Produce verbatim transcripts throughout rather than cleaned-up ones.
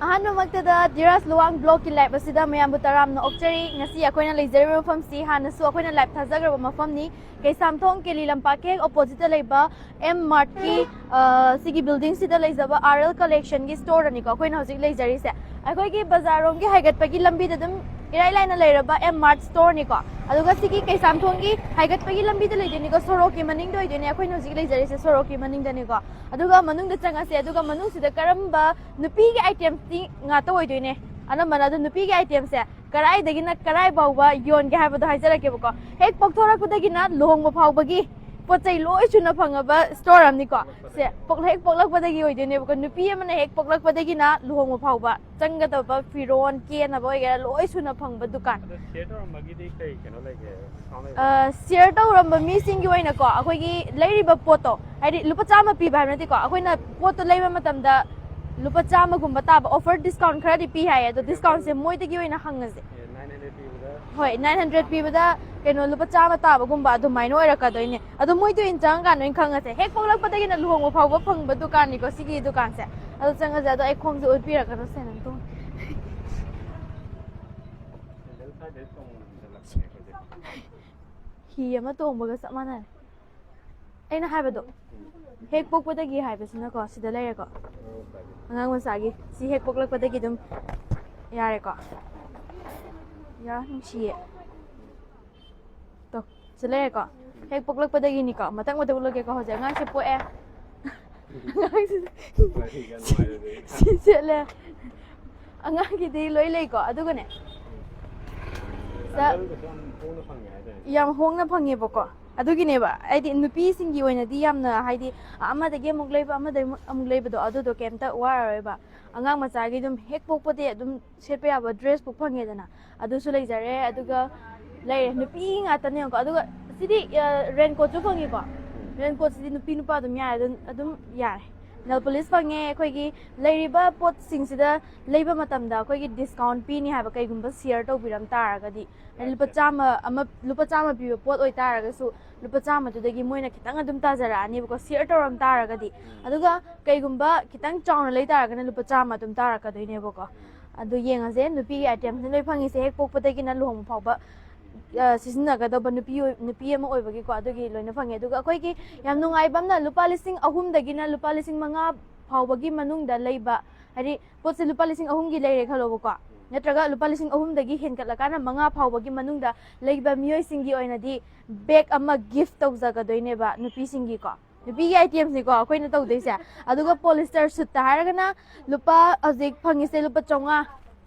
ꯑꯍꯥꯟꯕꯃꯛꯇꯗ Dhiraj Luwang ꯕ꯭ꯂꯣꯛꯀꯤ life ꯑꯁꯤꯗ ꯃꯌꯥꯝꯕꯨ ꯇꯔꯥꯝꯅ ꯑꯣꯛꯆꯔꯤ꯫ ꯉꯁꯤ ꯑꯩꯈꯣꯏꯅ ꯂꯩꯖꯔꯤꯕ ꯃꯐꯝꯁꯤ ꯍꯥꯟꯅꯁꯨ ꯑꯩꯈꯣꯏꯅ ꯂꯥꯏꯞ ꯊꯥꯖꯈ꯭ꯔꯕ ꯃꯐꯝꯅꯤ꯫ ꯀꯩꯁꯥꯝꯊꯣꯡ ꯀꯦꯂꯤ ꯂꯝꯄꯥꯛꯀꯤ ꯍꯦꯛ ꯑꯣꯄꯣꯖꯤꯠꯇ ꯂꯩꯕ ꯑꯦꯝ ꯃꯥꯔꯠꯀꯤ, ꯑ, ꯁꯤꯒꯤ ꯕꯤꯜꯗꯤꯡꯁꯤꯗ ꯂꯩꯖꯕ ꯑꯥꯔ ꯑꯦꯜ ꯀꯂꯦꯛꯁꯟꯒꯤ ꯁ꯭ꯇꯣꯔꯗꯅꯤꯀꯣ ꯑꯩꯈꯣꯏꯅ ꯍꯧꯖꯤꯛ ꯂꯩꯖꯔꯤꯁꯦ꯫ ꯑꯩꯈꯣꯏꯒꯤ ꯕꯖꯥꯔꯔꯣꯝꯒꯤ ꯍꯥꯏꯒꯠꯄꯒꯤ ꯂꯝꯕꯤꯗ ꯑꯗꯨꯝ ꯏꯔꯥꯏ ꯂꯥꯏꯅ ꯂꯩꯔꯕ ꯑꯦꯝ ꯃꯥꯔꯠ ꯁ꯭ꯇꯣꯔꯅꯤꯀꯣ꯫ ꯑꯗꯨꯒ ꯁꯤꯒꯤ ꯀꯩꯁꯥꯝꯊꯣꯡꯒꯤ ꯍꯥꯏꯒꯠꯄꯒꯤ ꯂꯝꯕꯤꯗ ꯂꯩꯗꯣꯏꯅꯤꯀꯣ, ꯁꯣꯔꯣꯛꯀꯤ ꯃꯅꯤꯡꯗ ꯑꯣꯏꯗꯣꯏꯅꯦ ꯑꯩꯈꯣꯏꯅ ꯍꯧꯖꯤꯛ ꯂꯩꯖꯔꯤꯁꯦ, ꯁꯣꯔꯣꯛꯀꯤ ꯃꯅꯤꯡꯗꯅꯤꯀꯣ꯫ ꯑꯗꯨꯒ ꯃꯅꯨꯡꯗ ꯆꯪꯉꯁꯦ꯫ ꯑꯗꯨꯒ ꯃꯅꯨꯡꯁꯤꯗ ꯀꯔꯝꯕ ꯅꯨꯄꯤꯒꯤ ꯑꯥꯏꯇꯦꯝꯁꯇꯤ ꯉꯥꯛꯇ ꯑꯣꯏꯗꯣꯏꯅꯦ ꯑꯅꯝꯕꯅ꯫ ꯑꯗꯣ ꯅꯨꯄꯤꯒꯤ ꯑꯥꯏꯇꯦꯝꯁꯦ ꯀꯔꯥꯏꯗꯒꯤꯅ ꯀꯔꯥꯏ ꯐꯥꯎꯕ ꯌꯣꯟꯒꯦ ꯍꯥꯏꯕꯗꯣ ꯍꯥꯏꯖꯔꯛꯀꯦꯕꯀꯣ꯫ ꯍꯦꯛ ꯄꯣꯛꯊꯣꯔꯛꯄꯗꯒꯤꯅ ꯂꯨꯍꯣꯡꯕ ꯐꯥꯎꯕꯒꯤ ꯄꯣꯠ ꯆꯩ ꯂꯣꯏ ꯁꯨꯅ ꯐꯪꯉꯕ ꯁ꯭ꯇꯣꯔ ꯑꯃꯅꯤꯀꯣ꯫ ꯁꯦ ꯄꯣꯛ-, ꯍꯦꯛ ꯄꯣꯛꯂꯛꯄꯗꯒꯤ ꯑꯣꯏꯗꯣꯏꯅꯦꯕꯀꯣ꯫ ꯅꯨꯄꯤ ꯑꯃꯅ ꯍꯦꯛ ꯄꯣꯛꯂꯛꯄꯗꯒꯤꯅ ꯂꯨꯍꯣꯡꯕ ꯐꯥꯎꯕ ꯆꯪꯒꯗꯕ ꯐꯤꯔꯣꯟ, ꯀꯦꯅꯕ ꯑꯣꯏꯒꯦꯔꯥ, ꯂꯣꯏ ꯁꯨꯅ ꯐꯪꯕ ꯗꯨꯀꯥꯟ꯫ ꯑꯗꯣ ꯁꯤꯌꯔ ꯇꯧꯔꯝꯕꯒꯤꯗꯤ ꯀꯩ ꯀꯩꯅꯣ ꯂꯩꯒꯦ? ꯗꯤꯁꯀꯥꯎꯟ ꯂꯩꯕ꯭ꯔꯥ? ꯑ, ꯁꯤꯌꯔ ꯇꯧꯔꯝꯕ ꯃꯤꯁꯤꯡꯒꯤ ꯑꯣꯏꯅꯀꯣ, ꯑꯩꯈꯣꯏꯒꯤ ꯂꯩꯔꯤꯕ ꯄꯣꯠꯇꯣ, ꯍꯥꯏꯗꯤ ꯂꯨꯄꯥ ꯆꯥꯝꯃ ꯄꯤꯕ ꯍꯥꯏꯕ ꯅꯠꯇꯦꯀꯣ, ꯑꯩꯈꯣꯏꯅ ꯄꯣꯠꯇꯣ ꯂꯩꯕ ꯃꯇꯝꯗ ꯂꯨꯄꯥ ꯆꯥꯝꯃꯒꯨꯝꯕ ꯇꯥꯕ ꯑꯣꯐꯔ ꯗꯤꯁꯀꯥꯎꯟ ꯈꯔꯗꯤ ꯄꯤ ꯍꯥꯏꯌꯦ꯫ ꯑꯗꯣ ꯗꯤꯁꯀꯥꯎꯟꯁꯦ ꯃꯣꯏꯗꯒꯤ ꯑꯣꯏꯅ ꯍꯪꯉꯁꯦ꯫ ꯑꯦ, ꯅꯥꯏꯟ ꯍꯟꯗ꯭ꯔꯦꯠ ꯄꯤꯕꯗ? ꯍꯣꯏ, ꯅꯥꯏꯟ ꯍꯟꯗ꯭ꯔꯦꯠ ꯄꯤꯕꯗ ꯀꯩꯅꯣ ꯂꯨꯄꯥ ꯆꯥꯝꯃ ꯇꯥꯕꯒꯨꯝꯕ ꯑꯗꯨꯃꯥꯏꯅ ꯑꯣꯏꯔꯛꯀꯗꯣꯏꯅꯦ꯫ ꯑꯗꯣ ꯃꯣꯏꯗ ꯑꯣꯏꯅ ꯆꯪꯉꯀꯥꯟꯗ ꯑꯣꯏꯅ ꯈꯪꯉꯁꯦ꯫ ꯍꯦꯛ ꯄꯣꯛꯂꯛꯄꯗꯒꯤꯅ ꯂꯨꯍꯣꯡꯕ ꯐꯥꯎꯕ ꯐꯪꯕ ꯗꯨꯀꯥꯟꯅꯤꯀꯣ ꯁꯤꯒꯤ ꯗꯨꯀꯥꯟꯁꯦ꯫ ꯑꯗꯣ ꯆꯪꯉꯁꯦ꯫ ꯑꯗꯣ ꯑꯩ ꯈꯣꯡꯁꯦ ꯎꯠꯄꯤꯔꯛꯀꯅꯨ ꯁꯦ ꯅꯪ ꯇꯣꯡ-, ꯁꯦꯟꯗꯜ ꯁ꯭ꯋꯥꯏꯗꯩ ꯇꯣꯡꯉꯝꯗꯅ ꯂꯥꯛꯄꯅꯦ ꯑꯩꯈꯣꯏꯁꯦ꯫ ꯍꯤ ꯑꯃ ꯇꯣꯡꯕꯒ ꯆꯞ ꯃꯥꯟꯅꯔꯦ꯫ ꯑꯩꯅ ꯍꯥꯏꯕꯗꯣ, ꯍꯦꯛ ꯄꯣꯛꯄꯗꯒꯤ ꯍꯥꯏꯕꯁꯤꯅꯀꯣ ꯁꯤꯗ ꯂꯩꯔꯦꯀꯣ꯫ ꯑꯉꯥꯡ ꯃꯆꯥꯒꯤ ꯁꯤ ꯍꯦꯛ ꯄꯣꯛꯂꯛꯄꯗꯒꯤ ꯑꯗꯨꯝ ꯌꯥꯔꯦꯀꯣ꯫ ꯌꯥ, ꯅꯨꯡꯁꯤꯌꯦ꯫ ꯇꯣ, ꯁꯤ ꯂꯩꯔꯦꯀꯣ꯫ ꯍꯦꯛ ꯄꯣꯛꯂꯛꯄꯗꯒꯤꯅꯤꯀꯣ꯫ ꯃꯊꯪ ꯃꯊꯪ ꯎꯠꯂꯛꯀꯦꯀꯣ꯫ ꯍꯧꯖꯤꯛ ꯑꯉꯥꯡꯁꯦ ꯄꯣꯛꯑꯦ꯫ ꯑꯉꯥꯡꯁꯤ ꯁꯤ ꯁꯦꯠꯂꯦ꯫ ꯑꯉꯥꯡꯒꯤꯗꯤ ꯂꯣꯏ ꯂꯩꯀꯣ꯫ ꯑꯗꯨꯒꯅꯦ, ꯁꯤꯗ ꯁꯦꯟꯗꯜꯒꯁꯦ ꯌꯥꯝ ꯍꯣꯡꯅ ꯐꯪꯉꯦ ꯍꯥꯏꯗꯥꯏꯅꯦ? ꯌꯥꯝ ꯍꯣꯡꯅ ꯐꯪꯉꯦꯕꯀꯣ꯫ ꯑꯗꯨꯒꯤꯅꯦꯕ, ꯍꯥꯏꯗꯤ ꯅꯨꯄꯤꯁꯤꯡꯒꯤ ꯑꯣꯏꯅꯗꯤ ꯌꯥꯝꯅ, ꯍꯥꯏꯗꯤ ꯑꯃꯗꯒꯤ ꯑꯃꯨꯛ ꯂꯩꯕ, ꯑꯃꯗꯒꯤ ꯑꯃꯨꯛ ꯂꯩꯕꯗꯣ, ꯑꯗꯨꯗꯣ ꯀꯩꯝꯇ ꯋꯥꯔꯔꯣꯏꯕ꯫ ꯑꯉꯥꯡ ꯃꯆꯥꯒꯤ ꯑꯗꯨꯝ ꯍꯦꯛ ꯄꯣꯛꯄꯗꯤ ꯑꯗꯨꯝ ꯁꯦꯠꯄ ꯌꯥꯕ ꯗ꯭ꯔꯦꯁ ꯄꯨꯛ ꯐꯪꯉꯦꯗꯅ, ꯑꯗꯨꯁꯨ ꯂꯩꯖꯔꯦ꯫ ꯑꯗꯨꯒ ꯂꯩꯔꯦ, ꯅꯨꯄꯤ ꯉꯥꯛꯇꯅꯦꯕꯀꯣ꯫ ꯑꯗꯨꯒ ꯁꯤꯗꯤ, ꯑ, ꯔꯦꯟꯀꯣꯠꯁꯨ ꯐꯪꯉꯤꯀꯣ꯫ ꯔꯦꯟꯀꯣꯠꯁꯤꯗꯤ ꯅꯨꯄꯤ ꯅꯨꯄꯥ ꯑꯗꯨꯝ ꯌꯥꯔꯦ, ꯑꯗꯨꯝ, ꯑꯗꯨꯝ ꯌꯥꯔꯦ꯫ ꯅꯦꯜ ꯄꯣꯂꯤꯁ ꯐꯪꯉꯦ꯫ ꯑꯩꯈꯣꯏꯒꯤ ꯂꯩꯔꯤꯕ ꯄꯣꯠꯁꯤꯡꯁꯤꯗ ꯂꯩꯕ ꯃꯇꯝꯗ ꯑꯩꯈꯣꯏꯒꯤ ꯗꯤꯁꯀꯥꯎꯟ ꯄꯤꯅꯤ ꯍꯥꯏꯕ, ꯀꯩꯒꯨꯝꯕ ꯁꯤꯌꯔ ꯇꯧꯕꯤꯔꯝ ꯇꯥꯔꯒꯗꯤ꯫ ꯍꯥꯏꯗꯤ ꯂꯨꯄꯥ ꯆꯥꯝꯃ ꯑꯃ, ꯂꯨꯄꯥ ꯆꯥꯝꯃ ꯄꯤꯕ ꯄꯣꯠ ꯑꯣꯏꯇꯥꯔꯒꯁꯨ ꯂꯨꯄꯥ ꯆꯥꯝꯃꯗꯨꯗꯒꯤ ꯃꯣꯏꯅ ꯈꯤꯇꯪ ꯑꯗꯨꯝ ꯇꯥꯖꯔꯛꯑꯅꯦꯕꯀꯣ, ꯁꯤꯌꯔ ꯇꯧꯔꯝ ꯇꯥꯔꯒꯗꯤ꯫ ꯑꯗꯨꯒ ꯀꯩꯒꯨꯝꯕ ꯈꯤꯇꯪ ꯆꯥꯎꯅ ꯂꯩ ꯇꯥꯔꯒꯅ ꯂꯨꯄꯥ ꯆꯥꯝꯃ ꯑꯗꯨꯝ ꯇꯥꯔꯛꯀꯗꯣꯏꯅꯦꯕꯀꯣ꯫ ꯑꯗꯨ ꯌꯦꯡꯉꯁꯦ, ꯅꯨꯄꯤꯒꯤ ꯑꯥꯏꯇꯦꯝꯁꯤꯅ ꯂꯣꯏ ꯐꯪꯉꯤꯁꯦ, ꯍꯦꯛ ꯄꯣꯛꯄꯗꯒꯤꯅ ꯂꯨꯍꯣꯡꯕ ꯐꯥꯎꯕ ꯑ, ꯁꯤꯖꯤꯟꯅꯒꯗꯧꯕ ꯅꯨꯄꯤ ꯑꯣꯏ-, ꯅꯨꯄꯤ ꯑꯃ ꯑꯣꯏꯕꯒꯤꯀꯣ, ꯑꯗꯨꯒꯤ ꯂꯣꯏꯅ ꯐꯪꯉꯦ꯫ ꯑꯗꯨꯒ ꯑꯩꯈꯣꯏꯒꯤ ꯌꯥꯝ ꯅꯨꯡꯉꯥꯏꯕ ꯑꯃꯅ ꯂꯨꯄꯥ ꯂꯤꯁꯤꯡ ꯑꯍꯨꯝꯗꯒꯤꯅ ꯂꯨꯄꯥ ꯂꯤꯁꯤꯡ ꯃꯉꯥ ꯐꯥꯎꯕꯒꯤ ꯃꯅꯨꯡꯗ ꯂꯩꯕ, ꯍꯥꯏꯗꯤ ꯄꯣꯠꯁꯦ ꯂꯨꯄꯥ ꯂꯤꯁꯤꯡ ꯑꯍꯨꯝꯒꯤ ꯂꯩꯔꯦ ꯈꯜꯂꯣꯕꯀꯣ, ꯅꯠꯇ꯭ꯔꯒ ꯂꯨꯄꯥ ꯂꯤꯁꯤꯡ ꯑꯍꯨꯝꯗꯒꯤ ꯍꯦꯟꯒꯠꯂꯀꯥꯟꯗ ꯃꯉꯥ ꯐꯥꯎꯕꯒꯤ ꯃꯅꯨꯡꯗ ꯂꯩꯕ ꯃꯤꯑꯣꯏꯁꯤꯡꯒꯤ ꯑꯣꯏꯅꯗꯤ ꯕꯦꯒ ꯑꯃ ꯒꯤꯐ ꯇꯧꯖꯒꯗꯣꯏꯅꯦꯕ ꯅꯨꯄꯤꯁꯤꯡꯒꯤꯀꯣ꯫ ꯅꯨꯄꯤꯒꯤ ꯑꯥꯏꯇꯦꯝꯁꯅꯤꯀꯣ ꯑꯩꯈꯣꯏꯅ ꯇꯧꯗꯣꯏꯁꯦ꯫ ꯑꯗꯨꯒ ꯄꯣꯂꯤꯁꯇꯔ ꯁꯨꯠꯇ ꯍꯥꯏꯔꯒꯅ ꯂꯨꯄꯥ, ꯍꯧꯖꯤꯛ ꯐꯪꯉꯤꯁꯦ ꯂꯨꯄꯥ ꯆꯥꯝꯃꯉꯥ,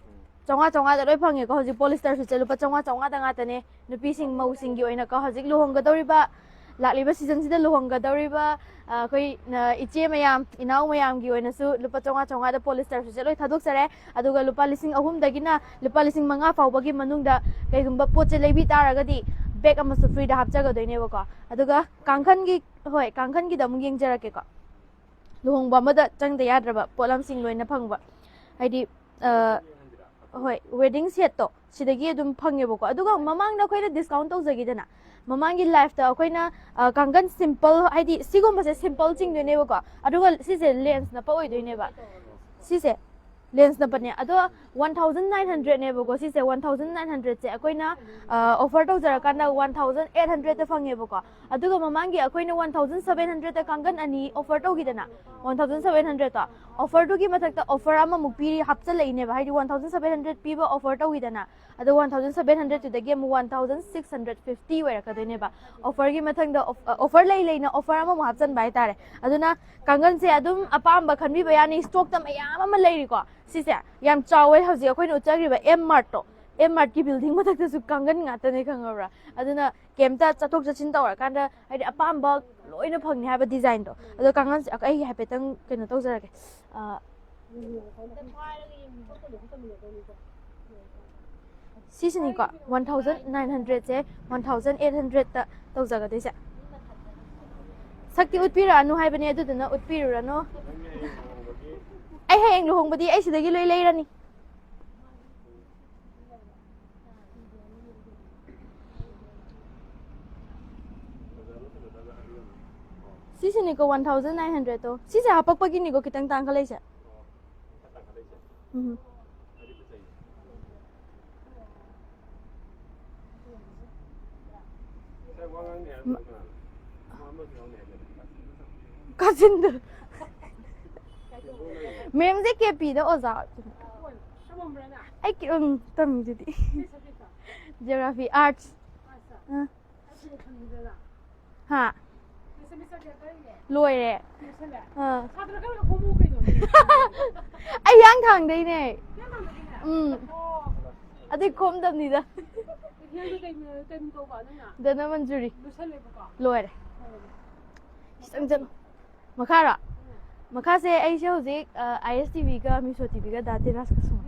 ꯆꯥꯝꯃꯉꯥ, ꯆꯥꯝꯃꯉꯥꯗ ꯂꯣꯏ ꯐꯪꯉꯦꯀꯣ꯫ ꯍꯧꯖꯤꯛ ꯄꯣꯂꯤꯁꯇꯔ ꯁꯨꯠꯁꯦ ꯂꯨꯄꯥ ꯆꯥꯝꯃꯉꯥ, ꯆꯥꯝꯃꯉꯥꯗ ꯉꯥꯛꯇꯅꯦ꯫ ꯅꯨꯄꯤꯁꯤꯡ, ꯃꯧꯁꯤꯡꯒꯤ ꯑꯣꯏꯅꯀꯣ, ꯍꯧꯖꯤꯛ ꯂꯨꯍꯣꯡꯒꯗꯧꯔꯤꯕ, ꯂꯥꯛꯂꯤꯕ ꯁꯤꯖꯟꯁꯤꯗ ꯂꯨꯍꯣꯡꯒꯗꯧꯔꯤꯕ, ꯑ, ꯑꯩꯈꯣꯏ, ꯑ, ꯏꯆꯦ ꯃꯌꯥꯝ, ꯏꯅꯥꯎ ꯃꯌꯥꯝꯒꯤ ꯑꯣꯏꯅꯁꯨ ꯂꯨꯄꯥ ꯆꯥꯝꯃꯉꯥ, ꯆꯥꯝꯃꯉꯥꯗ ꯄꯣꯂꯤꯁꯇꯔ ꯁꯨꯠꯁꯦ ꯂꯣꯏ ꯊꯥꯗꯣꯛꯆꯔꯦ꯫ ꯑꯗꯨꯒ ꯂꯨꯄꯥ ꯂꯤꯁꯤꯡ ꯑꯍꯨꯝꯗꯒꯤꯅ ꯂꯨꯄꯥ ꯂꯤꯁꯤꯡ ꯃꯉꯥ ꯐꯥꯎꯕꯒꯤ ꯃꯅꯨꯡꯗ ꯀꯩꯒꯨꯝꯕ ꯄꯣꯠꯁꯦ ꯂꯩꯕꯤ ꯇꯥꯔꯒꯗꯤ ꯕꯦꯒ ꯑꯃꯁꯨ ꯐ꯭ꯔꯤꯗ ꯍꯥꯞꯆꯒꯗꯣꯏꯅꯦꯕꯀꯣ꯫ ꯑꯗꯨꯒ ꯀꯥꯡꯈꯟꯒꯤ, ꯍꯣꯏ, ꯀꯥꯡꯈꯟꯒꯤꯗ ꯑꯃꯨꯛ ꯌꯦꯡꯖꯔꯛꯀꯦꯀꯣ꯫ ꯂꯨꯍꯣꯡꯕ ꯑꯃꯗ ꯆꯪꯗ ꯌꯥꯗ꯭ꯔꯕ ꯄꯣꯠꯂꯝꯁꯤꯡ ꯂꯣꯏꯅ ꯐꯪꯕ, ꯍꯥꯏꯗꯤ, ꯑ, ꯍꯣꯏ, ꯋꯦꯗꯤꯡ ꯁꯦꯠꯇꯣ ꯁꯤꯗꯒꯤ ꯑꯗꯨꯝ ꯐꯪꯉꯦꯕꯀꯣ꯫ ꯑꯗꯨꯒ ꯃꯃꯥꯡꯗ ꯑꯩꯈꯣꯏꯅ ꯗꯤꯁꯀꯥꯎꯟ ꯇꯧꯖꯈꯤꯗꯅ, ꯃꯃꯥꯡꯒꯤ ꯂꯥꯏꯐꯇ ꯑꯩꯈꯣꯏꯅ, ꯑ, ꯀꯥꯡꯈꯟ ꯁꯤꯝꯄꯜ, ꯍꯥꯏꯗꯤ ꯁꯤꯒꯨꯝꯕꯁꯦ ꯁꯤꯝꯄꯜ ꯆꯤꯡꯗꯣꯏꯅꯦꯕꯀꯣ꯫ ꯑꯗꯨꯒ ꯁꯤꯁꯦ ꯂꯦꯟꯁ ꯅꯞꯄ ꯑꯣꯏꯗꯣꯏꯅꯦꯕ, ꯁꯤꯁꯦ ꯂꯦꯟꯁ ꯅꯞꯄꯅꯦ꯫ ꯑꯗꯣ ꯋꯥꯟ ꯊꯥꯎꯖꯟ ꯅꯥꯏꯟ ꯍꯟꯗ꯭ꯔꯦꯗꯅꯦꯕꯀꯣ ꯁꯤꯁꯦ, ꯋꯥꯟ ꯊꯥꯎꯖꯟ ꯅꯥꯏꯟ ꯍꯟꯗ꯭ꯔꯦꯗꯁꯦ ꯑꯩꯈꯣꯏꯅ, ꯑ, ꯑꯣꯐꯔ ꯇꯧꯖꯔꯀꯥꯟꯗ ꯋꯥꯟ ꯊꯥꯎꯖꯟ ꯑꯩꯠ ꯍꯟꯗ꯭ꯔꯦꯗꯇ ꯐꯪꯉꯦꯕꯀꯣ꯫ ꯑꯗꯨꯒ ꯃꯃꯥꯡꯒꯤ ꯑꯩꯈꯣꯏꯅ ꯋꯥꯟ ꯊꯥꯎꯖꯟ ꯁꯚꯦꯟ ꯍꯟꯗ꯭ꯔꯦꯗꯇ ꯀꯥꯡꯈꯟ ꯑꯅꯤ ꯑꯣꯐꯔ ꯇꯧꯈꯤꯗꯅ, ꯋꯥꯟ ꯊꯥꯎꯖꯟ ꯁꯚꯦꯟ ꯍꯟꯗ꯭ꯔꯦꯗꯇꯣ, ꯑꯣꯐꯔꯗꯨꯒꯤ ꯃꯊꯛꯇ ꯑꯣꯐꯔ ꯑꯃꯃꯨꯛ ꯄꯤꯔꯤ, ꯍꯥꯞꯆꯜꯂꯛꯏꯅꯦꯕ꯫ ꯍꯥꯏꯗꯤ ꯋꯥꯟ ꯊꯥꯎꯖꯟ ꯁꯚꯦꯟ ꯍꯟꯗ꯭ꯔꯦꯗ ꯄꯤꯕ ꯑꯣꯐꯔ ꯇꯧꯈꯤꯗꯅ, ꯑꯗꯣ ꯋꯥꯟ ꯊꯥꯎꯖꯟ ꯁꯚꯦꯟ ꯍꯟꯗ꯭ꯔꯦꯗꯇꯨꯗꯒꯤ ꯑꯃꯨꯛ one thousand six hundred fifty ꯑꯣꯏꯔꯛꯀꯗꯣꯏꯅꯦꯕ꯫ ꯑꯣꯐꯔꯒꯤ ꯃꯊꯪꯗ ꯑꯣꯐ-, ꯑꯣꯐꯔ ꯂꯩ ꯂꯩꯅ ꯑꯣꯐꯔ ꯑꯃꯃꯨꯛ ꯍꯥꯞꯆꯟꯕ ꯍꯥꯏꯇꯥꯔꯦ꯫ ꯑꯗꯨꯅ ꯀꯥꯡꯈꯟꯁꯦ ꯑꯗꯨꯝ ꯑꯄꯥꯝꯕ ꯈꯟꯕꯤꯕ ꯌꯥꯅꯤ, ꯁ꯭ꯇꯣꯛꯇ ꯃꯌꯥꯝ ꯑꯃ ꯂꯩꯔꯤꯀꯣ꯫ ꯁꯤꯁꯦ ꯌꯥꯝ ꯆꯥꯎꯋꯦ ꯍꯧꯖꯤꯛ ꯑꯩꯈꯣꯏꯅ ꯎꯠꯆꯈ꯭ꯔꯤꯕ ꯑꯦꯝ ꯃꯥꯔꯠꯇꯣ, ꯑꯦꯝ ꯃꯥꯔꯠꯀꯤ ꯕꯤꯜꯗꯤꯡ ꯃꯊꯛꯇꯁꯨ ꯀꯥꯡꯈꯟ ꯉꯥꯛꯇꯅꯦ, ꯈꯪꯉꯕ꯭ꯔꯥ? ꯑꯗꯨꯅ ꯀꯩꯝꯇ ꯆꯠꯊꯣꯛ ꯆꯠꯁꯤꯟ ꯇꯧꯔꯀꯥꯟꯗ ꯍꯥꯏꯗꯤ ꯑꯄꯥꯝꯕ ꯂꯣꯏꯅ ꯐꯪꯅꯤ ꯍꯥꯏꯕ ꯗꯤꯖꯥꯏꯟꯗꯣ꯫ ꯑꯗꯣ ꯀꯥꯡꯈꯟꯁꯦ ꯑꯩ ꯍꯥꯏꯐꯦꯠꯇꯪ ꯀꯩꯅꯣ ꯇꯧꯖꯔꯒꯦ꯫ ꯑ, ꯁꯤꯁꯤꯅꯤꯀꯣ, ꯋꯥꯟ ꯊꯥꯎꯖꯟ ꯅꯥꯏꯟ ꯍꯟꯗ꯭ꯔꯦꯗꯁꯦ ꯋꯥꯟ ꯊꯥꯎꯖꯟ ꯑꯩꯠ ꯍꯟꯗ꯭ꯔꯦꯗꯇ ꯇꯧꯖꯒꯗꯣꯏꯁꯦ꯫ ꯁꯛꯇꯤ ꯎꯠꯄꯤꯔꯛꯑꯅꯨ ꯍꯥꯏꯕꯅꯦ, ꯑꯗꯨꯗꯨꯅ ꯎꯠꯄꯤꯔꯨꯔꯅꯨ꯫ ꯑꯩ ꯍꯌꯦꯡ ꯂꯨꯍꯣꯡꯕꯗꯤ ꯑꯩ ꯁꯤꯗꯒꯤ ꯂꯣꯏ ꯂꯩꯔꯅꯤ꯫ ꯁꯤꯁꯤꯅꯤꯀꯣ, ꯋꯥꯟ ꯊꯥꯎꯖꯟ ꯅꯥꯏꯟ ꯍꯟꯗ꯭ꯔꯦꯗꯇꯣ꯫ ꯁꯤꯁꯦ ꯍꯥꯄꯛꯄꯒꯤꯅꯤꯀꯣ ꯈꯤꯇꯪ ꯇꯥꯡꯈꯠꯂꯛꯏꯁꯦ꯫ ꯎꯝ꯫ ꯀꯥꯆꯤꯟꯗ꯫ ꯃꯦꯝꯁꯦ ꯀꯦ ꯄꯤꯗ ꯑꯣꯖꯥ꯫ ꯑꯩ ꯀꯤ-, ꯎꯝ, ꯇꯝꯃꯤꯗꯨꯗꯤ꯫ Geography, arts. ꯑꯥ꯫ ꯍꯥ? ꯂꯣꯏꯔꯦ꯫ ꯑꯥ꯫ ꯑꯩ ꯍꯤꯌꯥꯡꯊꯥꯡꯗꯩꯅꯦ꯫ ꯎꯝ꯫ ꯑꯗꯨꯏ ꯈꯣꯝꯗꯕꯅꯤꯗ꯫ ꯗꯅꯃꯟꯖꯨꯔꯤ꯫ ꯂꯣꯏꯔꯦ꯫ ꯈꯤꯇꯪ ꯆꯠꯂꯣ꯫ ꯃꯈꯥꯔꯣ? ꯃꯈꯥꯁꯦ ꯑꯩꯁꯦ ꯍꯧꯖꯤꯛ, ꯑ, ꯑꯥꯏ ꯑꯦꯁ ꯇꯤ ꯚꯤꯒ ꯃꯤꯁꯣ ꯇꯤ ꯚꯤꯒ ꯗꯥ ꯇꯦꯔꯥꯁꯀ ꯁꯨꯝ꯫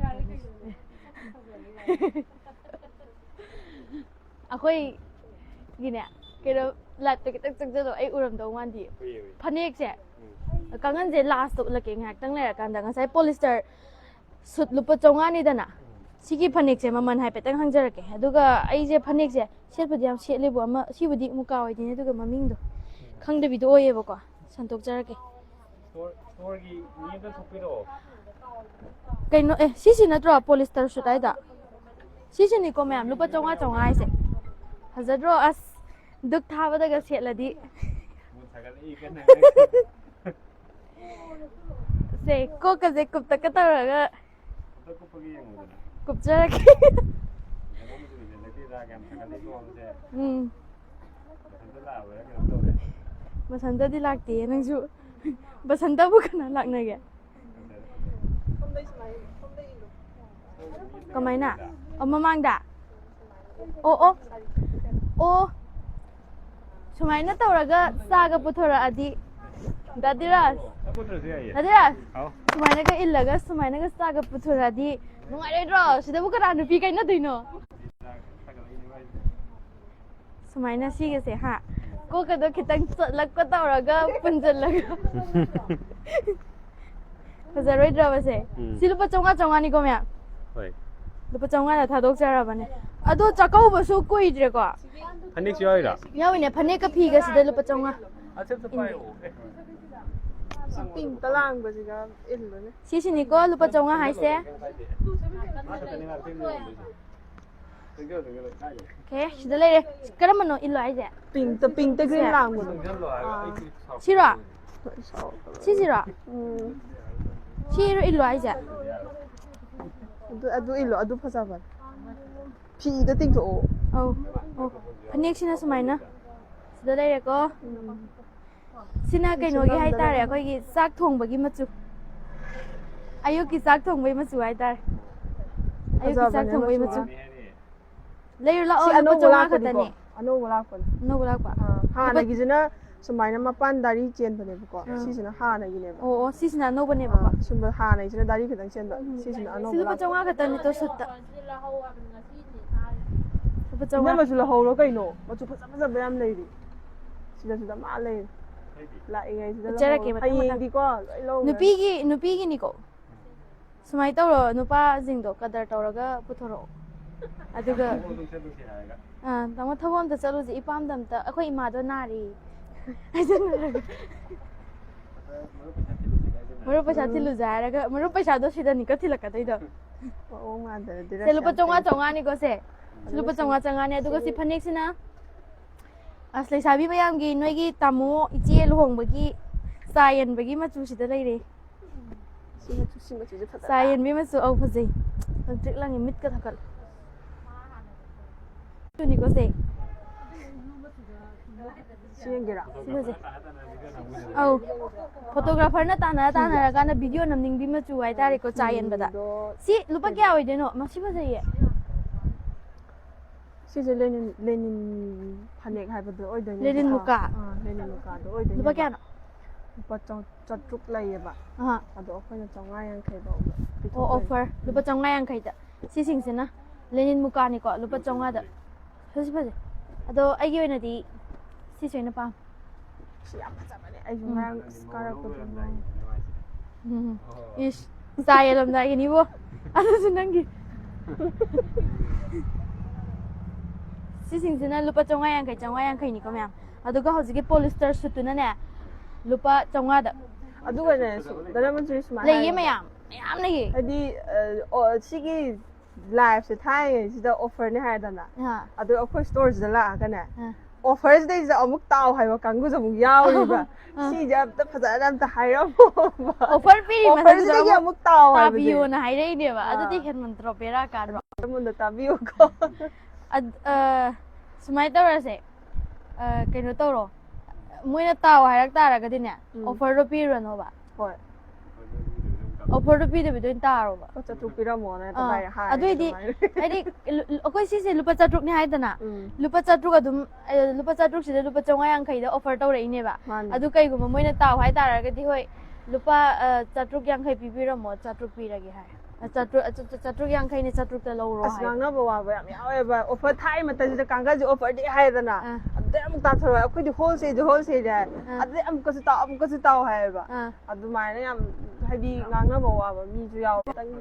ꯑꯩꯈꯣꯏꯒꯤꯅꯦ, ꯀꯩꯅꯣ, ꯂꯥꯏꯞꯇ ꯈꯤꯇꯪ ꯆꯪꯁꯤꯜꯂꯣ, ꯑꯩ ꯎꯔꯝꯗꯧ ꯃꯥꯟꯗꯤꯌꯦ꯫ ꯎꯏꯌꯦ, ꯎꯏꯌꯦ꯫ ꯐꯅꯦꯛꯁꯦ, ꯎꯝ꯫ ꯀꯥꯡꯈꯟꯁꯦ ꯂꯥꯁꯇ ꯎꯠꯂꯛꯀꯦ ꯉꯥꯏꯍꯥꯛꯇꯪ ꯂꯩꯔꯀꯥꯟꯗ꯫ ꯉꯁꯥꯏ ꯄꯣꯂꯤꯁꯇꯔ ꯁꯨꯠ ꯂꯨꯄꯥ ꯆꯥꯝꯃꯉꯥꯅꯤꯗꯅ꯫ ꯎꯝ꯫ ꯁꯤꯒꯤ ꯐꯅꯦꯛꯁꯦ ꯃꯃꯜ ꯍꯥꯏꯐꯦꯠꯇꯪ ꯍꯪꯖꯔꯛꯀꯦ꯫ ꯑꯗꯨꯒ ꯑꯩꯁꯦ ꯐꯅꯦꯛꯁꯦ ꯁꯦꯠꯄꯨꯗꯤ ꯌꯥꯝ ꯁꯦꯠꯂꯦꯕꯨ, ꯑꯃ, ꯁꯤꯕꯨꯗꯤ ꯃꯨꯀꯥ ꯑꯣꯏꯗꯣꯏꯅꯦ, ꯑꯗꯨꯒ ꯃꯃꯤꯡꯗꯣ ꯎꯝ꯫ ꯈꯪꯗꯕꯤꯗꯣ ꯑꯣꯏꯌꯦꯕꯀꯣ꯫ ꯁꯟꯗꯣꯛꯆꯔꯛꯀꯦ꯫ ꯁ꯭ꯇꯣꯔ, ꯁ꯭ꯇꯣꯔꯒꯤ ꯃꯤ ꯑꯝꯇ ꯊꯣꯛꯄꯤꯔꯛꯑꯣ꯫ ꯀꯩꯅꯣ, ꯑꯦ, ꯁꯤꯁꯤ ꯅꯠꯇ꯭ꯔꯣ ꯄꯣꯂꯤꯁꯇꯔ ꯁꯨꯠ ꯍꯥꯏꯗꯣ? ꯁꯤꯁꯤꯅꯤꯀꯣ ꯃꯌꯥꯝ, ꯂꯨꯄꯥ ꯆꯥꯝꯃꯉꯥ, ꯆꯥꯝꯃꯉꯥ ꯍꯥꯏꯁꯦ꯫ ꯐꯖꯗ꯭ꯔꯣ? ꯑꯁ, ꯗꯨꯛ ꯊꯥꯕꯗꯒ ꯁꯦꯠꯂꯗꯤ꯫ ꯃꯨꯠ ꯁꯥꯒꯠꯂꯛꯏ ꯀꯟꯅ꯫ ꯁꯦ, ꯀꯣꯛꯀꯁꯦ ꯀꯨꯞꯇꯛꯀ ꯇꯧꯔꯒ꯫ ꯑꯝꯇ ꯀꯨꯞꯄꯒ ꯌꯦꯡꯉꯨꯗꯅ꯫ ꯀꯨꯞꯆꯔꯛꯀꯦ꯫ ꯀꯩꯅꯣꯝ ꯆꯨꯔꯤꯁꯦ ꯂꯩꯇꯦꯗ, ꯌꯥꯝ ꯁꯥꯒꯠꯂꯦ ꯁꯣꯝꯁꯦ꯫ ꯎꯝ꯫ ꯃꯊꯟꯇ ꯂꯥꯛꯑꯕ꯭ꯔꯥ ꯀꯩꯅꯣꯝ ꯇꯧꯔꯦ꯫ ꯃꯊꯟꯇꯗꯤ ꯂꯥꯛꯇꯦ ꯅꯪꯁꯨ꯫ ꯕꯁꯟꯇꯕꯨ ꯀꯅꯥ ꯂꯥꯛꯅꯒꯦ? ꯀꯃꯥꯏꯅ? ꯑꯣ, ꯃꯃꯥꯡꯗ? ꯑꯣ, ꯑꯣ꯫ ꯑꯣ꯫ ꯁꯨꯃꯥꯏꯅ ꯇꯧꯔꯒ ꯆꯥꯒ ꯄꯨꯊꯣꯔꯛꯑꯗꯤ, ꯗꯥ ꯙꯤꯔꯥꯖ꯫ ꯆꯥꯛ ꯄꯨꯊꯣꯔꯛꯑꯁꯨ ꯌꯥꯏꯌꯦ꯫ ꯗꯥ ꯙꯤꯔꯥꯖ꯫ ꯍꯥꯎ꯫ ꯁꯨꯃꯥꯏꯅꯒ ꯏꯜꯂꯒ, ꯁꯨꯃꯥꯏꯅꯒ ꯆꯥꯒ ꯄꯨꯊꯣꯔꯛꯑꯗꯤ ꯅꯨꯡꯉꯥꯏꯔꯣꯏꯗ꯭ꯔꯣ? ꯁꯤꯗꯕꯨ ꯀꯅꯥ ꯅꯨꯄꯤ ꯀꯩꯅꯗꯣꯏꯅꯣ? ꯆꯥꯛ ꯊꯥꯒꯠꯂꯛꯏꯅꯦ ꯚꯥꯏ꯫ ꯁꯨꯃꯥꯏꯅ ꯁꯤꯒꯁꯦ, ꯍꯥ? ꯀꯣꯛꯀꯗꯣ ꯈꯤꯇꯪ ꯆꯠꯂꯛꯄ ꯇꯧꯔꯒ ꯄꯨꯟꯁꯤꯜꯂꯒ꯫ ꯐꯖꯔꯣꯏꯗ꯭ꯔꯕꯁꯦ? ꯎꯝ. ꯁꯤ ꯂꯨꯄꯥ ꯆꯥꯝꯃꯉꯥ ꯆꯥꯝꯃꯉꯥꯅꯤꯀꯣ, ꯃꯌꯥꯝ? ꯍꯣꯏ. ꯂꯨꯄꯥ ꯆꯥꯝꯃꯉꯥꯗ ꯊꯥꯗꯣꯛꯆꯔꯕꯅꯦ꯫ ꯑꯗꯣ ꯆꯥꯛꯀꯧꯕꯁꯨ ꯀꯨꯏꯗ꯭ꯔꯦꯀꯣ? ꯐꯅꯦꯛꯁꯨ ꯌꯥꯎꯔꯤꯔꯥ? ꯌꯥꯎꯏꯅꯦ, ꯐꯅꯦꯛꯀ ꯐꯤꯒ ꯁꯤꯗ ꯂꯨꯄꯥ ꯆꯥꯝꯃꯉꯥ꯫ ꯑꯆꯦꯞꯇ ꯄꯥꯏꯌꯣ. ꯑꯦ. ꯁꯤ ꯄꯤꯡꯛꯇ ꯂꯥꯡꯕꯁꯤꯒ ꯏꯜꯂꯨꯅꯦ꯫ ꯁꯤꯁꯤꯅꯤꯀꯣ ꯂꯨꯄꯥ ꯆꯥꯝꯃꯉꯥ ꯍꯥꯏꯁꯦ꯫ ꯃꯥ ꯈꯛꯇꯅꯤ ꯉꯥꯛꯇ ꯌꯣꯟꯗꯣꯏꯁꯦ. ꯑꯣꯀꯦ, ꯁꯤꯗ ꯂꯩꯔꯦ꯫ ꯀꯔꯝꯕꯅꯣ ꯏꯜꯂꯣ ꯍꯥꯏꯁꯦ? ꯄꯤꯡꯛꯇ ꯄꯤꯡꯛꯇ ꯒ꯭ꯔꯤꯟ ꯂꯥꯡꯕꯗꯣ꯫ ꯁꯤꯔꯣ? ꯁꯤꯁꯤꯔꯣ? ꯎꯝ. ꯁꯤꯔꯣ ꯏꯜꯂꯣ ꯍꯥꯏꯁꯦ? ꯑꯗꯨ ꯑꯗꯨ ꯏꯜꯂꯣ, ꯑꯗꯨ ꯐꯖꯕꯅꯦ꯫ ꯐꯤꯗ ꯇꯤꯡꯊꯣꯛꯑꯣ꯫ ꯑꯧ, ꯑꯧ꯫ ꯐꯅꯦꯛꯁꯤꯅ ꯁꯨꯃꯥꯏꯅ ꯁꯤꯗ ꯂꯩꯔꯦꯀꯣ꯫ ꯎꯝ. ꯁꯤꯅ ꯁꯤꯁꯨ ꯀꯩꯅꯣꯒꯤ ꯅꯝꯗꯅ ꯍꯥꯏꯇꯥꯔꯦ, ꯂꯩ꯫ ꯑꯩꯈꯣꯏꯒꯤ ꯆꯥꯛ ꯊꯣꯡꯕꯒꯤ ꯃꯆꯨ꯫ ꯑꯌꯨꯛꯀꯤ ꯆꯥꯛ ꯊꯣꯡꯕꯒꯤ ꯃꯆꯨ ꯍꯥꯏꯇꯥꯔꯦ꯫ ꯑꯌꯨꯛꯀꯤ ꯆꯥꯛ ꯐꯖꯕꯅꯦ ꯊꯣꯡꯕꯒꯤ ꯃꯆꯨ꯫ ꯃꯆꯨꯒ꯫ ꯂꯩꯔꯨ ꯂꯥꯛꯑꯣ, ꯁꯤ ꯂꯨꯄꯥ ꯑꯅꯧꯕ ꯆꯥꯝꯃꯉꯥ ꯂꯥꯛꯄꯅꯤꯀꯣ꯫ ꯈꯛꯇꯅꯤ꯫ ꯑꯅꯧꯕ ꯂꯥꯛꯄꯅꯤ꯫ ꯑꯅꯧꯕ ꯂꯥꯛꯄ? ꯑꯥ, ꯍꯥꯟꯅꯒꯤꯁꯤꯅ ꯁꯨꯃꯥꯏꯅ ꯃꯄꯥꯟ ꯗꯥꯔꯤ ꯆꯦꯟꯕꯅꯦꯕꯀꯣ꯫ ꯑꯥ. ꯁꯤꯁꯤꯅ ꯍꯥꯟꯅꯒꯤꯅꯦꯕ꯫ ꯑꯣ, ꯑꯣ, ꯁꯤꯁꯤꯅ ꯑꯅꯧꯕꯅꯦꯕꯀꯣ꯫ ꯑꯥ, ꯁꯨꯝꯕ ꯍꯥꯟꯅꯒꯤꯁꯤꯅ ꯗꯥꯔꯤ ꯈꯤꯇꯪ ꯆꯦꯟꯕ꯫ ꯁꯤꯁꯤꯅ ꯁꯤ ꯑꯅꯧꯕ ꯂꯨꯄꯥ ꯂꯥꯛꯄ꯫ ꯆꯥꯝꯃꯉꯥ ꯈꯛꯇꯅꯤꯀꯣ ꯁꯨꯠꯇ꯫ ꯂꯨꯄꯥ ꯆꯥꯝꯃꯉꯥ꯫ ꯏꯅꯝꯃꯁꯨ ꯂꯧꯍꯧꯔꯣ ꯀꯩꯅꯣ꯫ ꯃꯆꯨ ꯐꯖ ꯐꯖꯕ ꯌꯥꯝ ꯂꯩꯔꯤ꯫ ꯁꯤꯗꯁꯨ ꯗꯃꯥ ꯂꯩꯔꯤ꯫ ꯂꯥꯛꯏꯉꯩꯁꯤꯗ ꯎꯠꯆꯔꯛꯀꯦ, ꯂꯧꯍꯧꯔꯣ꯫ ꯃꯊꯪ ꯃꯊꯪ꯫ ꯍꯌꯦꯡꯗꯤꯀꯣ ꯂꯣꯏ ꯂꯧꯔꯣ꯫ ꯅꯨꯄꯤꯒꯤ, ꯅꯨꯄꯤꯒꯤꯅꯤꯀꯣ꯫ ꯁꯨꯃꯥꯏꯅ ꯇꯧꯔꯣ, ꯅꯨꯄꯥꯁꯤꯡꯗꯣ ꯀꯗꯔ ꯇꯧꯔꯒ ꯄꯨꯊꯣꯔꯛꯑꯣ꯫ ꯑꯗꯨꯒ, ꯑꯥ, ꯇꯥꯃꯣ, ꯊꯕꯛ ꯑꯝꯇ ꯆꯠꯂꯨꯁꯦ, ꯏꯄꯥꯝꯗ ꯑꯝꯇ, ꯑꯩꯈꯣꯏ ꯏꯃꯥꯗꯣ ꯅꯥꯔꯤ꯫ ꯃꯔꯨꯞ ꯄꯩꯁꯥ ꯊꯤꯜꯂꯨꯁꯦ ꯍꯥꯏꯔꯒ, ꯃꯔꯨꯞ ꯄꯩꯁꯥꯗꯣ ꯁꯤꯗꯅꯤꯀꯣ ꯊꯤꯜꯂꯛꯀꯗꯣꯏꯗꯣ꯫ ꯃꯑꯣꯡ ꯃꯥꯟꯗꯅ ꯁꯦ, ꯂꯨꯄꯥ ꯆꯥꯝꯃꯉꯥ ꯆꯥꯝꯃꯉꯥꯅꯤꯀꯣ ꯁꯦ꯫ ꯁꯤ ꯂꯨꯄꯥ ꯆꯥꯝꯃꯉꯥ ꯆꯥꯝꯃꯉꯥꯅꯤ꯫ ꯑꯗꯨꯒ ꯁꯤ ꯐꯅꯦꯛꯁꯤꯅ, ꯑꯁ, ꯂꯩꯁꯥꯕꯤ ꯃꯌꯥꯝꯒꯤ, ꯅꯣꯏꯒꯤ ꯇꯥꯃꯣ, ꯏꯆꯦ ꯂꯨꯍꯣꯡꯕꯒꯤ ꯆꯥ ꯌꯦꯟꯕꯒꯤ ꯃꯆꯨꯁꯤꯗ ꯂꯩꯔꯦ꯫ ꯁꯤ ꯃꯆꯨ, ꯁꯤ ꯃꯆꯨꯁꯦ ꯐꯖꯗ꯭ꯔꯥ? ꯆꯥ ꯌꯦꯟꯕꯤ ꯃꯆꯨ, ꯑꯧ, ꯐꯖꯩ꯫ ꯂꯪꯇ꯭ꯔꯤꯛ ꯂꯪꯉꯤ, ꯃꯤꯠꯀ ꯊꯛꯀꯠꯂꯨ꯫ ꯑꯗꯨꯅꯤꯀꯣ ꯁꯦ꯫ ꯁꯤ ꯌꯦꯡꯒꯦꯔꯥ? ꯁꯤ ꯐꯖꯩ꯫ ꯑꯧ, ꯐꯣꯇꯣꯒ꯭ꯔꯥꯐꯔꯅ ꯇꯥꯟꯅꯔ ꯇꯥꯟꯅꯔꯀꯥꯟꯗ ꯚꯤꯗꯤꯑꯣ ꯅꯝꯅꯤꯡꯕꯤ ꯃꯆꯨ ꯍꯥꯏꯇꯥꯔꯦꯀꯣ, ꯆꯥ ꯌꯦꯟꯕꯗ꯫ ꯐꯤꯗꯣ ꯁꯤ ꯂꯨꯄꯥ ꯀꯌꯥ ꯑꯣꯏꯗꯣꯏꯅꯣ? ꯃꯁꯤ ꯐꯖꯩꯌꯦ꯫ ꯁꯤꯁꯦ ꯂꯦꯅꯤꯟ, ꯂꯦꯅꯤꯟ ꯐꯅꯦꯛ ꯍꯥꯏꯕꯗꯣ ꯑꯣꯏꯗꯣꯏꯅꯦ꯫ ꯂꯦꯅꯤꯟ ꯃꯨꯀꯥ? ꯑꯥ, ꯂꯦꯅꯤꯟ ꯃꯨꯀꯥꯗꯣ ꯑꯣꯏꯗꯣꯏꯅꯦ꯫ ꯂꯨꯄꯥ ꯀꯌꯥꯅꯣ? ꯂꯨꯄꯥ ꯆꯧ-, ꯆꯥꯇ꯭ꯔꯨꯛ ꯂꯩꯌꯦꯕ꯫ ꯑꯍꯥ. ꯑꯗꯣ ꯑꯩꯈꯣꯏꯅ ꯆꯥꯝꯃꯉꯥ ꯌꯥꯡꯈꯩ ꯐꯥꯎꯕ ꯑꯣ, ꯄꯤꯊꯣꯛꯇꯣꯏꯅꯦ꯫ ꯑꯣꯐꯔ꯫ ꯂꯨꯄꯥ ꯆꯥꯝꯃꯉꯥ ꯌꯥꯡꯈꯩꯗ꯫ ꯁꯤꯁꯤꯡꯁꯤꯅ ꯂꯦꯅꯤꯟ ꯃꯨꯀꯥꯅꯤꯀꯣ, ꯂꯨꯄꯥ ꯆꯥꯝꯃꯉꯥꯗ꯫ ꯐꯖꯁꯨ ꯐꯖꯩ꯫ ꯑꯗꯣ ꯑꯩꯒꯤ ꯑꯣꯏꯅꯗꯤ ꯁꯤꯁꯦ ꯑꯣꯏꯅ ꯄꯥꯝꯃꯦ꯫ ꯁꯤ ꯌꯥꯝ ꯐꯖꯕꯅꯦ꯫ ꯑꯩꯁꯨ ꯎꯝ꯫ ꯉꯔꯥꯡ ꯑꯁ ꯀꯥꯔꯛꯄꯗꯣ꯫ ꯎꯝ꯫ ꯏꯁ, ꯆꯥ ꯌꯦꯜꯂꯝꯗꯥꯏꯒꯤꯅꯤꯕꯣ꯫ ꯑꯗꯨꯁꯨ ꯅꯪꯒꯤ꯫ ꯁꯤꯁꯤꯡꯁꯤꯅ ꯂꯨꯄꯥ ꯆꯥꯝꯃꯉꯥ ꯌꯥꯡꯈꯩ, ꯆꯥꯝꯃꯉꯥ ꯌꯥꯡꯈꯩꯅꯤꯀꯣ ꯃꯌꯥꯝ꯫ ꯑꯗꯨꯒ ꯍꯧꯖꯤꯛꯀꯤ ꯄꯣꯂꯤꯁꯇꯔ ꯁꯨꯠꯇꯨꯅꯅꯦ, ꯂꯨꯄꯥ ꯆꯥꯝꯃꯉꯥꯗ꯫ ꯑꯗꯨꯒꯅꯦ ꯁꯨ ꯗꯅꯃꯟꯖꯨꯔꯤ ꯁꯨꯃꯥꯏꯅ ꯂꯩꯌꯦ ꯍꯥꯏꯌꯦꯕ꯫ ꯃꯌꯥꯝ, ꯃꯌꯥꯝ ꯂꯩꯌꯦ꯫ ꯍꯥꯏꯗꯤ ꯑ, ꯑꯣ, ꯁꯤꯒꯤ ꯂꯥꯏꯐꯁꯦ ꯊꯥꯏꯉꯩꯁꯤꯗ ꯑꯣꯐꯔꯅꯦ ꯍꯥꯏꯔꯗꯅ꯫ ꯑꯥ, ꯑꯗꯣ ꯑꯩꯈꯣꯏ ꯁ꯭ꯇꯣꯔꯁꯤꯗ ꯂꯥꯛꯑꯒꯅꯦ, ꯑꯥ, ꯑꯣꯐꯔꯁꯤꯗꯩꯁꯤꯗ ꯑꯃꯨꯛ ꯇꯥꯎ ꯍꯥꯏꯕ ꯀꯥꯡꯕꯨꯁꯨ ꯑꯃꯨꯛ ꯌꯥꯎꯔꯤꯕ꯫ ꯑꯥ꯫ ꯁꯤꯁꯦ ꯑꯝꯇ ꯐꯖꯅ ꯑꯝꯇ ꯍꯥꯏꯔꯝꯃꯣꯕ꯫ ꯑꯣꯐꯔ ꯄꯤꯔꯤ ꯃꯊꯛꯁꯤꯗ ꯑꯣꯐꯔꯁꯤꯗꯒꯤ ꯑꯃꯨꯛ ꯑꯃꯨꯛ ꯇꯥꯎ ꯍꯥꯏꯕꯁꯦ꯫ ꯇꯥꯕꯤꯌꯣꯅ ꯍꯥꯏꯔꯛꯏꯅꯦꯕ꯫ ꯑꯥ꯫ ꯑꯗꯨꯗꯤ ꯍꯦꯟꯃꯟꯗ꯭ꯔꯣ? ꯕꯦꯔꯥ ꯀꯥꯗ꯭ꯔꯣ? ꯑꯃꯨꯟꯗ ꯇꯥꯕꯤꯌꯨꯀꯣ꯫ ꯑꯗ-, ꯑ, ꯁꯨꯃꯥꯏꯅ ꯇꯧꯔꯁꯦ꯫ ꯑ, ꯀꯩꯅꯣ ꯇꯧꯔꯣ, ꯃꯣꯏꯅ ꯇꯥꯎ ꯍꯥꯏꯔꯛ ꯇꯥꯔꯒꯗꯤꯅꯦ, ꯎꯝ꯫ ꯑꯣꯐꯔꯗꯣ ꯄꯤꯔꯨꯔꯅꯣꯕ꯫ ꯍꯣꯏ꯫ ꯑꯣꯐꯔꯗꯣ ꯄꯤꯗꯕꯤꯗ ꯑꯣꯏꯅ ꯇꯥꯔꯣꯕ꯫ ꯂꯨꯄꯥ ꯆꯥꯇ꯭ꯔꯨꯛ ꯄꯤꯔꯝꯃꯣꯅ ꯑꯥ, ꯀꯃꯥꯏꯅ ꯍꯥꯏ ꯑꯗꯨꯑꯣꯏꯗꯤ ꯑꯗꯨꯃꯥꯏꯅ꯫ ꯍꯥꯏꯗꯤ, ꯂꯨ-, ꯂꯨ-, ꯑꯩꯈꯣꯏ ꯁꯤꯁꯦ ꯂꯨꯄꯥ ꯆꯥꯇ꯭ꯔꯨꯛꯅꯤ ꯍꯥꯏꯗꯅ, ꯎꯝ꯫ ꯂꯨꯄꯥ ꯆꯥꯇ꯭ꯔꯨꯛ ꯑꯗꯨꯝ, ꯑꯦ, ꯂꯨꯄꯥ ꯆꯥꯇ꯭ꯔꯨꯛꯁꯤꯗ ꯂꯨꯄꯥ ꯆꯥꯝꯃꯉꯥ ꯌꯥꯡꯈꯩꯗ ꯑꯣꯐꯔ ꯇꯧꯔꯛꯏꯅꯦꯕ꯫ ꯃꯥꯅꯤ꯫ ꯑꯗꯨ ꯀꯩꯒꯨꯝꯕ ꯃꯣꯏꯅ ꯇꯥꯎ ꯍꯥꯏ ꯇꯥꯔꯒꯗꯤ, ꯍꯣꯏ, ꯂꯨꯄꯥ, ꯑ, ꯆꯥꯇ꯭ꯔꯨꯛ ꯌꯥꯡꯈꯩ ꯄꯤꯕꯤꯔꯝꯃꯣ, ꯆꯥꯇ꯭ꯔꯨꯛ ꯄꯤꯔꯒꯦ ꯍꯥꯏ꯫ ꯑ, ꯆꯥꯇ꯭ꯔꯨꯛ, ꯑ, ꯆꯥ-, ꯆꯥ-, ꯆꯥꯇ꯭ꯔꯨꯛ ꯌꯥꯡꯈꯩꯅꯦ, ꯆꯥꯇ꯭ꯔꯨꯛꯇ ꯂꯧꯔꯣ ꯑꯁ, ꯍꯥꯏ꯫ ꯉꯥꯡꯅꯕ ꯋꯥꯕ ꯌꯥꯝ ꯌꯥꯎꯋꯦꯕ꯫ ꯑꯣꯐꯔ ꯊꯥꯏ ꯃꯇꯝꯁꯤꯗ ꯀꯥꯡꯒꯜꯁꯦ ꯑꯣꯐꯔꯗꯤ ꯍꯥꯏꯗꯅ, ꯑꯥ꯫ ꯑꯗꯨꯗꯩ ꯑꯃꯨꯛ ꯇꯥꯊꯣꯔꯛꯑꯦ꯫ ꯑꯩꯈꯣꯏꯗꯤ ꯍꯣꯜꯁꯦꯜꯁꯦ ꯍꯣꯜꯁꯦꯜ ꯍꯥꯏ꯫ ꯑꯥ꯫ ꯑꯗꯨꯗꯩ ꯑꯃꯨꯛꯀꯁꯨ ꯇꯥꯎ, ꯑꯃꯨꯛꯀꯁꯨ ꯇꯥꯎ ꯍꯥꯏꯌꯦꯕ꯫ ꯑꯥ꯫ ꯑꯗꯨꯃꯥꯏꯅ ꯌꯥꯝ ꯍꯥꯏꯗꯤ ꯉꯥꯡꯅꯕ ꯋꯥꯕ ꯃꯤꯁꯨ ꯌꯥꯎꯋꯦ꯫ ꯈꯤꯇꯪ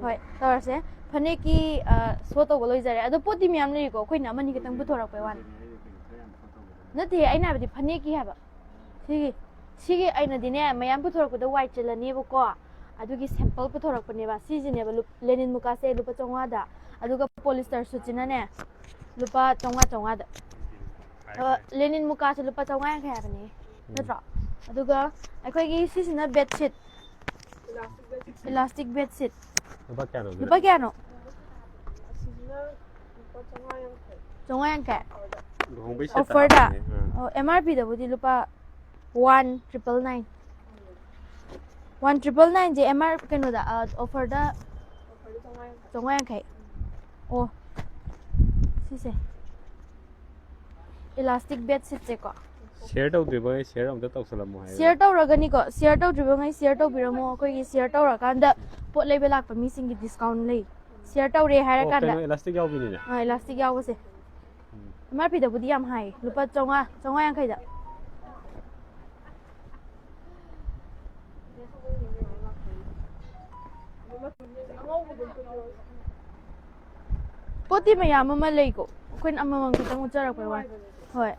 ꯍꯣꯏ, ꯇꯧꯔꯁꯦ꯫ ꯐꯅꯦꯛꯀꯤ, ꯑ, ꯁꯣ ꯇꯧꯕ ꯂꯣꯏꯖꯔꯦ꯫ ꯑꯗꯣ ꯄꯣꯠꯇꯤ ꯃꯌꯥꯝ ꯂꯩꯔꯤꯀꯣ, ꯑꯩꯈꯣꯏꯅ ꯑꯃꯅꯤ ꯈꯛꯇꯪ ꯄꯨꯊꯣꯔꯛꯄꯩ ꯋꯥꯅꯤ꯫ ꯅꯠꯇꯦ, ꯑꯩꯅ ꯍꯥꯏꯕꯗꯤ ꯐꯅꯦꯛꯀꯤ ꯍꯥꯏꯕ꯫ ꯁꯤꯒꯤ, ꯁꯤꯒꯤ ꯑꯩꯅꯗꯤꯅꯦ, ꯃꯌꯥꯝ ꯄꯨꯊꯣꯔꯛꯄꯗ ꯋꯥꯏ ꯆꯤꯜꯂꯅꯦꯕꯀꯣ꯫ ꯑꯗꯨꯒꯤ ꯁꯦꯝꯄꯜ ꯄꯨꯊꯣꯔꯛꯄꯅꯦꯕ꯫ ꯁꯤꯁꯤꯅꯦꯕ ꯂꯨꯞ-, ꯂꯦꯅꯤꯟ ꯃꯨꯀꯥꯁꯦ ꯂꯨꯄꯥ ꯆꯥꯝꯃꯉꯥꯗ, ꯑꯗꯨꯒ ꯄꯣꯂꯤꯁꯇꯔ ꯁꯨꯠꯁꯤꯅꯅꯦ, ꯂꯨꯄꯥ ꯆꯥꯝꯃꯉꯥ, ꯆꯥꯝꯃꯉꯥꯗ꯫ ꯑ, ꯂꯦꯅꯤꯟ ꯃꯨꯀꯥꯁꯦ ꯂꯨꯄꯥ ꯆꯥꯝꯃꯉꯥ ꯌꯥꯡꯈꯩ ꯍꯥꯏꯕꯅꯦ, ꯅꯠꯇ꯭ꯔꯣ? ꯑꯗꯨꯒ ꯑꯩꯈꯣꯏꯒꯤ ꯁꯤꯁꯤꯅ ꯕꯦꯗꯁꯤꯠ, ꯏꯂꯥꯁꯇꯤꯛ ꯕꯦꯗꯁꯤꯠ꯫ ꯂꯨꯄꯥ ꯀꯌꯥꯅꯣ ꯑꯗꯨꯅ? ꯂꯨꯄꯥ ꯀꯌꯥꯅꯣ? ꯑꯁꯤꯁꯤꯅ ꯂꯨꯄꯥ ꯆꯥꯝꯃꯉꯥ ꯌꯥꯡꯈꯩ꯫ ꯆꯥꯝꯃꯉꯥ ꯌꯥꯡꯈꯩ? ꯂꯨꯍꯣꯡꯕꯩ ꯁꯦꯠꯇ ꯑꯣꯐꯔꯗ? ꯍꯥꯞꯄꯅꯦ꯫ ꯑꯥ꯫ ꯑꯣ, ꯑꯦꯝ ꯑꯥꯔ ꯄꯤꯗꯕꯨꯗꯤ ꯂꯨꯄꯥ one triple nine. One triple ꯅꯥꯏꯟꯁꯦ ꯑꯦꯝ ꯑꯥꯔ ꯀꯩꯅꯣꯗ, ꯑ, ꯑꯣꯐꯔꯗ ꯑꯣꯐꯔꯗ ꯆꯥꯝꯃꯉꯥ ꯌꯥꯡꯈꯩ꯫ ꯆꯥꯝꯃꯉꯥ ꯌꯥꯡꯈꯩ꯫ ꯑꯣ, ꯁꯤꯁꯦ ꯏꯂꯥꯁꯇꯤꯛ ꯕꯦꯗꯁꯤꯠꯁꯦꯀꯣ꯫ ꯁꯤꯌꯔ ꯇꯧꯗ꯭ꯔꯤꯕ ꯁꯤꯌꯔ ꯑꯝꯇ ꯇꯧꯁꯜꯂꯝꯃꯣ ꯍꯥꯏꯌꯣ꯫ ꯁꯤꯌꯔ ꯇꯧꯔꯒꯅꯤꯀꯣ, ꯁꯤꯌꯔ ꯇꯧꯗ꯭ꯔꯤꯕꯉꯩ ꯁꯤꯌꯔ ꯇꯧꯕꯤꯔꯝꯃꯣ꯫ ꯑꯩꯈꯣꯏꯒꯤ ꯁꯤꯌꯔ ꯇꯧꯔꯀꯥꯟꯗ ꯄꯣꯠ ꯂꯩꯕ ꯂꯥꯛꯄ ꯃꯤꯁꯤꯡꯒꯤ ꯗꯤꯁꯀꯥꯎꯟ ꯂꯩ꯫ ꯁꯤꯌꯔ ꯇꯧꯔꯦ ꯑꯣ, ꯍꯥꯏꯔꯀꯥꯟꯗ꯫ ꯀꯩꯅꯣ ꯏꯂꯥꯁꯇꯤꯛ ꯌꯥꯎꯕꯤꯅꯤꯅꯦ꯫ ꯑꯥ, ꯏꯂꯥꯁꯇꯤꯛ ꯌꯥꯎꯕꯁꯦ꯫ ꯎꯝ꯫ ꯑꯦꯝ ꯑꯥꯔ ꯄꯤꯗꯕꯨꯗꯤ ꯌꯥꯝ ꯍꯥꯏ, ꯂꯨꯄꯥ ꯆꯥꯝꯃꯉꯥ, ꯆꯥꯝꯃꯉꯥ ꯌꯥꯡꯈꯩꯗ꯫ ꯄꯣꯠꯇꯤ ꯃꯌꯥꯝ ꯑꯃ ꯂꯩꯀꯣ, ꯑꯩꯈꯣꯏꯅ ꯑꯃꯃꯝ ꯈꯛꯇꯪ ꯎꯠꯆꯔꯛꯄꯩ ꯋꯥꯅꯤ꯫ ꯍꯣꯏ꯫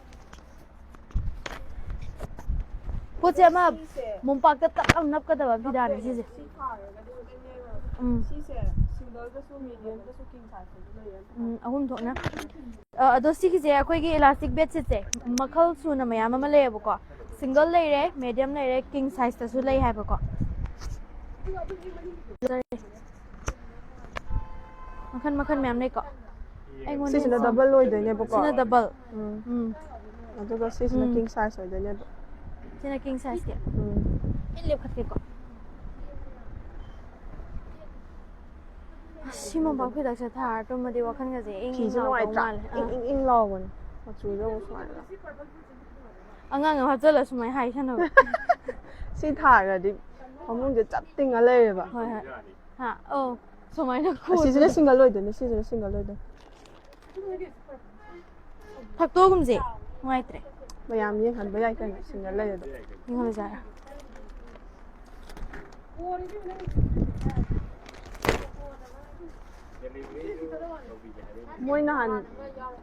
ꯄꯣꯠꯁꯦ ꯑꯃ ꯁꯤꯁꯦ ꯃꯣꯝꯄꯥꯛꯇ ꯇꯛ ꯂꯥꯎ ꯅꯞꯀꯗꯕ ꯐꯤꯗꯥꯅꯦ ꯁꯤꯁꯦ꯫ ꯁꯤ ꯊꯥꯔꯒꯗꯤ ꯑꯗꯨꯝ ꯂꯩꯔꯣ꯫ ꯎꯝ꯫ ꯁꯤꯁꯦ ꯁꯤꯡꯒꯜꯗꯁꯨ, ꯃꯤꯗꯤꯌꯝꯗꯁꯨ, ꯀꯤꯡ ꯁꯥꯏꯖꯇꯁꯨ ꯂꯩꯌꯦ꯫ ꯎꯝ, ꯑꯍꯨꯝ ꯊꯣꯛꯅ꯫ ꯑ, ꯑꯗꯣ ꯁꯤꯒꯤꯁꯦ ꯑꯩꯈꯣꯏꯒꯤ ꯏꯂꯥꯁꯇꯤꯛ ꯕꯦꯗꯁꯤꯠꯁꯦ ꯃꯈꯜ ꯁꯨꯅ ꯃꯌꯥꯝ ꯑꯃ ꯂꯩꯌꯦꯕꯀꯣ꯫ ꯁꯤꯡꯒꯜ ꯂꯩꯔꯦ, ꯃꯦꯗꯤꯌꯝ ꯂꯩꯔꯦ, ꯀꯤꯡ ꯁꯥꯏꯖꯇꯁꯨ ꯂꯩ ꯍꯥꯏꯕꯀꯣ꯫ ꯃꯈꯜ ꯃꯈꯜ ꯃꯌꯥꯝ ꯂꯩꯀꯣ꯫ ꯑꯩꯉꯣꯟꯗ ꯁꯤꯁꯤꯅ ꯁꯤ- ꯗꯕꯜ ꯑꯣꯏꯗꯣꯏꯅꯦꯕꯀꯣ꯫ ꯁꯤꯅ ꯗꯕꯜ꯫ ꯎꯝ꯫ ꯎꯝ꯫ ꯑꯗꯨꯒ ꯁꯤꯁꯤꯅ ꯎꯝ꯫ ꯀꯤꯡ ꯁꯥꯏꯖ ꯑꯣꯏꯗꯣꯏꯅꯦꯕ꯫ ꯁꯤꯅ ꯀꯤꯡ ꯁꯥꯏꯖꯀꯤ꯫ ꯎꯝ꯫ ꯑꯩ ꯂꯦꯞꯈꯠꯀꯦꯀꯣ꯫ ꯑꯁ, ꯁꯤ ꯃꯣꯝꯄꯥꯛ ꯐꯤꯗꯛꯁꯦ ꯊꯥꯔ ꯇꯨꯝꯃꯗꯤ ꯋꯥꯈꯜꯒꯁꯦ ꯏꯪ ꯏꯪ ꯐꯤꯁꯨ ꯂꯥꯎꯗꯧ ꯅꯨꯡꯉꯥꯏꯇ꯭ꯔꯥ? ꯃꯥꯜꯂꯦ꯫ ꯑꯥ꯫ ꯏꯪ ꯏꯪ ꯏꯪ ꯂꯥꯎꯕꯅꯦ꯫ ꯃꯆꯨꯗꯣ ꯑꯃꯨꯛ ꯁꯨꯃꯥꯏꯅ꯫ ꯑꯉꯥꯡ ꯑꯃ ꯍꯥꯞꯆꯜꯂ ꯁꯨꯃꯥꯏꯅ ꯍꯥꯏ ꯁꯥꯟꯅꯕ꯫ ꯁꯤ ꯊꯥꯔꯗꯤ ꯐꯃꯨꯡꯁꯦ ꯆꯞ ꯇꯤꯡꯉ ꯂꯩꯔꯦꯕ꯫ ꯍꯣꯏ, ꯍꯣꯏ꯫ ꯍꯥ? ꯑꯧ, ꯁꯨꯃꯥꯏꯅ ꯈꯣꯡ ꯑꯁꯤꯁꯤꯅ ꯁꯤꯡꯒꯜ ꯑꯣꯏꯗꯣꯏꯅꯦ, ꯁꯤꯁꯤꯅ ꯁꯤꯡꯒꯜ ꯑꯣꯏꯗꯣꯏꯅꯦ꯫ ꯐꯛꯇꯣꯒꯨꯝꯁꯦ ꯅꯨꯡꯉꯥꯏꯇ꯭ꯔꯦ꯫ ꯃꯌꯥꯝ ꯌꯦꯡꯍꯟꯕ ꯌꯥꯏ ꯀꯩꯅꯣ, ꯁꯤꯡꯒꯜ ꯂꯩꯔꯗꯤ꯫ ꯌꯦꯡꯍꯜꯂꯁꯦ ꯍꯥꯏꯔꯣ? ꯃꯣꯏ ꯅꯍꯥꯟ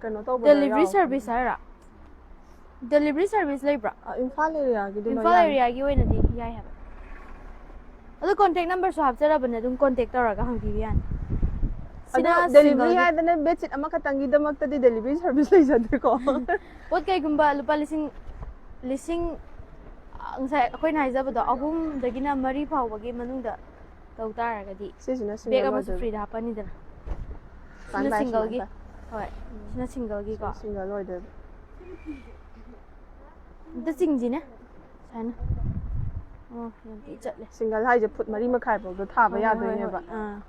ꯀꯩꯅꯣ ꯇꯧꯕꯗ ꯗꯦꯂꯤꯚꯔꯤ ꯌꯥꯎꯕꯅꯦ꯫ ꯁꯔꯚꯤꯁ ꯍꯥꯏꯔꯣ? ꯗꯦꯂꯤꯚꯔꯤ ꯁꯔꯚꯤꯁ ꯂꯩꯕ꯭ꯔꯥ? ꯑ, ꯏꯝꯐꯥꯜ ꯑꯦꯔꯤꯌꯥꯒꯤꯗꯤ ꯂꯣꯏ ꯏꯝꯐꯥꯜ ꯌꯥꯅꯤ꯫ ꯑꯦꯔꯤꯌꯥꯒꯤ ꯑꯣꯏꯅꯗꯤ ꯌꯥꯏ ꯍꯥꯏꯕ꯫ ꯑꯗꯣ ꯀꯣꯟꯇꯦꯛ ꯅꯝꯕꯔꯁꯨ ꯍꯥꯞꯆꯔꯕꯅꯦ, ꯑꯗꯨꯝ ꯀꯣꯟꯇꯦꯛ ꯇꯧꯔꯒ ꯍꯪꯕꯤꯕ ꯌꯥꯅꯤ꯫ ꯑꯗꯣ ꯁꯤꯅ ꯗꯦꯂꯤꯚꯔꯤ ꯁꯤꯡꯒꯜꯒꯤ ꯍꯥꯏꯗꯅ ꯕꯦꯗꯁꯤꯠ ꯑꯃꯈꯛꯇꯪꯒꯤꯗꯃꯛꯇꯗꯤ ꯗꯦꯂꯤꯚꯔꯤ ꯁꯔꯚꯤꯁ ꯂꯩꯖꯗꯦꯀꯣ꯫ ꯄꯣꯠ ꯀꯩꯒꯨꯝꯕ ꯂꯨꯄꯥ ꯂꯤꯁꯤꯡ, ꯂꯤꯁꯤꯡ, ꯑ, ꯉꯁꯥꯏ ꯑꯩꯈꯣꯏꯅ ꯍꯥꯏꯖꯕꯗꯣ, ꯑꯍꯨꯝꯗꯒꯤꯅ ꯃꯔꯤ ꯐꯥꯎꯕꯒꯤ ꯃꯅꯨꯡꯗ ꯇꯧ ꯇꯥꯔꯒꯗꯤ ꯁꯤꯁꯤꯅ ꯕꯦꯒ ꯁꯤꯡꯒꯜ ꯑꯃꯁꯨ ꯑꯣꯏꯗꯣꯏꯕ꯫ ꯐ꯭ꯔꯤꯗ ꯍꯥꯞꯄꯅꯤꯗꯅ꯫ ꯁꯤꯅ ꯁꯨꯃꯥꯏꯅ ꯄꯥꯏ, ꯁꯨꯃꯥꯏꯅ ꯁꯤꯡꯒꯜꯒꯤ꯫ ꯄꯥꯏ꯫ ꯍꯣꯏ꯫ ꯎꯝ꯫ ꯁꯤꯅ ꯁꯤꯡꯒꯜꯒꯤꯀꯣ꯫ ꯁꯤ ꯁꯤꯡꯒꯜ ꯑꯣꯏꯗꯣꯏꯕ꯫ ꯑꯝꯇ ꯆꯤꯡꯁꯤꯅꯦ꯫ ꯁꯨꯃꯥꯏꯅ꯫ ꯑꯣ, ꯌꯥꯝ ꯊꯤ ꯆꯠꯂꯦ꯫ ꯁꯤꯡꯒꯜ ꯍꯥꯏꯁꯦ ꯐꯨꯠ ꯃꯔꯤ ꯃꯈꯥꯏ ꯐꯥꯎꯗ ꯊꯥꯕ ꯍꯣꯏ, ꯍꯣꯏ, ꯍꯣꯏ, ꯌꯥꯗꯣꯏꯅꯦꯕ꯫ ꯍꯣꯏ꯫ ꯑꯥ꯫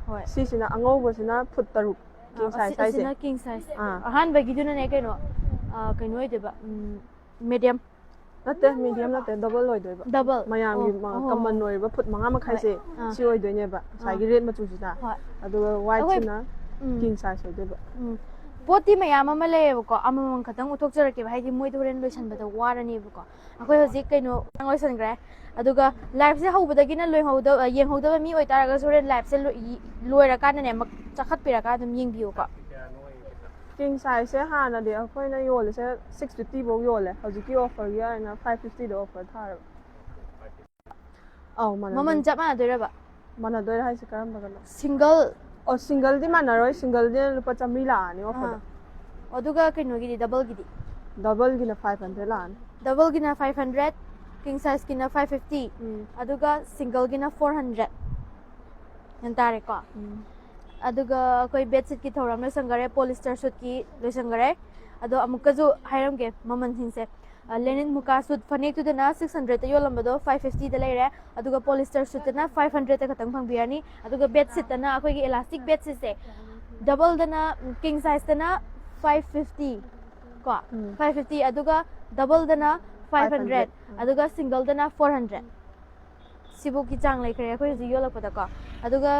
ꯍꯣꯏ꯫ ꯁꯤꯁꯤꯅ ꯑꯉꯧꯕꯁꯤꯅ ꯐꯨꯠ ꯇꯔꯨꯛ, ꯑꯥ, ꯀꯤꯡ ꯑꯁꯤ-, ꯁꯥꯏꯖ ꯍꯥꯏꯁꯦ꯫ ꯑꯁꯤꯅ ꯀꯤꯡ ꯁꯥꯏꯖ꯫ ꯑꯥ꯫ ꯑꯍꯥꯟꯕꯒꯤꯗꯨꯅꯅꯦ ꯀꯩꯅꯣ, ꯑꯥ, ꯀꯩꯅꯣ ꯑꯣꯏꯗꯣꯏꯕ, ꯎꯝ, ꯃꯦꯗꯤꯌꯝ꯫ ꯅꯠꯇꯦ, ꯃꯦꯗꯤꯌꯝ ꯅꯠꯇꯦ, ꯗꯕꯜ ꯑꯣꯏꯗꯣꯏꯕ꯫ ꯗꯕꯜ? ꯃꯌꯥꯝꯒꯤ ꯑꯣ, ꯃ-, ꯑꯣ, ꯀꯃꯟ ꯍꯣꯏ꯫ ꯑꯣꯏꯔꯤꯕ ꯐꯨꯠ ꯃꯉꯥ ꯃꯈꯥꯏꯁꯦ, ꯑꯥ꯫ ꯁꯤ ꯑꯣꯏꯗꯣꯏꯅꯦꯕ, ꯑꯥ꯫ ꯉꯁꯥꯏꯒꯤ ꯔꯦꯗ ꯃꯆꯨꯁꯤꯅ꯫ ꯍꯣꯏ꯫ ꯑꯗꯨꯒ ꯑꯩꯈꯣꯏ, ꯋꯥꯏꯠꯁꯤꯅ ꯎꯝ꯫ ꯀꯤꯡ ꯁꯥꯏꯖ ꯑꯣꯏꯗꯣꯏꯕ꯫ ꯎꯝ꯫ ꯄꯣꯠꯇꯤ ꯃꯌꯥꯝ ꯑꯃ ꯂꯩꯌꯦꯕꯀꯣ, ꯑꯃꯃꯝ ꯈꯛꯇꯪ ꯎꯠꯊꯣꯛꯆꯔꯛꯀꯦꯕ, ꯍꯥꯏꯗꯤ ꯃꯣꯏꯗ ꯍꯣꯔꯦꯟ ꯂꯣꯏꯁꯟꯕꯗ ꯋꯥꯔꯅꯦꯕꯀꯣ꯫ ꯑꯩꯈꯣꯏ ꯍꯧꯖꯤꯛ ꯀꯩꯅꯣ ꯂꯣꯏꯁꯟꯈ꯭ꯔꯦ, ꯑꯗꯨꯒ ꯂꯥꯏꯞꯁꯦ ꯍꯧꯕꯗꯒꯤꯅ ꯂꯣꯏꯍꯧꯗꯕ, ꯌꯦꯡꯍꯧꯗꯕ ꯃꯤ ꯑꯣꯏꯇꯥꯔꯒꯁꯨ ꯍꯣꯔꯦꯟ ꯂꯥꯏꯞꯁꯦ ꯂꯣꯏ-, ꯂꯣꯏꯔꯀꯥꯟꯗꯅꯦ ꯃꯛ-, ꯆꯥꯈꯠꯄꯤꯔꯒ ꯑꯗꯨꯝ ꯌꯦꯡꯕꯤꯌꯨꯀꯣ꯫ ꯀꯤꯡ ꯁꯥꯏꯖꯁꯦ ꯍꯥꯟꯅꯗꯤ ꯑꯩꯈꯣꯏꯅ ꯌꯣꯜꯂꯤꯁꯦ ꯁꯤꯛꯁ ꯐꯤꯐꯇꯤ ꯐꯧ ꯌꯣꯜꯂꯦ, ꯍꯧꯖꯤꯛꯀꯤ ꯑꯣꯐꯔꯒꯤ ꯑꯣꯏꯅ ꯐꯥꯏꯚ ꯐꯤꯐꯇꯤꯗ ꯑꯣꯐꯔ ꯊꯥꯔꯕ꯫ ꯑꯧ, ꯃꯥꯟꯅꯗꯣꯏꯅꯦ꯫ ꯃꯃꯜ ꯆꯞ ꯃꯥꯟꯅꯗꯣꯏꯔꯕ? ꯃꯥꯟꯅꯗꯣꯏꯔꯥ ꯍꯥꯏꯁꯦ ꯀꯔꯝꯕꯒꯅꯣ? ꯁꯤꯡꯒꯜ ꯑꯣ, ꯁꯤꯡꯒꯜꯗꯤ ꯃꯥꯟꯅꯔꯣꯏ, ꯁꯤꯡꯒꯜꯗꯤ ꯂꯨꯄꯥ ꯆꯥꯝꯃꯔꯤ ꯂꯥꯛꯑꯅꯤ ꯑꯣꯐꯔꯗ꯫ ꯑꯥ꯫ ꯑꯗꯨꯒ ꯀꯩꯅꯣꯒꯤꯗꯤ, ꯗꯕꯜꯒꯤꯗꯤ? ꯗꯕꯜꯒꯤꯅ ꯐꯥꯏꯚ ꯍꯟꯗ꯭ꯔꯦꯗ ꯂꯥꯛꯑꯅꯤ꯫ ꯗꯕꯜꯒꯤꯅ ꯐꯥꯏꯚ ꯍꯟꯗ꯭ꯔꯦꯗ, ꯀꯤꯡ ꯁꯥꯏꯖꯀꯤꯅ ꯐꯥꯏꯚ ꯐꯤꯐꯇꯤ, ꯎꯝ꯫ ꯑꯗꯨꯒ ꯁꯤꯡꯒꯜꯒꯤꯅ ꯐꯣꯔ ꯍꯟꯗ꯭ꯔꯦꯗ꯫ ꯒ꯭ꯌꯥꯟ ꯇꯥꯔꯦꯀꯣ? ꯎꯝ꯫ ꯑꯗꯨꯒ ꯑꯩꯈꯣꯏ ꯕꯦꯗꯁꯤꯠꯀꯤ ꯊꯧꯔꯝ ꯂꯣꯏꯁꯟꯈꯔꯦ, ꯄꯣꯂꯤꯁꯇꯔ ꯁꯨꯠꯀꯤ ꯂꯣꯏꯁꯟꯈꯔꯦ꯫ ꯑꯗꯣ ꯑꯃꯨꯛꯀꯁꯨ ꯍꯥꯏꯔꯝꯒꯦ ꯃꯃꯜꯁꯤꯡꯁꯦ꯫ ꯑ, ꯂꯦꯅꯤꯟ ꯃꯨꯀꯥ ꯁꯨꯠ ꯐꯅꯦꯛꯇꯨꯗꯅ ꯁꯤꯛꯁ ꯍꯟꯗ꯭ꯔꯦꯗꯇ ꯌꯣꯜꯂꯝꯕꯗꯣ ꯐꯥꯏꯚ ꯐꯤꯐꯇꯤꯗ ꯂꯩꯔꯦ, ꯑꯗꯨꯒ ꯄꯣꯂꯤꯁꯇꯔ ꯁꯨꯠꯇꯅ ꯐꯥꯏꯚ ꯍꯟꯗ꯭ꯔꯦꯗꯇ ꯈꯛꯇꯪ ꯐꯪꯕꯤꯔꯅꯤ꯫ ꯑꯗꯨꯒ ꯕꯦꯗꯁꯤꯠꯇꯅ ꯑꯩꯈꯣꯏꯒꯤ ꯏꯂꯥꯁꯇꯤꯛ ꯕꯦꯗꯁꯤꯠꯁꯦ, ꯗꯕꯜꯗꯅ, ꯀꯤꯡ ꯁꯥꯏꯖꯇꯅ ꯐꯥꯏꯚ ꯐꯤꯐꯇꯤ ꯀꯣ, ꯎꯝ꯫ ꯐꯥꯏꯚ ꯐꯤꯐꯇꯤ, ꯑꯗꯨꯒ ꯗꯕꯜꯗꯅ ꯐꯥꯏꯚ ꯍꯟꯗ꯭ꯔꯦꯗ, ꯎꯝ꯫ ꯑꯗꯨꯒ ꯁꯤꯡꯒꯜꯗꯅ ꯐꯣꯔ ꯍꯟꯗ꯭ꯔꯦꯗ꯫ ꯁꯤꯕꯨꯛꯀꯤ ꯆꯥꯡ ꯂꯩꯈ꯭ꯔꯦ ꯑꯩꯈꯣꯏ ꯍꯧꯖꯤꯛ ꯌꯣꯜꯂꯛꯄꯗꯀꯣ꯫ ꯑꯗꯨꯒ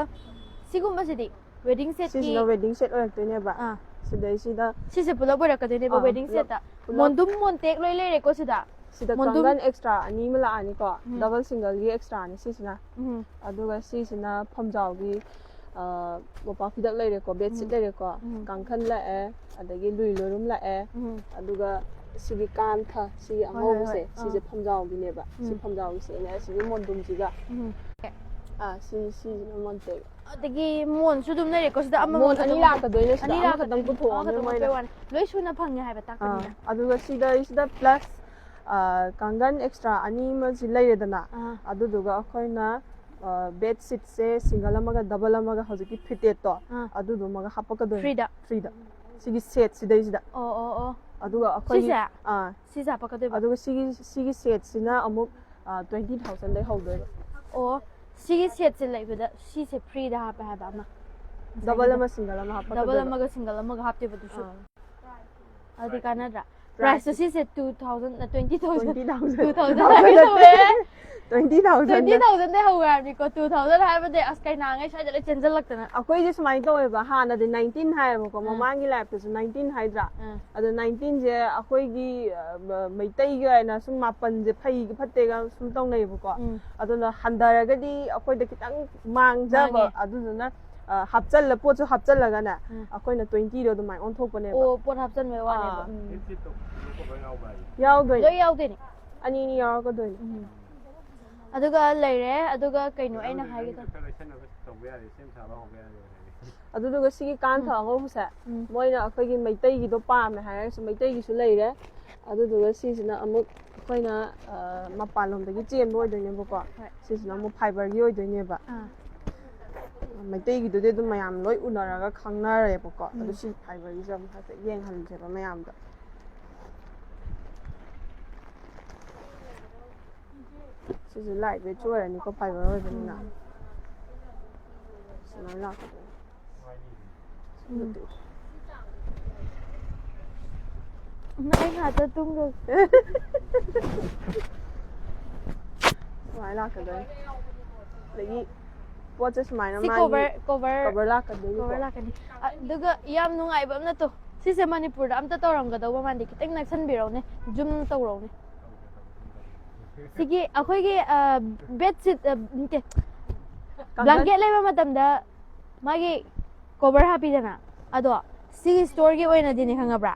ꯁꯤꯒꯨꯝꯕꯁꯤꯗꯤ ꯋꯦꯗꯤꯡ ꯁꯦꯠꯀꯤ? ꯁꯤꯁꯤꯅ ꯋꯦꯗꯤꯡ ꯁꯦꯠ ꯑꯣꯏꯔꯛꯇꯣꯏꯅꯦꯕ꯫ ꯑꯥ꯫ ꯁꯤꯗꯩꯁꯤꯗ ꯁꯤꯁꯦ ꯄꯨꯂꯞ ꯑꯣꯏꯔꯛꯀꯗꯣꯏꯅꯦꯕ ꯑꯥ, ꯋꯦꯗꯤꯡ ꯄꯨꯂꯞ, ꯁꯦꯠꯇ꯫ ꯄꯨꯂꯞ꯫ ꯃꯣꯟꯗꯨꯝ ꯃꯣꯟꯇꯦꯛ ꯂꯣꯏ ꯂꯩꯔꯦꯀꯣ ꯁꯤꯗ꯫ ꯁꯤꯗ ꯃꯣꯟꯗꯨꯝ ꯀꯥꯡꯒꯟ ꯑꯦꯛꯁꯇ꯭ꯔꯥ ꯑꯅꯤ ꯑꯃ ꯂꯥꯛꯑꯅꯤꯀꯣ, ꯎꯝ꯫ ꯗꯕꯜ ꯁꯤꯡꯒꯜꯒꯤ ꯑꯦꯛꯁꯇ꯭ꯔꯥꯅꯤ ꯁꯤꯁꯤꯅ꯫ ꯎꯝ꯫ ꯑꯗꯨꯒ ꯁꯤꯁꯤꯅ ꯐꯝꯖꯥꯎꯒꯤ, ꯑ, ꯃꯣꯝꯄꯥꯛ ꯐꯤꯗꯛ ꯂꯩꯔꯦꯀꯣ, ꯕꯦꯗꯁꯤꯠ ꯎꯝ꯫ ꯂꯩꯔꯦꯀꯣ, ꯎꯝ꯫ ꯀꯥꯡꯈꯟ ꯂꯥꯛꯑꯦ, ꯑꯗꯒꯤ ꯂꯨꯏ ꯂꯣꯏꯔꯨꯝ ꯂꯥꯛꯑꯦ, ꯎꯝ꯫ ꯑꯗꯨꯒ ꯁꯤꯒꯤ ꯀꯥꯟꯊ, ꯁꯤꯒꯤ ꯍꯣꯏ, ꯍꯣꯏ, ꯑꯉꯧꯕꯁꯦ, ꯍꯣꯏ꯫ ꯁꯤꯁꯦ ꯑꯥ꯫ ꯐꯝꯖꯥꯎꯒꯤꯅꯦꯕ꯫ ꯁꯤ ꯎꯝ꯫ ꯐꯝꯖꯥꯎꯒꯤꯁꯦ ꯑꯩꯅ ꯁꯤꯒꯤ ꯃꯣꯟꯗꯨꯝꯁꯤꯒ, ꯎꯝ꯫ ꯑꯥ, ꯁꯤ, ꯁꯤꯁꯤꯅ ꯃꯣꯟꯇꯦꯛ꯫ ꯑꯗꯒꯤ ꯃꯣꯟꯁꯨ ꯑꯗꯨꯝ ꯂꯩꯔꯦꯀꯣ ꯁꯤꯗ, ꯑꯃꯃꯝ ꯃꯣꯟ ꯑꯅꯤ ꯈꯛꯇꯪ ꯂꯥꯛꯀꯗꯣꯏꯅꯦ ꯁꯤꯗ, ꯑꯅꯤ ꯑꯃꯈꯛꯇꯪ ꯂꯥꯛꯀꯗꯣꯏꯅꯦ, ꯄꯨꯊꯣꯛꯑꯝꯃꯦ ꯑꯃꯈꯛꯇꯪ ꯃꯣꯏꯅ꯫ ꯄꯨꯊꯣꯛꯄꯩ ꯋꯥꯅꯤ꯫ ꯂꯣꯏ ꯁꯨꯅ ꯐꯪꯉꯦ ꯍꯥꯏꯕ ꯑꯥ, ꯇꯥꯛꯄꯅꯤꯅ꯫ ꯑꯗꯨꯒ ꯁꯤꯗꯩꯁꯤꯗ ꯄ꯭ꯂꯁ, ꯑꯥ, ꯀꯥꯡꯒꯟ ꯑꯦꯛꯁꯇ꯭ꯔꯥ ꯑꯅꯤ ꯑꯃꯁꯤ ꯂꯩꯔꯦꯗꯅ, ꯑꯥ꯫ ꯑꯗꯨꯗꯨꯒ ꯑꯩꯈꯣꯏꯅ, ꯑꯥ, ꯕꯦꯗ ꯁꯤꯠꯁꯦ ꯁꯤꯡꯒꯜ ꯑꯃꯒ ꯗꯕꯜ ꯑꯃꯒ ꯍꯧꯖꯤꯛꯀꯤ ꯐꯤꯇꯦꯠꯇꯣ, ꯑꯥ꯫ ꯑꯗꯨꯗꯨꯃꯒ ꯍꯥꯞꯄꯛꯀꯗꯣꯏꯅꯦ꯫ ꯐ꯭ꯔꯤꯗ? ꯐ꯭ꯔꯤꯗ꯫ ꯁꯤꯒꯤ ꯁꯦꯠ ꯁꯤꯗꯩꯁꯤꯗ꯫ ꯑꯣ, ꯑꯣ, ꯑꯣ꯫ ꯑꯗꯨꯒ ꯑꯩꯈꯣꯏꯒꯤ, ꯁꯤꯁꯦ? ꯑꯥ, ꯁꯤꯁꯦ ꯍꯥꯞꯄꯛꯀꯗꯣꯏꯕ? ꯑꯗꯨꯒ ꯁꯤꯒꯤ, ꯁꯤꯒꯤ ꯁꯦꯠꯁꯤꯅ ꯑꯃꯨꯛ, ꯑꯥ, ꯇ꯭ꯋꯦꯟꯇꯤ ꯊꯥꯎꯖꯟꯗꯩ ꯍꯧꯗꯣꯏꯕ꯫ ꯑꯣ, ꯁꯤꯒꯤ ꯁꯦꯠꯁꯦ ꯂꯩꯕꯗ ꯁꯤꯁꯦ ꯐ꯭ꯔꯤꯗ ꯍꯥꯞꯄꯦ ꯍꯥꯏꯕ ꯑꯃ? ꯗꯕꯜ ꯑꯃ ꯁꯤꯡꯒꯜ ꯑꯃ ꯍꯥꯞꯄꯛꯀꯗꯣꯏꯕ꯫ ꯗꯕꯜ ꯑꯃꯒ ꯁꯤꯡꯒꯜ ꯑꯃꯒ ꯍꯥꯞꯇꯣꯏꯕ ꯑꯗꯨꯁꯨ? ꯑꯥ꯫ ꯑꯗꯨꯗꯤ ꯀꯥꯟꯅꯗ꯭ꯔꯥ? Price ꯁꯤꯁꯦ two thousand, twenty thousand, twenty thousand. Two thousand ꯍꯥꯏꯒꯦ ꯇꯧꯋꯦ. Twenty thousand. Twenty thousand ꯗꯩ ꯍꯧꯋꯦ ꯍꯥꯏꯕꯅꯤꯀꯣ, two thousand ꯍꯥꯏꯕꯗꯤ ꯑꯁ ꯀꯩꯅꯥꯉꯩ ꯁ꯭ꯋꯥꯏꯗ ꯂꯣꯏ ꯆꯦꯟꯁꯤꯜꯂꯛꯇꯅ. ꯑꯩꯈꯣꯏꯁꯦ ꯁꯨꯃꯥꯏꯅ ꯇꯧꯋꯦꯕ, ꯍꯥꯟꯅꯗꯤ nineteen ꯍꯥꯏꯌꯦꯕꯀꯣ, ꯑꯥ. ꯃꯃꯥꯡꯒꯤ ꯂꯥꯏꯐꯇꯁꯨ nineteen ꯍꯥꯏꯗ꯭ꯔꯥ? ꯑꯥ. ꯑꯗꯣ nineteenꯁꯦ ꯑꯩꯈꯣꯏꯒꯤ ꯑ, ꯃ- ꯃꯩꯇꯩꯒꯤ ꯑꯣꯏꯅ ꯁꯨꯝ ꯃꯥꯄꯟꯁꯦ ꯐꯩꯒ ꯐꯠꯇꯦꯒ ꯁꯨꯝ ꯇꯧꯅꯩꯌꯦꯕꯀꯣ. ꯎꯝ. ꯑꯗꯨꯅ ꯍꯟꯊꯔꯒꯗꯤ ꯑꯩꯈꯣꯏꯗ ꯈꯤꯇꯪ ꯃꯥꯡꯖꯕ, ꯃꯥꯡꯉꯦ. ꯑꯗꯨꯗꯨꯅ ꯑ, ꯍꯥꯞꯆꯜꯂ ꯄꯣꯠꯁꯨ ꯍꯥꯞꯆꯜꯂꯒꯅꯦ, ꯎꯝ. ꯑꯩꯈꯣꯏꯅ twentyꯗꯣ ꯑꯗꯨꯃꯥꯏꯅ ꯑꯣꯟꯊꯣꯛꯄꯅꯦꯕ. ꯑꯣ, ꯄꯣꯠ ꯍꯥꯞꯆꯟꯕꯩ ꯋꯥꯅꯦꯕ. ꯑꯥ. ꯎꯝ. ꯍꯤꯞꯁꯤꯠꯇꯣ ꯀꯣꯕꯔ ꯌꯥꯎꯕ꯭ꯔꯥ ꯍꯥꯏꯌꯦ? ꯌꯥꯎꯗꯣꯏꯅꯦ. ꯂꯣꯏ ꯌꯥꯎꯗꯣꯏꯅꯦ. ꯑꯅꯤ ꯑꯅꯤ ꯌꯥꯎꯔꯛꯀꯗꯣꯏꯅꯦ. ꯎꯝ. ꯑꯗꯨꯒ ꯂꯩꯔꯦ, ꯑꯗꯨꯒ ꯀꯩꯅꯣ ꯑꯩꯅ ꯅꯪꯒꯤꯗꯣ ꯍꯥꯏꯒꯦ ꯅꯪꯒꯤꯗꯣ ꯈꯔ ꯂꯩꯁꯟꯅꯕ ꯇꯧꯕ ꯌꯥꯔꯦ, ꯁꯦꯝ ꯁꯥꯕ ꯍꯧꯕ ꯌꯥꯔꯦ ꯍꯥꯏꯔꯦ꯫ ꯑꯗꯨꯗꯨꯒ ꯁꯤꯒꯤ ꯀꯥꯟꯊ ꯎꯝ. ꯑꯉꯧꯕꯁꯦ, ꯎꯝ. ꯃꯣꯏꯅ ꯑꯩꯈꯣꯏꯒꯤ ꯃꯩꯇꯩꯒꯤꯗꯣ ꯄꯥꯝꯃꯦ ꯍꯥꯏꯔꯒꯁꯨ ꯃꯩꯇꯩꯒꯤꯁꯨ ꯂꯩꯔꯦ. ꯑꯗꯨꯗꯨꯒ ꯁꯤꯁꯤꯅ ꯑꯃꯨꯛ ꯑꯩꯈꯣꯏꯅ ꯑ, ꯃꯄꯥꯟꯂꯣꯝꯗꯒꯤ ꯆꯦꯟꯕ ꯑꯣꯏꯗꯣꯏꯅꯦꯕꯀꯣ. ꯍꯣꯏ. ꯁꯤꯁꯤꯅ ꯑꯃꯨꯛ fiberꯒꯤ ꯑꯣꯏꯗꯣꯏꯅꯦꯕ. ꯑꯥ. ꯃꯩꯇꯩꯒꯤꯗꯨꯗꯤ ꯑꯗꯨꯝ ꯃꯌꯥꯝ ꯂꯣꯏ ꯎꯅꯔꯒ ꯈꯪꯅꯔꯦꯕꯀꯣ. ꯑꯗꯨ ꯎꯝ. ꯁꯤ fiberꯒꯤꯁꯦ ꯑꯃꯨꯛ ꯍꯥꯏꯐꯦꯠ ꯌꯦꯡꯍꯜꯂꯁꯦꯕ ꯃꯌꯥꯝꯗ. ꯁꯤꯁꯦ light weightꯁꯨ ꯑꯣꯏꯔꯅꯤꯀꯣ, fiber ꯑꯣꯏꯕꯅꯤꯅ. ꯁꯨꯃꯥꯏꯅ ꯂꯥꯛꯀꯗꯣꯏꯅꯤ. ꯎꯝ. ꯑꯩ ꯉꯥꯛꯇ ꯇꯨꯝꯒ꯭ꯔꯒꯦ. ꯁꯨꯃꯥꯏꯅ ꯂꯥꯛꯀꯗꯣꯏꯅꯤ. ꯑꯗꯒꯤ ꯄꯣꯠꯁꯦ ꯁꯨꯃꯥꯏꯅ ꯁꯤ ꯃꯥꯒꯤ cover, cover, cover ꯂꯥꯛꯀꯗꯣꯏꯅꯤꯀꯣ. Cover ꯂꯥꯛꯀꯅꯤ. ꯑꯗꯨꯒ ꯌꯥꯝ ꯅꯨꯡꯉꯥꯏꯕ ꯑꯃꯅ ꯇꯣ, ꯁꯤꯁꯦ ꯃꯅꯤꯄꯨꯔꯗ ꯑꯝꯇ ꯇꯧꯔꯝꯒꯗꯧꯕ ꯃꯥꯟꯗꯦ, ꯈꯤꯇꯪ ꯅꯛꯁꯟꯕꯤꯔꯧꯅꯦ, zoom ꯇꯧꯔꯧꯅꯦ. ꯁꯤꯒꯤ ꯑꯩꯈꯣꯏꯒꯤ bedsheet, ꯅꯠꯇꯦ, blanket ꯂꯩꯕ ꯃꯇꯝꯗ ꯃꯥꯒꯤ cover ꯍꯥꯞꯄꯤꯗꯅ, ꯑꯗꯣ ꯁꯤꯒꯤ storeꯒꯤ ꯑꯣꯏꯅꯗꯤꯅꯦ, ꯈꯪꯉꯕ꯭ꯔꯥ,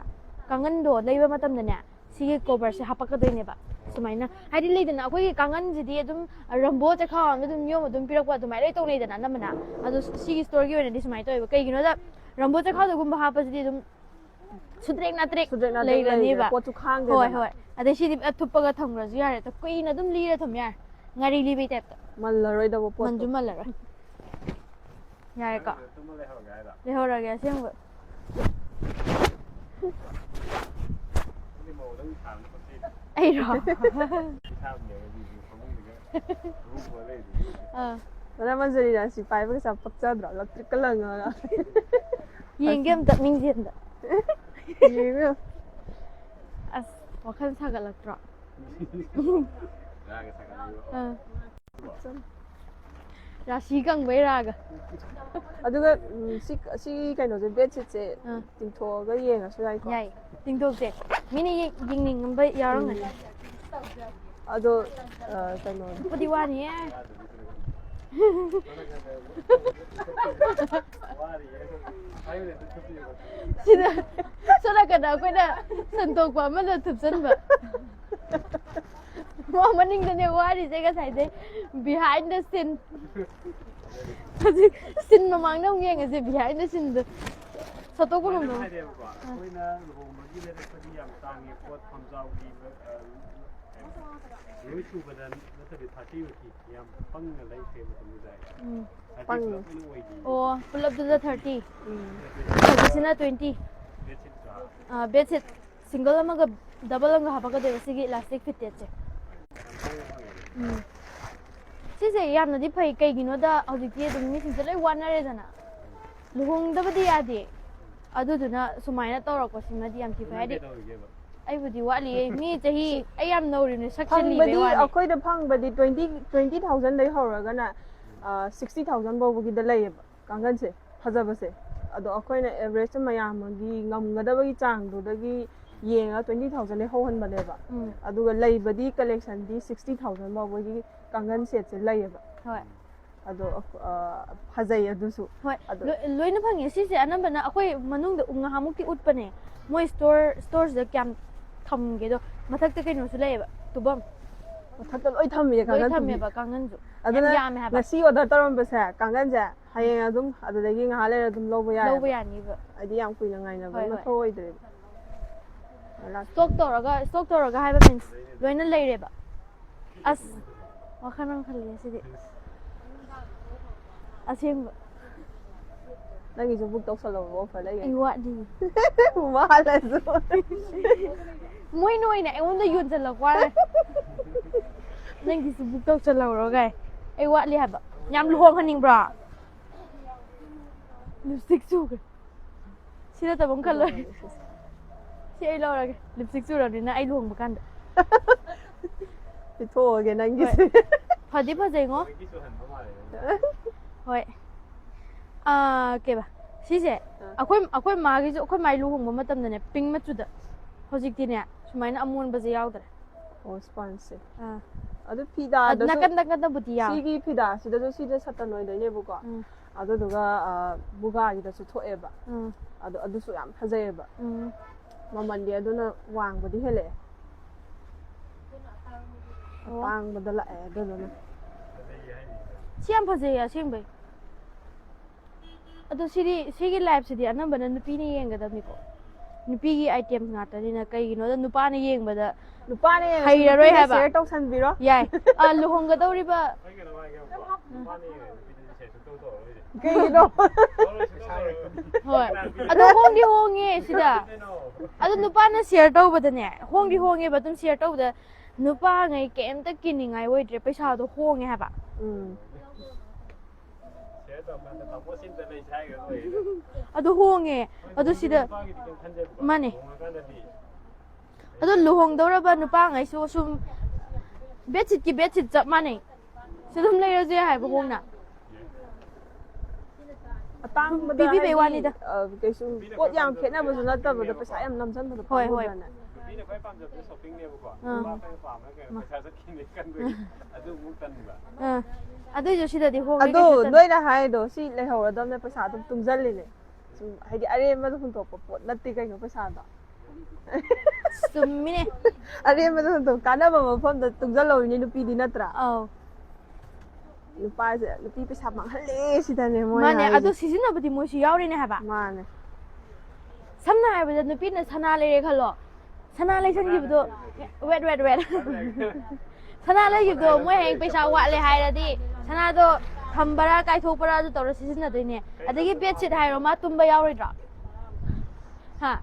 ꯀꯥꯡꯒꯟꯗꯣ ꯂꯩꯕ ꯃꯇꯝꯗꯅꯦ ꯁꯤꯒꯤ coverꯁꯦ ꯍꯥꯞꯄꯛꯀꯗꯣꯏꯅꯦꯕ. ꯁꯨꯃꯥꯏꯅ, ꯍꯥꯏꯗꯤ ꯂꯩꯗꯅ, ꯑꯩꯈꯣꯏꯒꯤ ꯀꯥꯡꯒꯟꯁꯤꯗꯤ ꯑꯗꯨꯝ ꯔꯝꯕꯣ ꯆꯦꯈꯥꯎ ꯑꯃꯗ ꯑꯗꯨꯝ ꯌꯣꯝ ꯑꯗꯨꯝ ꯄꯤꯔꯛꯄ ꯑꯗꯨꯃꯥꯏꯅ ꯂꯣꯏ ꯇꯧꯅꯩꯗꯅ ꯑꯅꯝꯕꯅ. ꯑꯗꯣ ꯁꯤꯒꯤ storeꯒꯤ ꯑꯣꯏꯅꯗꯤ ꯁꯨꯃꯥꯏꯅ ꯇꯧꯋꯦꯕ. ꯀꯩꯒꯤꯅꯣꯗ, ꯔꯝꯕꯣ ꯆꯦꯈꯥꯎꯗꯒꯨꯝꯕ ꯍꯥꯞꯄꯁꯤꯗꯤ ꯑꯗꯨꯝ ꯁꯨꯗ꯭ꯔꯦꯛ ꯅꯥꯇ꯭ꯔꯦꯛ ꯁꯨꯗ꯭ꯔꯦꯛ ꯅꯥꯇ꯭ꯔꯦꯛ ꯂꯩꯔꯅꯦꯕ. ꯂꯩꯔꯦ, ꯄꯣꯠꯁꯨ ꯈꯥꯡꯗꯦꯗꯅ. ꯍꯣꯏ, ꯍꯣꯏ. ꯑꯗꯩ ꯁꯤꯗꯤ ꯊꯨꯞꯄꯒ ꯊꯝꯈ꯭ꯔꯁꯨ ꯌꯥꯔꯦ, ꯀꯨꯏꯅ ꯑꯗꯨꯝ ꯂꯤꯔ ꯊꯝ ꯌꯥꯔꯦ, ꯉꯥꯔꯤ ꯂꯤꯕꯩ typeꯇ. ꯃꯜꯂꯔꯣꯏꯗꯕ ꯄꯣꯠꯇꯣ. ꯃꯟꯁꯨ ꯃꯜꯂꯔꯣꯏ. ꯌꯥꯔꯦꯀꯣ? ꯇꯨꯝꯃ ꯂꯩꯍꯧꯔꯒꯦ ꯍꯥꯏꯔꯣ? ꯂꯩꯍꯧꯔꯒꯦ ꯑꯁꯦꯡꯕ. ꯑꯗꯨꯗꯤ ꯃꯧꯗꯪ ꯊꯥꯕꯅ ꯄꯛꯆꯩꯗ꯫ ꯑꯩꯔꯣ? ꯏꯁꯥꯕꯨꯅꯦꯕ ꯑꯗꯨꯗꯤ ꯐꯃꯨꯡꯗꯨꯒ ꯐꯃꯨꯡ ꯄꯨꯔ ꯂꯩꯕꯗꯨꯗꯤ꯫ ꯑꯥ. ꯃꯅꯥ ꯃꯟꯖꯔꯤꯅ ꯁꯤ ꯄꯥꯏꯕꯒ ꯆꯞ ꯄꯛꯆꯗ꯭ꯔꯣ? ꯂꯞꯇ꯭ꯔꯤꯛꯀ ꯂꯪꯉꯒ. ꯌꯦꯡꯒꯦ ꯑꯝꯇ, ꯃꯤꯡꯁꯦ ꯑꯝꯇ. ꯌꯦꯡꯉꯨ. ꯋꯥꯈꯜ ꯁꯥꯒꯠꯂꯛꯇ꯭ꯔꯣ? ꯔꯥꯒ ꯁꯥꯒꯠꯂꯤꯕ꯫ ꯑꯥ꯫ ꯔꯥꯁꯤ ꯀꯪꯕꯩ ꯔꯥꯒ꯫ ꯑꯗꯨꯒ ꯎꯝ, ꯁꯤ ꯁꯤ ꯀꯩꯅꯣꯁꯦ, ꯕꯦꯠꯁꯤꯠꯁꯦ ꯑꯥ꯫ ꯇꯤꯡꯊꯣꯛꯑꯒ ꯌꯦꯡꯉꯁꯨ ꯌꯥꯏꯀꯣ? ꯌꯥꯏ꯫ ꯇꯤꯡꯊꯣꯛꯁꯦ꯫ ꯃꯤꯅ ꯌꯦꯡ- ꯌꯦꯡꯅꯤꯡꯉꯝꯕ ꯌꯥꯎꯔꯝꯒꯅꯤ꯫ ꯑꯗꯣ ꯑ, ꯀꯩꯅꯣ, ꯊꯨꯞꯄꯗꯤ ꯋꯥꯅꯤꯌꯦ꯫ ꯋꯥꯔꯤꯌꯦ꯫ ꯁꯤꯗ ꯁꯣꯝ ꯅꯥꯀꯟꯗ ꯑꯩꯈꯣꯏꯅ ꯁꯟꯇꯣꯛꯄ ꯑꯃꯅ ꯊꯨꯞꯆꯟꯕ꯫ ꯃꯥ ꯃꯅꯤꯡꯗꯅꯦ ꯋꯥꯔꯤꯁꯦ ꯉꯁꯥꯏꯗꯩ꯫ Behind the scene꯫ ꯍꯧꯖꯤꯛ scene ꯃꯃꯥꯡꯗ ꯑꯃꯨꯛ ꯌꯦꯡꯉꯁꯦ, behind the sceneꯗꯣ꯫ ꯁꯠꯇꯣꯛꯄ ꯁꯨꯃꯥꯏꯅ ꯉꯝꯗꯕ꯫ ꯍꯥꯏꯔꯦꯕꯀꯣ, ꯑꯩꯈꯣꯏꯅ ꯂꯨꯍꯣꯡꯕꯒꯤ ꯂꯩꯔꯛꯄꯗꯤ ꯌꯥꯝ ꯇꯥꯡꯉꯦ, ꯄꯣꯠ ꯐꯝꯖꯥꯎꯒꯤ, ꯑ, ꯂꯣꯏ ꯁꯨꯕꯗ ꯅꯠꯇ꯭ꯔꯗꯤ thirty ꯐꯤꯐꯇꯤ ꯌꯥꯝ ꯄꯪꯅ ꯂꯩꯈ꯭ꯔꯦ ꯃꯇꯝꯗꯨꯗ꯫ ꯎꯝ꯫ Thirty ꯄꯪꯉꯦ꯫ ꯄꯨꯂꯞ ꯑꯣꯏꯅ ꯑꯣꯏꯈꯤ꯫ ꯑꯣ, ꯄꯨꯂꯞꯇꯨꯗ thirty꯫ ꯎꯝ, ꯍꯧꯖꯤꯛꯁꯤꯅ twenty꯫ Bedshitꯀ꯫ ꯑꯥ, bedsheet single ꯑꯃꯒ double ꯑꯃꯒ ꯍꯥꯞꯄꯛꯀꯗꯣꯏꯕ ꯁꯤꯒꯤ elastic fittedꯁꯦ꯫ ꯌꯥꯝ ꯇꯥꯡꯅ ꯐꯪꯉꯦ꯫ ꯎꯝ꯫ ꯁꯤꯁꯦ ꯌꯥꯝꯅꯗꯤ ꯐꯩ, ꯀꯩꯒꯤꯅꯣꯗ ꯍꯧꯖꯤꯛꯇꯤ ꯑꯗꯨꯝ ꯃꯤꯁꯤꯡꯁꯦ ꯂꯣꯏ ꯋꯥꯅꯔꯦꯗꯅ꯫ ꯂꯨꯍꯣꯡꯗꯕꯗꯤ ꯌꯥꯗꯦ꯫ ꯑꯗꯨꯗꯨꯅ ꯁꯨꯃꯥꯏꯅ ꯇꯧꯔꯛꯄꯁꯤꯃꯗꯤ ꯌꯥꯝ ꯊꯤ ꯐꯩ꯫ ꯅꯪ ꯍꯥꯏꯗꯤ ꯀꯩꯗꯧꯔꯤꯒꯦꯕ? ꯑꯩꯕꯨꯗꯤ ꯋꯥꯠꯂꯤꯌꯦ, ꯃꯤ ꯆꯍꯤ, ꯑꯩ ꯌꯥꯝ ꯅꯧꯔꯤꯕꯅꯦ, ꯁꯛꯁꯦ ꯐꯪꯕꯗꯤ ꯂꯤꯕꯩ ꯋꯥꯅꯤ꯫ ꯑꯩꯈꯣꯏꯗ ꯐꯪꯕꯗꯤ twenty, twenty thousandꯗꯩ ꯍꯧꯔꯒꯅ ꯁꯤꯛꯁꯇꯤ ꯊꯥꯎꯖꯟ ꯐꯥꯎꯕꯒꯤꯗ ꯂꯩꯌꯦꯕ ꯀꯥꯡꯒꯟꯁꯦ, ꯐꯖꯕꯁꯦ꯫ ꯑꯗꯣ ꯑꯩꯈꯣꯏꯅ average ꯃꯌꯥꯝꯒꯤ ꯉꯝꯒꯗꯕꯒꯤ ꯆꯥꯡꯗꯨꯗꯒꯤ ꯌꯦꯡꯉꯒ twenty thousandꯗꯩ ꯍꯧꯍꯟꯕꯅꯦꯕ꯫ ꯎꯝ꯫ ꯑꯗꯨꯒ ꯂꯩꯕꯗꯤ collectionꯗꯤ sixty thousand ꯐꯥꯎꯕꯒꯤ ꯀꯥꯡꯒꯟ setꯁꯦ ꯂꯩꯌꯦꯕ꯫ ꯍꯣꯏ꯫ ꯑꯗꯣ ꯑ, ꯐꯖꯩ ꯑꯗꯨꯁꯨ꯫ ꯍꯣꯏ, ꯑꯗꯣ ꯂꯣꯏ- ꯂꯣꯏꯅ ꯐꯪꯉꯦ꯫ ꯁꯤꯁꯦ ꯑꯅꯝꯕꯅ ꯑꯩꯈꯣꯏ ꯃꯅꯨꯡꯗ ꯎ- ꯉꯥꯏꯍꯥꯛꯃꯨꯛꯇꯤ ꯎꯠꯄꯅꯦ, ꯃꯣꯏ store, storeꯁꯤꯗ ꯀꯌꯥꯝ ꯊꯝꯒꯦꯗꯣ꯫ ꯃꯊꯛꯇ ꯀꯩꯅꯣꯁꯨ ꯂꯩꯌꯦꯕ, ꯇꯨꯕꯝ꯫ ꯃꯊꯛꯇ ꯂꯣꯏ ꯊꯝꯃꯤꯅꯦ ꯂꯣꯏ ꯀꯥꯡꯒꯟ ꯊꯝꯃꯤ꯫ ꯊꯝꯃꯦꯕ ꯀꯥꯡꯒꯟꯁꯨ꯫ ꯌꯥꯝ ꯑꯗꯨꯅ ꯌꯥꯝꯃꯦ ꯍꯥꯏꯕ꯫ ꯉꯁꯤ order ꯇꯧꯔꯝꯕꯁꯦ ꯀꯥꯡꯒꯟꯁꯦ ꯍꯌꯦꯡ ꯑꯗꯨꯝ ꯑꯗꯨꯗꯒꯤ ꯉꯥꯏꯍꯥꯛ ꯂꯩꯔ ꯑꯗꯨꯝ ꯂꯧꯕ ꯌꯥꯏ꯫ ꯂꯧꯕ ꯌꯥꯅꯤꯕ꯫ ꯍꯥꯏꯗꯤ ꯌꯥꯝ ꯀꯨꯏꯅ ꯉꯥꯏꯅꯕ ꯍꯣꯏ, ꯑꯃ ꯍꯣꯏ꯫ ꯊꯣꯛꯑꯣꯏꯗ꯭ꯔꯦꯕ꯫ Stock ꯇꯧꯔꯒ, stock ꯇꯧꯔꯒ ꯍꯥꯏꯕ means ꯂꯣꯏꯅ ꯂꯩꯔꯦꯕ꯫ ꯑꯁ, ꯋꯥꯈꯜ ꯑꯃ ꯈꯜꯂꯦ ꯁꯤꯗꯤ꯫ ꯑꯁꯦꯡꯕ꯫ ꯅꯪꯒꯤꯁꯨ book ꯇꯧꯁꯜꯍꯧꯔꯣ, offer ꯂꯩ꯫ ꯑꯩ ꯋꯥꯠꯂꯤ꯫ ꯋꯥꯠꯂꯁꯨ꯫ ꯃꯣꯏꯅ ꯑꯣꯏꯅ ꯑꯩꯉꯣꯟꯗ ꯌꯣꯟꯁꯤꯜꯂꯛꯄ ꯋꯥꯅꯦ꯫ ꯅꯪꯒꯤꯁꯨ book ꯇꯧꯁꯜꯍꯧꯔꯣ ꯒꯥꯏ꯫ ꯑꯩ ꯋꯥꯠꯂꯤ ꯍꯥꯏꯕ꯫ ꯌꯥꯝ ꯂꯨꯍꯣꯡꯍꯟꯅꯤꯡꯕ꯭ꯔꯣ? Lipstick ꯁꯨꯈ꯭ꯔꯦ꯫ ꯁꯤ ꯅꯠꯇꯕ ꯑꯃ ꯈꯜꯂꯣꯏ꯫ ꯁꯤ ꯑꯩ ꯂꯧꯔꯒꯦ, ꯂꯤꯞꯁꯇꯤꯛ ꯆꯨꯔꯕꯅꯤꯅ ꯑꯩ ꯂꯨꯍꯣꯡꯕ ꯀꯥꯟꯗ꯫ ꯄꯤꯊꯣꯛꯑꯒꯦ ꯅꯪꯒꯤꯁꯦ꯫ ꯐꯗꯤ ꯐꯖꯩꯉꯣ꯫ ꯍꯣꯏ꯫ ꯑꯥ, ꯀꯩꯕ ꯁꯤꯁꯦ, ꯑꯩꯈꯣꯏ ꯑꯩꯈꯣꯏ ꯃꯥꯒꯤꯁꯨ, ꯑꯩꯈꯣꯏ ꯃꯥꯏ ꯂꯨꯍꯣꯡꯕ ꯃꯇꯝꯗꯅꯦ, ꯄꯤꯡ ꯃꯆꯨꯗ꯫ ꯍꯧꯖꯤꯛꯇꯤꯅꯦ, ꯁꯨꯃꯥꯏꯅ ꯑꯃꯣꯟꯕꯁꯦ ꯌꯥꯎꯗ꯭ꯔꯦ꯫ ꯑꯣ, ꯁ꯭ꯄꯟꯖꯁꯦ꯫ ꯑꯥ꯫ ꯑꯗꯨ ꯐꯤꯗꯥꯗꯁꯨ ꯅꯥꯀꯟ ꯅꯥꯀꯟꯗꯕꯨꯗꯤ ꯌꯥꯎꯋꯦ꯫ ꯁꯤꯒꯤ ꯐꯤꯗꯥꯁꯤꯗꯁꯨ ꯁꯤꯗ ꯁꯇꯟ ꯑꯣꯏꯗꯣꯏꯅꯦꯕꯀꯣ꯫ ꯎꯝ꯫ ꯑꯗꯨꯗꯨꯒ ꯑ, ꯃꯨꯒꯥꯒꯤꯗꯁꯨ ꯊꯣꯛꯑꯦꯕ꯫ ꯎꯝ꯫ ꯑꯗꯣ ꯑꯗꯨꯁꯨ ꯌꯥꯝ ꯐꯖꯩꯑꯕ꯫ ꯎꯝ꯫ ꯃꯃꯜꯗꯤ ꯑꯗꯨꯅ ꯋꯥꯡꯕꯗꯤ ꯍꯦꯜꯂꯛꯑꯦ꯫ ꯑꯣ꯫ ꯑꯇꯥꯡꯕꯗ ꯂꯥꯛꯑꯦ ꯑꯗꯨꯗꯨꯅ꯫ ꯁꯤ ꯌꯥꯝ ꯐꯖꯩꯌꯦ ꯑꯁꯦꯡꯕꯩ꯫ ꯑꯗꯣ ꯁꯤꯗꯤ, ꯁꯤꯒꯤ ꯂꯥꯏꯐꯁꯤꯗꯤ ꯑꯅꯝꯕꯅ ꯅꯨꯄꯤꯅ ꯌꯦꯡꯒꯗꯕꯅꯤꯀꯣ꯫ ꯅꯨꯄꯤꯒꯤ ꯑꯥꯏꯇꯦꯝ ꯉꯥꯛꯇꯅꯤꯅ, ꯀꯩꯒꯤꯅꯣꯗ ꯅꯨꯄꯥꯅ ꯌꯦꯡꯕꯗ ꯅꯨꯄꯥꯅ ꯌꯦꯡꯉꯁꯨ ꯍꯩꯔꯔꯣꯏ ꯅꯨꯄꯤꯅ ꯍꯥꯏꯕ꯫ ꯁꯤꯌꯔ ꯇꯧꯁꯟꯕꯤꯔꯣ꯫ ꯌꯥꯏ꯫ ꯑ, ꯂꯨꯍꯣꯡꯒꯗꯧꯔꯤꯕ ꯀꯩꯒꯤꯅꯣ? ꯍꯣꯏ꯫ ꯑꯗꯣ ꯍꯣꯡꯗꯤ ꯍꯣꯡꯉꯦ ꯁꯤꯗ꯫ ꯑꯗꯣ ꯅꯨꯄꯥꯅ ꯁꯤꯌꯔ ꯇꯧꯕꯗꯅꯦ, ꯍꯣꯡꯗꯤ ꯍꯣꯡꯉꯦꯕ, ꯑꯗꯨꯝ ꯁꯤꯌꯔ ꯇꯧꯕꯗ ꯅꯨꯄꯥꯉꯩ ꯀꯩꯝꯇ ꯀꯤꯅꯤꯡꯉꯥꯏ ꯑꯣꯏꯗ꯭ꯔꯦ, ꯄꯩꯁꯥꯗꯣ ꯍꯣꯡꯉꯦ ꯍꯥꯏꯕ꯫ ꯎꯝ꯫ ꯑꯗꯨ ꯍꯣꯡꯉꯦ꯫ ꯑꯗꯨ ꯁꯤꯗ ꯃꯥꯅꯦ꯫ ꯑꯗꯣ ꯂꯨꯍꯣꯡꯗꯧꯔꯕ ꯅꯨꯄꯥꯉꯩꯁꯨ ꯁꯨꯝ ꯕꯦꯗꯁꯤꯠꯀꯤ ꯕꯦꯗꯁꯤꯠ ꯆꯞ ꯃꯥꯟꯅꯩ꯫ ꯁꯤ ꯑꯗꯨꯝ ꯂꯩꯔꯁꯨ ꯌꯥꯏ ꯍꯥꯏꯕ ꯍꯣꯡꯅ꯫ ꯑꯇꯥꯡꯕꯗ ꯄꯤꯕꯤꯕꯩ ꯍꯥꯏꯗꯤ, ꯋꯥꯅꯤꯗ꯫ ꯑ, ꯀꯩꯁꯨ ꯄꯣꯠ ꯌꯥꯝ ꯈꯦꯠꯅꯕꯁꯨ ꯅꯠꯇꯕꯗ ꯄꯩꯁꯥ ꯌꯥꯝ ꯅꯝꯁꯤꯟꯕꯗꯣ ꯍꯣꯏ, ꯍꯣꯏ꯫ ꯄꯥꯝꯃꯨꯗ꯭ꯔꯅꯦ? ꯅꯨꯄꯤꯅ ꯈ꯭ꯋꯥꯏ ꯄꯥꯝꯖꯕꯗꯤ ꯁꯣꯞꯄꯤꯡꯅꯦꯕꯀꯣ꯫ ꯑꯥ꯫ ꯅꯨꯄꯥ ꯈꯔ ꯄꯥꯝꯃꯒ ꯀꯩꯅꯣ ꯄꯩꯁꯥ ꯆꯠꯈꯤꯅꯤ ꯈꯟꯕꯒꯤ꯫ ꯑꯗꯨ ꯑꯃꯨꯛ ꯇꯟꯕ꯫ ꯑꯥ꯫ ꯑꯗꯨꯏꯁꯨ ꯁꯤꯗꯗꯤ ꯍꯣꯡꯉꯦ ꯑꯗꯣ ꯀꯩꯁꯨ ꯇꯟ-, ꯅꯣꯏꯅ ꯍꯥꯏꯗꯣ ꯁꯤ ꯂꯩꯍꯧꯔꯗꯕꯅꯦ, ꯄꯩꯁꯥ ꯑꯗꯨꯝ ꯇꯨꯡꯁꯤꯜꯂꯤꯅꯦ꯫ ꯁꯨꯝ ꯍꯥꯏꯗꯤ ꯑꯔꯦꯝꯕꯗ ꯍꯨꯟꯗꯣꯛꯄ ꯄꯣꯠ ꯅꯠꯇꯦ ꯀꯩꯅꯣ ꯄꯩꯁꯥꯗꯣ꯫ ꯆꯨꯝꯃꯤꯅꯦ꯫ ꯑꯔꯦꯝꯕꯗ ꯍꯨꯟꯗꯣꯛ, ꯀꯥꯟꯅꯕ ꯃꯐꯝꯗ ꯇꯨꯡꯁꯤꯜꯍꯧꯔꯤꯅꯦ ꯅꯨꯄꯤꯗꯤ, ꯅꯠꯇ꯭ꯔꯥ? ꯑꯧ꯫ ꯅꯨꯄꯥꯁꯦ, ꯅꯨꯄꯤ ꯄꯩꯁꯥ ꯃꯥꯡꯍꯜꯂꯦ ꯁꯤꯗꯅꯦ ꯃꯣꯏ ꯃꯥꯅꯦ, ꯍꯥꯏꯁꯦ꯫ ꯑꯗꯣ ꯁꯤꯖꯤꯟꯅꯕꯗꯤ ꯃꯣꯏꯁꯨ ꯌꯥꯎꯔꯤꯅꯦ ꯍꯥꯏꯕ꯫ ꯃꯥꯅꯦ꯫ ꯁꯝꯅ ꯍꯥꯏꯔꯕꯗ ꯅꯨꯄꯤꯅ ꯁꯅꯥ ꯂꯩꯔꯦ ꯈꯜꯂꯣ, ꯁꯅꯥ ꯂꯩꯁꯟꯈꯤꯕꯗꯣ, wait, wait, wait꯫ ꯁꯅꯥ ꯂꯩꯈꯤꯕꯗꯣ ꯃꯣꯏ ꯍꯌꯦꯡ ꯄꯩꯁꯥ ꯋꯥꯠꯂꯦ ꯍꯥꯏꯔꯗꯤ ꯁꯅꯥꯗꯣ ꯊꯝꯕꯔꯥ ꯀꯥꯏꯊꯣꯛꯄꯔꯥ ꯑꯗꯨ ꯇꯧꯔ ꯁꯤꯖꯤꯟꯅꯗꯣꯏꯅꯦ꯫ ꯑꯗꯒꯤ ꯕꯦꯗꯁꯤꯠ ꯍꯥꯏꯔꯣ, ꯃꯥ ꯇꯨꯝꯕ ꯌꯥꯎꯔꯣꯏꯗ꯭ꯔꯣ? ꯍꯥ?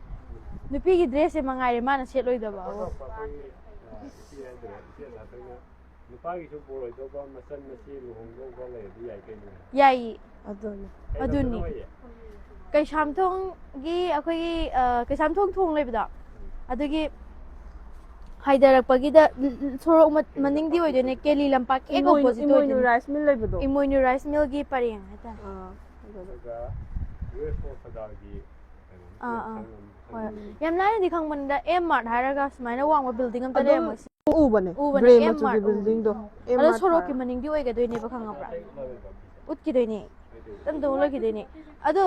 ꯅꯨꯄꯤꯒꯤ ꯗ꯭ꯔꯦꯁꯁꯦ ꯃꯉꯥꯏꯔꯦ ꯃꯥꯅ ꯁꯦꯠꯂꯣꯏꯗꯕ꯫ ꯑꯩꯈꯣꯏꯒꯤ, ꯑ, ꯅꯨꯄꯤ ꯍꯥꯏꯗꯣꯏꯔꯥ? ꯅꯨꯄꯤ ꯑꯆꯥꯊꯣꯏꯅ ꯅꯨꯄꯥꯒꯤꯁꯨ ꯄꯣꯔꯣꯏꯗꯧꯕ ꯃꯆꯟ ꯃꯆꯦ ꯂꯨꯍꯣꯡꯗꯧꯕ ꯂꯩꯔꯗꯤ ꯌꯥꯏ ꯀꯩꯅꯣ꯫ ꯌꯥꯏꯌꯦ꯫ ꯑꯗꯨꯅꯦ꯫ ꯑꯗꯨꯅꯤ꯫ ꯀꯩ ꯂꯝꯗꯅꯣ ꯑꯣꯏꯌꯦ? ꯀꯩꯁꯥꯝꯊꯣꯡꯒꯤ ꯑꯩꯈꯣꯏꯒꯤ, ꯑ, ꯀꯩꯁꯥꯝꯊꯣꯡ ꯊꯣꯡ ꯂꯩꯕꯗꯣ, ꯑꯗꯨꯒꯤ ꯍꯥꯏꯊꯔꯛꯄꯒꯤꯗ ꯁꯣꯔꯣꯛ ꯃ- ꯃꯅꯤꯡꯗꯤ ꯑꯣꯏꯗꯣꯏꯅꯦ, ꯀꯦꯂꯤ ꯂꯝꯄꯥꯛ ꯍꯦꯛ ꯏꯃꯣꯏꯅꯨ opposite ꯏꯃꯣꯏꯅꯨ ꯑꯣꯏꯗꯣꯏꯅꯦ꯫ ꯔꯥꯏꯁ ꯃꯤꯜ ꯂꯩꯕꯗꯣ꯫ ꯏꯃꯣꯏꯅꯨ ꯔꯥꯏꯁ ꯃꯤꯜꯒꯤ ꯄꯔꯦꯡ ꯍꯥꯏꯇꯥꯔꯦ꯫ ꯑꯥ, ꯑꯗꯨꯗ꯫ ꯑꯗꯨꯒ ꯌꯨ ꯑꯦꯐ ꯑꯣ ꯁꯖꯥꯒꯤ ꯀꯩꯅꯣ ꯑꯥ, ꯑꯥ꯫ ꯈꯪꯉꯝ- ꯍꯣꯏ꯫ ꯈꯪꯉꯝꯅꯤ꯫ ꯌꯥꯝ ꯂꯥꯏꯅꯗꯤ ꯈꯪꯕꯅꯤꯗ, ꯑꯦꯝ ꯃꯥꯔꯠ ꯍꯥꯏꯔꯒ ꯁꯨꯃꯥꯏꯅ ꯋꯥꯡꯕ ꯕꯤꯜꯗꯤꯡ ꯑꯝꯇ ꯑꯗꯨꯝ ꯂꯩꯔꯝꯃꯣꯏ꯫ ꯎꯕꯅꯦ꯫ ꯎꯕꯅꯦ, ꯒ꯭ꯔꯦ ꯑꯦꯝ ꯃꯆꯨꯒꯤ ꯃꯥꯔꯠ ꯎꯕꯅꯦ꯫ ꯕꯤꯜꯗꯤꯡꯗꯣ꯫ ꯑꯦꯝ ꯑꯗꯣ ꯃꯥꯔꯠ ꯁꯣꯔꯣꯛꯀꯤ ꯍꯥꯏꯔꯒ꯫ ꯃꯅꯤꯡꯗꯤ ꯑꯣꯏꯒꯗꯣꯏꯅꯦꯕ, ꯈꯪꯉꯕ꯭ꯔꯥ? ꯎꯠꯈꯤꯗꯣꯏꯅꯦ, ꯇꯞ ꯇꯞꯅ ꯎꯠꯂꯛꯈꯤꯗꯣꯏꯅꯦ꯫ ꯑꯗꯣ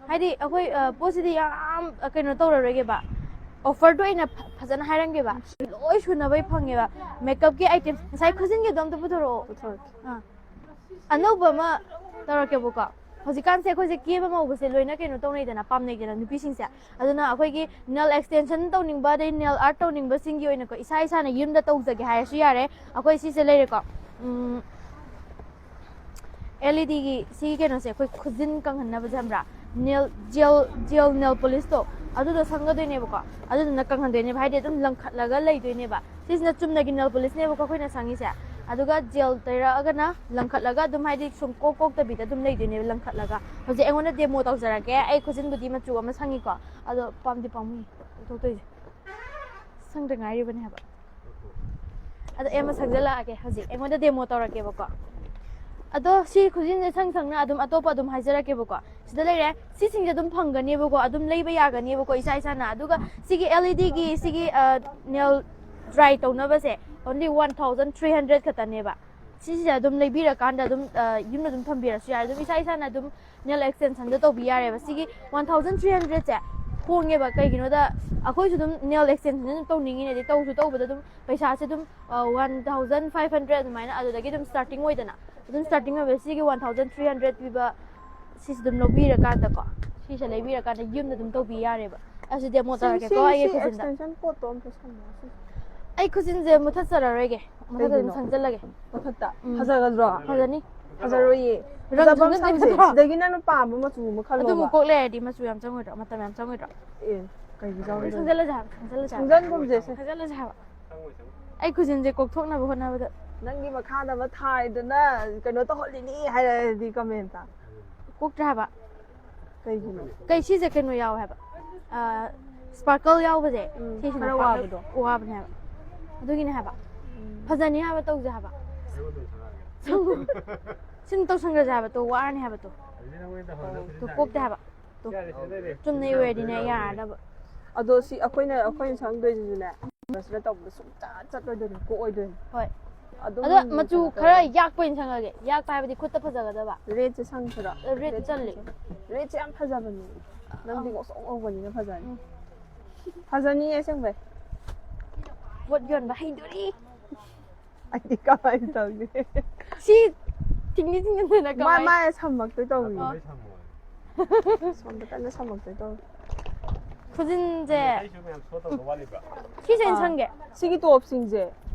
ꯍꯥꯏꯗꯤ ꯑꯩꯈꯣꯏ ꯑ, ꯄꯣꯠꯁꯤꯗꯤ ꯌꯥꯝ ꯑ, ꯀꯩꯅꯣ ꯇꯧꯔꯔꯣꯏꯒꯦꯕ, ꯑꯣꯐꯔꯗꯣ ꯑꯩꯅ ꯐ- ꯐꯖꯅ ꯍꯥꯏꯔꯝꯒꯦꯕ, ꯂꯣꯏ ꯁꯨꯅꯕꯩ ꯐꯪꯉꯦꯕ꯫ ꯃꯦꯀꯞꯀꯤ ꯑꯥꯏꯇꯦꯝ ꯉꯁꯥꯏ ꯈꯨꯖꯤꯟꯒꯤꯗꯣ ꯑꯝꯇ ꯄꯨꯊꯣꯔꯛꯑꯣ꯫ ꯄꯨꯊꯣꯔꯛꯀꯦ꯫ ꯑꯥ, ꯑꯅꯧꯕ ꯑꯃ ꯇꯧꯔꯛꯀꯦꯕꯀꯣ꯫ ꯍꯧꯖꯤꯛꯀꯥꯟꯁꯦ ꯑꯩꯈꯣꯏꯁꯦ ꯀꯦꯕ ꯃꯧꯕꯁꯦ ꯂꯣꯏꯅ ꯀꯩꯅꯣ ꯇꯧꯅꯩꯗꯅ, ꯄꯥꯝꯅꯩꯗꯅ ꯅꯨꯄꯤꯁꯤꯡꯁꯦ꯫ ꯑꯗꯨꯅ ꯑꯩꯈꯣꯏꯒꯤ ꯅꯦꯜ ꯑꯦꯛꯁꯇꯦꯟꯁꯟ ꯇꯧꯅꯤꯡꯕ, ꯑꯗꯩ ꯅꯦꯜ ꯑꯥꯔꯠ ꯇꯧꯅꯤꯡꯕꯁꯤꯡꯒꯤ ꯑꯣꯏꯅꯀꯣ, ꯏꯁꯥ ꯏꯁꯥꯅ ꯌꯨꯝꯗ ꯇꯧꯖꯒꯦ ꯍꯥꯏꯔꯁꯨ ꯌꯥꯔꯦ꯫ ꯑꯩꯈꯣꯏ ꯁꯤꯁꯦ ꯂꯩꯔꯦꯀꯣ, ꯎꯝ, ꯑꯦꯜ ꯏ ꯗꯤꯒꯤ ꯁꯤꯒꯤ ꯀꯩꯅꯣꯁꯦ, ꯑꯩꯈꯣꯏ ꯈꯨꯖꯤꯟ ꯀꯪꯍꯟꯅꯕꯁꯦ, ꯈꯪꯕ꯭ꯔꯥ? ꯅꯦꯜ ꯖꯦꯜ, ꯖꯦꯜ ꯅꯦꯜ ꯄꯣꯂꯤꯁꯇꯣ ꯑꯗꯨꯗꯣ ꯁꯪꯒꯗꯣꯏꯅꯦꯕꯀꯣ, ꯑꯗꯨꯗꯨꯅ ꯀꯪꯍꯟꯗꯣꯏꯅꯦꯕ, ꯍꯥꯏꯗꯤ ꯑꯗꯨꯝ ꯂꯪꯈꯠꯂꯒ ꯂꯩꯗꯣꯏꯅꯦꯕ꯫ ꯁꯤꯁꯤꯅ ꯆꯨꯝꯅꯒꯤ ꯅꯦꯜ ꯄꯣꯂꯤꯁꯅꯦꯕꯀꯣ ꯑꯩꯈꯣꯏꯅ ꯁꯪꯉꯤꯁꯦ꯫ ꯑꯗꯨꯒ ꯖꯦꯜ ꯇꯩꯔꯛꯑꯒꯅ ꯂꯪꯈꯠꯂꯒ ꯑꯗꯨꯝ, ꯍꯥꯏꯗꯤ ꯁꯨꯝ ꯀꯣꯛ ꯀꯣꯛꯇꯕꯤꯗ ꯑꯗꯨꯝ ꯂꯩꯗꯣꯏꯅꯦꯕ, ꯂꯪꯈꯠꯂꯒ꯫ ꯍꯧꯖꯤꯛ ꯑꯩꯉꯣꯟꯗ ꯗꯦꯃꯣ ꯇꯧꯖꯔꯛꯀꯦ꯫ ꯑꯩ ꯈꯨꯖꯤꯟꯕꯨꯗꯤ ꯃꯆꯨ ꯑꯃ ꯁꯪꯉꯤꯀꯣ, ꯑꯗꯣ ꯄꯥꯝꯗꯤ ꯄꯥꯝꯃꯨꯏ ꯂꯧꯊꯣꯛꯇꯣꯏꯁꯦ, ꯁꯪꯗ ꯉꯥꯏꯔꯤꯕꯅꯦ ꯍꯥꯏꯕ꯫ ꯑꯗꯣ ꯑꯦꯝ ꯑꯃ ꯁꯪꯖꯜꯂꯛꯑꯒꯦ ꯍꯧꯖꯤꯛ, ꯑꯩꯉꯣꯟꯗ ꯗꯦꯃꯣ ꯇꯧꯔꯛꯀꯦꯕꯀꯣ꯫ ꯑꯗꯣ ꯁꯤ ꯈꯨꯖꯤꯟꯁꯦ ꯁꯪ ꯁꯪꯅ ꯑꯗꯨꯝ ꯑꯇꯣꯞꯄ ꯑꯗꯨꯝ ꯍꯥꯏꯖꯔꯛꯀꯦꯕꯀꯣ꯫ ꯁꯤꯗ ꯂꯩꯔꯦ, ꯁꯤꯁꯤꯡꯁꯦ ꯑꯗꯨꯝ ꯐꯪꯒꯅꯦꯕꯀꯣ, ꯑꯗꯨꯝ ꯂꯩꯕ ꯌꯥꯒꯅꯦꯕꯀꯣ ꯏꯁꯥ ꯏꯁꯥꯅ꯫ ꯑꯗꯨꯒ ꯁꯤꯒꯤ ꯑꯦꯜ ꯏ ꯗꯤꯒꯤ ꯁꯤꯒꯤ ꯅꯦꯜ ꯗ꯭ꯔꯥꯏ ꯇꯧꯅꯕꯁꯦ only one thousand three hundred ꯈꯛꯇꯅꯦꯕ꯫ ꯁꯤꯁꯦ ꯑꯗꯨꯝ ꯂꯩꯕꯤꯔꯀꯥꯟꯗ ꯑꯗꯨꯝ ꯑ, ꯌꯨꯝꯗ ꯑꯗꯨꯝ ꯊꯝꯕꯤꯔꯁꯨ ꯌꯥꯔꯦ꯫ ꯑꯗꯨꯝ ꯏꯁꯥ ꯏꯁꯥꯅ ꯑꯗꯨꯝ ꯅꯦꯜ ꯑꯦꯛꯁꯇꯦꯟꯁꯟꯗꯣ ꯇꯧꯕꯤ ꯌꯥꯔꯦꯕ꯫ ꯁꯤꯒꯤ one thousand three hundredꯁꯦ ꯍꯣꯡꯉꯦꯕ꯫ ꯀꯩꯒꯤꯅꯣꯗ ꯑꯩꯈꯣꯏꯁꯨ ꯑꯗꯨꯝ ꯅꯦꯜ ꯑꯦꯛꯁꯇꯦꯟꯁꯟ ꯑꯗꯨꯝ ꯇꯧꯅꯤꯡꯉꯤꯅꯦ, ꯑꯗꯩ ꯇꯧꯁꯨ ꯇꯧꯕꯗ ꯑꯗꯨꯝ ꯄꯩꯁꯥꯁꯦ ꯑꯗꯨꯝ one thousand five hundred ꯑꯗꯨꯃꯥꯏꯅ ꯑꯗꯨꯗꯒꯤ ꯑꯗꯨꯝ ꯁ꯭ꯇꯥꯔꯇꯤꯡ ꯑꯣꯏꯗꯅ꯫ ꯑꯗꯨꯝ ꯁ꯭ꯇꯥꯔꯇꯤꯡ ꯑꯣꯏꯕ ꯁꯤꯒꯤ one thousand three hundred ꯄꯤꯕ ꯁꯤꯁꯦ ꯑꯗꯨꯝ ꯂꯧꯕꯤꯔꯀꯥꯟꯗꯀꯣ, ꯁꯤꯁꯦ ꯂꯩꯕꯤꯔꯀꯥꯟꯗ ꯌꯨꯝꯗ ꯑꯗꯨꯝ ꯇꯧꯕꯤ ꯌꯥꯔꯦꯕ꯫ ꯑꯩꯁꯨ ꯗꯦꯃꯣ ꯇꯧꯔꯛꯀꯦꯀꯣ ꯑꯩꯒꯤ ꯈꯨꯖꯤꯟꯗ꯫ ꯑꯦꯛꯁꯇꯦꯟꯁꯟ ꯀꯣꯠꯇꯣ ꯑꯝꯇ ꯁꯪꯉꯣ ꯁꯤ꯫ ꯑꯩ ꯈꯨꯖꯤꯟꯁꯦ ꯃꯨꯊꯠꯆꯔꯔꯣꯏꯒꯦ, ꯃꯊꯛꯇ ꯑꯗꯨꯝ ꯀꯩꯒꯤꯅꯣ? ꯁꯪꯖꯜꯂꯒꯦ꯫ ꯃꯊꯛꯇ ꯎꯝ꯫ ꯐꯖꯒꯗ꯭ꯔꯣ? ꯐꯖꯅꯤ꯫ ꯐꯖꯔꯣꯏꯌꯦ꯫ ꯔꯪ ꯐꯖꯕ ꯑꯃ ꯁꯪꯖꯟ ꯁꯪꯁꯦ꯫ ꯐꯖꯗ꯭ꯔꯣ? ꯁꯤꯗꯒꯤ ꯅꯪꯅ ꯄꯥꯝꯕ ꯃꯆꯨ ꯑꯃ ꯈꯜꯂꯣꯕ꯫ ꯑꯗꯨꯃꯨꯛ ꯀꯣꯛ ꯂꯩꯔꯗꯤ ꯃꯆꯨ ꯌꯥꯝ ꯆꯪꯉꯣꯏꯗ꯭ꯔꯣ? ꯃꯇꯝ ꯌꯥꯝ ꯆꯪꯉꯣꯏꯗ꯭ꯔꯣ? ꯑꯦ, ꯀꯩꯒꯤ ꯆꯪꯉꯣꯏꯗꯣꯏꯅꯣ? ꯁꯪꯖꯜꯂꯁꯦ ꯍꯥꯏꯕ, ꯁꯪꯖꯜꯂꯁꯦ ꯍꯥꯏꯕ꯫ ꯁꯪꯖꯟꯒꯨꯝꯁꯦ ꯁꯦ꯫ ꯁꯪꯖꯜꯂꯁꯦ ꯍꯥꯏꯕ꯫ ꯑꯩ ꯈꯨꯖꯤꯟꯁꯦ ꯀꯣꯛꯊꯣꯛꯅꯕ ꯍꯣꯠꯅꯕꯗ꯫ ꯅꯪꯒꯤ ꯃꯈꯥꯗ ꯑꯃ ꯊꯥꯏꯗꯅ ꯀꯩꯅꯣ ꯇꯧꯍꯜꯂꯤꯅꯤ ꯍꯥꯏꯔꯗꯤ ꯀꯃꯦꯟꯇ꯫ ꯀꯣꯛꯇ꯭ꯔꯦ ꯍꯥꯏꯕ꯫ ꯀꯩꯒꯤꯅꯣ? ꯀꯩ ꯁꯤꯁꯦ ꯀꯩꯅꯣ ꯌꯥꯎꯋꯦ ꯍꯥꯏꯕ꯫ ꯑꯥ, ꯁ꯭ꯄꯥꯔꯀꯜ ꯌꯥꯎꯕꯁꯦ ꯎꯝ, ꯁꯤꯁꯤꯅ ꯈꯔ ꯈ꯭ꯋꯥꯏ ꯋꯥꯕꯗꯣ꯫ ꯋꯥꯕꯅꯦ ꯍꯥꯏꯕ꯫ ꯑꯗꯨꯒꯤꯅꯦ ꯍꯥꯏꯕ꯫ ꯎꯝ. ꯐꯖꯅꯤ ꯍꯥꯏꯕ, ꯇꯧꯁꯦ ꯍꯥꯏꯕ꯫ ꯑꯩꯉꯣꯟꯗ ꯑꯣꯏꯅ ꯁꯥꯔꯛꯑꯒꯦ꯫ ꯁꯨꯝ ꯇꯧꯁꯟꯈ꯭ꯔꯁꯦ ꯍꯥꯏꯕꯗꯣ, ꯋꯥꯔꯅꯤ ꯍꯥꯏꯕꯗꯣ꯫ ꯑꯗꯨꯗꯤ ꯅꯪ ꯑꯣꯏꯅ ꯇꯧꯍꯜꯂꯣ, ꯑꯣ, ꯐꯖꯅ ꯇꯨ ꯁꯥꯔꯛꯑꯒꯦ꯫ ꯀꯣꯛꯇꯦ ꯍꯥꯏꯕ꯫ ꯌꯥꯔꯦ, ꯁꯤꯗ ꯂꯩꯔꯦ꯫ ꯆꯨꯝꯅꯩ ꯑꯣꯏꯔꯗꯤꯅꯦ ꯌꯥꯔꯗꯕ꯫ ꯑꯗꯣ ꯁꯤ ꯑꯩꯈꯣꯏꯅ ꯑꯩꯈꯣꯏꯅ ꯁꯪꯗꯣꯏꯁꯤꯁꯨꯅꯦ, ꯁꯤꯗ ꯇꯧꯕꯗ ꯁꯨꯡꯆꯠ ꯆꯠꯂꯣꯏꯗꯣꯏꯅꯤ, ꯀꯣꯛꯑꯣꯏꯗꯣꯏꯅꯤ꯫ ꯍꯣꯏ꯫ ꯑꯗꯨꯝ ꯑꯗꯣ ꯃꯆꯨ ꯈꯔ ꯌꯥꯛꯄ ꯑꯣꯏꯅ ꯁꯪꯉꯒꯦ꯫ ꯌꯥꯛꯄ ꯍꯥꯏꯕꯗꯤ ꯈꯨꯠꯇ ꯐꯖꯒꯗꯕ꯫ ꯔꯦꯠꯁꯦ ꯁꯪꯁꯤꯔꯣ? ꯔꯦꯠ ꯆꯜꯂꯤ꯫ ꯔꯦꯠꯁꯦ ꯌꯥꯝ ꯐꯖꯕꯅꯦ꯫ ꯅꯪꯗꯤ ꯉꯧꯁꯣꯛ ꯉꯧꯕꯅꯤꯅ ꯐꯖꯅꯤ꯫ ꯎꯝ. ꯐꯖꯅꯤꯌꯦ ꯑꯁꯦꯡꯕꯩ꯫ ꯄꯣꯠ ꯌꯣꯟꯕ ꯍꯩꯗꯣꯔꯤ꯫ ꯑꯩꯗꯤ ꯀꯃꯥꯏꯅ ꯇꯧꯅꯤ? ꯁꯤ ꯊꯤꯡꯗꯤ ꯊꯤꯡꯖꯤꯟꯗꯅ ꯃꯥ ꯀꯃꯥꯏ? ꯃꯥꯅ ꯁꯝꯃꯛꯇꯣꯏ ꯇꯧꯔꯤ꯫ ꯑꯗꯨꯃꯥꯏꯅ ꯁꯝꯃꯣ꯫ ꯁꯣꯝꯗ ꯀꯟꯅ ꯁꯝꯃꯛꯇꯣꯏ ꯇꯧꯔꯤ꯫ ꯈꯨꯖꯤꯟꯁꯦ ꯑꯩꯁꯨ ꯃꯌꯥꯝ ꯁꯣ ꯇꯧꯗꯧ ꯋꯥꯠꯂꯤꯕ꯭ꯔꯥ? ꯁꯤꯁꯦ ꯑꯩꯅ ꯑꯥ. ꯁꯪꯒꯦ꯫ ꯁꯤꯒꯤ ꯇꯣꯞꯁꯤꯡꯁꯦ,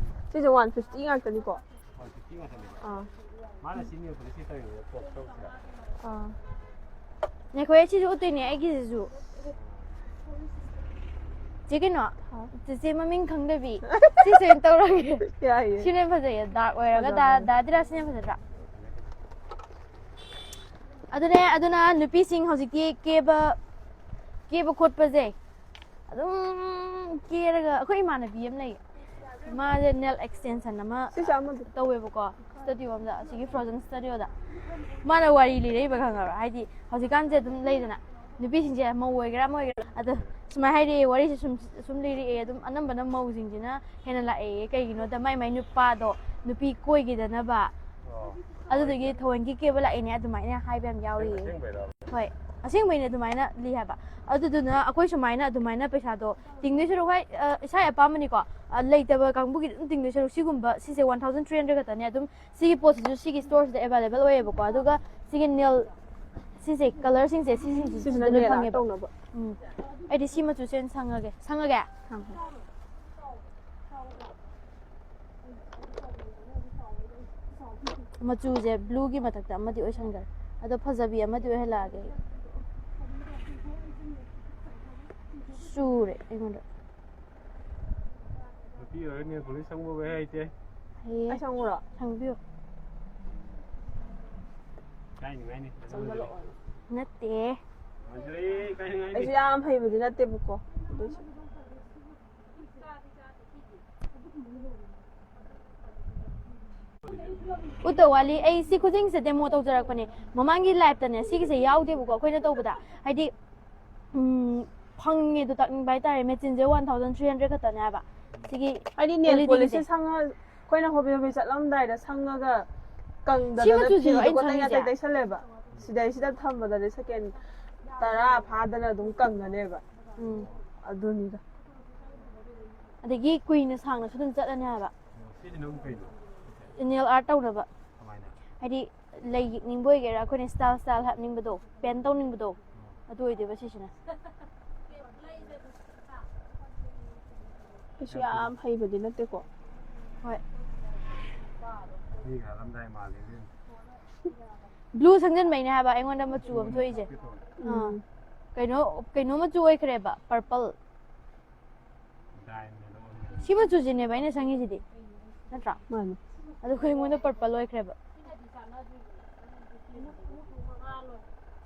ꯁꯤꯁꯦ ꯋꯥꯟ ꯐꯤꯐꯇꯤ ꯉꯥꯛꯇꯅꯤꯀꯣ꯫ ꯋꯥꯟ ꯐꯤꯐꯇꯤ ꯉꯥꯛꯇꯅꯦꯕ꯫ ꯑꯥ. ꯃꯥꯅ ꯁꯤ ꯅꯦꯜ ꯄꯣꯂꯤꯁ ꯇꯧꯔꯤꯉꯩꯗ ꯇꯣꯞ ꯇꯧꯁꯤꯔꯥ? ꯑꯥ. ꯉꯥꯏꯈꯣꯍꯦ, ꯁꯤꯁꯨ ꯎꯠꯇꯣꯏꯅꯦ ꯑꯩꯒꯤꯁꯤꯁꯨ꯫ ꯆꯦ ꯀꯩꯅꯣ, ꯍꯥꯎ. ꯆꯦꯆꯦ ꯃꯃꯤꯡ ꯈꯪꯗꯕꯤ꯫ ꯁꯤꯁꯦ ꯑꯣꯏꯅ ꯇꯧꯔꯒꯦ꯫ ꯌꯥꯏꯌꯦ. ꯁꯤꯅ ꯐꯖꯩꯌꯦ, ꯗꯥꯔꯛ ꯑꯣꯏꯔꯒ ꯗꯥ ꯐꯖꯕꯅꯦ. ꯗꯥ ꯗꯤꯔꯥ ꯁꯤꯅ ꯐꯖꯗ꯭ꯔꯥ? ꯑꯗꯨꯅꯦ, ꯑꯗꯨꯅ ꯅꯨꯄꯤꯁꯤꯡ ꯍꯧꯖꯤꯛꯇꯤ ꯀꯦꯕ ꯀꯦꯕ ꯈꯣꯠꯄꯁꯦ ꯑꯗꯨꯝ ꯀꯦꯔꯒ, ꯑꯩꯈꯣꯏ ꯏꯃꯥꯟꯅꯕꯤ ꯑꯃ ꯂꯩ, ꯃꯥꯁꯦ ꯅꯦꯜ ꯑꯦꯛꯁꯇꯦꯟꯁꯟ ꯑꯃ ꯁꯤꯁꯦ ꯑꯃꯗꯤ. ꯇꯧꯋꯦꯕꯀꯣ, ꯁ꯭ꯇꯨꯗꯤꯑꯣ ꯑꯃꯗ, ꯑꯁꯤꯒꯤ ꯐ꯭ꯔꯣꯖꯟ ꯁ꯭ꯇꯨꯗꯤꯑꯣꯗ꯫ ꯃꯥꯅ ꯋꯥꯔꯤ ꯂꯤꯔꯛꯏꯕ, ꯈꯪꯉꯕ꯭ꯔꯥ? ꯍꯥꯏꯗꯤ ꯍꯧꯖꯤꯛꯀꯥꯟꯁꯦ ꯑꯗꯨꯝ ꯂꯩꯗꯅ, ꯅꯨꯄꯤꯁꯤꯡꯁꯦ ꯃꯧ ꯑꯣꯏꯒꯦꯔꯥ ꯑꯃ ꯑꯣꯏꯒꯦꯔꯥ, ꯑꯗꯣ ꯁꯨꯃꯥꯏꯅ ꯍꯥꯏꯔꯛꯑꯦ, ꯋꯥꯔꯤꯁꯦ ꯁꯨꯝ ꯁꯨꯝ ꯂꯤꯔꯛꯑꯦ, ꯑꯗꯨꯝ ꯑꯅꯝꯕꯅ ꯃꯧꯁꯤꯡꯁꯤꯅ ꯍꯦꯟꯅ ꯂꯥꯛꯑꯦ꯫ ꯀꯩꯒꯤꯅꯣꯗ ꯃꯥꯏ ꯃꯥꯏ ꯅꯨꯄꯥꯗꯣ ꯅꯨꯄꯤ ꯀꯣꯏꯈꯤꯗꯅꯕ, ꯑꯗꯨꯗꯨꯒꯤ ꯊꯑꯣꯏꯀꯤ ꯀꯦꯕ ꯂꯥꯛꯏꯅꯦ ꯑꯗꯨꯃꯥꯏꯅ ꯍꯥꯏꯕ ꯌꯥꯝ ꯌꯥꯎꯔꯤꯌꯦ꯫ ꯑꯁꯦꯡꯕꯩꯔꯣ? ꯍꯣꯏ, ꯑꯁꯦꯡꯕꯩꯅꯦ ꯑꯗꯨꯃꯥꯏꯅ ꯂꯤ ꯍꯥꯏꯕ꯫ ꯑꯗꯨꯗꯨꯅ ꯑꯩꯈꯣꯏ ꯁꯨꯃꯥꯏꯅ ꯑꯗꯨꯃꯥꯏꯅ ꯄꯩꯁꯥꯗꯣ ꯇꯤꯡꯗꯣꯏ ꯁꯔꯨꯛ, ꯍꯣꯏ, ꯑ, ꯏꯁꯥ ꯑꯄꯥꯝꯕꯅꯤꯀꯣ, ꯑ, ꯂꯩꯇꯕ ꯀꯥꯡꯕꯨꯒꯤ ꯑꯗꯨꯝ ꯇꯤꯡꯗꯣꯏ ꯁꯔꯨꯛ, ꯁꯤꯒꯨꯝꯕ ꯁꯤꯁꯦ ꯋꯥꯟ ꯊꯥꯎꯖꯟ ꯊ꯭ꯔꯤ ꯍꯟꯗ꯭ꯔꯦꯗ ꯈꯛꯇꯅꯦ꯫ ꯑꯗꯨꯝ ꯁꯤꯒꯤ ꯄꯣꯠꯁꯤꯁꯨ ꯁꯤꯒꯤ ꯁ꯭ꯇꯣꯔꯁꯤꯗ ꯑꯦꯕꯥꯏꯂꯦꯕꯜ ꯑꯣꯏꯌꯦꯕꯀꯣ꯫ ꯑꯗꯨꯒ ꯁꯤꯒꯤ ꯅꯦꯜ, ꯁꯤꯁꯦ ꯀꯂꯔꯁꯤꯡꯁꯦ ꯁꯤꯁꯤꯡꯁꯤꯁꯨ ꯁꯤꯁꯤꯅ ꯁꯤꯗ ꯂꯣꯏ ꯅꯦꯜ ꯑꯥꯔꯠ ꯐꯪꯉꯦꯕ꯫ ꯇꯧꯅꯕ. ꯎꯝ, ꯑꯩꯗꯤ ꯁꯤ ꯃꯆꯨꯁꯦ ꯑꯣꯏꯅ ꯁꯪꯉꯒꯦ꯫ ꯁꯪꯉꯒꯦ? ꯃꯆꯨꯁꯦ ꯕ꯭ꯂꯨꯒꯤ ꯃꯊꯛꯇ ꯑꯃꯗꯤ ꯑꯣꯏꯁꯟꯈ꯭ꯔꯦ, ꯑꯗꯣ ꯐꯖꯕꯤ ꯑꯃꯗꯤ ꯑꯣꯏꯍꯜꯂꯛꯑꯒꯦ ꯑꯩ꯫ ꯆꯨꯔꯦ ꯑꯩꯉꯣꯟꯗ꯫ ꯅꯨꯄꯤ ꯑꯣꯏꯔꯒ ꯅꯦꯜ ꯄꯣꯂꯤꯁ ꯁꯪꯕꯕꯨ ꯍꯩꯇꯦ꯫ ꯍꯩꯌꯦ꯫ ꯑꯩ ꯁꯪꯉꯨꯔꯣ? ꯁꯪꯕꯤꯌꯨ꯫ ꯏꯀꯥꯏꯅꯤꯡꯉꯥꯏꯅꯤ꯫ ꯆꯪꯁꯤꯜꯂꯛꯑꯣ. ꯅꯠꯇꯦ꯫ ꯃꯟꯖꯨꯔꯤ, ꯏꯀꯥꯏꯅꯤꯡꯉꯥꯏꯅꯤ꯫ ꯑꯩꯁꯨ ꯌꯥꯝ ꯍꯩꯕꯗꯤ ꯅꯠꯇꯦꯕꯀꯣ, ꯎꯠꯇ ꯋꯥꯂꯤ, ꯑꯩ ꯁꯤ ꯈꯨꯖꯤꯡꯁꯦ ꯗꯦꯃꯣ ꯇꯧꯖꯔꯛꯄꯅꯦ꯫ ꯃꯃꯥꯡꯒꯤ ꯂꯥꯏꯞꯇꯅꯦ ꯁꯤꯒꯤꯁꯦ ꯌꯥꯎꯗꯦꯕꯀꯣ ꯑꯩꯈꯣꯏꯅ ꯇꯧꯕꯗ꯫ ꯍꯥꯏꯗꯤ, ꯎꯝ, ꯐꯪꯉꯦꯗꯣ ꯇꯥꯛꯅꯤꯡꯕ ꯍꯥꯏꯇꯥꯔꯦ꯫ ꯃꯦꯆꯤꯟꯁꯦ ꯋꯥꯟ ꯊꯥꯎꯖꯟ ꯊ꯭ꯔꯤ ꯍꯟꯗ꯭ꯔꯦꯗ ꯈꯛꯇꯅꯦ ꯍꯥꯏꯕ ꯁꯤꯒꯤ ꯍꯥꯏꯗꯤ ꯅꯦꯜ ꯄꯣꯂꯤꯁꯁꯦ ꯁꯪꯉ, ꯑꯩꯈꯣꯏꯅ ꯍꯣꯕꯦ ꯍꯣꯕꯦ ꯆꯠꯂꯝꯗꯥꯏꯗ ꯁꯪꯉꯒ ꯁꯤ ꯀꯪꯗꯗꯅ ꯃꯆꯨꯁꯤꯔꯣ ꯐꯤꯗꯣ ꯑꯩꯅ ꯈꯣꯠꯇ ꯁꯪꯉꯤꯁꯦ? ꯌꯥꯇꯩ ꯇꯩꯁꯜꯂꯦꯕ꯫ ꯁꯤꯗꯩꯁꯤꯗ ꯊꯝꯕꯗꯗꯤ ꯁꯦꯀꯦꯟ ꯇꯔꯥ ꯐꯥꯗꯅ ꯑꯗꯨꯝ ꯀꯪꯉꯅꯦꯕ꯫ ꯎꯝ꯫ ꯑꯗꯨꯅꯤꯗ꯫ ꯑꯗꯒꯤ ꯀꯨꯏꯅ ꯁꯥꯡꯅꯁꯨ ꯑꯗꯨꯝ ꯆꯠꯂꯅꯤ ꯍꯥꯏꯕ꯫ ꯁꯤꯁꯤꯅ ꯑꯃꯨꯛ ꯀꯩꯅꯣ? ꯅꯦꯜ ꯑꯥꯔꯠ ꯇꯧꯅꯕ꯫ ꯀꯃꯥꯏꯅ? ꯍꯥꯏꯗꯤ ꯂꯩ ꯌꯦꯛꯅꯤꯡꯕ ꯑꯣꯏꯒꯦꯔꯥ, ꯑꯩꯈꯣꯏꯅ ꯁ꯭ꯇꯥꯏꯜ ꯁ꯭ꯇꯥꯏꯜ ꯍꯥꯞꯅꯤꯡꯕꯗꯣ, ꯄꯦꯟ ꯇꯧꯅꯤꯡꯕꯗꯣ, ꯑꯗꯨ ꯑꯣꯏꯗꯣꯏꯕ ꯁꯤꯁꯤꯅ꯫ ꯀꯩꯁꯨ ꯌꯥꯝ ꯍꯩꯕꯗꯤ ꯅꯠꯇꯦꯀꯣ꯫ ꯍꯣꯏ꯫ ꯃꯤ ꯍꯥꯠꯂꯝꯗꯥꯏ ꯃꯥꯜꯂꯦ ꯏꯕꯦꯝꯃ꯫ ꯕ꯭ꯂꯨ ꯁꯪꯖꯟꯕꯩꯅꯦ ꯍꯥꯏꯕ ꯑꯩꯉꯣꯟꯗ ꯃꯆꯨ ꯑꯃ ꯊꯣꯛꯏꯁꯦ꯫ ꯑꯥ꯫ ꯎꯝ꯫ ꯀꯩꯅꯣ, ꯀꯩꯅꯣ ꯃꯆꯨ ꯑꯣꯏꯈ꯭ꯔꯦꯕ, ꯄꯔꯄꯜ꯫ ꯗꯥꯏꯟꯅ ꯂꯣꯟꯅ꯫ ꯁꯤ ꯃꯆꯨꯁꯤꯅꯦꯕ ꯑꯩꯅ ꯁꯪꯉꯤꯁꯤꯗꯤ, ꯅꯠꯇ꯭ꯔꯥ? ꯃꯥꯅꯦ꯫ ꯑꯗꯨ ꯑꯩꯈꯣꯏ ꯑꯩꯉꯣꯟꯗ ꯄꯔꯄꯜ ꯑꯣꯏꯈ꯭ꯔꯦꯕ꯫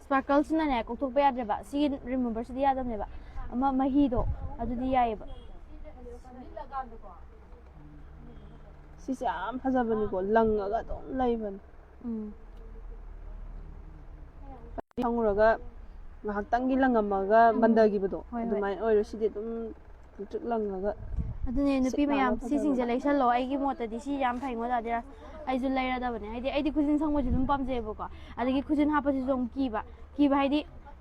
ꯁ꯭ꯄꯥꯔꯀꯜꯁꯤꯅꯅꯦ ꯀꯣꯛꯊꯣꯛꯄ ꯌꯥꯗ꯭ꯔꯦꯕ꯫ ꯁꯤꯒꯤ ꯔꯤꯃꯨꯚꯔꯁꯤꯗꯤ ꯌꯥꯗꯕꯅꯦꯕ꯫ ꯑꯃ ꯃꯍꯤꯗꯣ ꯑꯗꯨꯗꯤ ꯌꯥꯏꯑꯕ꯫ ꯁꯤꯁꯦ ꯌꯥꯝ ꯐꯖꯕꯅꯤꯀꯣ, ꯂꯪꯉꯒ ꯑꯗꯨꯝ ꯂꯩꯕꯅꯤ꯫ ꯎꯝ꯫ ꯈꯪꯉꯨꯔꯒ ꯉꯥꯏꯍꯥꯛꯇꯪꯒꯤ ꯂꯪꯉꯝꯃꯒ ꯃꯟꯗꯈꯤꯕꯗꯣ ꯍꯣꯏ, ꯍꯣꯏ꯫ ꯑꯗꯨꯃꯥꯏꯅ ꯑꯣꯏꯔꯣ꯫ ꯁꯤꯗꯤ ꯑꯗꯨꯝ ꯂꯪꯇ꯭ꯔꯤꯛ ꯂꯪꯉꯒ ꯑꯗꯨꯅꯦ, ꯅꯨꯄꯤ ꯁꯤꯠ ꯅꯥꯟꯅ ꯃꯌꯥꯝ, ꯐꯖꯕꯗꯣ꯫ ꯁꯤꯁꯤꯡꯁꯦ ꯂꯩꯁꯜꯂꯣ꯫ ꯑꯩꯒꯤ ꯃꯣꯠꯇꯗꯤ ꯁꯤ ꯌꯥꯝ ꯐꯩꯉꯣ, ꯗꯥꯗꯤꯔꯥꯖ꯫ ꯑꯩꯁꯨ ꯂꯩꯔꯗꯕꯅꯦ꯫ ꯍꯥꯏꯗꯤ ꯑꯩꯗꯤ ꯈꯨꯖꯤꯟ ꯁꯪꯕꯁꯨ ꯑꯗꯨꯝ ꯄꯥꯝꯖꯩꯌꯦꯕꯀꯣ꯫ ꯑꯗꯒꯤ ꯈꯨꯖꯤꯟ ꯍꯥꯞꯄꯁꯤꯁꯨ ꯑꯃꯨꯛ ꯀꯤꯕ꯫ ꯀꯤꯕ ꯍꯥꯏꯗꯤ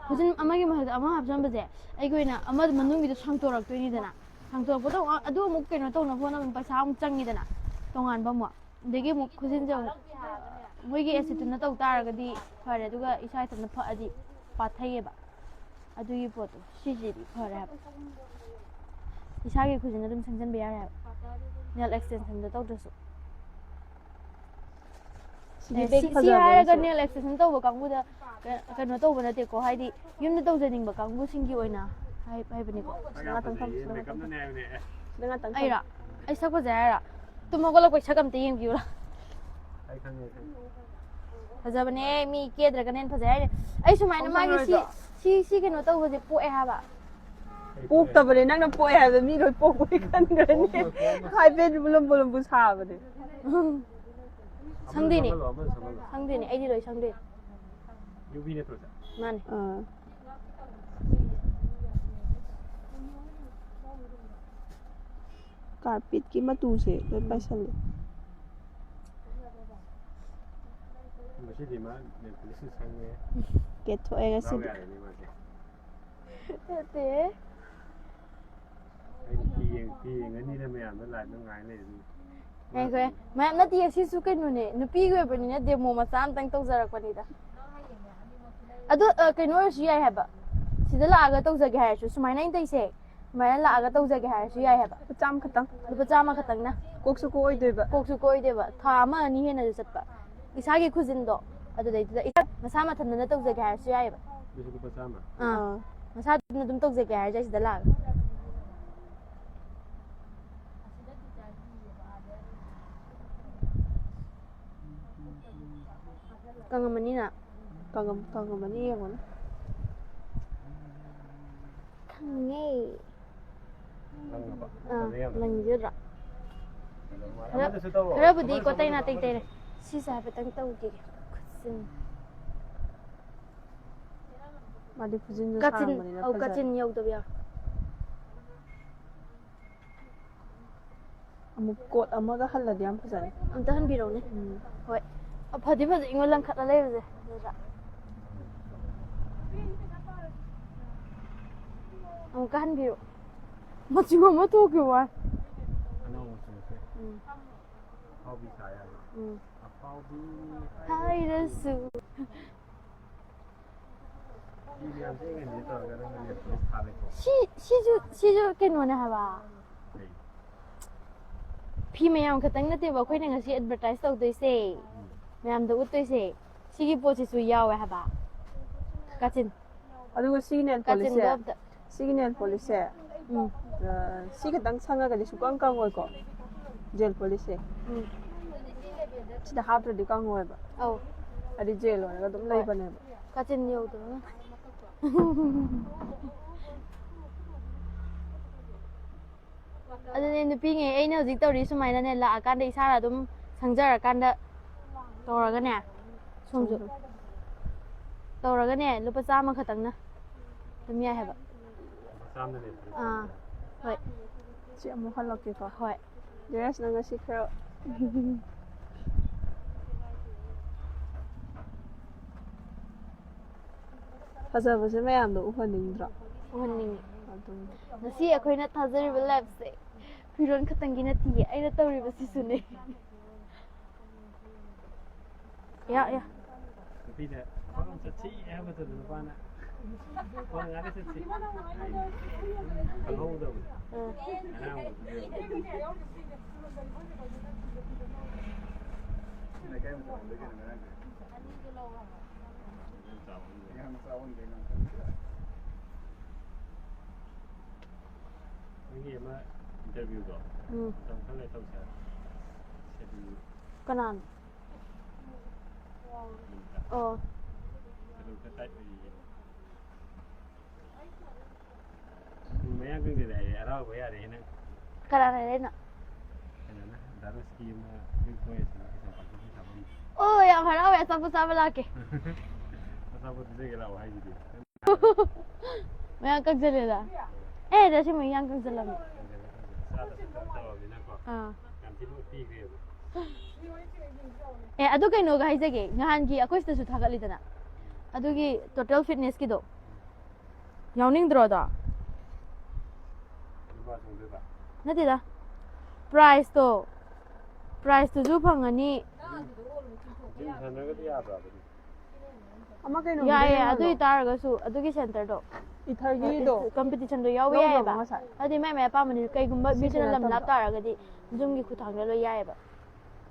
ꯈꯨꯖꯤꯟ ꯑꯃꯒꯤ ꯃꯊꯛꯇ ꯑꯃ ꯍꯥꯞꯆꯟꯕꯁꯦ ꯑꯩꯒꯤ ꯑꯣꯏꯅ ꯑꯃ ꯃꯅꯨꯡꯒꯤꯗꯣ ꯁꯥꯡꯇꯣꯔꯛꯇꯣꯏꯅꯤꯗꯅ꯫ ꯁꯥꯡꯇꯣꯔꯛꯄꯗꯣ ꯑꯃꯨꯛ, ꯑꯗꯨ ꯑꯃꯨꯛ ꯀꯩꯅꯣ ꯇꯧꯅꯕ ꯍꯣꯠꯅꯕ ꯄꯩꯁꯥ ꯑꯃꯨꯛ ꯆꯪꯉꯤꯗꯅ, ꯇꯣꯉꯥꯟꯕ ꯑꯃꯨꯛ꯫ ꯑꯗꯒꯤ ꯑꯃꯨꯛ ꯈꯨꯖꯤꯟꯁꯦ ꯑꯃꯨꯛ ꯃꯣꯏꯒꯤ ꯑꯦꯁꯤꯠꯇꯨꯅ ꯇꯧ ꯇꯥꯔꯒꯗꯤ ꯐꯔꯦ, ꯑꯗꯨꯒ ꯏꯁꯥ ꯏꯊꯟꯇ ꯐꯛꯑꯗꯤ ꯄꯥꯊꯩꯌꯦꯕ꯫ ꯑꯗꯨꯒꯤ ꯄꯣꯠꯇꯣ ꯁꯤꯁꯤꯗꯤ ꯐꯔꯦ ꯍꯥꯏꯕ꯫ ꯏꯁꯥꯒꯤ ꯈꯨꯖꯤꯟ ꯑꯗꯨꯝ ꯁꯪꯖꯟꯕ ꯌꯥꯔꯦ ꯍꯥꯏꯕ, ꯅꯦꯜ ꯑꯦꯛꯁꯇꯦꯟꯁꯟꯗꯣ ꯇꯧꯗ꯭ꯔꯁꯨ꯫ ꯁꯤꯗꯤ ꯑꯦ, ꯕꯦꯛ ꯁꯤ, ꯁꯤ ꯐꯖꯕ ꯍꯥꯏꯔꯒ ꯑꯃꯁꯨ꯫ ꯅꯦꯜ ꯑꯦꯛꯁꯇꯦꯟꯁꯟ ꯇꯧꯕ ꯀꯥꯡꯕꯨꯗ ꯀ-, ꯀꯩꯅꯣ ꯇꯧꯕ ꯅꯠꯇꯦꯀꯣ, ꯍꯥꯏꯗꯤ ꯌꯨꯝꯗ ꯇꯧꯖꯅꯤꯡꯕ ꯀꯥꯡꯕꯨꯁꯤꯡꯒꯤ ꯑꯣꯏꯅ ꯍꯥꯏ-, ꯍꯥꯏꯕꯅꯤꯀꯣ꯫ ꯁꯛ ꯌꯥꯝ ꯐꯖꯩꯌꯦ, ꯃꯦꯀꯞꯅꯅꯦ ꯍꯥꯏꯕꯅꯦ꯫ ꯑꯦ, ꯁꯤꯗ ꯉꯥꯛꯇꯪ ꯑꯩꯔꯣ? ꯑꯩ ꯁꯛ ꯐꯖꯩ ꯍꯥꯏꯔꯣ? ꯇꯨꯝ ꯍꯧꯒꯠꯂꯛꯄꯩ ꯁꯛ ꯑꯝꯇ ꯌꯦꯡꯕꯤꯌꯨꯔꯥ? ꯑꯩ ꯈꯪꯉꯦ, ꯑꯩ ꯈꯪꯉꯦ꯫ ꯐꯖꯕꯅꯦ, ꯃꯤ ꯀꯦꯗ꯭ꯔꯒꯅ ꯍꯦꯟꯅ ꯐꯖꯩ ꯍꯥꯏꯅꯦ꯫ ꯑꯩ ꯁꯨꯃꯥꯏꯅ ꯃꯥꯒꯤ ꯁꯤ, ꯐꯪꯉꯔꯣꯏꯗ꯭ꯔꯣ? ꯁꯤ, ꯁꯤ ꯀꯩꯅꯣ ꯇꯧꯕꯁꯦ ꯄꯣꯛꯑꯦ ꯍꯥꯏꯕ꯫ ꯄꯣꯛꯇꯕꯅꯦ, ꯅꯪꯅ ꯄꯣꯛꯑꯦ ꯍꯥꯏꯕꯗ ꯃꯤ ꯂꯣꯏ ꯄꯣꯛꯄꯩ ꯈꯟꯈ꯭ꯔꯅꯤ꯫ ꯍꯥꯏꯐꯦꯠ ꯕꯨꯂꯨꯝ ꯕꯨꯂꯨꯝꯕꯨ ꯁꯥꯕꯅꯦ꯫ ꯁꯪꯗꯣꯏꯅꯦ꯫ ꯑꯃꯅ ꯁꯝꯍꯜꯂꯣ꯫ ꯁꯪꯗꯣꯏꯅꯦ, ꯑꯩꯗꯤ ꯂꯣꯏ ꯁꯪꯗꯣꯏꯅꯦ꯫ ꯌꯨꯕꯤ ꯅꯠꯇ꯭ꯔꯣ ꯁꯦ? ꯃꯥꯅꯦ꯫ ꯑꯥ꯫ ꯀꯥꯔꯄꯦꯠꯀꯤ ꯃꯇꯨꯁꯦ ꯂꯣꯏ ꯄꯥꯏꯁꯜꯂꯦ꯫ ꯉꯁꯤꯗꯤ ꯃꯥ ꯅꯦꯜ ꯄꯣꯂꯤꯁꯁꯨ ꯁꯪꯉꯦ꯫ ꯀꯦꯊꯣꯛꯑꯦ ꯗꯥꯎ ꯉꯁꯤꯗꯤ꯫ ꯌꯥꯔꯦꯅꯦ ꯃꯥꯁꯦ꯫ ꯅꯠꯇꯦ꯫ ꯑꯩ ꯐꯤ ꯌꯦꯡ- ꯐꯤ ꯌꯦꯡꯉꯅꯤꯅ ꯃꯌꯥꯝꯗ ꯂꯥꯏꯞꯇ ꯉꯥꯏ ꯂꯩꯔꯅꯤ꯫ ꯉꯥꯏꯈꯣꯍꯦ꯫ ꯃꯌꯥꯝ ꯅꯠꯇꯦ, ꯁꯤꯁꯨ ꯀꯩꯅꯣꯅꯦ, ꯅꯨꯄꯤꯒꯤ ꯑꯣꯏꯕꯅꯤꯅ ꯗꯦꯃꯣ ꯃꯆꯥ ꯑꯝꯇꯪ ꯇꯧꯖꯔꯛꯄꯅꯤꯗ꯫ ꯑꯗꯣ ꯑ, ꯀꯩꯅꯣ ꯑꯣꯏꯔꯁꯨ ꯌꯥꯏ ꯍꯥꯏꯕ, ꯁꯤꯗ ꯂꯥꯛꯑꯒ ꯇꯧꯖꯒꯦ ꯍꯥꯏꯔꯁꯨ, ꯁꯨꯃꯥꯏꯅ ꯑꯩꯅ ꯇꯧꯔꯤꯁꯦ, ꯁꯨꯃꯥꯏꯅ ꯂꯥꯛꯑꯒ ꯇꯧꯖꯒꯦ ꯍꯥꯏꯔꯁꯨ ꯌꯥꯏ ꯍꯥꯏꯕ꯫ ꯂꯨꯄꯥ ꯆꯥꯝꯃ ꯈꯛꯇꯪ꯫ ꯂꯨꯄꯥ ꯆꯥꯝꯃ ꯈꯛꯇꯪꯅ꯫ ꯀꯣꯛꯁꯨ ꯀꯣꯛꯑꯣꯏꯗꯣꯏꯕ꯫ ꯀꯣꯛꯁꯨ ꯀꯣꯏꯗꯦꯕ, ꯊꯥ ꯑꯃ ꯑꯅꯤ ꯍꯦꯟꯅꯁꯨ ꯆꯠꯄ꯫ ꯏꯁꯥꯒꯤ ꯈꯨꯖꯤꯟꯗꯣ ꯑꯗꯨꯗꯩꯗꯨꯗ ꯏꯁꯥ ꯃꯁꯥ ꯃꯊꯟꯇꯅ ꯇꯧꯖꯒꯦ ꯍꯥꯏꯔꯁꯨ ꯌꯥꯏꯑꯕ꯫ ꯑꯗꯨꯁꯨ ꯂꯨꯄꯥ ꯆꯥꯝꯃ꯫ ꯑꯥ꯫ ꯑꯥ꯫ ꯃꯁꯥꯗꯨꯅ ꯑꯗꯨꯝ ꯇꯧꯖꯒꯦ ꯍꯥꯏꯔꯁꯨ ꯌꯥꯏ ꯁꯤꯗ ꯂꯥꯛꯑꯒ꯫ ꯀꯪꯉꯝꯃꯅꯤꯅ꯫ ꯀꯪꯉꯝ- ꯀꯪꯉꯝꯃꯅꯤ, ꯌꯦꯡꯉꯣꯅꯦ꯫ ꯈꯪꯉꯦ꯫ ꯂꯪꯉꯕ? ꯑꯥ, ꯐꯖꯩ ꯌꯥꯝꯅ꯫ ꯂꯪꯖꯗ꯭ꯔꯥ? ꯑꯃꯗꯁꯨ ꯇꯧꯔꯣ꯫ ꯈꯔꯕꯨꯗꯤ ꯑꯃꯗꯁꯨ, ꯀꯣꯇꯩ ꯑꯃꯗꯁꯨ, ꯅꯥꯇꯩ ꯇꯩꯔꯦ꯫ ꯑꯃꯗꯁꯨ꯫ ꯁꯤꯁꯦ ꯍꯥꯏꯐꯦꯠꯇꯪ ꯇꯧꯈꯤꯒꯦ꯫ ꯈꯨꯠꯁꯤꯟ꯫ ꯃꯥꯗꯤ ꯈꯨꯖꯤꯟꯁꯨ ꯀꯥꯆꯤꯟ꯫ ꯁꯥꯡꯕꯅꯤꯅ ꯑꯧ, ꯐꯖꯔꯦ꯫ ꯀꯥꯆꯤꯟ ꯌꯧꯗꯕ ꯌꯥꯎꯔꯦ꯫ ꯑꯃꯨꯛ ꯀꯣꯠ ꯑꯃꯒ ꯍꯜꯂꯗꯤ ꯌꯥꯝ ꯐꯖꯅꯤ꯫ ꯑꯝꯇ ꯍꯟꯕꯤꯔꯛꯎꯅꯦ꯫ ꯎꯝ꯫ ꯍꯣꯏ꯫ ꯑ, ꯐꯗꯤ ꯐꯖꯩꯉꯣ ꯂꯪꯈꯠꯂ ꯂꯩꯕꯁꯦ꯫ ꯑꯗꯨꯗ꯫ ꯑꯃꯨꯛꯀ ꯍꯟꯕꯤꯔꯛꯑꯣ꯫ ꯃꯆꯨ ꯑꯃ ꯊꯣꯛꯈꯤꯕ ꯋꯥꯅꯤ꯫ ꯑꯅꯧꯕ ꯃꯆꯨꯁꯦ꯫ ꯎꯝ꯫ ꯑꯐꯥꯎꯕꯤ ꯁꯥ ꯌꯥꯔꯦ꯫ ꯎꯝ꯫ ꯑꯐꯥꯎꯕꯤ ꯍꯥꯏꯔꯁꯨ꯫ ꯐꯤ ꯃꯌꯥꯝꯁꯦ ꯑꯩꯅ ꯇꯧꯔꯒ ꯅꯪꯅ ꯅꯦꯠꯐ꯭ꯂꯤꯛꯁ ꯊꯥꯔꯦꯀꯣ꯫ ꯁꯤ, ꯁꯤꯁꯨ, ꯁꯤꯁꯨ ꯀꯩꯅꯣꯅꯦ ꯍꯥꯏꯕ꯫ ꯀꯩ? ꯐꯤ ꯃꯌꯥꯝ ꯈꯛꯇꯪ ꯅꯠꯇꯦꯕ ꯑꯩꯈꯣꯏꯅ ꯉꯁꯤ ꯑꯦꯗꯚꯔꯇꯥꯏꯁ ꯇꯧꯗꯣꯏꯁꯦ꯫ ꯃꯌꯥꯝꯗ ꯎꯠꯇꯣꯏꯁꯦ꯫ ꯁꯤꯒꯤ ꯄꯣꯠꯁꯤꯁꯨ ꯌꯥꯎꯋꯦ ꯍꯥꯏꯕ꯫ ꯀꯥꯆꯤꯟ꯫ ꯑꯗꯨꯒ ꯁꯤꯒꯤ ꯅꯦꯜ ꯀꯥꯆꯤꯟꯗꯣ ꯄꯣꯂꯤꯁꯁꯦ, ꯑꯝꯇ꯫ ꯁꯤꯒꯤ ꯅꯦꯜ ꯄꯣꯂꯤꯁꯁꯦ, ꯎꯝ꯫ ꯑ, ꯁꯤ ꯈꯛꯇꯪ ꯁꯪꯉꯒꯗꯤ ꯁꯨꯛꯀꯪ ꯀꯪꯉꯣꯏꯀꯣ, ꯖꯦꯜ ꯄꯣꯂꯤꯁꯁꯦ꯫ ꯎꯝ꯫ ꯁꯤꯗ ꯍꯥꯞꯇ꯭ꯔꯗꯤ ꯀꯪꯉꯣꯏꯕ꯫ ꯑꯧ꯫ ꯍꯥꯏꯗꯤ ꯖꯦꯜ ꯑꯣꯏꯔꯒ ꯑꯗꯨꯝ ꯂꯩꯕꯅꯦꯕ꯫ ꯀꯥꯆꯤꯟ ꯌꯧꯗꯕ꯫ ꯑꯗꯨꯅꯦ ꯅꯨꯄꯤꯉꯩ, ꯑꯩꯅ ꯍꯧꯖꯤꯛ ꯇꯧꯔꯤ ꯁꯨꯃꯥꯏꯅꯅꯦ, ꯂꯥꯛꯑꯀꯥꯟꯗ ꯏꯁꯥꯅ ꯑꯗꯨꯝ ꯁꯪꯖꯔꯀꯥꯟꯗ ꯇꯧꯔꯒꯅꯦ, ꯁꯣꯝꯁꯨ ꯇꯧꯔꯒꯅꯦ, ꯂꯨꯄꯥ ꯆꯥꯝꯃ ꯈꯛꯇꯪꯅ ꯑꯗꯨꯝ ꯌꯥꯏ ꯍꯥꯏꯕ꯫ ꯆꯥꯝꯗ ꯂꯩꯕ꯫ ꯑꯥ, ꯍꯣꯏ꯫ ꯁꯤ ꯑꯃꯨꯛ ꯍꯜꯂꯛꯀꯦꯀꯣ꯫ ꯍꯣꯏ꯫ ꯗ꯭ꯔꯦꯁꯅ ꯉꯁꯤ ꯈꯔ ꯐꯖꯕꯁꯦ ꯃꯌꯥꯝꯗꯣ ꯎꯍꯟꯅꯤꯡꯗ꯭ꯔꯣ? ꯎꯍꯟꯅꯤꯡꯉꯤ꯫ ꯑꯗꯨꯅꯤ꯫ ꯉꯁꯤ ꯑꯩꯈꯣꯏꯅ ꯊꯥꯖꯔꯤꯕ ꯂꯥꯏꯐꯁꯦ ꯐꯤꯔꯣꯜ ꯈꯛꯇꯪꯒꯤ ꯅꯠꯇꯤꯌꯦ, ꯑꯩꯅ ꯇꯧꯔꯤꯕꯁꯤꯁꯨꯅꯦ꯫ ꯌꯥ, ꯌꯥ꯫ ꯅꯨꯄꯤꯗ ꯃꯐꯝ ꯑꯃ ꯆꯠꯁꯤ ꯍꯥꯏꯕꯗꯨꯗ ꯅꯨꯄꯥꯅ ꯈꯣꯡ ꯉꯥꯛꯇ ꯆꯠꯁꯤ ꯍꯥꯏ꯫ ꯈꯪꯍꯧꯗꯕꯗꯣ꯫ ꯎꯝ꯫ ꯑꯉꯥꯡ ꯑꯣꯏꯕꯗꯨꯅꯦꯕ꯫ ꯅꯣꯏꯒꯤ ꯑꯃ ꯏꯟꯇꯔꯚꯤꯌꯨꯗꯣ ꯎꯝ꯫ ꯃꯇꯝ ꯈꯔ ꯂꯩꯔ ꯇꯧꯁꯦ ꯍꯥꯏꯕ꯫ ꯁꯦꯗꯨꯜ ꯀꯅꯥꯅꯣ? ꯃꯤꯅꯤꯠꯇ꯫ ꯑꯣ꯫ ꯁꯦꯗꯨꯜ ꯈꯔ ꯇꯥꯏꯠ ꯑꯣꯏꯌꯦ꯫ ꯃꯌꯥꯡ ꯀꯪꯗꯦꯗ ꯍꯥꯏꯌꯦ, ꯍꯔꯥꯎꯕ ꯌꯥꯔꯦꯍꯦ ꯅꯪ꯫ ꯀꯅꯥꯅ ꯍꯥꯏꯔꯛꯏꯅꯣ? ꯀꯩꯅꯣꯅ, ꯗꯥ ꯔꯣꯁꯀꯤ ꯑꯃ ꯕꯤꯛ ꯕꯣꯏ ꯑꯁꯤꯅ ꯀꯩꯁꯥꯝꯄꯥꯠꯀꯤ ꯄꯩꯁꯥ ꯐꯪꯉꯤ꯫ ꯑꯣ, ꯌꯥꯝ ꯍꯔꯥꯎꯋꯦ, ꯑꯆꯥꯄꯣꯠ ꯆꯥꯕ ꯂꯥꯛꯀꯦ꯫ ꯑꯆꯥꯄꯣꯠ ꯄꯤꯖꯒꯦ ꯂꯥꯛꯑꯣ ꯍꯥꯏꯁꯤꯗꯤ꯫ ꯃꯌꯥꯡ ꯀꯪꯁꯤꯜꯂꯦꯗ꯫ ꯑꯦ, ꯗꯥ ꯁꯤꯃ ꯌꯥꯡ ꯀꯪꯁꯤꯜꯂꯝꯃꯦ꯫ ꯆꯥꯗ ꯈꯔ ꯇꯧꯔꯕꯅꯤꯅꯀꯣ꯫ ꯑꯥ꯫ ꯌꯥꯝ ꯊꯤꯅ ꯎꯠꯄꯤꯈ꯭ꯔꯦꯕ꯫ ꯑꯦ, ꯑꯗꯨ ꯀꯩꯅꯣꯒ ꯍꯥꯏꯖꯒꯦ, ꯅꯍꯥꯟꯒꯤ ꯑꯩꯈꯣꯏ ꯁꯤꯗꯁꯨ ꯊꯥꯒꯠꯂꯤꯗꯅ, ꯑꯗꯨꯒꯤ ꯇꯣꯇꯦꯜ ꯐꯤꯠꯅꯦꯁꯀꯤꯗꯣ꯫ ꯌꯥꯎꯅꯤꯡꯗ꯭ꯔꯣ ꯑꯗꯣ? ꯂꯨꯄꯥ ꯆꯪꯗꯣꯏꯕ? ꯅꯠꯇꯦꯗ, ꯄ꯭ꯔꯥꯏꯖꯇꯣ, ꯄ꯭ꯔꯥꯏꯖꯇꯨꯁꯨ ꯐꯪꯉꯅꯤ꯫ ꯖꯤꯝ ꯁꯥꯟꯅꯔꯒꯗꯤ ꯌꯥꯕ꯭ꯔꯥ ꯑꯗꯨꯗꯤ? ꯑꯃ ꯀꯩꯅꯣꯒꯤꯗꯣ ꯌꯥꯏꯌꯦ, ꯌꯦꯡꯍꯜꯂꯣ꯫ ꯑꯗꯨ ꯑꯣꯏꯇꯥꯔꯒꯁꯨ ꯑꯗꯨꯒꯤ ꯁꯦꯟꯇꯔꯗꯣ, ꯏꯊꯔꯒꯤꯗꯣ ꯀꯝꯄꯤꯇꯤꯁꯟꯗꯣ ꯌꯥꯎꯕ ꯂꯧꯗ꯭ꯔꯕꯣ ꯌꯥꯏꯌꯦꯕ꯫ ꯉꯁꯥꯏ? ꯑꯗꯨꯗꯤ ꯃꯥꯏ ꯃꯥꯏ ꯑꯄꯥꯝꯕꯅꯤ꯫ ꯀꯩꯒꯨꯝꯕ ꯁꯤꯁꯦ ꯃꯤꯁꯤꯅ ꯂꯝ ꯅꯠꯇꯕ꯭ꯔꯣ? ꯂꯥꯞ ꯇꯥꯔꯒꯗꯤ ꯖꯨꯝꯒꯤ ꯈꯨꯠꯊꯥꯡꯗ ꯂꯣꯏ ꯌꯥꯏꯌꯦꯕ꯫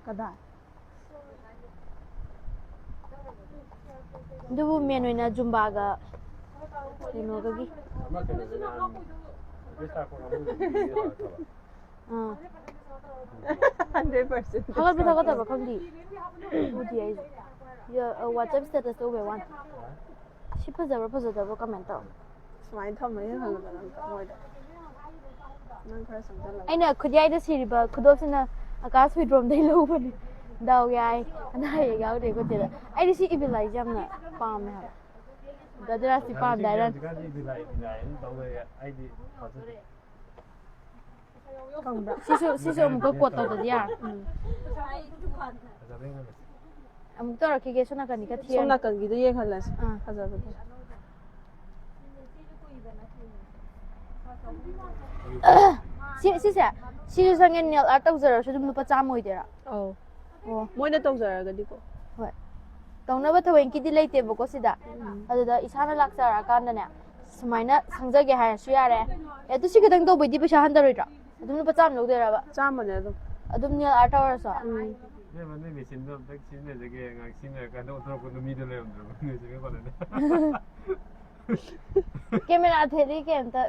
ꯀꯗꯥꯏ? ꯑꯗꯨꯕꯨ ꯃꯦꯟ ꯑꯣꯏꯅ ꯖꯨꯝꯕꯥꯒ ꯀꯩꯅꯣꯒꯒꯤ꯫ ꯑꯃ ꯀꯩꯅꯣꯗꯨꯅ ꯍꯥꯟꯅ ꯔꯤꯀ꯭ꯋꯦꯁ ꯂꯥꯛꯄ ꯀꯥꯡꯕꯨꯗꯨꯗꯤ ꯌꯦꯡꯉꯒ ꯊꯕꯛ꯫ ꯑꯥ꯫ ꯍꯟꯗ꯭ꯔꯦꯠ ꯄꯥꯔꯁꯦꯟ ꯊꯥꯒꯠꯄ ꯊꯥꯒꯠꯇꯕ꯭ꯔꯥ ꯈꯪꯗꯦ꯫ ꯎꯗꯦ ꯑꯩꯁꯨ꯫ ꯌꯥ-, ꯑ, WhatsApp status ꯇ ꯎꯕꯩ ꯋꯥꯅꯤ꯫ ꯁꯤ ꯐꯖꯕ꯭ꯔꯥ ꯐꯖꯗꯕ꯭ꯔꯥ comment ꯇꯧꯔꯣ꯫ ꯁꯨꯃꯥꯏꯅ ꯊꯝꯃ ꯌꯦꯡꯍꯜꯂꯨꯗꯅ ꯑꯝꯇ ꯃꯣꯏꯗ꯫ ꯅꯪ ꯈꯔ ꯆꯪꯁꯜꯂꯒ꯫ ꯑꯩꯅ ꯈꯨꯠꯌꯥꯏꯗ ꯁꯤꯔꯤꯕ ꯈꯨꯗꯣꯞꯁꯤꯅ ꯑꯀꯥꯁ ꯍꯨꯏꯗ꯭ꯔꯣꯝꯗꯩ ꯂꯧꯕꯅꯤ꯫ ꯗꯥꯎ ꯌꯥꯏ, ꯑꯅꯥ ꯑꯌꯦꯛ ꯌꯥꯎꯗꯦ ꯈꯣꯠꯇꯦꯗ꯫ ꯑꯩꯗꯤ ꯁꯤ ꯏꯕꯤꯜ ꯑꯥꯏꯁꯦ ꯌꯥꯝꯅ ꯄꯥꯝꯃꯦ ꯍꯥꯏꯕ꯫ ꯕ꯭ꯔꯗꯔꯁꯇꯤ ꯄꯥꯝꯗꯦ ꯍꯥꯏꯔꯅꯤ꯫ ꯍꯧꯖꯤꯛꯀꯥꯟꯗꯤ ꯏꯕꯤꯜ ꯑꯥꯏ, ꯏꯕꯤꯜ ꯑꯥꯏ ꯑꯗꯨꯝ ꯇꯧ ꯂꯩꯔꯦ꯫ ꯑꯩꯗꯤ ꯐꯖꯗꯦ꯫ ꯈꯪꯕ꯭ꯔꯥ? ꯁꯤꯁꯨ, ꯁꯤꯁꯨ ꯑꯃꯨꯛꯀ ꯀꯣꯠ ꯇꯧꯗꯗꯤ ꯌꯥꯔꯣꯏ꯫ ꯎꯝ꯫ ꯐꯖꯕ ꯌꯦꯡꯍꯜꯂꯁꯤ꯫ ꯑꯃꯨꯛ ꯇꯧꯔꯛꯈꯤꯒꯦ, ꯁꯣꯝ ꯅꯥꯀꯟꯗꯤ ꯈꯔ ꯁꯣꯝ ꯊꯤꯔꯅꯤ꯫ ꯅꯥꯀꯟꯒꯤꯗꯣ ꯌꯦꯡꯍꯜꯂꯁꯤ꯫ ꯑꯥ꯫ ꯐꯖꯕꯗꯣ꯫ ꯁꯤ, ꯁꯤꯁꯦ, ꯁꯤꯁꯨ ꯆꯪꯉꯦ, ꯅꯦꯜ ꯑꯥꯔꯠ ꯇꯧꯖꯔꯁꯨ ꯑꯗꯨꯝ ꯂꯨꯄꯥ ꯆꯥꯝꯃ ꯑꯣꯏꯗꯣꯏꯔꯥ? ꯑꯧ꯫ ꯑꯣ꯫ ꯃꯣꯏꯅ ꯇꯧꯖꯔꯒꯗꯤꯀꯣ꯫ ꯍꯣꯏ꯫ ꯇꯧꯅꯕ ꯊꯑꯣꯏꯀꯤꯗꯤ ꯂꯩꯇꯦꯕꯀꯣ ꯁꯤꯗ꯫ ꯎꯝ꯫ ꯑꯗꯨꯗ ꯏꯁꯥꯅ ꯂꯥꯛꯆꯔꯀꯥꯟꯗꯅꯦ, ꯁꯨꯃꯥꯏꯅ ꯁꯪꯖꯒꯦ ꯍꯥꯏꯔꯁꯨ ꯌꯥꯔꯦ꯫ ꯑꯦ, ꯑꯗꯨ ꯁꯤ ꯈꯛꯇꯪ ꯇꯧꯕꯩꯗꯤ ꯄꯩꯁꯥ ꯍꯟꯊꯔꯣꯏꯗ꯭ꯔꯣ? ꯑꯗꯨꯝ ꯂꯨꯄꯥ ꯆꯥꯝꯃ ꯂꯧꯗꯣꯏꯔꯕ? ꯆꯥꯝꯃꯅꯦ ꯑꯗꯨꯝ꯫ ꯑꯗꯨꯝ ꯅꯦꯜ ꯑꯥꯔꯠ ꯇꯧꯔꯁꯨ? ꯎꯝ꯫ ꯏꯕꯦꯝꯃ, ꯅꯣꯏ ꯃꯦꯆꯤꯟꯗꯣ ꯑꯝꯇ ꯁꯤꯖꯤꯟꯅꯖꯒꯦ, ꯉꯥꯏꯍꯥꯛ ꯁꯤꯖꯤꯟꯅꯔꯀꯥꯟꯗ ꯑꯣꯟꯊꯣꯔꯛꯄꯗꯣ ꯃꯤꯗꯣ ꯂꯩꯔꯝꯗ꯭ꯔꯕ? ꯅꯣꯏ ꯆꯦ ꯀꯣꯟꯅꯅꯦ꯫ ꯀꯦꯃꯦꯔꯥ ꯊꯦꯠꯂꯤ ꯀꯩꯝꯇ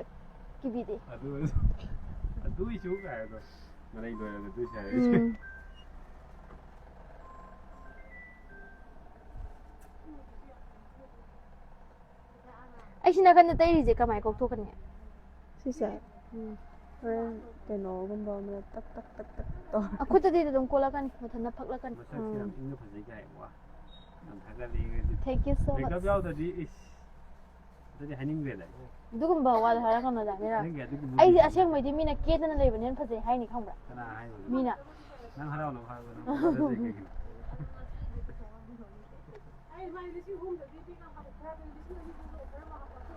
ꯀꯤꯕꯤꯗꯦ꯫ ꯑꯗꯨ ꯑꯣꯏꯔꯁꯨ, ꯑꯗꯨꯏꯁꯨ ꯀꯥꯏ ꯑꯗꯣ, ꯃꯔꯩ ꯂꯣꯏꯔꯒ ꯑꯗꯨꯏꯁꯨ ꯍꯥꯏꯔꯛꯏꯁꯦ꯫ ꯎꯝ꯫ ꯑꯩ ꯁꯤ ꯅꯥꯀꯟꯗ ꯇꯩꯔꯤꯁꯦ ꯀꯃꯥꯏ ꯀꯣꯛꯊꯣꯛꯀꯅꯤ? ꯁꯤꯁꯦ? ꯎꯝ꯫ ꯍꯣꯔꯦꯟ ꯀꯩꯅꯣꯒꯨꯝꯕ ꯑꯃꯅ ꯇꯛ, ꯇꯛ, ꯇꯛ, ꯇꯛ ꯇꯧꯔ꯫ ꯑ, ꯈꯨꯠꯇꯗꯤ ꯑꯗꯨꯝ ꯀꯣꯠꯂꯛꯀꯅꯤ, ꯃꯊꯟꯇ ꯐꯛꯂꯛꯀꯅꯤ꯫ ꯃꯁꯛꯁꯦ ꯌꯥꯝ ꯎꯝ꯫ ꯏꯪꯅ ꯐꯖꯩ ꯀꯥꯏ, ꯋꯥ꯫ ꯌꯥꯝ ꯊꯥꯒꯠꯂꯤ ꯉꯁꯤ꯫ Thank you so much꯫ Makeup ꯌꯥꯎꯗ꯭ꯔꯗꯤ, ꯏꯁ, ꯑꯗꯨꯗꯤ ꯍꯥꯏꯅꯤꯡꯗ꯭ꯔꯦꯗ꯫ ꯑꯗꯨꯒꯨꯝꯕ ꯋꯥꯗꯣ ꯍꯥꯏꯔꯛꯀꯅꯨꯗ, ꯃꯤꯔꯥ꯫ ꯅꯪꯒꯤ ꯑꯗꯨꯒꯨꯝꯕ ꯑꯩꯗꯤ ꯕꯤꯠꯇꯨꯗꯤ꯫ ꯑꯁꯦꯡꯕꯩꯗꯤ ꯃꯤꯅ ꯀꯦꯗꯅ ꯂꯩꯕꯅ ꯍꯦꯟꯅ ꯐꯖꯩ ꯍꯥꯏꯅꯤ, ꯈꯪꯕ꯭ꯔꯥ? ꯀꯅꯥ ꯍꯥꯏꯅꯣ? ꯃꯤꯅ꯫ ꯅꯪ ꯍꯔꯥꯎꯅꯕ ꯍꯥꯏꯕ, ꯅꯪ ꯐꯖꯩ ꯀꯩꯒꯤꯅꯣ? ꯑꯩ ꯃꯥꯏ ꯂꯤꯁꯤꯡ ꯑꯍꯨꯝꯗꯒꯤꯗꯤ ꯈꯔ ꯂꯤꯁꯤꯡ ꯑꯅꯤ ꯈꯔ ꯍꯥꯞꯄꯛꯀꯦ꯫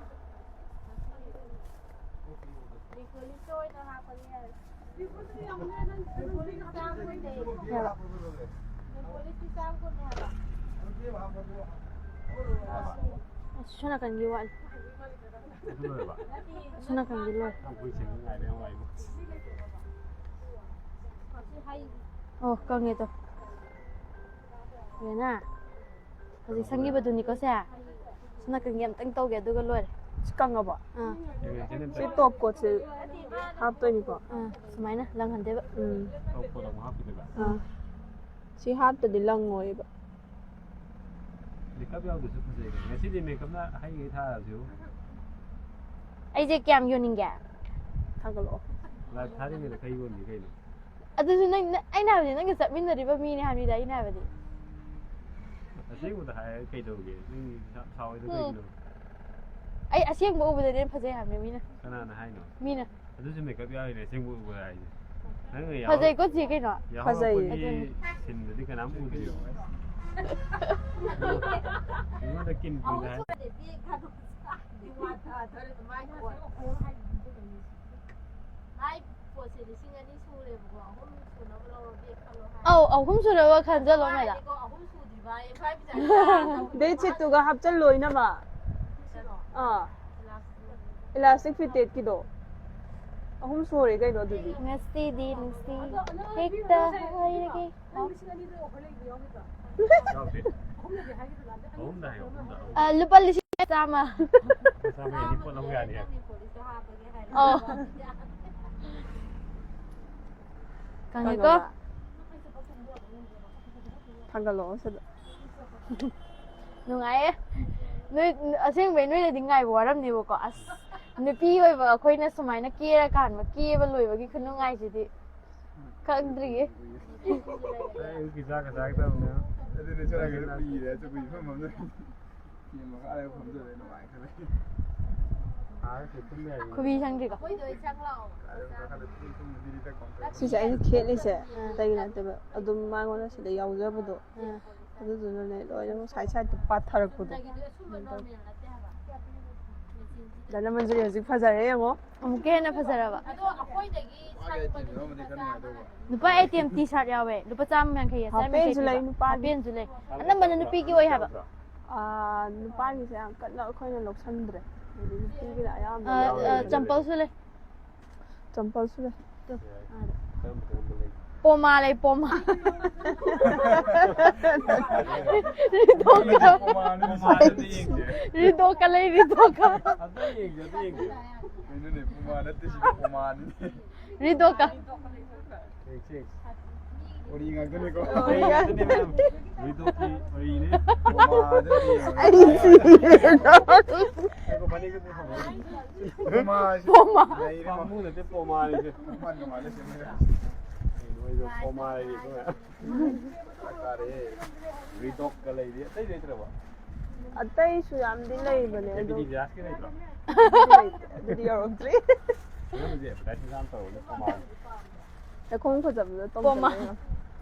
ꯂꯤꯀ꯭ꯋꯤꯠꯇ ꯑꯣꯏꯅ ꯍꯥꯞꯄꯒꯦ ꯍꯥꯏꯔꯦ꯫ ꯂꯤꯀ꯭ꯋꯤꯠꯇꯨꯗꯤ ꯌꯥꯝ ꯂꯩ, ꯅꯪ ꯂꯤꯀ꯭ꯋꯤꯠ ꯆꯥꯝꯃ ꯂꯩ꯫ ꯂꯤꯀ꯭ꯋꯤꯠꯇꯤ ꯆꯥꯝꯃ ꯀꯨꯟꯅꯦ ꯍꯥꯏꯕ꯫ ꯑꯁ, ꯁꯣꯝ ꯅꯥꯀꯟꯒꯤ ꯋꯥꯠꯂꯤ꯫ ꯑꯗꯨ ꯂꯣꯏꯔꯕ? ꯁꯣꯝ ꯅꯥꯀꯟꯒꯤ ꯂꯣꯏ꯫ ꯑꯩꯈꯣꯏ ꯆꯦꯡ ꯉꯥꯏꯕ ꯌꯥꯝ ꯋꯥꯏꯕ꯫ ꯑꯣ, ꯀꯪꯉꯦ ꯇꯣ꯫ ꯌꯦꯡꯉꯦꯅ? ꯍꯧꯖꯤꯛ ꯁꯪꯈꯤꯕꯗꯨꯅꯤꯀꯣ ꯁꯦ꯫ ꯁꯣꯝ ꯅꯥꯀꯟꯒꯤ ꯑꯝꯇꯪ ꯇꯧꯒꯦ, ꯑꯗꯨꯒ ꯂꯣꯏꯔꯦ꯫ ꯁꯤ ꯀꯪꯉꯕꯣ? ꯑꯥ꯫ ꯁꯤ ꯇꯣꯞ ꯀꯣꯠꯁꯦ ꯍꯥꯞꯇꯣꯏꯅꯤꯀꯣ? ꯑꯥ, ꯁꯨꯃꯥꯏꯅ ꯂꯪꯍꯟꯗꯣꯏꯕ꯫ ꯎꯝ꯫ ꯇꯣꯞ ꯀꯣꯠ ꯑꯃꯨꯛ ꯍꯥꯞꯈꯤꯗꯣꯏꯕ? ꯑꯥ꯫ ꯁꯤ ꯍꯥꯞꯇꯗꯤ ꯂꯪꯉꯣꯏꯕ꯫ ꯃꯦꯀꯞ ꯌꯥꯎꯗ꯭ꯔꯁꯨ ꯐꯖꯩ꯫ ꯉꯁꯤꯗꯤ ꯃꯦꯀꯞꯅ ꯍꯩꯉꯩ ꯊꯥꯔꯁꯤꯕꯨ꯫ ꯑꯩꯁꯦ ꯀꯌꯥꯝ ꯌꯣꯟꯅꯤꯡꯒꯦ? ꯊꯥꯒꯠꯂꯛꯑꯣ꯫ ꯂꯥꯏꯚ ꯊꯥꯔꯤꯉꯩꯗ ꯈꯔ ꯌꯣꯟꯒꯦ ꯀꯩꯅꯣ? ꯑꯗꯨꯁꯨ ꯅꯪ ꯅꯪ- ꯑꯩꯅ ꯍꯥꯏꯕꯗꯤ ꯅꯪꯒ ꯆꯠꯃꯤꯟꯅꯔꯤꯕ ꯃꯤꯅꯦ ꯍꯥꯏꯕꯅꯤꯗ ꯑꯩꯅ ꯍꯥꯏꯕꯗꯤ꯫ ꯑꯁꯦꯡꯕꯗ ꯍꯥꯏꯔꯒ ꯀꯩꯗꯧꯒꯦ? ꯅꯪ ꯁꯥ- ꯁꯥꯎꯔꯤꯗꯣ ꯎꯝ꯫ ꯀꯩꯒꯤꯅꯣ? ꯑꯩ ꯑꯁꯦꯡꯕ ꯎꯕꯗꯗꯤ ꯑꯩꯅ ꯐꯖꯩ ꯍꯥꯏꯕꯅꯦ ꯃꯤꯅ꯫ ꯀꯅꯥꯅ ꯍꯥꯏꯅꯣ? ꯃꯤꯅ꯫ ꯑꯗꯨꯁꯨ ꯃꯦꯀꯞ ꯌꯥꯎꯔꯤꯅꯦ ꯑꯁꯦꯡꯕ ꯎꯕꯗ ꯍꯥꯏꯁꯦ꯫ ꯅꯪꯅ ꯌꯥꯎ- ꯐꯖꯩꯀꯣ ꯆꯦ ꯀꯩꯅꯣ? ꯌꯥꯎꯍꯧꯔꯛꯄꯒꯤ ꯑꯗꯨꯅꯤ꯫ ꯁꯤꯟꯗꯨꯗꯤ ꯀꯅꯥꯝ ꯎꯗ꯭ꯔꯤꯕ꯫ ꯑꯩꯉꯣꯟꯗ ꯀꯤꯟ ꯄꯨꯡꯗ ꯍꯥꯏ꯫ ꯃꯥꯏ ꯄꯣꯠꯁꯦ ꯂꯤꯁꯤꯡ ꯑꯅꯤ ꯁꯨꯔꯦꯕꯀꯣ, ꯑꯍꯨꯝ ꯁꯨꯅꯕ ꯂꯧꯔꯣ ꯕꯦꯛ ꯈꯜꯂꯣ ꯍꯥꯏ꯫ ꯑꯧ ꯑꯍꯨꯝ ꯁꯨꯅꯕ ꯈꯟꯖꯜꯂꯣ ꯃꯦꯗꯥ꯫ ꯀꯣ ꯑꯍꯨꯝ ꯁꯨꯗ꯭ꯔꯤꯕ ꯑꯩ ꯈ꯭ꯋꯥꯏ ꯄꯩꯁꯥ ꯕꯦꯠꯁꯤꯠꯇꯨꯒ ꯍꯥꯞꯆꯜꯂꯣꯏꯅꯕ꯫ ꯆꯠꯂꯣ꯫ ꯑꯥ ꯂꯥꯁ ꯏꯂꯥꯁꯇꯤꯛ ꯐꯤꯇꯦꯠꯀꯤꯗꯣ ꯑꯍꯨꯝ ꯁꯨꯔꯦ ꯀꯩꯅꯣ ꯑꯗꯨꯗꯤ꯫ ꯉꯁꯤꯗꯤ ꯅꯨꯡꯁꯤ ꯍꯦꯛꯇ ꯍꯥꯏꯔꯒꯦ꯫ ꯌꯥꯎꯗꯦ꯫ ꯑꯍꯨꯝꯗ ꯍꯥꯏꯌꯣ, ꯑꯍꯨꯝꯗ꯫ ꯑ, ꯂꯨꯄꯥ ꯂꯤꯁꯤꯡ ꯆꯥꯝꯃ꯫ ꯆꯥꯝꯃ ꯍꯦꯟꯗꯤ ꯄꯣꯠ ꯂꯧꯕ ꯌꯥꯅꯤ ꯍꯥꯏ꯫ ꯑꯣ꯫ ꯈꯪꯉꯦꯀꯣ? ꯊꯥꯡꯒꯠꯂꯛꯑꯣ ꯁꯤꯗ꯫ ꯅꯨꯡꯉꯥꯏꯌꯦ꯫ ꯅꯣꯏ ꯑꯁꯦꯡꯕꯩ ꯅꯣꯏꯅꯗꯤ ꯉꯥꯏꯕ ꯋꯥꯔꯝꯅꯦꯕꯀꯣ꯫ ꯑꯁ ꯅꯨꯄꯤ ꯑꯣꯏꯕ ꯑꯩꯈꯣꯏꯅ ꯁꯨꯃꯥꯏꯅ ꯀꯦꯔꯀꯥꯟꯗ ꯀꯦꯕ ꯂꯣꯏꯕꯒꯤ ꯈꯨꯅꯨꯡꯉꯥꯏꯁꯤꯗꯤ ꯈꯪꯗ꯭ꯔꯤꯌꯦ꯫ ꯑꯩ ꯄꯤꯖꯥ ꯀ ꯆꯥꯒꯗꯕꯅꯦ꯫ ꯑꯗꯨꯗꯤ ꯆꯠꯂꯒꯦ ꯀꯨꯏꯔꯦ ꯑꯗꯨ ꯀꯨꯏ ꯐꯝꯐꯝꯗ ꯐꯦꯟ ꯃꯈꯥꯗ ꯐꯝꯗꯣꯏꯔꯦ ꯅꯨꯡꯉꯥꯏꯈ꯭ꯔꯦ꯫ ꯁꯥꯔ ꯁꯤ ꯇꯨꯝꯕ ꯌꯥꯏꯌꯦ꯫ ꯈꯨꯕꯤ ꯁꯪꯗ꯭ꯔꯤꯀꯣ꯫ ꯑꯩꯈꯣꯏꯗ ꯑꯣꯏ ꯆꯪ ꯂꯥꯛꯑꯣ꯫ ꯀꯥꯗ ꯃꯈꯥꯗ ꯇꯨꯝ ꯇꯨꯝꯕꯗꯤ ꯂꯤꯇꯔ ꯀꯣꯝ ꯇꯧ꯫ ꯁꯤꯁꯦ ꯑꯩꯅ ꯈꯦꯠꯂꯤꯁꯦ ꯑꯇꯩꯒꯤ ꯅꯠꯇꯦꯕ ꯑꯗꯨꯝ ꯃꯉꯣꯟꯗ ꯁꯤꯗ ꯌꯥꯎꯖꯕꯗꯣ ꯑꯗꯨꯗꯨꯅꯅꯦ ꯂꯣꯏꯅꯃꯛ ꯁꯥꯏꯠ ꯁꯥꯏꯠꯇ ꯄꯥꯊꯔꯛꯄꯗꯣ꯫ ꯅꯪꯒꯤꯗꯨ ꯑꯁꯨꯝꯕ ꯅꯣꯔꯃꯦꯜ ꯅꯠꯇꯦ ꯍꯥꯏꯕ꯫ ꯃꯦꯆꯤꯟꯁꯤꯗ꯫ ꯙꯅꯃꯟꯖꯨꯔꯤ ꯍꯧꯖꯤꯛ ꯐꯖꯔꯦ ꯌꯦꯡꯉꯣ꯫ ꯑꯃꯨꯛꯀ ꯍꯦꯟꯅ ꯐꯖꯔꯕ꯫ ꯑꯗꯣ ꯑꯩꯈꯣꯏꯗꯒꯤ ꯃꯥꯒꯤ ꯑꯥꯏꯇꯦꯝꯗꯣ ꯑꯃꯗꯤ ꯈꯔ ꯅꯨꯡꯉꯥꯏꯗꯧꯕ꯫ ꯅꯨꯄꯥ A T M T shirt ꯌꯥꯎꯋꯦ ꯂꯨꯄꯥ ꯆꯥꯝꯃ ꯌꯥꯡꯈꯩ ꯆꯥꯝꯃ ꯍꯥꯄꯦꯟꯁꯨ ꯂꯩ ꯌꯥꯡꯈꯩ ꯅꯨꯄꯥꯒꯤ꯫ ꯍꯥꯄꯦꯟꯁꯨ ꯂꯩ꯫ ꯑꯅꯝꯕꯅ ꯅꯨꯄꯤꯒꯤ ꯑꯣꯏ ꯍꯥꯏꯕ꯫ ꯑꯥ, ꯅꯨꯄꯥꯒꯤꯁꯦ ꯌꯥꯝ ꯀꯟꯅ ꯑꯩꯈꯣꯏꯅ ꯂꯧꯁꯟꯗ꯭ꯔꯦ꯫ ꯍꯥꯏꯗꯤ ꯅꯨꯄꯤꯒꯤꯅ ꯑꯌꯥꯝꯕ ꯑ, ꯌꯥꯎꯋꯦ꯫ ꯑ, ꯆꯝꯄꯜꯁꯨ ꯂꯩ꯫ ꯆꯝꯄꯜꯁꯨ ꯂꯩ꯫ ꯀꯔꯝ ꯀꯔꯝꯕ ꯂꯩ? ꯄꯣꯃꯥ ꯂꯩ ꯄꯣꯃꯥ꯫ ꯔꯤꯗꯣꯛꯀ ꯔꯤꯗꯣꯛꯀ ꯂꯩ ꯔꯤꯗꯣꯛꯀ꯫ ꯑꯗꯨ ꯌꯦꯡꯁꯦ, ꯑꯗꯨ ꯌꯦꯡꯁꯦ꯫ ꯀꯩꯅꯣꯅꯦ ꯄꯨꯃꯥ ꯅꯠꯇꯦ ꯁꯤꯗꯤ ꯄꯨꯃꯥꯅꯤ꯫ ꯔꯤꯗꯣꯛꯀ꯫ ꯌꯦꯡꯁꯦ, ꯌꯦꯡꯁꯦ꯫ ꯋꯥꯔꯤ ꯉꯥꯛꯇꯅꯤꯀꯣ꯫ ꯔꯤꯗꯣꯛꯀꯤ ꯋꯥꯔꯤꯅꯦ꯫ ꯄꯨꯃꯥꯗꯗꯤ ꯑꯩ ꯁꯤꯔꯦ꯫ ꯉꯥꯏꯈꯣ, ꯄꯣꯃꯥ ꯍꯥꯏꯁꯦ ꯄꯣꯃꯥ꯫ ꯂꯩꯔꯦ꯫ ꯄꯥꯝꯃꯨ ꯅꯠꯇꯦ, ꯄꯣꯃꯥꯅꯤꯁꯦ꯫ ꯄꯣꯃꯥ ꯅꯣꯡꯉꯥꯜꯂꯦ ꯁꯤꯅꯦ꯫ ꯀꯩꯅꯣ ꯍꯥꯏꯁꯤꯕꯣ, ꯄꯣꯃꯥ ꯍꯥꯏꯁꯦ꯫ ꯆꯥꯛ ꯆꯥꯔꯦ꯫ ꯔꯤꯗꯣꯛꯀ ꯂꯩꯔꯤ꯫ ꯑꯇꯩ ꯂꯩꯇ꯭ꯔꯕꯣ? ꯑꯇꯩꯁꯨ ꯌꯥꯝꯗꯤ ꯂꯩꯕꯅꯦ, ꯑꯗꯣ ꯑꯦꯝ ꯕꯤ ꯗꯤ ꯕꯤꯌꯥꯁꯀꯤ ꯂꯩꯇ꯭ꯔꯣ? ꯑꯗꯨꯗꯤ ꯂꯩꯇꯦ꯫ ꯑꯗꯨꯗꯤ ꯌꯧꯔꯛꯇ꯭ꯔꯤ꯫ ꯑꯗꯨꯕꯨꯗꯤ ꯑꯦꯗꯚꯔꯇꯥꯏꯁ ꯌꯥꯝ ꯇꯧꯔꯕꯅꯦ, ꯄꯣꯃꯥꯒꯤ꯫ ꯂꯩꯈꯣꯝ ꯐꯖꯕꯗ ꯄꯣꯃꯥ꯫ ꯇꯣꯡꯁꯤꯜꯂꯒ꯫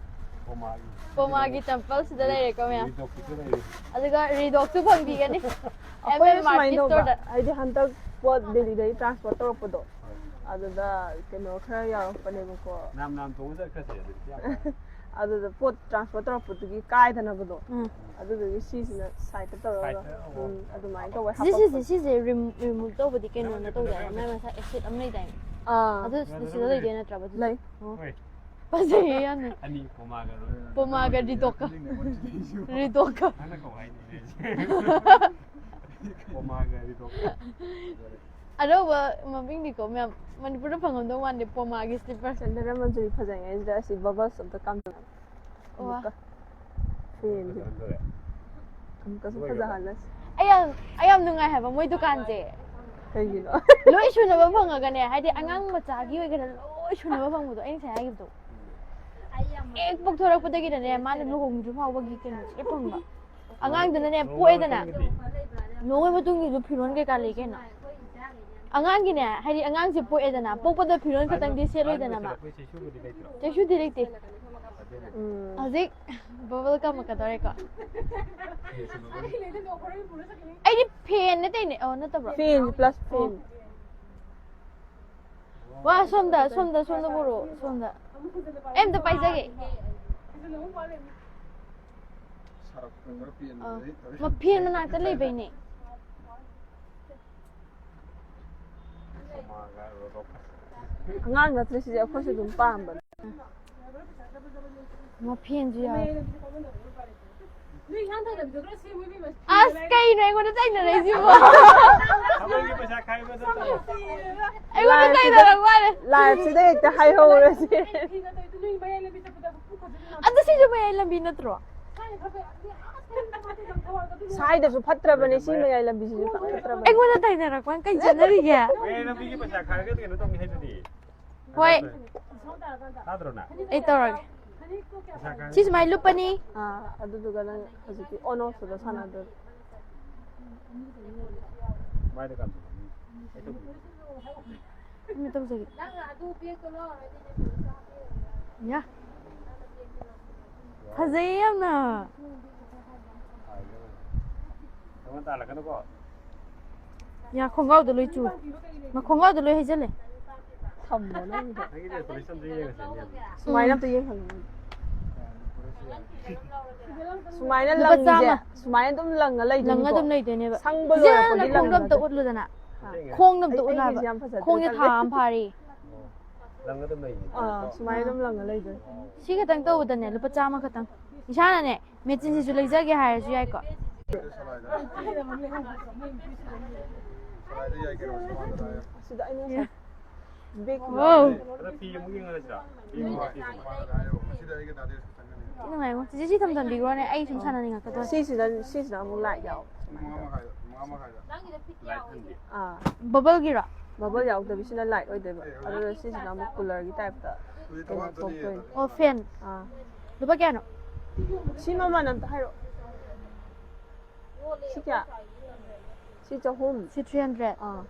ꯄꯣꯃꯥꯒꯤ꯫ ꯄꯣꯃꯥꯒꯤ ꯇꯦꯝꯄꯜꯁꯤꯗ ꯂꯩꯔꯦꯀꯣ ꯃꯌꯥꯝ꯫ ꯔꯤꯗꯣꯛꯀꯤꯁꯨ ꯂꯩꯔꯦ꯫ ꯑꯗꯨꯒ ꯔꯤꯗꯣꯛꯁꯨ ꯐꯪꯕꯤꯒꯅꯤ꯫ ꯑꯩꯈꯣꯏꯅ ꯑꯦꯝ ꯑꯦꯝ ꯁꯨꯃꯥꯏꯅ ꯃꯥꯔꯀꯦꯠ ꯇꯧꯕ, ꯁ꯭ꯇꯣꯔꯗ꯫ ꯍꯥꯏꯗꯤ ꯍꯟꯗꯛ ꯄꯣꯠ ꯗꯦꯜꯂꯤꯗꯒꯤ ꯇ꯭ꯔꯥꯟꯁꯄꯣꯔꯠ ꯇꯧꯔꯛꯄꯗꯣ, ꯍꯣꯏ꯫ ꯑꯗꯨꯗ ꯀꯩꯅꯣ ꯈꯔ ꯌꯥꯎꯔꯛꯄꯅꯦꯕꯀꯣ꯫ ꯅꯥꯝ ꯅꯥꯝ ꯇꯣꯡꯉ ꯆꯠꯈ꯭ꯔꯁꯦ ꯑꯗꯨꯗꯤ, ꯌꯥꯝ ꯐꯔꯦ꯫ ꯑꯗꯨꯗ ꯄꯣꯠ ꯇ꯭ꯔꯥꯟꯁꯄꯣꯔꯠ ꯇꯧꯔꯛꯄꯗꯨꯒꯤ ꯀꯥꯏꯗꯅꯕꯗꯣ꯫ ꯎꯝ꯫ ꯑꯗꯨꯗꯨꯒꯤ ꯁꯤꯁꯤꯅ ꯁꯥꯏꯠꯇ ꯇꯧꯔꯒ꯫ ꯁꯥꯏꯠꯇ, ꯑꯣ꯫ ꯎꯝ, ꯑꯗꯨꯃꯥꯏꯅ ꯇꯧꯋꯦ, ꯁꯤꯁꯦ, ꯍꯥꯄꯛꯄꯅꯦ꯫ ꯁꯤꯁꯦ ꯔꯤꯝ-, ꯔꯤꯃꯨꯚ ꯇꯧꯕꯗꯤ ꯀꯩꯅꯣꯅ ꯇꯧꯗꯥꯏꯅꯦ? ꯃꯥꯏ ꯃꯁꯥ ꯑꯦꯁꯤꯠ ꯑꯃ ꯂꯩꯗꯥꯏꯅꯦ? ꯑꯥ꯫ ꯑꯗꯨ ꯁꯤꯗ ꯂꯩꯗꯣꯏ ꯅꯠꯇ꯭ꯔꯕ ꯑꯗꯨꯗꯤ? ꯂꯩ꯫ ꯑꯣ꯫ ꯍꯣꯏ꯫ ꯐꯖꯩꯌꯦ ꯌꯥꯝꯅ꯫ ꯑꯅꯤ ꯄꯣꯃꯥꯒ ꯂꯣꯏꯅ꯫ ꯄꯣꯃꯥꯒ ꯔꯤꯗꯣꯛꯀ꯫ ꯔꯤꯗꯣꯛꯀ꯫ ꯅꯪꯅ ꯀꯧ ꯍꯥꯏꯅꯤꯅꯦ ꯑꯩꯁꯦ꯫ ꯄꯣꯃꯥꯒ ꯔꯤꯗꯣꯛꯀ꯫ ꯑꯅꯧꯕ ꯃꯃꯤꯡꯅꯤꯀꯣ ꯃꯌꯥꯝ꯫ ꯃꯅꯤꯄꯨꯔꯗ ꯐꯪꯉꯝꯗꯧ ꯃꯥꯟꯗꯦ ꯄꯣꯃꯥꯒꯤ ꯁ꯭ꯂꯤꯄꯔ꯫ ꯁꯦꯟꯗꯜ ꯑꯃ ꯖꯨꯔꯤ ꯐꯖꯔꯤꯉꯩꯁꯤꯗ ꯑꯁꯤ ꯕꯕꯜꯁ ꯑꯝꯇ ꯀꯥꯝꯖꯜꯂꯣ꯫ ꯋꯥ꯫ ꯑꯃꯨꯛꯀ꯫ ꯐꯦꯟꯁꯦ꯫ ꯐꯖꯍꯟꯗꯣꯔꯦ꯫ ꯑꯃꯨꯛꯀꯁꯨ ꯂꯣꯏꯈ꯭ꯔꯕꯣ? ꯐꯖꯍꯜꯂꯁꯤ꯫ ꯑꯩ ꯌꯥꯝ, ꯑꯩ ꯌꯥꯝ ꯅꯨꯡꯉꯥꯏ ꯍꯥꯏꯕ ꯃꯣꯏ ꯗꯨꯀꯥꯟꯁꯦ꯫ ꯀꯩꯒꯤꯅꯣ? ꯂꯣꯏ ꯁꯨꯅꯕ ꯐꯪꯉꯒꯅꯦ, ꯍꯥꯏꯗꯤ ꯑꯉꯥꯡ ꯃꯆꯥꯒꯤ ꯑꯣꯏꯒꯦꯔꯥ ꯂꯣꯏ ꯁꯨꯅꯕ ꯐꯪꯕꯗꯣ ꯑꯩ ꯉꯁꯥꯏ ꯍꯥꯏꯈꯤꯕꯗꯣ꯫ ꯍꯦꯛ ꯄꯣꯛꯊꯣꯔꯛꯄꯗꯒꯤꯅꯦ ꯃꯥꯅ ꯂꯨꯍꯣꯡꯗ꯭ꯔꯤ ꯐꯥꯎꯕꯒꯤ ꯀꯩꯅꯣꯁꯦ ꯂꯣꯏ ꯐꯪꯕ꯫ ꯑꯉꯥꯡꯗꯨꯅꯅꯦ ꯂꯨꯍꯣꯡꯕ ꯄꯣꯛꯑꯦꯗꯅ꯫ ꯃꯇꯨꯡꯒꯤꯗꯤ? ꯂꯨꯍꯣꯡꯕ ꯃꯇꯨꯡꯒꯤꯁꯨ ꯐꯤꯔꯣꯟ ꯀꯩꯀꯥ ꯂꯩ ꯀꯩꯅꯣ꯫ ꯑꯉꯥꯡꯒꯤꯅꯦ, ꯍꯥꯏꯗꯤ ꯑꯉꯥꯡꯁꯦ ꯄꯣꯛꯑꯦꯗꯅ, ꯄꯣꯛꯄꯗ ꯐꯤꯔꯣꯟ ꯈꯛꯇꯪꯗꯤ ꯁꯦꯠꯂꯣꯏꯗꯅ ꯃꯥ꯫ ꯑꯩꯈꯣꯏ ꯆꯩꯁꯨꯕꯨꯗꯤ ꯂꯩꯇ꯭ꯔꯣ? ꯆꯩꯁꯨꯗꯤ ꯂꯩꯇꯦ꯫ ꯑꯗꯨꯅꯦ꯫ ꯎꯝ꯫ ꯍꯧꯖꯤꯛ ꯕꯕꯜ ꯒꯝ ꯑꯃꯨꯛꯀꯗꯧꯔꯦꯀꯣ꯫ ꯑꯩꯗꯤ ꯐꯦꯟ ꯅꯠꯇꯦꯅꯦ꯫ ꯑꯣ, ꯅꯠꯇꯕ꯭ꯔꯣ? ꯐꯦꯟ plus ꯐꯦꯟ꯫ ꯋꯥ, ꯁꯣꯝꯗ, ꯁꯣꯝꯗ, ꯁꯣꯝꯗ ꯄꯨꯔꯛꯑꯣ, ꯁꯣꯝꯗ꯫ ꯑꯩ ꯑꯝꯇ ꯄꯥꯏꯖꯒꯦ꯫ ꯁꯥꯔꯛꯄ ꯈꯔ ꯄꯦꯟꯕꯗꯩ ꯑꯥ꯫ ꯇꯧꯔꯤ꯫ ꯃ-, ꯐꯦꯟ ꯃꯅꯥꯛꯇ ꯂꯩꯕꯩꯅꯦ꯫ ꯑꯉꯥꯡ ꯅꯠꯇ꯭ꯔꯦ ꯁꯤꯗꯤ, ꯑꯩꯈꯣꯏꯁꯨ ꯑꯗꯨꯝ ꯄꯥꯝꯕꯅꯦ꯫ ꯃꯐꯦꯟꯁꯨ ꯌꯥꯎꯋꯦ꯫ ꯑꯁ, ꯀꯩꯅꯣ ꯑꯩꯉꯣꯟꯗ ꯇꯥꯏꯅꯔꯛꯏꯁꯤꯕꯣ? ꯊꯥꯕꯜꯒꯤ ꯄꯩꯁꯥ ꯈꯥꯏꯕꯗ ꯇꯧ꯫ ꯑꯩꯉꯣꯟꯗ ꯇꯥꯏꯅꯔꯛ ꯃꯥꯜꯂꯦ꯫ ꯂꯥꯏꯐꯁꯤꯗ ꯍꯦꯛꯇ ꯍꯥꯏꯍꯧꯔꯁꯦ꯫ ꯑꯗꯨ ꯁꯤꯁꯨ ꯃꯌꯥꯏ ꯂꯝꯕꯤ ꯅꯠꯇ꯭ꯔꯣ? ꯁꯥꯏꯗꯁꯨ ꯐꯠꯇ꯭ꯔꯕꯅꯦ, ꯁꯤ ꯃꯌꯥꯏ ꯂꯝꯕꯤꯁꯤꯁꯨ ꯐꯠꯇ꯭ꯔꯕꯅꯦ꯫ ꯑꯩꯉꯣꯟꯗ ꯇꯥꯏꯅꯔꯛꯄ ꯀꯩ ꯆꯠꯅꯔꯤꯒꯦ? ꯃꯌꯥꯏ ꯂꯝꯕꯤꯒꯤ ꯄꯩꯁꯥ ꯈꯥꯏꯔꯒ ꯀꯩꯅꯣ ꯇꯧꯅꯤ ꯍꯥꯏꯗꯨꯗꯤ꯫ ꯍꯣꯏ꯫ ꯇꯥꯗ꯭ꯔꯣ ꯅꯪ? ꯑꯩ ꯇꯧꯔꯒꯦ꯫ ꯄꯩꯁꯥ ꯈꯥꯏꯔꯒ ꯁꯤ ꯁꯨꯃꯥꯏꯅ ꯂꯨꯞꯄꯅꯤ꯫ ꯑꯥ, ꯑꯗꯨꯗꯨꯒ ꯅꯪ ꯍꯧꯖꯤꯛꯀꯤ on off ꯇꯨꯗ ꯁꯥꯟꯅꯗꯣꯏꯕ꯫ ꯃꯥꯏꯗ ꯀꯥꯟꯗ꯫ ꯑꯩꯅ ꯇꯧꯖꯒꯦ꯫ ꯌꯥ꯫ ꯐꯖꯩ ꯌꯥꯝꯅ꯫ ꯅꯪꯉꯣꯟ ꯇꯥꯜꯂꯛꯀꯅꯨꯀꯣ꯫ ꯌꯥ, ꯈꯣꯡꯒ꯭ꯔꯥꯎꯗꯣ ꯂꯣꯏ ꯆꯨ꯫ ꯃꯥ ꯈꯣꯡꯒ꯭ꯔꯥꯎꯗꯣ ꯂꯣꯏ ꯍꯩꯖꯜꯂꯦ꯫ ꯊꯝꯃꯣ ꯅꯪꯒꯤꯗꯣ꯫ ꯅꯪꯒꯤ nail polish ꯑꯝꯇ ꯌꯦꯡꯉꯁꯦ, ꯅꯦꯝ꯫ ꯁꯨꯃꯥꯏꯅ ꯑꯝꯇ ꯌꯦꯡꯍꯜꯂꯣ꯫ ꯁꯨꯃꯥꯏꯅ ꯂꯨꯄꯥ ꯂꯪꯉꯤꯁꯦ, ꯆꯥꯝꯃ꯫ ꯁꯨꯃꯥꯏꯅ ꯑꯗꯨꯝ ꯂꯪꯉ ꯂꯩꯗꯣꯏꯅꯤꯀꯣ? ꯂꯪꯉ ꯑꯗꯨꯝ ꯂꯩꯗꯣꯏꯅꯦꯕ꯫ ꯁꯪꯕ ꯏꯆꯦ, ꯂꯣꯏꯔꯛꯄꯒꯤ ꯅꯪ ꯈꯣꯡꯗꯣ ꯂꯪꯉꯤ ꯑꯝꯇ ꯅꯠꯇ꯭ꯔꯣ? ꯎꯠꯂꯨꯗꯅ꯫ ꯈꯣꯡꯗꯣ ꯑꯝꯇ ꯑꯩ, ꯎꯠꯂꯣ ꯑꯩꯒꯤꯁꯦ ꯍꯥꯏꯕ꯫ ꯌꯥꯝ ꯐꯖꯗ꯭ꯔꯦ, ꯈꯣꯡꯁꯦ ꯊꯥ ꯇꯜꯂꯦ꯫ ꯑꯃ ꯐꯥꯔꯦ꯫ ꯂꯪꯉ ꯑꯗꯨꯝ ꯂꯩꯅꯤ꯫ ꯑꯥ, ꯁꯨꯃꯥꯏꯅ ꯑꯗꯨꯝ ꯂꯪꯉ ꯂꯩꯗꯣꯏꯅꯤ꯫ ꯁꯤ ꯈꯛꯇꯪ ꯇꯧꯕꯗꯅꯦ ꯂꯨꯄꯥ ꯆꯥꯝꯃ ꯈꯛꯇꯪ꯫ ꯏꯁꯥꯅꯅꯦ ꯃꯦꯆꯤꯟꯁꯤꯁꯨ ꯂꯩꯖꯒꯦ ꯍꯥꯏꯔꯁꯨ ꯌꯥꯏꯀꯣ꯫ ꯁꯤꯗ ꯑꯩꯅ ꯉꯁꯥꯏ big ꯋꯥꯎ꯫ ꯑꯗꯣ ꯐꯤ ꯑꯃꯨꯛ ꯌꯦꯡꯍꯜꯂꯁꯤꯔꯥ? ꯐꯤ ꯑꯃꯨꯛ ꯍꯥꯞꯄꯤꯁꯤꯔꯥ? ꯊꯤ ꯅꯨꯡꯉꯥꯏꯉꯣ꯫ ꯆꯤꯆꯦ, ꯁꯤ ꯊꯝ ꯊꯝꯕꯤꯈ꯭ꯔꯣꯅꯦ, ꯑꯩ ꯁꯨꯝ ꯁꯥꯟꯅꯅꯤꯡꯉꯛꯀꯗꯣꯔꯦ꯫ ꯁꯤꯁꯤꯗ, ꯁꯤꯁꯤꯅ ꯑꯃꯨꯛ light ꯌꯥꯎ꯫ ꯃꯉꯥ ꯃꯈꯥꯏꯗ, ꯃꯉꯥ ꯃꯈꯥꯏꯗ꯫ Light ꯊꯝꯕꯤ꯫ ꯑꯥ꯫ Bubble ꯒꯤꯔꯣ? Bubble ꯌꯥꯎꯗꯕꯤ, ꯁꯤꯅ light ꯑꯣꯏꯗꯣꯏꯕ꯫ ꯑꯗꯨꯒ ꯁꯤꯁꯤꯅ ꯑꯃꯨꯛ cooler ꯒꯤ type ꯇ ꯀꯩꯅꯣ ꯊꯣꯛꯇꯣꯏꯅꯤ꯫ ꯑꯣ, fan꯫ ꯑꯥ꯫ ꯂꯨꯄꯥ ꯀꯌꯥꯅꯣ? ꯁꯤ ꯃꯃꯜ ꯑꯝꯇ ꯍꯥꯏꯔꯛꯑꯣ꯫ ꯁꯤ ꯀꯌꯥ? ꯁꯤ ꯆꯍꯨꯝ꯫ ꯁꯤ three hundred꯫ ꯑꯥ꯫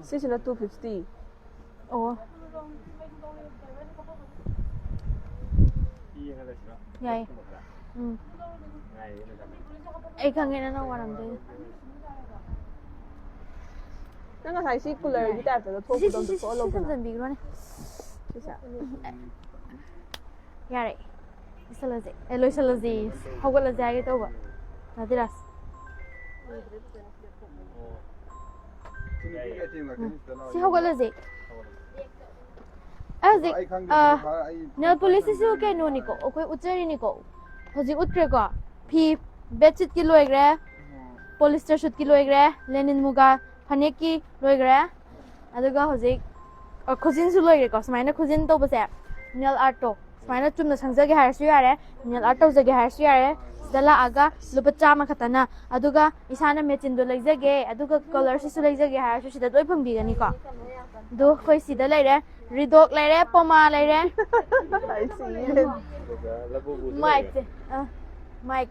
ꯁꯤꯁꯤꯅ two fifty꯫ ꯑꯣ꯫ ꯌꯥꯏꯌꯦ꯫ ꯎꯝ꯫ ꯑꯩ ꯈꯪꯉꯦ ꯅꯪꯅ ꯋꯥꯔꯝꯗꯣꯏꯅꯦ꯫ ꯅꯪ ꯉꯁꯥꯏ ꯁꯤ cooler ꯒꯤ type ꯇ ꯁꯤ, ꯁꯤ, ꯊꯣꯛꯄꯗꯣ ꯁꯤ, ꯑꯝꯇ ꯁꯤ, ꯁꯤ ꯊꯣꯛꯍꯜꯂꯧꯗꯅ꯫ ꯊꯝꯖꯟꯕꯤꯈ꯭ꯔꯣꯅꯦ꯫ ꯁꯤꯁꯦ꯫ ꯌꯥꯔꯦ꯫ ꯂꯣꯏꯁꯜꯂꯁꯦ꯫ ꯑꯦ, ꯂꯣꯏꯁꯜꯂꯁꯤ꯫ ꯍꯧꯒꯠꯂꯁꯦ ꯍꯥꯏꯒꯦ ꯇꯧꯕ꯫ ꯅꯥꯗꯤꯔꯥꯖ꯫ ꯁꯤ ꯍꯧꯒꯠꯂꯁꯦ꯫ ꯑꯩ ꯍꯧꯖꯤꯛ, ꯑ, nail polish ꯁꯤꯁꯨ ꯀꯩꯅꯣꯅꯤꯀꯣ, ꯑꯩꯈꯣꯏ ꯎꯠꯆꯔꯤꯅꯤꯀꯣ꯫ ꯍꯧꯖꯤꯛ ꯎꯠꯈ꯭ꯔꯦꯀꯣ꯫ ꯐꯤ, bedsheet ꯀꯤ ꯂꯣꯏꯈ꯭ꯔꯦ꯫ Polyester suit ꯀꯤ ꯂꯣꯏꯈ꯭ꯔꯦ꯫ Linen ꯃꯨꯒꯥ ꯐꯅꯦꯛꯀꯤ ꯂꯣꯏꯈ꯭ꯔꯦ꯫ ꯑꯗꯨꯒ ꯍꯧꯖꯤꯛ, ꯑ, ꯈꯨꯖꯤꯟꯁꯨ ꯂꯣꯏꯈ꯭ꯔꯦꯀꯣ꯫ ꯁꯨꯃꯥꯏꯅ ꯈꯨꯖꯤꯟ ꯇꯧꯕꯁꯦ, nail art ꯇꯣ꯫ ꯁꯨꯃꯥꯏꯅ ꯆꯨꯝꯅ ꯁꯪꯖꯒꯦ ꯍꯥꯏꯔꯁꯨ ꯌꯥꯔꯦ, nail art ꯇꯧꯖꯒꯦ ꯍꯥꯏꯔꯁꯨ ꯌꯥꯔꯦ꯫ ꯁꯤꯗ ꯂꯥꯛꯑꯒ ꯂꯨꯄꯥ ꯆꯥꯝꯃ ꯈꯛꯇꯅ, ꯑꯗꯨꯒ ꯏꯁꯥꯅ ꯃꯦꯆꯤꯟꯗꯣ ꯂꯩꯖꯒꯦ, ꯑꯗꯨꯒ ꯀꯂꯔꯁꯤꯁꯨ ꯂꯩꯖꯒꯦ ꯍꯥꯏꯔꯁꯨ ꯁꯤꯗ ꯂꯣꯏ ꯐꯪꯕꯤꯒꯅꯤꯀꯣ꯫ ꯑꯗꯨ ꯑꯩꯈꯣꯏ ꯁꯤꯗ ꯂꯩꯔꯦ, ꯔꯤꯗꯣꯛ ꯂꯩꯔꯦ, ꯄꯣꯃꯥ ꯂꯩꯔꯦ꯫ ꯃꯥꯏꯛꯁꯦ, ꯑ, ꯃꯥꯏꯛ꯫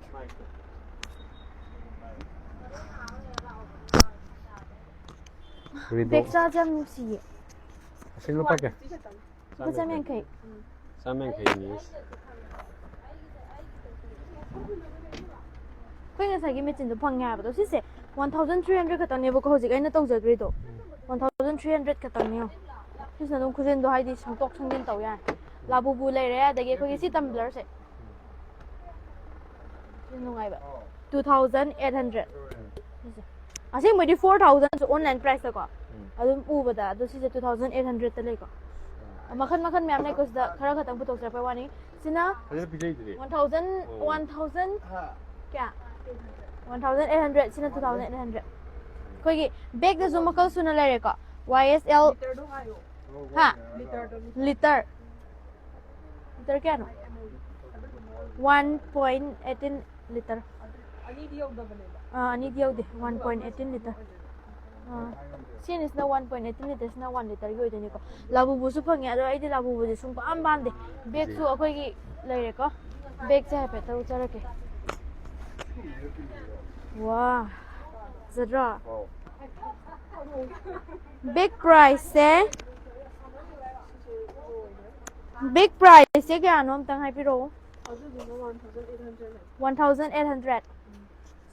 ꯔꯤꯗꯣꯛ꯫ ꯕꯦꯛꯆꯥꯁꯦ ꯌꯥꯝ ꯅꯨꯡꯁꯤꯌꯦ꯫ ꯑꯁꯤ ꯂꯨꯄꯥ ꯀꯌꯥ? ꯂꯨꯄꯥ ꯆꯥꯝ ꯌꯥꯡꯈꯩ꯫ ꯆꯥꯝ ꯌꯥꯡꯈꯩꯅꯤ꯫ ꯑꯩꯈꯣꯏ ꯉꯁꯥꯏꯒꯤ ꯃꯦꯆꯤꯟꯗꯣ ꯐꯪꯉꯦ ꯍꯥꯏꯕꯗꯣ, ꯁꯤꯁꯦ ꯋꯥꯟ ꯊꯥꯎꯖꯟ ꯊ꯭ꯔꯤ ꯍꯟꯗ꯭ꯔꯦꯗ ꯈꯛꯇꯪꯅꯦꯕꯀꯣ ꯍꯧꯖꯤꯛ ꯑꯩꯅ ꯇꯧꯖꯈ꯭ꯔꯤꯗꯣ꯫ ꯋꯥꯟ ꯊꯥꯎꯖꯟ ꯊ꯭ꯔꯤ ꯍꯟꯗ꯭ꯔꯦꯗ ꯈꯛꯇꯪꯅꯦ ꯌꯦꯡꯉꯣ꯫ ꯁꯤꯁꯤꯅ ꯑꯗꯨꯝ ꯈꯨꯖꯤꯟꯗꯣ ꯍꯥꯏꯗꯤ ꯁꯪꯇꯣꯛ ꯁꯪꯖꯤꯟ ꯇꯧ ꯌꯥꯔꯦ꯫ ꯂꯥꯕꯨꯕꯨ ꯂꯩꯔꯦ, ꯑꯗꯒꯤ ꯑꯩꯈꯣꯏꯒꯤ ꯁꯤ ꯇꯝꯕ꯭ꯂꯔꯁꯦ꯫ ꯁꯤ ꯅꯨꯡꯉꯥꯏꯕ꯫ Two thousand eight hundred. ꯁꯤꯁꯦ꯫ ꯑꯁꯦꯡꯕꯩꯗꯤ ꯐꯣꯔ ꯊꯥꯎꯖꯟꯁꯨ ꯑꯣꯟꯂꯥꯏꯟ ꯄ꯭ꯔꯥꯏꯁꯇꯀꯣ꯫ ꯎꯝ꯫ ꯑꯗꯨꯝ ꯎꯕꯗ, ꯑꯗꯣ ꯁꯤꯁꯦ ꯇꯨ ꯊꯥꯎꯖꯟ ꯑꯩꯠ ꯍꯟꯗ꯭ꯔꯦꯗꯇ ꯂꯩꯀꯣ꯫ ꯃꯈꯜ ꯃꯈꯜ ꯃꯌꯥꯝ ꯂꯩꯀꯣ, ꯁꯤꯗ ꯈꯔ ꯈꯛꯇꯪ ꯄꯨꯊꯣꯛꯆꯔꯛꯄꯩ ꯋꯥꯅꯤ꯫ ꯁꯤꯅ ꯐꯖꯅ ꯄꯤꯖꯩꯗꯨꯗꯤ꯫ ꯋꯥꯟ ꯊꯥꯎꯖꯟ, ꯑꯣ꯫ ꯋꯥꯟ ꯊꯥꯎꯖꯟ ꯀꯌꯥ? ꯋꯥꯟ ꯊꯥꯎꯖꯟ ꯑꯩꯠ ꯍꯟꯗ꯭ꯔꯦꯗ, ꯁꯤꯅ ꯇꯨ ꯊꯥꯎꯖꯟ ꯑꯩꯠ ꯍꯟꯗ꯭ꯔꯦꯗ꯫ ꯑꯩꯈꯣꯏꯒꯤ ꯕꯦꯒꯇꯁꯨ ꯃꯈꯜ ꯁꯨꯅ ꯂꯩꯔꯦꯀꯣ꯫ ꯋꯥꯏ ꯑꯦꯁ ꯑꯦꯜ꯫ ꯂꯤꯇꯔꯗꯣ ꯍꯥꯏꯌꯣ꯫ ꯍꯥ? ꯂꯤꯇꯔꯗꯣ, ꯂꯤꯇꯔ꯫ ꯂꯤꯇꯔ꯫ ꯂꯤꯇꯔ ꯀꯌꯥꯅꯣ? One point eighteen litre. ꯑꯗꯨ ꯑꯅꯤꯗꯤ ꯌꯧꯗꯕꯅꯦꯕ꯫ ꯑꯥ, ꯑꯅꯤꯗꯤ ꯌꯧꯗꯦ, ꯋꯥꯟ ꯄꯣꯏꯟ ꯑꯩꯠꯇꯤꯟ ꯂꯤꯇꯔ꯫ ꯑꯥ, ꯁꯤ ꯑꯅꯤꯁꯤꯅ ꯋꯥꯟ ꯄꯣꯏꯟ ꯑꯩꯠꯇꯤꯟ ꯂꯤꯇꯔꯁꯤꯅ ꯋꯥꯟ ꯂꯤꯇꯔꯒꯤ ꯑꯣꯏꯗꯣꯏꯅꯤꯀꯣ꯫ ꯂꯥꯕꯨꯕꯨꯁꯨ ꯐꯪꯉꯦ, ꯑꯗꯣ ꯑꯩꯗꯤ ꯂꯥꯕꯨꯕꯨꯁꯦ ꯁꯨꯡ ꯄꯥꯝ ꯄꯥꯝꯗꯦ꯫ ꯕꯦꯒꯁꯨ ꯑꯩꯈꯣꯏꯒꯤ ꯂꯩꯔꯦꯀꯣ꯫ ꯕꯦꯒꯁꯦ ꯍꯥꯏꯐꯦꯠꯇ ꯎꯠꯆꯔꯛꯀꯦ꯫ ꯋꯥ, ꯐꯖꯗ꯭ꯔꯣ? ꯕꯦꯒ ꯄ꯭ꯔꯥꯏꯁꯁꯦ, ꯕꯦꯒ ꯄ꯭ꯔꯥꯏꯁꯁꯦ ꯀꯌꯥꯅꯣ ꯑꯝꯇꯪ ꯍꯥꯏꯕꯤꯔꯛꯑꯣ꯫ ꯑꯗꯨꯗꯨꯅ one thousand eight hundred. One thousand eight hundred.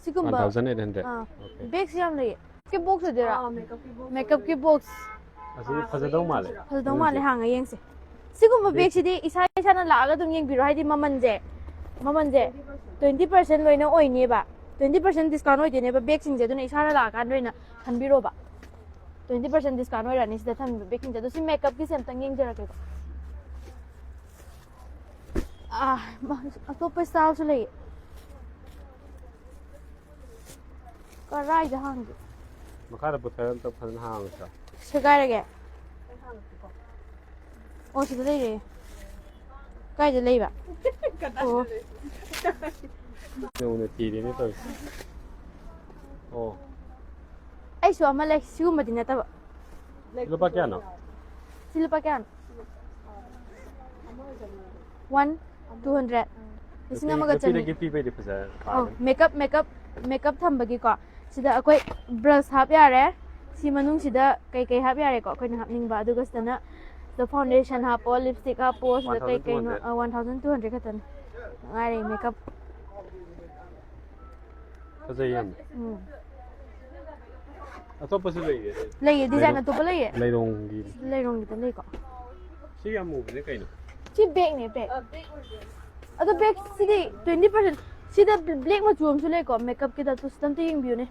ꯁꯤꯒꯨꯝꯕ, ꯋꯥꯟ ꯊꯥꯎꯖꯟ ꯑꯩꯠ ꯍꯟꯗ꯭ꯔꯦꯗ꯫ ꯑꯥ, ꯑꯣꯀꯦ꯫ ꯕꯦꯒꯁꯦ ꯌꯥꯝ ꯂꯩꯌꯦ꯫ ꯀꯤ ꯕꯣꯛꯁ ꯑꯣꯏꯗꯣꯏꯔꯥ? ꯑꯥ, ꯃꯦꯀꯞꯀꯤ ꯕꯣꯛꯁ ꯃꯦꯀꯞꯀꯤ ꯑꯣꯏꯗꯣꯏꯅꯦ꯫ ꯕꯣꯛꯁ꯫ ꯑꯁꯤꯗꯤ ꯐꯖꯗꯧ ꯃꯥꯜꯂꯦ꯫ ꯐꯖꯗꯧ ꯃꯥꯜꯂꯦ, ꯍꯥꯡꯉ ꯌꯦꯡꯁꯦ꯫ ꯁꯤꯒꯨꯝꯕ ꯕꯦꯒ- ꯕꯦꯒꯁꯤꯗꯤ ꯏꯁꯥ ꯏꯁꯥꯅ ꯂꯥꯛꯑꯒ ꯑꯗꯨꯝ ꯌꯦꯡꯕꯤꯔꯣ, ꯍꯥꯏꯗꯤ ꯃꯃꯜꯁꯦ, ꯃꯃꯜꯁꯦ ꯇ꯭ꯋꯦꯟꯇꯤ ꯄꯥꯔꯁꯦꯟ ꯂꯣꯏꯅ ꯑꯣꯏꯅꯦꯕ꯫ ꯇ꯭ꯋꯦꯟꯇꯤ ꯄꯥꯔꯁꯦꯟ ꯗꯤꯁꯀꯥꯎꯟ ꯑꯣꯏꯗꯣꯏꯅꯦꯕ ꯕꯦꯒꯁꯤꯡꯁꯦ, ꯑꯗꯨꯅ ꯏꯁꯥꯅ ꯂꯥꯛꯑꯀꯥꯟꯗ ꯑꯣꯏꯅ ꯈꯟꯕꯤꯔꯣꯕ꯫ ꯇ꯭ꯋꯦꯟꯇꯤ ꯄꯥꯔꯁꯦꯟ ꯗꯤꯁꯀꯥꯎꯟ ꯑꯣꯏꯔꯅꯤ ꯁꯤꯗ ꯊꯝꯃꯤꯕ ꯕꯦꯒꯁꯤꯡꯁꯦ꯫ ꯑꯗꯣ ꯁꯤ ꯃꯦꯀꯞꯀꯤꯁꯦ ꯑꯝꯇꯪ ꯌꯦꯡꯖꯔꯛꯀꯦꯀꯣ꯫ ꯑꯥ, ꯃꯥ-, ꯑꯇꯣꯞꯄ ꯏꯁꯇꯥꯏꯜꯁꯨ ꯂꯩꯌꯦ꯫ ꯀꯔꯥꯏꯗ ꯍꯥꯡꯒꯦ? ꯃꯈꯥꯗ ꯄꯨꯊꯔ ꯑꯝꯇ ꯐꯖꯅ ꯍꯥꯡꯉꯁꯤꯔꯣ? ꯁꯦꯒꯥꯏꯔꯒꯦ? ꯑꯣ, ꯁꯤꯗ ꯂꯩꯔꯦ꯫ ꯀꯥꯏꯗ ꯂꯩꯕ? ꯑꯣ꯫ ꯅꯧꯅ ꯊꯤꯔꯦꯅꯦ ꯇꯧꯔꯤꯁꯦ꯫ ꯑꯣ꯫ ꯑꯩꯁꯨ ꯑꯃ ꯂꯩ, ꯁꯤꯒꯨꯝꯕꯗꯤ ꯅꯠꯇꯕ꯫ ꯂꯨꯄꯥ ꯀꯌꯥꯅꯣ? ꯁꯤ ꯂꯨꯄꯥ ꯀꯌꯥꯅꯣ? One two hundred꯫ ꯂꯤꯁꯤꯡ ꯑꯃꯒ ꯆꯅꯤ꯫ ꯅꯨꯄꯤꯗꯒꯤ ꯄꯤꯕꯩꯗꯤ ꯐꯖ ꯑꯧ, ꯃꯦꯀꯞ ꯃꯦꯀꯞ ꯃꯦꯀꯞ ꯊꯝꯕꯒꯤꯀꯣ꯫ ꯁꯤꯗ ꯑꯩꯈꯣꯏ ꯕ꯭ꯔꯁ ꯍꯥꯞ ꯌꯥꯔꯦ꯫ ꯁꯤ ꯃꯅꯨꯡꯁꯤꯗ ꯀꯩꯀꯩ ꯍꯥꯞ ꯌꯥꯔꯦꯀꯣ ꯑꯩꯈꯣꯏꯅ ꯍꯥꯞꯅꯤꯡꯕ꯫ ꯑꯗꯨꯒ ꯁꯤꯗꯅ ꯁꯤꯗ ꯐꯥꯎꯟꯗꯦꯁꯟ ꯍꯥꯞꯄꯣ, ꯂꯤꯞꯁꯇꯤꯛ ꯍꯥꯞꯄꯣ, ꯁꯤꯗ ꯀꯩ ꯀꯩꯅꯣ꯫ One thousand two hundred ꯈꯛꯇꯅꯤ꯫ ꯉꯥꯏꯔꯦ ꯃꯦꯀꯞ꯫ ꯐꯖꯩ ꯌꯥꯝ꯫ ꯎꯝ꯫ ꯑꯇꯣꯞꯄꯁꯨ ꯂꯩꯌꯦ꯫ ꯂꯩꯌꯦ, ꯗꯤꯖꯥꯏꯟ ꯑꯇꯣꯞꯄ ꯂꯩꯌꯦ꯫ ꯂꯩꯔꯣꯡꯒꯤ꯫ ꯂꯩꯔꯣꯡꯒꯤꯗ ꯂꯩꯀꯣ꯫ ꯁꯤ ꯌꯥꯝ ꯃꯨꯕꯁꯦ ꯀꯩꯅꯣ? ꯁꯤ ꯕꯦꯒꯅꯦ, ꯕꯦꯒ꯫ ꯑꯗꯣ ꯕꯦꯒꯁꯤꯗꯤ twenty percent꯫ ꯁꯤꯗ ꯕ꯭ꯂꯦꯛ ꯃꯆꯨ ꯑꯃꯁꯨ ꯂꯩꯀꯣ, ꯃꯦꯀꯞꯀꯤꯗ꯫ ꯑꯗꯨ ꯁꯤꯗ ꯑꯝꯇ ꯌꯦꯡꯕꯤꯌꯨꯅꯦ꯫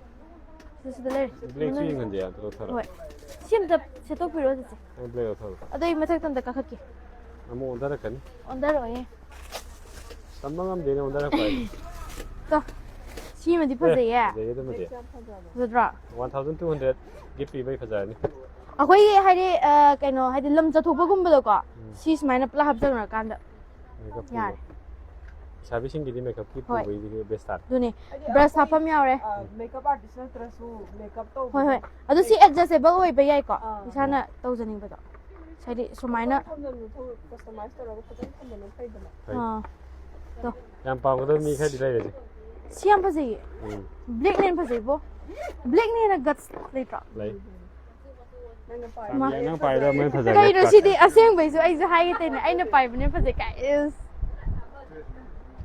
ꯁꯤꯗ, ꯁꯤꯗ ꯂꯩꯔꯦ꯫ ꯕ꯭ꯂꯦꯛꯁꯨ ꯃꯅꯨꯡ-, ꯌꯦꯡꯍꯟꯁꯦ, ꯑꯗꯨ ꯂꯧꯊꯔꯣ꯫ ꯍꯣꯏ꯫ ꯁꯤ ꯑꯝꯇ ꯁꯦꯠꯇꯣꯛꯄꯤꯔꯣ ꯆꯤꯆꯦ꯫ ꯑꯣ, ꯕ꯭ꯂꯦꯛ ꯂꯧꯊꯔꯣ꯫ ꯑꯗꯣ ꯑꯩ ꯃꯊꯛꯇ ꯑꯝꯇ ꯀꯥꯈꯠꯀꯦ꯫ ꯑꯃꯨꯛ ꯑꯣꯟꯊꯔꯛꯀꯅꯤ꯫ ꯑꯣꯟꯊꯔꯛꯑꯣꯌꯦ꯫ ꯇꯝꯕ ꯉꯝꯗꯦꯅꯦ ꯑꯣꯟꯊꯔꯛꯄ ꯍꯥꯏꯁꯦ꯫ ꯇꯣ꯫ ꯁꯤꯃꯗꯤ ꯐꯖꯩꯌꯦ꯫ ꯐꯖꯩꯌꯦ ꯑꯗꯨꯃꯗꯤ꯫ ꯐꯖꯗ꯭ꯔꯣ? One thousand two hundredꯒꯤ ꯄꯤꯕꯩ ꯐꯖꯔꯅꯤ꯫ ꯑꯩꯈꯣꯏꯒꯤ ꯍꯥꯏꯗꯤ, ꯑ, ꯀꯩꯅꯣ, ꯍꯥꯏꯗꯤ ꯂꯝ ꯆꯠꯊꯣꯛꯄꯒꯨꯝꯕꯗꯀꯣ, ꯎꯝ꯫ ꯁꯤ ꯁꯨꯃꯥꯏꯅ ꯄꯨꯂꯞ ꯍꯥꯞꯆꯟꯈ꯭ꯔꯀꯥꯟꯗ꯫ ꯃꯦꯀꯞ ꯌꯥꯔꯦ꯫ ꯄꯨꯕ꯫ ꯂꯩꯁꯥꯕꯤꯁꯤꯡꯒꯤꯗꯤ ꯃꯦꯀꯞꯀꯤ ꯍꯣꯏ꯫ ꯄꯨꯕꯩꯗꯤ ꯕꯦꯁ ꯇꯥꯔꯦ꯫ ꯑꯗꯨꯅꯦ, ꯕ꯭ꯔꯁ ꯍꯥꯞꯐꯝ ꯌꯥꯎꯔꯦ꯫ ꯃꯦꯀꯞ ꯑꯥꯔꯇꯤꯁ ꯅꯠꯇ꯭ꯔꯁꯨ ꯃꯦꯀꯞ ꯇꯧꯕ꯫ ꯍꯣꯏ, ꯍꯣꯏ꯫ ꯑꯗꯣ ꯁꯤ ꯑꯦꯗꯖꯁꯇꯦꯕꯜ ꯑꯣꯏꯕ ꯌꯥꯏꯀꯣ, ꯑꯥ꯫ ꯏꯁꯥꯅ ꯇꯧꯖꯅꯤꯡꯕꯗꯣ꯫ ꯍꯥꯏꯗꯤ ꯁꯨꯃꯥꯏꯅ꯫ ꯊꯝꯖꯟꯕꯗꯣ ꯊꯧ-, ꯀꯁꯇꯃꯥꯏꯁ ꯇꯧꯔꯒ ꯐꯖꯅ ꯊꯝꯕꯅ ꯐꯩꯗꯅ꯫ ꯐꯩ꯫ ꯑꯥ, ꯇꯣ꯫ ꯌꯥꯝ ꯄꯥꯝꯒꯗꯕ ꯃꯤ ꯈꯔꯗꯤ ꯂꯩꯔꯦ꯫ ꯁꯤ ꯌꯥꯝ ꯐꯖꯩꯌꯦ꯫ ꯎꯝ꯫ ꯕ꯭ꯂꯦꯛꯅ ꯍꯦꯟꯅ ꯐꯖꯩꯕꯣ꯫ ꯕ꯭ꯂꯦꯛꯅ ꯍꯦꯟꯅ ꯒꯠꯁ ꯂꯩꯇ꯭ꯔꯣ? ꯂꯩ꯫ ꯅꯪꯅ ꯃꯥ꯫ ꯅꯪ ꯄꯥꯏꯕꯗꯣ ꯑꯃꯨꯛ ꯍꯦꯟꯅ ꯐꯖꯔꯦ꯫ ꯀꯩꯅꯣ ꯁꯤꯗꯤ? ꯑꯁꯦꯡꯕꯩꯁꯨ ꯑꯩꯁꯨ ꯍꯥꯏꯒꯦ ꯇꯧꯅꯦ, ꯑꯩꯅ ꯄꯥꯏꯕꯅ ꯐꯖꯩ ꯀꯥꯏ꯫ ꯏꯁ꯫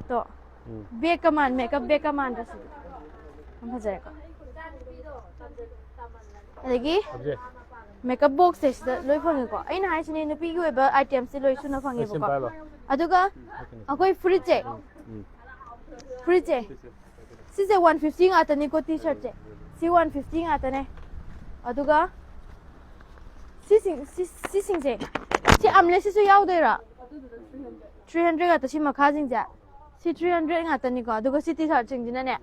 ꯇꯣ꯫ ꯎꯝ꯫ ꯕꯦꯛꯀ ꯃꯥꯟ, ꯃꯦꯀꯞ ꯕꯦꯛꯀ ꯃꯥꯟꯗ꯭ꯔꯣ ꯁꯤꯗꯤ? ꯌꯥꯝ ꯐꯖꯔꯦꯀꯣ꯫ ꯑꯗꯒꯤ ꯑꯕꯖꯦ꯫ ꯃꯦꯀꯞ ꯕꯣꯛꯁꯁꯦ ꯁꯤꯗ ꯂꯣꯏ ꯐꯪꯉꯦꯀꯣ꯫ ꯑꯩꯅ ꯍꯥꯏꯁꯤꯅꯦ, ꯅꯨꯄꯤꯒꯤ ꯑꯣꯏꯕ ꯑꯥꯏꯇꯦꯝꯁꯦ ꯂꯣꯏ ꯁꯨꯅ ꯁꯤ ꯐꯪꯉꯦꯕꯀꯣ꯫ ꯄꯥꯏꯔꯣ꯫ ꯑꯗꯨꯒ ꯑꯩꯈꯣꯏ ꯐꯨꯔꯤꯠꯁꯦ, ꯎꯝ꯫ ꯐꯨꯔꯤꯠꯁꯦ, ꯁꯤꯁꯦ one fifty ꯉꯥꯛꯇꯅꯤꯀꯣ, ꯇꯤ ꯁꯥꯔꯠꯁꯦ꯫ ꯁꯤ one fifty ꯉꯥꯛꯇꯅꯦ꯫ ꯑꯗꯨꯒ ꯁꯤꯁꯤꯡ-, ꯁꯤ-, ꯁꯤꯁꯤꯡꯁꯦ, ꯁꯤ ꯑꯥꯔꯝꯂꯦꯁꯁꯤꯁꯨ ꯌꯥꯎꯗꯣꯏꯔꯣ? Three hundred ꯉꯥꯛꯇ, ꯁꯤ ꯃꯈꯥꯁꯤꯡꯁꯦ꯫ ꯁꯤ three hundred ꯉꯥꯛꯇꯅꯤꯀꯣ꯫ ꯑꯗꯨꯒ ꯁꯤ ꯇꯤ ꯁꯥꯔꯠꯁꯤꯡꯁꯤꯅꯅꯦ,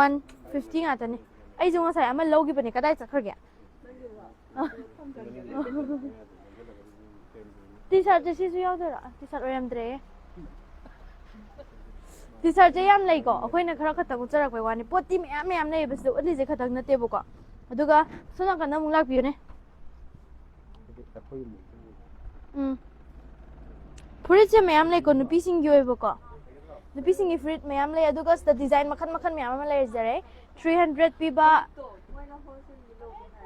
one fifty ꯉꯥꯛꯇꯅꯤ꯫ ꯑꯩꯁꯨ ꯉꯁꯥꯏ ꯑꯃ ꯂꯧꯈꯤꯕꯅꯦ, ꯀꯗꯥꯏ ꯆꯠꯈ꯭ꯔꯒꯦ? ꯇꯤ ꯁꯥꯔꯠꯁꯦ ꯁꯤꯁꯨ ꯌꯥꯎꯗꯣꯏꯔꯣ? T shirt ꯑꯣꯏꯔꯝꯗ꯭ꯔꯦ꯫ T-shirtꯁꯦ ꯌꯥꯝ ꯂꯩꯀꯣ, ꯑꯩꯈꯣꯏꯅ ꯈꯔ ꯈꯛꯇꯪ ꯎꯠꯆꯔꯛꯄꯩ ꯋꯥꯅꯤ꯫ ꯄꯣꯠꯇꯤ ꯃꯌꯥꯝ ꯃꯌꯥꯝ ꯂꯩꯌꯦꯕ, ꯁꯤꯗ ꯎꯠꯂꯤꯁꯦ ꯈꯛꯇꯪ ꯅꯠꯇꯦꯕꯀꯣ꯫ ꯑꯗꯨꯒ ꯁꯣꯝ ꯅꯥꯀꯟꯗ ꯑꯃꯨꯛ ꯂꯥꯛꯄꯤꯌꯨꯅꯦ꯫ ꯎꯝ꯫ ꯐꯨꯔꯤꯠꯁꯦ ꯃꯌꯥꯝ ꯂꯩꯀꯣ, ꯅꯨꯄꯤꯁꯤꯡꯒꯤ ꯑꯣꯏꯕꯀꯣ꯫ ꯅꯨꯄꯤꯁꯤꯡꯒꯤ ꯐꯨꯔꯤꯠ ꯃꯌꯥꯝ ꯂꯩ, ꯑꯗꯨꯒ ꯁꯤꯗ design ꯃꯈꯜ ꯃꯈꯜ ꯃꯌꯥꯝ ꯑꯃ ꯂꯩꯖꯔꯦ꯫ Three hundred ꯄꯤꯕ,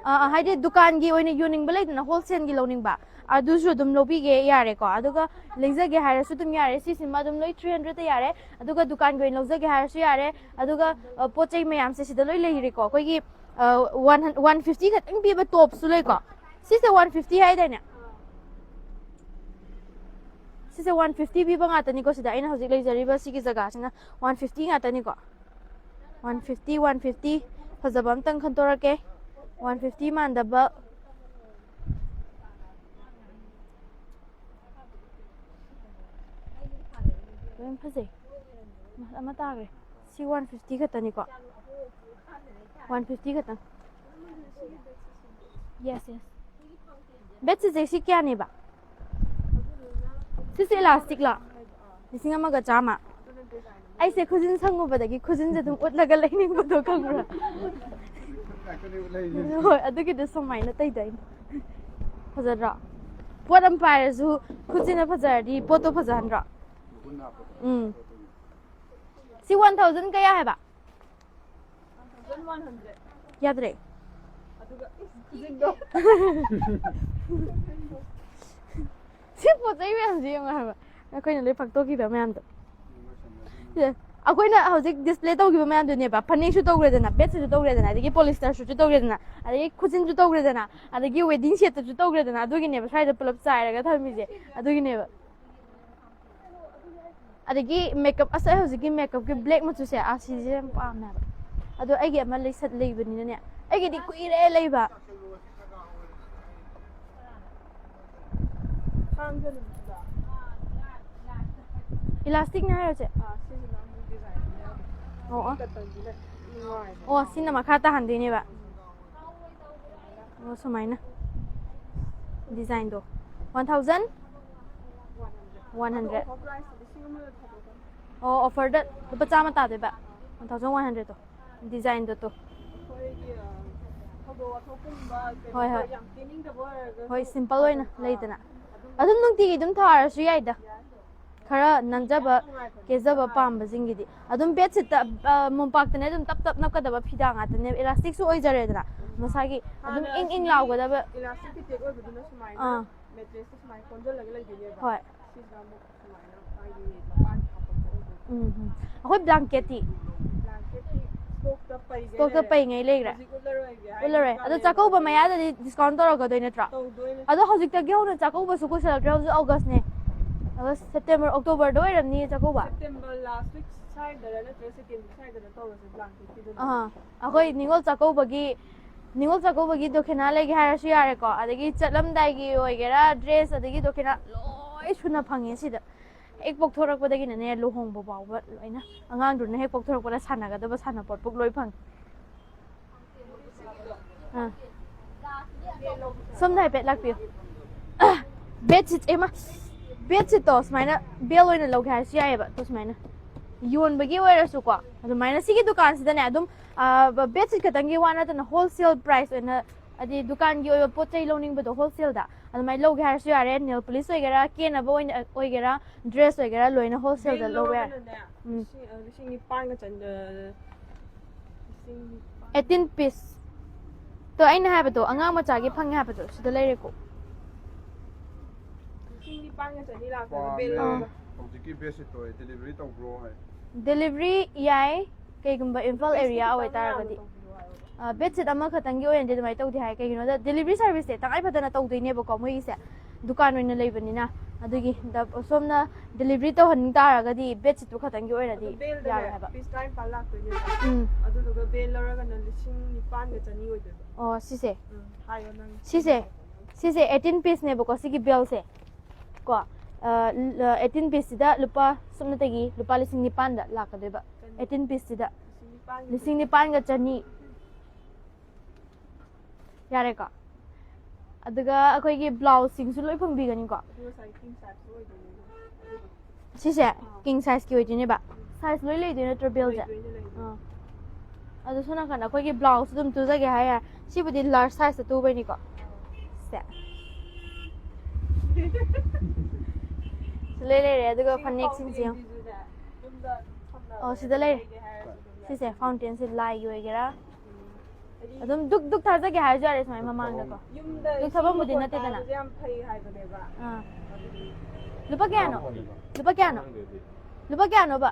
ꯑꯥ, ꯑꯥ, ꯍꯥꯏꯗꯤ ꯗꯨꯀꯥꯟꯒꯤ ꯑꯣꯏꯅ ꯌꯣꯟꯅꯤꯡꯕ ꯂꯩꯗꯅ, wholesaleꯒꯤ ꯂꯧꯅꯤꯡꯕ, ꯑꯗꯨꯁꯨ ꯑꯗꯨꯝ ꯂꯧꯕꯤꯒꯦ ꯌꯥꯔꯦꯀꯣ꯫ ꯑꯗꯨꯒ ꯂꯦꯡꯖꯒꯦ ꯍꯥꯏꯔꯁꯨ ꯑꯗꯨꯝ ꯌꯥꯔꯦ, ꯁꯤꯁꯤꯃ ꯑꯗꯨꯝ ꯂꯣꯏ three hundredꯇ ꯌꯥꯔꯦ꯫ ꯑꯗꯨꯒ ꯗꯨꯀꯥꯟꯒꯤ ꯑꯣꯏꯅ ꯂꯧꯖꯒꯦ ꯍꯥꯏꯔꯁꯨ ꯌꯥꯔꯦ꯫ ꯑꯗꯨꯒ ꯑ, ꯄꯣꯠ ꯆꯩ ꯃꯌꯥꯝꯁꯦ ꯁꯤꯗ ꯂꯣꯏ ꯂꯩꯔꯦꯀꯣ꯫ ꯑꯩꯈꯣꯏꯒꯤ ꯑ, one hundred, one fifty ꯈꯛꯇꯪ ꯄꯤꯕ topꯁꯨ ꯂꯩꯀꯣ꯫ ꯁꯤꯁꯦ one fifty ꯍꯥꯏꯗꯥꯏꯅꯦ? ꯁꯤꯁꯦ one fifty ꯄꯤꯕ ꯉꯥꯛꯇꯅꯤꯀꯣ꯫ ꯁꯤꯗ ꯑꯩꯅ ꯍꯧꯖꯤꯛ ꯂꯩꯖꯔꯤꯕ ꯁꯤꯒꯤ ꯖꯒꯥꯁꯤꯅ one fifty ꯉꯥꯛꯇꯅꯤꯀꯣ꯫ One fifty, one fifty꯫ ꯐꯖꯕ ꯑꯝꯇꯪ ꯈꯟꯇꯣꯔꯛꯀꯦ꯫ One fifty ꯃꯥꯟꯗꯕ꯫ ꯂꯣꯏ ꯐꯖꯩ꯫ ꯑꯃ ꯇꯥꯈ꯭ꯔꯦ꯫ ꯁꯤ one fifty ꯈꯛꯇꯅꯤꯀꯣ꯫ One fifty ꯈꯛꯇꯪ꯫ Yes, yes꯫ Bedsheetꯁꯦ ꯁꯤ ꯀꯌꯥꯅꯦꯕ? ꯁꯤꯁꯦ elasticꯂꯣ? ꯂꯤꯁꯤꯡ ꯑꯃꯒ ꯆꯥꯝꯃ꯫ ꯑꯩꯁꯦ ꯈꯨꯖꯤꯟ ꯁꯪꯉꯨꯕꯗꯒꯤ ꯈꯨꯖꯤꯟꯁꯦ ꯑꯗꯨꯝ ꯎꯠꯂꯒ ꯂꯩꯅꯤꯡꯕꯗꯣ ꯈꯪꯕ꯭ꯔꯥ? ꯍꯣꯏ, ꯑꯗꯨꯒꯤꯗꯤ ꯁꯨꯃꯥꯏꯅ ꯇꯩꯗꯣꯏꯅꯤ꯫ ꯐꯖꯗ꯭ꯔꯣ? ꯄꯣꯠ ꯑꯃ ꯄꯥꯏꯔꯁꯨ ꯈꯨꯖꯤꯟꯅ ꯐꯖꯔꯗꯤ ꯄꯣꯠꯇꯣ ꯐꯖꯍꯟꯗ꯭ꯔꯣ? ꯎꯝ꯫ ꯁꯤ one thousand ꯀꯌꯥ ꯍꯥꯏꯕ? One thousand one hundred꯫ ꯌꯥꯗ꯭ꯔꯦ꯫ ꯑꯗꯨꯒ ꯏꯁ, ꯈꯨꯖꯤꯟꯗꯣ꯫ ꯁꯤ ꯄꯣꯠ ꯆꯩ ꯃꯌꯥꯝꯁꯤ ꯌꯦꯡꯉꯣ ꯍꯥꯏꯕ꯫ ꯑꯩꯈꯣꯏꯅ ꯂꯣꯏ ꯐꯥꯛꯇꯣꯛꯈꯤꯕ ꯃꯌꯥꯝꯗꯣ꯫ ꯁꯤꯗ ꯑꯩꯈꯣꯏꯅ ꯍꯧꯖꯤꯛ display ꯇꯧꯈꯤꯕ ꯃꯌꯥꯝꯗꯨꯅꯦꯕ, ꯐꯅꯦꯛꯁꯨ ꯇꯧꯈ꯭ꯔꯦꯗꯅ, bedsheetꯁꯨ ꯇꯧꯈ꯭ꯔꯦꯗꯅ, ꯑꯗꯒꯤ polyester suitꯁꯨ ꯇꯧꯈ꯭ꯔꯦꯗꯅ, ꯑꯗꯒꯤ ꯈꯨꯖꯤꯟꯁꯨ ꯇꯧꯈ꯭ꯔꯦꯗꯅ, ꯑꯗꯒꯤ wedding setꯇꯁꯨ ꯇꯧꯈ꯭ꯔꯦꯗꯅ, ꯑꯗꯨꯒꯤꯅꯦꯕ ꯁ꯭ꯋꯥꯏꯗ ꯄꯨꯂꯞ ꯆꯥꯏꯔꯒ ꯊꯝꯃꯤꯁꯦ, ꯑꯗꯨꯒꯤꯅꯦꯕ꯫ ꯑꯗꯒꯤ makeup, ꯑꯁ, ꯑꯩ ꯍꯧꯖꯤꯛꯀꯤ makeupꯀꯤ black ꯃꯆꯨꯁꯦ, ꯑꯥ, ꯁꯤꯁꯦ ꯌꯥꯝ ꯄꯥꯝꯃꯦ ꯍꯥꯏꯕ꯫ ꯑꯗꯣ ꯑꯩꯒꯤ ꯑꯃ ꯂꯩꯁꯟ-, ꯂꯩꯕꯅꯤꯅꯅꯦ, ꯑꯩꯒꯤꯗꯤ ꯀꯨꯏꯔꯦ ꯂꯩꯕ꯫ Elasticꯅꯦ ꯍꯥꯏꯔꯣꯁꯦ? ꯑꯣ, ꯑꯣ꯫ ꯑꯣ, ꯁꯤꯅ ꯃꯈꯥ ꯇꯥꯍꯟꯗꯣꯏꯅꯦꯕ꯫ ꯑꯣ, ꯁꯨꯃꯥꯏꯅ꯫ Designꯗꯣ꯫ One thousand? One hundred꯫ ꯑꯣ, ꯑꯣꯐꯔꯗ ꯂꯨꯄꯥ ꯆꯥꯝꯃ ꯇꯥꯗꯣꯏꯕ, ꯋꯥꯟ ꯊꯥꯎꯖꯟ ꯋꯥꯟ ꯍꯟꯗ꯭ꯔꯦꯗꯇꯣ, ꯗꯤꯖꯥꯏꯟꯗꯣ ꯇꯣ꯫ ꯑꯩꯈꯣꯏꯒꯤ ꯑ, ꯊꯧꯗꯣꯛ ꯋꯥꯊꯣꯛꯀꯨꯝꯕ ꯀꯩꯅꯣ ꯍꯣꯏ, ꯍꯣꯏ꯫ ꯌꯥꯝ ꯄꯤꯅꯤꯡꯗꯕ ꯑꯣꯏꯔꯒꯁꯨ ꯍꯣꯏ, ꯁꯤꯝꯄꯜ ꯑꯣꯏꯅ ꯂꯩꯗꯅ꯫ ꯑꯗꯨꯝ ꯅꯨꯡꯇꯤꯒꯤ ꯑꯗꯨꯝ ꯊꯥꯔꯁꯨ ꯌꯥꯏꯗ, ꯈꯔ ꯅꯥꯟꯖꯕ, ꯀꯦꯖꯕ ꯄꯥꯝꯕꯁꯤꯡꯒꯤꯗꯤ꯫ ꯑꯗꯨꯝ ꯕꯦꯗꯁꯤꯠꯇ, ꯑ, ꯃꯣꯝꯄꯥꯛꯇꯅꯦ ꯑꯗꯨꯝ ꯇꯞ ꯇꯞ ꯅꯞꯀꯗꯕ ꯐꯤꯗꯥ ꯉꯥꯛꯇꯅꯦꯕ, ꯏꯂꯥꯁꯇꯤꯛꯁꯨ ꯑꯣꯏꯖꯔꯦꯗꯅ, ꯃꯁꯥꯒꯤ ꯑꯗꯨꯝ ꯏꯪ ꯏꯪ ꯂꯥꯎꯒꯗꯕ꯫ ꯏꯂꯥꯁꯇꯤꯛ ꯐꯤꯇꯦꯛ ꯑꯣꯏꯕꯗꯨꯅ ꯁꯨꯃꯥꯏꯅ ꯑꯥ꯫ ꯃꯦꯇ꯭ꯔꯦꯁꯇ ꯁꯨꯃꯥꯏꯅ ꯀꯣꯟꯁꯤꯜꯂꯒ ꯂꯩꯗꯣꯏꯅꯦꯕ꯫ ꯍꯣꯏ꯫ ꯁꯤꯁꯤꯅ ꯑꯃꯨꯛ ꯁꯨꯃꯥꯏꯅ ꯃꯥꯒꯤ ꯃꯄꯥꯟ ꯍꯥꯞꯄꯛꯄ ꯑꯣꯏꯗꯣꯏꯅꯦ꯫ ꯎꯝ, ꯎꯝ꯫ ꯑꯩꯈꯣꯏ ꯕ꯭ꯂꯥꯡꯀꯦꯠꯇꯤ? ꯕ꯭ꯂꯥꯡꯀꯦꯠꯇꯤ ꯁ꯭ꯇꯣꯛꯇ ꯄꯩꯒꯩ ꯁ꯭ꯇꯣꯛꯇ ꯂꯩꯔꯦ꯫ ꯄꯩꯉꯩ ꯂꯩꯈ꯭ꯔꯦ꯫ ꯍꯧꯖꯤꯛ ꯎꯠꯂꯔꯣꯏꯒꯦ꯫ ꯎꯠꯂꯔꯣꯏ꯫ ꯑꯗꯣ ꯆꯥꯛꯀꯧꯕ ꯃꯌꯥꯗꯗꯤ ꯗꯤꯁꯀꯥꯎꯟ ꯇꯧꯔꯛꯀꯗꯣꯏ ꯅꯠꯇ꯭ꯔꯣ? ꯇꯧꯗꯣꯏꯅꯦ꯫ ꯑꯗꯣ ꯍꯧꯖꯤꯛꯇꯒꯤ ꯍꯧꯅ ꯆꯥꯛꯀꯧꯕꯁꯨ ꯀꯨꯏꯁꯜꯂꯛꯇ꯭ꯔꯦ, ꯍꯧꯖꯤꯛ ꯑꯣꯒꯁꯅꯦ꯫ ꯑꯣꯒꯁ, ꯁꯦꯞꯇꯦꯝꯕꯔ, ꯑꯣꯛꯇꯣꯕꯔꯗ ꯑꯣꯏꯔꯝꯅꯤ ꯆꯥꯛꯀꯧꯕ꯫ ꯁꯦꯞꯇꯦꯝꯕꯔ ꯂꯥꯁ ꯋꯤꯛ ꯁ꯭ꯋꯥꯏꯗꯔ ꯅꯠꯇ꯭ꯔꯒ ꯁꯦꯀꯦꯟ ꯋꯤꯛ ꯁ꯭ꯋꯥꯏꯗꯔ ꯇꯧꯔꯁꯦ ꯕ꯭ꯂꯥꯡꯀꯦꯠꯀꯤꯗꯨꯅ꯫ ꯑꯥ, ꯑꯩꯈꯣꯏ ꯅꯤꯉꯣꯜ ꯆꯥꯛꯀꯧꯕꯒꯤ, ꯅꯤꯉꯣꯜ ꯆꯥꯛꯀꯧꯕꯒꯤ ꯗꯣꯈꯤꯅꯥ ꯂꯩꯒꯦ ꯍꯥꯏꯔꯁꯨ ꯌꯥꯔꯦꯀꯣ, ꯑꯗꯒꯤ ꯆꯠꯂꯝꯗꯥꯏꯒꯤ ꯑꯣꯏꯒꯦꯔꯥ, ꯗ꯭ꯔꯦꯁ, ꯑꯗꯒꯤ ꯗꯣꯈꯤꯅꯥ ꯂꯣꯏ ꯁꯨꯅ ꯐꯪꯉꯦ ꯁꯤꯗ꯫ ꯍꯦꯛ ꯄꯣꯛꯊꯣꯔꯛꯄꯗꯒꯤꯅꯅꯦ ꯂꯨꯍꯣꯡꯕ ꯐꯥꯎꯕ ꯂꯣꯏꯅ, ꯑꯉꯥꯡꯗꯨꯅ ꯍꯦꯛ ꯄꯣꯛꯊꯣꯔꯛꯄꯗ ꯁꯥꯟꯅꯒꯗꯕ ꯁꯥꯟꯅꯄꯣꯠ ꯄꯨꯛ ꯂꯣꯏ ꯐꯪꯉꯦ꯫ ꯑꯥ꯫ ꯁꯣꯝꯗ ꯍꯥꯏꯐꯦꯠ ꯂꯥꯛꯄꯤꯌꯨ꯫ ꯕꯦꯗꯁꯤꯠ, ꯑꯦꯃ, ꯕꯦꯗꯁꯤꯠꯇꯣ ꯁꯨꯃꯥꯏꯅ ꯕꯦꯜ ꯑꯣꯏꯅ ꯂꯧꯒꯦ ꯍꯥꯏꯔꯁꯨ ꯌꯥꯏꯑꯕ꯫ ꯑꯗꯣ ꯁꯨꯃꯥꯏꯅ ꯌꯣꯟꯕꯒꯤ ꯑꯣꯏꯔꯁꯨꯀꯣ, ꯑꯗꯨꯃꯥꯏꯅ ꯁꯤꯒꯤ ꯗꯨꯀꯥꯟꯁꯤꯗꯅꯦ ꯑꯗꯨꯝ, ꯑ, ꯕꯦꯗꯁꯤꯠ ꯈꯛꯇꯪꯒꯤ ꯋꯥ ꯅꯠꯇꯅ ꯍꯣꯜꯁꯦꯜ ꯄ꯭ꯔꯥꯏꯁ ꯑꯣꯏꯅ, ꯍꯥꯏꯗꯤ ꯗꯨꯀꯥꯟꯒꯤ ꯑꯣꯏꯕ ꯄꯣꯠ ꯆꯩ ꯂꯧꯅꯤꯡꯕꯗꯣ ꯍꯣꯜꯁꯦꯜꯗ ꯑꯗꯨꯃꯥꯏꯅ ꯂꯧꯒꯦ ꯍꯥꯏꯔꯁꯨ ꯌꯥꯔꯦ꯫ ꯅꯦꯜ ꯄꯣꯂꯤꯁ ꯑꯣꯏꯒꯦꯔꯥ, ꯀꯦꯅꯕ ꯑꯣꯏꯅ ꯑꯣꯏꯒꯦꯔꯥ, ꯗ꯭ꯔꯦꯁ ꯑꯣꯏꯒꯦꯔꯥ, ꯂꯣꯏꯅ ꯍꯣꯜꯁꯦꯜꯗ ꯕꯦꯜ ꯂꯧꯕ ꯌꯥꯔꯦ꯫ ꯂꯧꯔꯒꯅꯅꯦ, ꯎꯝ꯫ ꯂꯤꯁꯤꯡ, ꯑ, ꯂꯤꯁꯤꯡ ꯅꯤꯄꯥꯟꯒ ꯆꯟ-, ꯑ, ꯂꯤꯁꯤꯡ ꯅꯤꯄꯥꯟ꯫ Eighteen piece. ꯇꯣ ꯑꯩꯅ ꯍꯥꯏꯕꯗꯣ, ꯑꯉꯥꯡ ꯃꯆꯥꯒꯤ ꯐꯪꯉꯦ ꯍꯥꯏꯕꯗꯣ, ꯁꯤꯗ ꯂꯩꯔꯦꯀꯣ꯫ ꯂꯤꯁꯤꯡ ꯅꯤꯄꯥꯟꯒ ꯆꯅꯤ ꯂꯥꯛꯄꯗ ꯄꯥꯝꯃꯦ꯫ ꯕꯦꯜ ꯂꯧꯔꯒ꯫ ꯍꯧꯖꯤꯛꯀꯤ ꯕꯦꯗꯁꯤꯠꯇꯣ ꯑꯩ ꯗꯦꯂꯤꯚꯔꯤ ꯇꯧꯕ꯭ꯔꯣ ꯍꯥꯏ? ꯗꯦꯂꯤꯚꯔꯤ ꯌꯥꯏ, ꯀꯩꯒꯨꯝꯕ ꯏꯝꯐꯥꯜ ꯑꯦꯔꯤꯌꯥ ꯑꯣꯏꯇꯥꯔꯒꯗꯤ꯫ ꯇꯧꯕꯤꯌꯣ ꯍꯥꯏꯌꯣ꯫ ꯑ, ꯕꯦꯗꯁꯤꯠ ꯑꯃꯈꯛꯇꯪꯒꯤ ꯑꯣꯏꯅꯗꯤ ꯑꯗꯨꯃꯥꯏꯅ ꯇꯧꯗꯦ ꯍꯥꯏ꯫ ꯀꯩꯒꯤꯅꯣꯗ ꯗꯦꯂꯤꯚꯔꯤ ꯁꯥꯔꯚꯤꯁꯁꯦ ꯇꯉꯥꯏ ꯐꯗꯅ ꯇꯧꯗꯣꯏꯅꯦꯕꯀꯣ ꯃꯣꯏꯒꯤꯁꯦ, ꯗꯨꯀꯥꯟ ꯑꯣꯏꯅ ꯂꯩꯕꯅꯤꯅ꯫ ꯑꯗꯨꯒꯤ ꯗ-, ꯁꯣꯝꯅ ꯗꯦꯂꯤꯚꯔꯤ ꯇꯧꯍꯟꯅꯤꯡ ꯇꯥꯔꯒꯗꯤ ꯕꯦꯗꯁꯤꯠꯇꯨ ꯈꯛꯇꯪꯒꯤ ꯑꯣꯏꯅꯗꯤ ꯑꯗꯣ ꯕꯦꯜꯗꯅꯦ ꯌꯥꯔꯣꯏ ꯍꯥꯏꯕ꯫ ꯄꯤꯁ ꯇꯔꯥꯅꯤꯄꯥꯜ ꯂꯥꯛꯇꯣꯏꯅꯦꯕ꯫ ꯎꯝ꯫ ꯑꯗꯨꯗꯨꯒ ꯕꯦꯜ ꯂꯧꯔꯒꯅ ꯂꯤꯁꯤꯡ ꯅꯤꯄꯥꯟꯒ ꯆꯅꯤ ꯑꯣꯏꯗꯣꯏꯕ꯫ ꯑꯣ, ꯁꯤꯁꯦ꯫ ꯎꯝ, ꯍꯥꯏꯌꯣ ꯅꯪ꯫ ꯁꯤꯁꯦ꯫ ꯁꯤꯁꯦ ꯑꯩꯠꯇꯤꯟ ꯄꯤꯁꯅꯦꯕꯀꯣ, ꯁꯤꯒꯤ ꯕꯦꯜꯁꯦ꯫ ꯀꯣ, ꯑ, ꯑꯩꯠꯇꯤꯟ ꯄꯤꯁꯁꯤꯗ ꯂꯨꯄꯥ ꯁꯨꯞꯅꯇꯒꯤ ꯂꯨꯄꯥ ꯂꯤꯁꯤꯡ ꯅꯤꯄꯥꯟꯗ ꯂꯥꯛꯀꯗꯣꯏꯕ꯫ ꯑꯩꯠꯇꯤꯟ ꯄꯤꯁꯁꯤꯗ ꯂꯤꯁꯤꯡ ꯅꯤꯄꯥꯟꯒ ꯂꯤꯁꯤꯡ ꯅꯤꯄꯥꯟꯒ ꯆꯅꯤ꯫ ꯌꯥꯔꯦꯀꯣ? ꯑꯗꯨꯒ ꯑꯩꯈꯣꯏꯒꯤ ꯕ꯭ꯂꯥꯎꯁꯁꯤꯡꯁꯨ ꯂꯣꯏ ꯐꯪꯕꯤꯒꯅꯤꯀꯣ꯫ ꯑꯗꯨ ꯉꯁꯥꯏ ꯀꯤꯡ ꯁꯥꯏꯖꯁꯨ ꯑꯣꯏꯗꯣꯏꯅꯦ ꯑꯗꯨꯗꯣ꯫ ꯁꯤꯁꯦ ꯀꯤꯡ ꯁꯥꯏꯖꯀꯤ ꯑꯣꯏꯗꯣꯏꯅꯦꯕ꯫ ꯁꯥꯏꯖ ꯂꯣꯏ ꯂꯩꯗꯣꯏ ꯅꯠꯇ꯭ꯔꯣ ꯕꯦꯜꯁꯦ? ꯑꯥ꯫ ꯑꯗꯣ ꯁꯣꯝ ꯅꯥꯀꯟꯗ ꯑꯩꯈꯣꯏꯒꯤ ꯕ꯭ꯂꯥꯎꯁꯁꯨ ꯑꯗꯨꯝ ꯇꯨꯖꯒꯦ ꯍꯥꯏ ꯌꯥꯏ꯫ ꯁꯤꯕꯨꯗꯤ ꯂꯥꯔꯖ ꯁꯥꯏꯖꯇ ꯇꯨꯕꯩꯅꯤꯀꯣ꯫ ꯁꯦ꯫ ꯁꯤ ꯂꯣꯏ ꯂꯩꯔꯦ꯫ ꯑꯗꯨꯒ ꯐꯅꯦꯛꯁꯤꯡꯁꯦ ꯌꯦꯡꯉꯣ꯫ ꯑꯣ, ꯁꯤꯗ ꯂꯩꯔꯦ꯫ ꯁꯤꯁꯦ ꯐꯥꯎꯟꯇꯦꯟꯁꯦ ꯂꯥꯏꯒꯤ ꯑꯣꯏꯒꯦꯔꯥ꯫ ꯑꯗꯨꯝ ꯗꯨꯛ ꯗꯨꯛ ꯊꯥꯖꯒꯦ ꯍꯥꯏꯔꯁꯨ ꯌꯥꯔꯦ ꯁꯨꯃꯥꯏꯅ ꯃꯃꯥꯡꯗꯀꯣ꯫ ꯌꯨꯝꯗ ꯗꯨꯛ ꯊꯥꯐꯝꯕꯨꯗꯤ ꯅꯠꯇꯦꯗꯅ꯫ ꯌꯥꯝ ꯐꯩ ꯍꯥꯏꯕꯅꯦꯕ꯫ ꯑꯥ꯫ ꯂꯨꯄꯥ ꯀꯌꯥꯅꯣ? ꯂꯨꯄꯥ ꯀꯌꯥꯅꯣ? ꯂꯨꯄꯥ ꯀꯌꯥꯅꯣꯕ?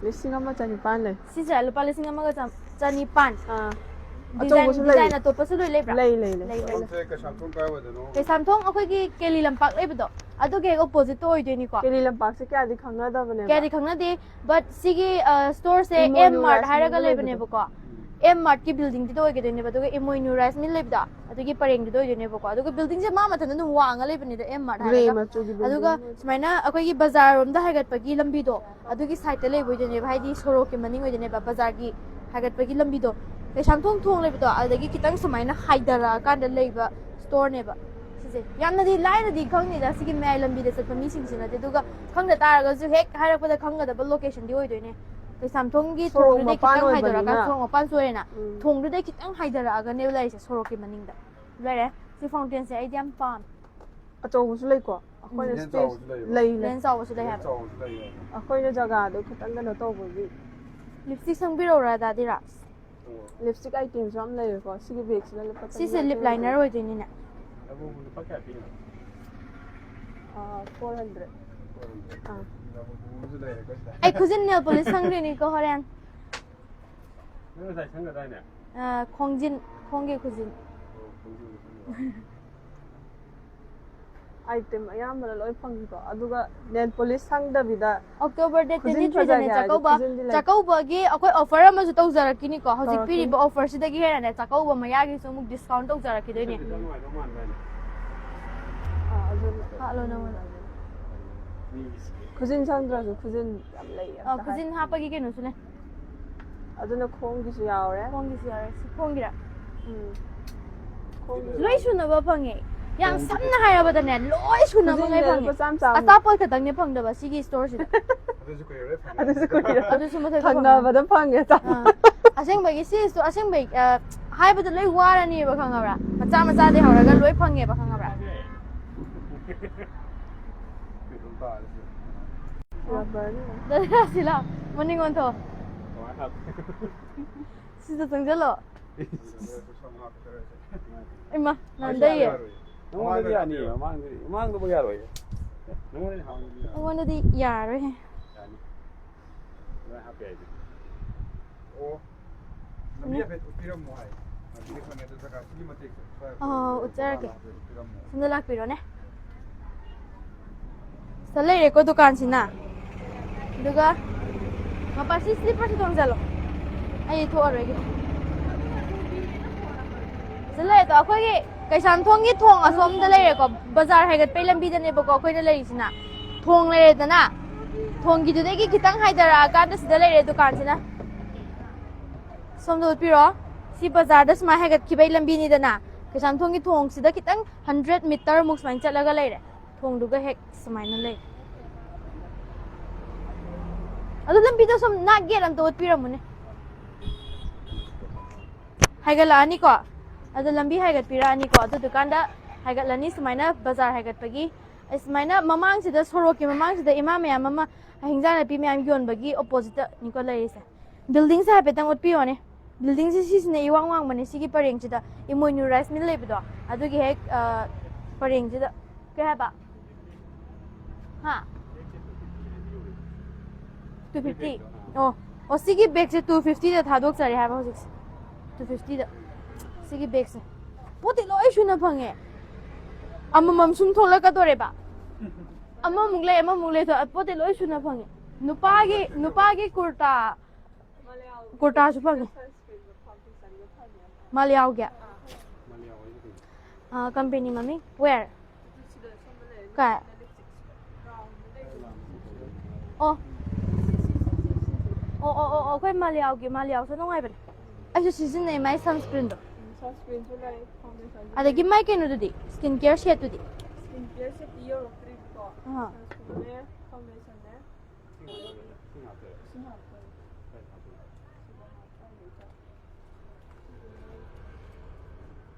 ꯂꯤꯁꯤꯡ ꯑꯃ ꯆꯅꯤꯄꯥꯟ ꯂꯩ꯫ ꯁꯤꯁꯦ ꯂꯨꯄꯥ ꯂꯤꯁꯤꯡ ꯑꯃꯒ ꯆꯥꯝ-, ꯆꯅꯤꯄꯥꯟ꯫ ꯑꯥ꯫ ꯗꯤꯖꯥꯏꯟ, ꯑꯆꯧꯕꯁꯨ ꯂꯩ꯫ ꯗꯤꯖꯥꯏꯟ ꯑꯇꯣꯞꯄꯁꯨ ꯂꯣꯏ ꯂꯩꯕ꯭ꯔꯥ? ꯂꯩ, ꯂꯩ, ꯂꯩ꯫ ꯂꯩ, ꯂꯩ꯫ ꯁꯝꯁꯦ ꯀꯩꯁꯥꯝꯊꯣꯡ ꯀꯥꯏ ꯑꯣꯏꯗꯣꯏꯅꯣ? ꯀꯩꯁꯥꯝꯊꯣꯡ ꯑꯩꯈꯣꯏꯒꯤ ꯀꯦꯂꯤ ꯂꯝꯄꯥꯛ ꯂꯩꯕꯗꯣ, ꯑꯗꯨꯒꯤ ꯍꯦꯛ ꯑꯣꯄꯣꯖꯤꯠꯇ ꯑꯣꯏꯗꯣꯏꯅꯤꯀꯣ꯫ ꯀꯦꯂꯤ ꯂꯝꯄꯥꯛꯁꯦ ꯀꯌꯥꯗꯤ ꯈꯪꯅꯗꯕꯅꯦꯕ꯫ ꯀꯌꯥꯗꯤ ꯈꯪꯅꯗꯦ, but ꯁꯤꯒꯤ, ꯑ, ꯁ꯭ꯇꯣꯔꯁꯦ ꯏꯃꯣꯏꯅꯨ ꯑꯦꯝ ꯃꯥꯔꯠ ꯔꯥꯏꯁ ꯍꯥꯏꯔꯒ ꯃꯤꯜ ꯂꯩꯕꯗꯣ꯫ ꯂꯩꯕꯅꯦꯕꯀꯣ꯫ ꯑꯦꯝ ꯃꯥꯔꯠꯀꯤ ꯕꯤꯜꯗꯤꯡꯗꯨꯗ ꯑꯣꯏꯒꯗꯣꯏꯅꯦꯕ, ꯑꯗꯨꯒ ꯏꯃꯣꯏꯅꯨ ꯔꯥꯏꯁ ꯃꯤꯜ ꯂꯩꯕꯗꯣ, ꯑꯗꯨꯒꯤ ꯄꯔꯦꯡꯗꯨꯗ ꯑꯣꯏꯗꯣꯏꯅꯦꯕꯀꯣ꯫ ꯑꯗꯨꯒ ꯕꯤꯜꯗꯤꯡꯁꯦ ꯃꯥ ꯃꯊꯟꯇ ꯑꯗꯨꯝ ꯋꯥꯡꯉ ꯂꯩꯕꯅꯤꯗ, ꯑꯦꯝ ꯃꯥꯔꯠ ꯒ꯭ꯔꯦ ꯍꯥꯏꯔꯒ꯫ ꯃꯆꯨꯒꯤ ꯕꯤꯜꯗꯤꯡ ꯑꯗꯨꯒ ꯑꯃ ꯑꯣꯏꯗꯣꯏꯅꯦ꯫ ꯁꯨꯃꯥꯏꯅ ꯑꯩꯈꯣꯏꯒꯤ ꯕꯖꯥꯔꯔꯣꯝꯗ ꯍꯥꯏꯒꯠꯄꯒꯤ ꯂꯝꯕꯤꯗꯣ, ꯑꯗꯨꯒꯤ ꯁꯥꯏꯗꯠꯇ ꯂꯩꯕ ꯑꯣꯏꯗꯣꯏꯅꯦꯕ, ꯍꯥꯏꯗꯤ ꯁꯣꯔꯣꯛꯀꯤ ꯃꯅꯤꯡ ꯑꯣꯏꯗꯣꯏꯅꯦꯕ, ꯕꯖꯥꯔꯒꯤ ꯍꯥꯏꯒꯠꯄꯒꯤ ꯂꯝꯕꯤꯗꯣ, ꯀꯩꯁꯥꯝꯊꯣꯡ ꯊꯣꯡ ꯂꯩꯕꯗꯣ, ꯑꯗꯨꯗꯒꯤ ꯈꯤꯇꯪ ꯁꯨꯃꯥꯏꯅ ꯍꯥꯏꯊꯔꯛꯑꯀꯥꯟꯗ ꯂꯩꯕ ꯁ꯭ꯇꯣꯔꯅꯦꯕ ꯁꯤꯁꯦ꯫ ꯌꯥꯝꯅꯗꯤ ꯂꯥꯏꯅꯗꯤ ꯈꯪꯅꯤꯗ ꯁꯤꯒꯤ ꯃꯌꯥꯏ ꯂꯝꯕꯤꯗ ꯆꯠꯄ ꯃꯤꯁꯤꯡꯁꯤꯅꯗꯤ, ꯑꯗꯨꯒ ꯈꯪꯗ ꯇꯥꯔꯒꯁꯨ ꯍꯦꯛ ꯍꯥꯏꯔꯛꯄꯗ ꯈꯪꯒꯗꯕ ꯂꯣꯀꯦꯁꯟꯗꯤ ꯑꯣꯏꯗꯣꯏꯅꯦ꯫ ꯀꯩꯁꯥꯝꯊꯣꯡꯒꯤ ꯁꯣꯔꯣꯛ ꯊꯣꯡꯗꯨꯗꯩ ꯃꯄꯥꯟ ꯈꯤꯇꯪ ꯍꯥꯏꯊꯔꯛꯑꯀꯥꯟ, ꯑꯣꯏꯕꯅꯤꯅ꯫ ꯁꯣꯔꯣꯛ ꯃꯄꯥꯟꯁꯨ ꯑꯣꯏꯔꯦꯅ, ꯎꯝ꯫ ꯊꯣꯡꯗꯨꯗꯩ ꯈꯤꯇꯪ ꯍꯥꯏꯊꯔꯛꯑꯒꯅꯦꯕ ꯂꯩꯔꯤꯁꯦ, ꯁꯣꯔꯣꯛꯀꯤ ꯃꯅꯤꯡꯗ꯫ ꯂꯩꯔꯦ꯫ ꯁꯤ ꯐꯥꯎꯟꯇꯦꯟꯁꯦ ꯑꯩꯗꯤ ꯌꯥꯝ ꯄꯥꯝꯃꯦ꯫ ꯑꯆꯧꯕꯁꯨ ꯂꯩꯀꯣ? ꯑꯩꯈꯣꯏꯅ ꯎꯝ꯫ ꯂꯦꯟ space ꯆꯥꯎꯕꯁꯨ ꯂꯩꯌꯦꯕ꯫ ꯂꯩ, ꯂꯩ꯫ ꯂꯦꯟ ꯆꯥꯎꯕꯁꯨ ꯂꯩ ꯂꯦꯟ ꯍꯥꯏꯕ꯫ ꯆꯥꯎꯕꯁꯨ ꯂꯩꯌꯦꯕ꯫ ꯑꯩꯈꯣꯏꯅ ꯖꯒꯥꯗꯣ ꯈꯤꯇꯪ ꯀꯩꯅꯣ ꯇꯧꯕꯒꯤ꯫ ꯂꯤꯞꯁꯇꯤꯛ ꯁꯪꯕꯤꯔꯛꯎꯔꯥ, ꯗꯥꯗꯤ ꯔꯥꯖ? ꯎꯝ꯫ ꯂꯤꯞꯁꯇꯤꯛ ꯑꯥꯏꯇꯦꯝꯁꯨ ꯌꯥꯝ ꯂꯩꯔꯦꯀꯣ꯫ ꯁꯤꯒꯤ ꯕꯦꯒꯁꯤꯅ ꯂꯨꯄꯥ ꯁꯤꯁꯦ ꯆꯅꯤ ꯂꯤꯞ ꯌꯥꯡꯈꯩ ꯂꯥꯏꯅꯔ ꯑꯣꯏꯕ꯫ ꯑꯣꯏꯗꯣꯏꯅꯤꯅꯦ꯫ ꯂꯕꯨꯕꯨ ꯂꯨꯄꯥ ꯀꯌꯥ ꯄꯤꯔꯤꯅꯣ? ꯑꯥ, four hundred꯫ Four hundred꯫ ꯑꯥ꯫ ꯂꯕꯨꯕꯨ ꯑꯃꯁꯨ ꯂꯩꯔꯦꯀꯣ ꯁꯤꯗ꯫ ꯑꯩ ꯈꯨꯖꯤꯟ ꯅꯦꯜ ꯄꯣꯂꯤꯁ ꯁꯪꯗꯣꯏꯅꯤꯀꯣ ꯍꯣꯔꯦꯟ꯫ ꯅꯪ ꯉꯁꯥꯏ ꯁꯪꯒꯗꯥꯏꯅꯦ? ꯑꯥ, ꯈꯣꯡꯖꯤꯟ, ꯈꯣꯡꯒꯤ ꯈꯨꯖꯤꯟ꯫ ꯑꯣ, ꯈꯣꯡꯖꯤꯟ ꯈꯨꯖꯤꯟ꯫ ꯑꯥꯏꯇꯦꯝ ꯑꯌꯥꯝꯕꯅ ꯂꯣꯏ ꯐꯪꯉꯤꯀꯣ꯫ ꯑꯗꯨꯒ ꯅꯦꯜ ꯄꯣꯂꯤꯁ ꯁꯪꯗꯕꯤꯗ ꯑꯣꯛꯇꯣꯕꯔ ꯗꯦꯠ ꯈꯨꯖꯤꯟ ꯇ꯭ꯋꯦꯟꯇꯤ ꯊ꯭ꯔꯤꯗꯅꯦ ꯐꯖꯒꯦ ꯍꯥꯏꯔꯗꯤ ꯆꯥꯛꯀꯧꯕ꯫ ꯈꯨꯖꯤꯟꯗꯤ ꯂꯩ꯫ ꯆꯥꯛꯀꯧꯕꯒꯤ ꯑꯩꯈꯣꯏ ꯑꯣꯐꯔ ꯑꯃꯁꯨ ꯇꯧꯖꯔꯛꯈꯤꯅꯤꯀꯣ꯫ ꯍꯧꯖꯤꯛ ꯇꯧꯔꯛꯈꯤꯅꯤ꯫ ꯄꯤꯔꯤꯕ ꯑꯣꯐꯔꯁꯤꯗꯒꯤ ꯍꯦꯟꯅꯅꯦ ꯆꯥꯛꯀꯧꯕ ꯃꯌꯥꯒꯤꯁꯨ ꯑꯃꯨꯛ ꯗꯤꯁꯀꯥꯎꯟ ꯇꯧꯖꯔꯛꯈꯤꯗꯣꯏꯅꯦ꯫ ꯁꯤꯗꯤ ꯈꯔ ꯅꯨꯡꯉꯥꯏꯗꯧ ꯃꯥꯟꯗꯥꯏꯅꯦ? ꯑꯥ, ꯑꯗꯨꯅ ꯍꯥꯠꯂꯣ ꯅꯪꯉꯣꯟꯗ꯫ ꯃꯤꯒꯤꯁꯤꯗꯤ꯫ ꯈꯨꯖꯤꯟ ꯁꯪꯗ꯭ꯔꯁꯨ ꯈꯨꯖꯤꯟ ꯌꯥꯝ ꯂꯩ ꯑꯥ, ꯑꯝꯇ ꯍꯥꯏ꯫ ꯈꯨꯖꯤꯟ ꯍꯥꯞꯄꯒꯤ ꯀꯩꯅꯣꯁꯨ ꯂꯩ꯫ ꯑꯗꯨꯅ ꯈꯣꯡꯒꯤꯁꯨ ꯌꯥꯎꯔꯦ꯫ ꯈꯣꯡꯒꯤꯁꯨ ꯌꯥꯎꯔꯦ꯫ ꯁꯤ ꯈꯣꯡꯒꯤꯔꯥ? ꯎꯝ꯫ ꯈꯣꯡꯒꯤꯁꯨ ꯂꯣꯏ ꯌꯥꯎꯔꯦ꯫ ꯁꯨꯅꯕ ꯐꯪꯉꯦ꯫ ꯌꯥꯝ ꯁꯝꯅ ꯍꯥꯏꯔꯕꯗꯅꯦ, ꯂꯣꯏ ꯁꯨꯅꯃꯛ ꯂꯣꯏ ꯈꯨꯖꯤꯟꯗ ꯐꯪꯉꯦ꯫ ꯂꯨꯄꯥ ꯆꯥꯝ ꯆꯥꯝ꯫ ꯑꯆꯥꯄꯣꯠ ꯈꯛꯇꯪꯅꯦ ꯐꯪꯗꯕ ꯁꯤꯒꯤ ꯁ꯭ꯇꯣꯔꯁꯤꯗ꯫ ꯑꯗꯨꯁꯨ ꯀꯨꯏꯔꯔꯣꯏ ꯐꯪꯉꯅꯤ꯫ ꯑꯗꯨꯁꯨ ꯀꯨꯏꯔꯦ꯫ ꯑꯗꯨꯁꯨ ꯃꯊꯛꯇ ꯐꯪꯉꯅꯤ꯫ ꯊꯪꯅꯕꯗ ꯐꯪꯉꯦ ꯑꯆꯥꯄꯣꯠ꯫ ꯑꯥ꯫ ꯑꯁꯦꯡꯕꯒꯤ ꯁꯤ ꯁ꯭ꯇꯣ-, ꯑꯁꯦꯡꯕꯒꯤ, ꯑ, ꯍꯥꯏꯕꯗ ꯂꯣꯏ ꯋꯥꯔꯅꯦꯕ, ꯈꯪꯉꯕ꯭ꯔꯥ? ꯃꯆꯥ ꯃꯆꯥꯗꯩ ꯍꯧꯔꯒ ꯂꯣꯏ ꯐꯪꯉꯦꯕ, ꯈꯪꯉꯕ꯭ꯔꯥ? ꯔꯕꯔꯅꯤ꯫ ꯁꯤ ꯂꯥꯎ, ꯃꯅꯤꯡ ꯑꯣꯟꯊꯣꯛꯑꯣ꯫ ꯁꯤꯗ ꯆꯪꯁꯤꯜꯂꯣ꯫ ꯏꯃꯥ, ꯅꯥꯟꯗꯩꯌꯦ꯫ ꯅꯉꯣꯟꯗꯗꯤ ꯌꯥꯅꯤꯌꯦ, ꯃꯃꯥꯡꯗꯗꯤ, ꯃꯃꯥꯡꯗꯕꯨ ꯌꯥꯔꯣꯏꯌꯦ꯫ ꯅꯉꯣꯟꯗꯗꯤ ꯍꯥꯎꯅꯤ꯫ ꯑꯩꯉꯣꯟꯗꯗꯤ ꯌꯥꯔꯣꯏꯍꯦ꯫ ꯌꯥꯅꯤ꯫ ꯂꯣꯏ ꯍꯥꯞꯄ ꯌꯥꯏꯗ꯫ ꯑꯣ꯫ ꯂꯝꯕꯤ ꯍꯥꯏꯐꯦꯠ ꯎꯠꯄꯤꯔꯝꯃꯣ ꯍꯥꯏ꯫ ꯍꯧꯖꯤꯛꯀꯤ ꯈꯪꯉꯦ ꯑꯗꯨ ꯖꯒꯥ ꯁꯤꯒꯤ ꯃꯇꯦꯛꯁꯦ꯫ ꯁ꯭ꯋꯥꯏ ꯑꯣ, ꯎꯠꯆꯔꯒꯦ꯫ ꯎꯠꯄꯤꯔꯝꯃꯣ꯫ ꯁꯣꯝꯗ ꯂꯥꯛꯄꯤꯔꯣꯅꯦ꯫ ꯁꯤꯗ ꯂꯩꯔꯦꯀꯣ ꯗꯨꯀꯥꯟꯁꯤꯅ꯫ ꯑꯗꯨꯒ ꯃꯄꯥ ꯁꯤ ꯁ꯭ꯂꯤꯞꯄꯔꯁꯤ ꯇꯣꯡꯁꯤꯜꯂꯣ꯫ ꯑꯩ ꯊꯣꯛꯑꯔꯣꯏꯒꯦ꯫ ꯁꯤꯗ ꯂꯩꯔꯦꯗꯣ, ꯑꯩꯈꯣꯏꯒꯤ ꯀꯩꯁꯥꯝꯊꯣꯡꯒꯤ ꯊꯣꯡ ꯑꯁꯣꯝꯗ ꯂꯩꯔꯦꯀꯣ, ꯕꯖꯥꯔ ꯍꯥꯏꯒꯠꯄꯩ ꯂꯝꯕꯤꯗꯅꯦꯕꯀꯣ ꯑꯩꯈꯣꯏꯅ ꯂꯩꯔꯤꯁꯤꯅ꯫ ꯊꯣꯡ ꯂꯩꯔꯦꯗꯅ, ꯊꯣꯡꯒꯤꯗꯨꯗꯒꯤ ꯈꯤꯇꯪ ꯍꯥꯏꯊꯔꯛꯑꯀꯥꯟꯗ ꯁꯤꯗ ꯂꯩꯔꯦ ꯗꯨꯀꯥꯟꯁꯤꯅ꯫ ꯁꯣꯝꯗ ꯎꯠꯄꯤꯔꯣ꯫ ꯁꯤ ꯕꯖꯥꯔꯗ ꯁꯨꯃꯥꯏꯅ ꯍꯥꯏꯒꯠꯈꯤꯕꯩ ꯂꯝꯕꯤꯅꯤꯗꯅ, ꯀꯩꯁꯥꯝꯊꯣꯡꯒꯤ ꯊꯣꯡꯁꯤꯗ ꯈꯤꯇꯪ ꯍꯟꯗ꯭ꯔꯦꯠ ꯃꯤꯇꯔꯃꯨꯛ ꯁꯨꯃꯥꯏꯅ ꯆꯠꯂꯒ ꯂꯩꯔꯦ꯫ ꯊꯣꯡꯗꯨꯒ ꯍꯦꯛ ꯁꯨꯃꯥꯏꯅ ꯂꯩ꯫ ꯑꯗꯨ ꯂꯝꯕꯤꯗꯣ ꯁꯨꯝ ꯅꯥꯛ ꯒꯦꯠ ꯑꯝꯇ ꯎꯠꯄꯤꯔꯝꯃꯨꯅꯦ꯫ ꯍꯥꯏꯒꯠꯂꯛꯑꯅꯤꯀꯣ꯫ ꯑꯗꯨ ꯂꯝꯕꯤ ꯍꯥꯏꯒꯠꯄꯤꯔꯛꯑꯅꯤꯀꯣ꯫ ꯑꯗꯨꯗꯨꯀꯥꯟꯗ ꯍꯥꯏꯒꯠꯂꯅꯤ ꯁꯨꯃꯥꯏꯅ ꯕꯖꯥꯔ ꯍꯥꯏꯒꯠꯄꯒꯤ꯫ ꯑꯩ ꯁꯨꯃꯥꯏꯅ ꯃꯃꯥꯡꯁꯤꯗ, ꯁꯣꯔꯣꯛꯀꯤ ꯃꯃꯥꯡꯁꯤꯗ ꯏꯃꯥ ꯃꯌꯥꯝ ꯑꯃ ꯍꯤꯟꯖꯥꯡ ꯅꯥꯄꯤ ꯃꯌꯥꯝ ꯌꯣꯟꯕꯒꯤ ꯑꯣꯄꯣꯖꯤꯠꯇꯅꯤꯀꯣ ꯂꯩꯔꯤꯁꯦ꯫ ꯕꯤꯜꯗꯤꯡꯁꯦ ꯍꯥꯏꯐꯦꯠꯇꯪ ꯎꯠꯄꯤꯌꯣꯅꯦ꯫ ꯕꯤꯜꯗꯤꯡꯁꯦ ꯁꯤꯁꯤꯅ ꯏꯋꯥꯡ ꯋꯥꯡꯕꯅꯦ ꯁꯤꯒꯤ ꯄꯔꯦꯡꯁꯤꯗ꯫ ꯏꯃꯣꯏꯅꯨ ꯔꯥꯏꯁ ꯃꯤꯜ ꯂꯩꯕꯗꯣ ꯑꯗꯨꯒꯤ ꯍꯦꯛ, ꯑ, ꯄꯔꯦꯡꯁꯤꯗ꯫ ꯀꯩ ꯍꯥꯏꯕ? ꯍꯥ? Two fifty? ꯑꯣ, ꯑꯣ, ꯁꯤꯒꯤ ꯕꯦꯒꯁꯦ ꯇꯨ ꯐꯤꯐꯇꯤꯗ ꯊꯥꯗꯣꯛꯆꯔꯦ ꯍꯥꯏꯕ ꯍꯧꯖꯤꯛꯁꯦ꯫ ꯇꯨ ꯐꯤꯐꯇꯤꯗ꯫ ꯁꯤꯒꯤ ꯕꯦꯒꯁꯦ꯫ ꯄꯣꯠꯇꯤ ꯂꯣꯏ ꯁꯨꯅ ꯐꯪꯉꯦ꯫ ꯑꯃꯃꯝ ꯁꯨꯝ ꯊꯣꯛꯂꯛꯀꯗꯣꯔꯦꯕ꯫ ꯑꯃꯃꯨꯛ ꯂꯩ, ꯑꯃꯃꯨꯛ ꯂꯩ, ꯄꯣꯠꯇꯤ ꯂꯣꯏ ꯁꯨꯅ ꯐꯪꯉꯦ꯫ ꯅꯨꯄꯥꯒꯤ, ꯅꯨꯄꯥꯒꯤ ꯀꯨꯔꯇꯥ, ꯀꯨꯔꯇꯥꯁꯨ ꯐꯪꯉꯦ꯫ ꯃꯥꯂꯤꯌꯥꯎꯒꯤ? ꯑꯥ, ꯀꯝꯄꯦꯅꯤ ꯃꯃꯤꯡ? Where? ꯀꯥꯏ? ꯑꯣ꯫ ꯑꯣ, ꯑꯣ, ꯑꯣ, ꯑꯣ, ꯑꯩꯈꯣꯏ ꯃꯥꯂꯤꯌꯥꯎꯒꯤ, ꯃꯥꯂꯤꯌꯥꯎꯁꯨ ꯅꯨꯡꯉꯥꯏꯕꯅꯦ꯫ ꯑꯩꯁꯨ ꯁꯤꯖꯤꯟꯅꯩ ꯃꯥꯏ sunscreenꯗꯣ꯫ Sunscreenꯁꯨ ꯂꯩ, foundationꯁꯨ ꯑꯗꯒꯤ ꯂꯩ꯫ ꯃꯥꯏ ꯀꯩꯅꯣꯗꯨꯗꯤ, skin care setꯇꯨꯗꯤ? Skin care setꯇꯤ ꯌꯧꯔꯛꯇ꯭ꯔꯤꯕꯀꯣ꯫ ꯑꯥ꯫ Sunscreenꯅꯦ, foundationꯅꯦ꯫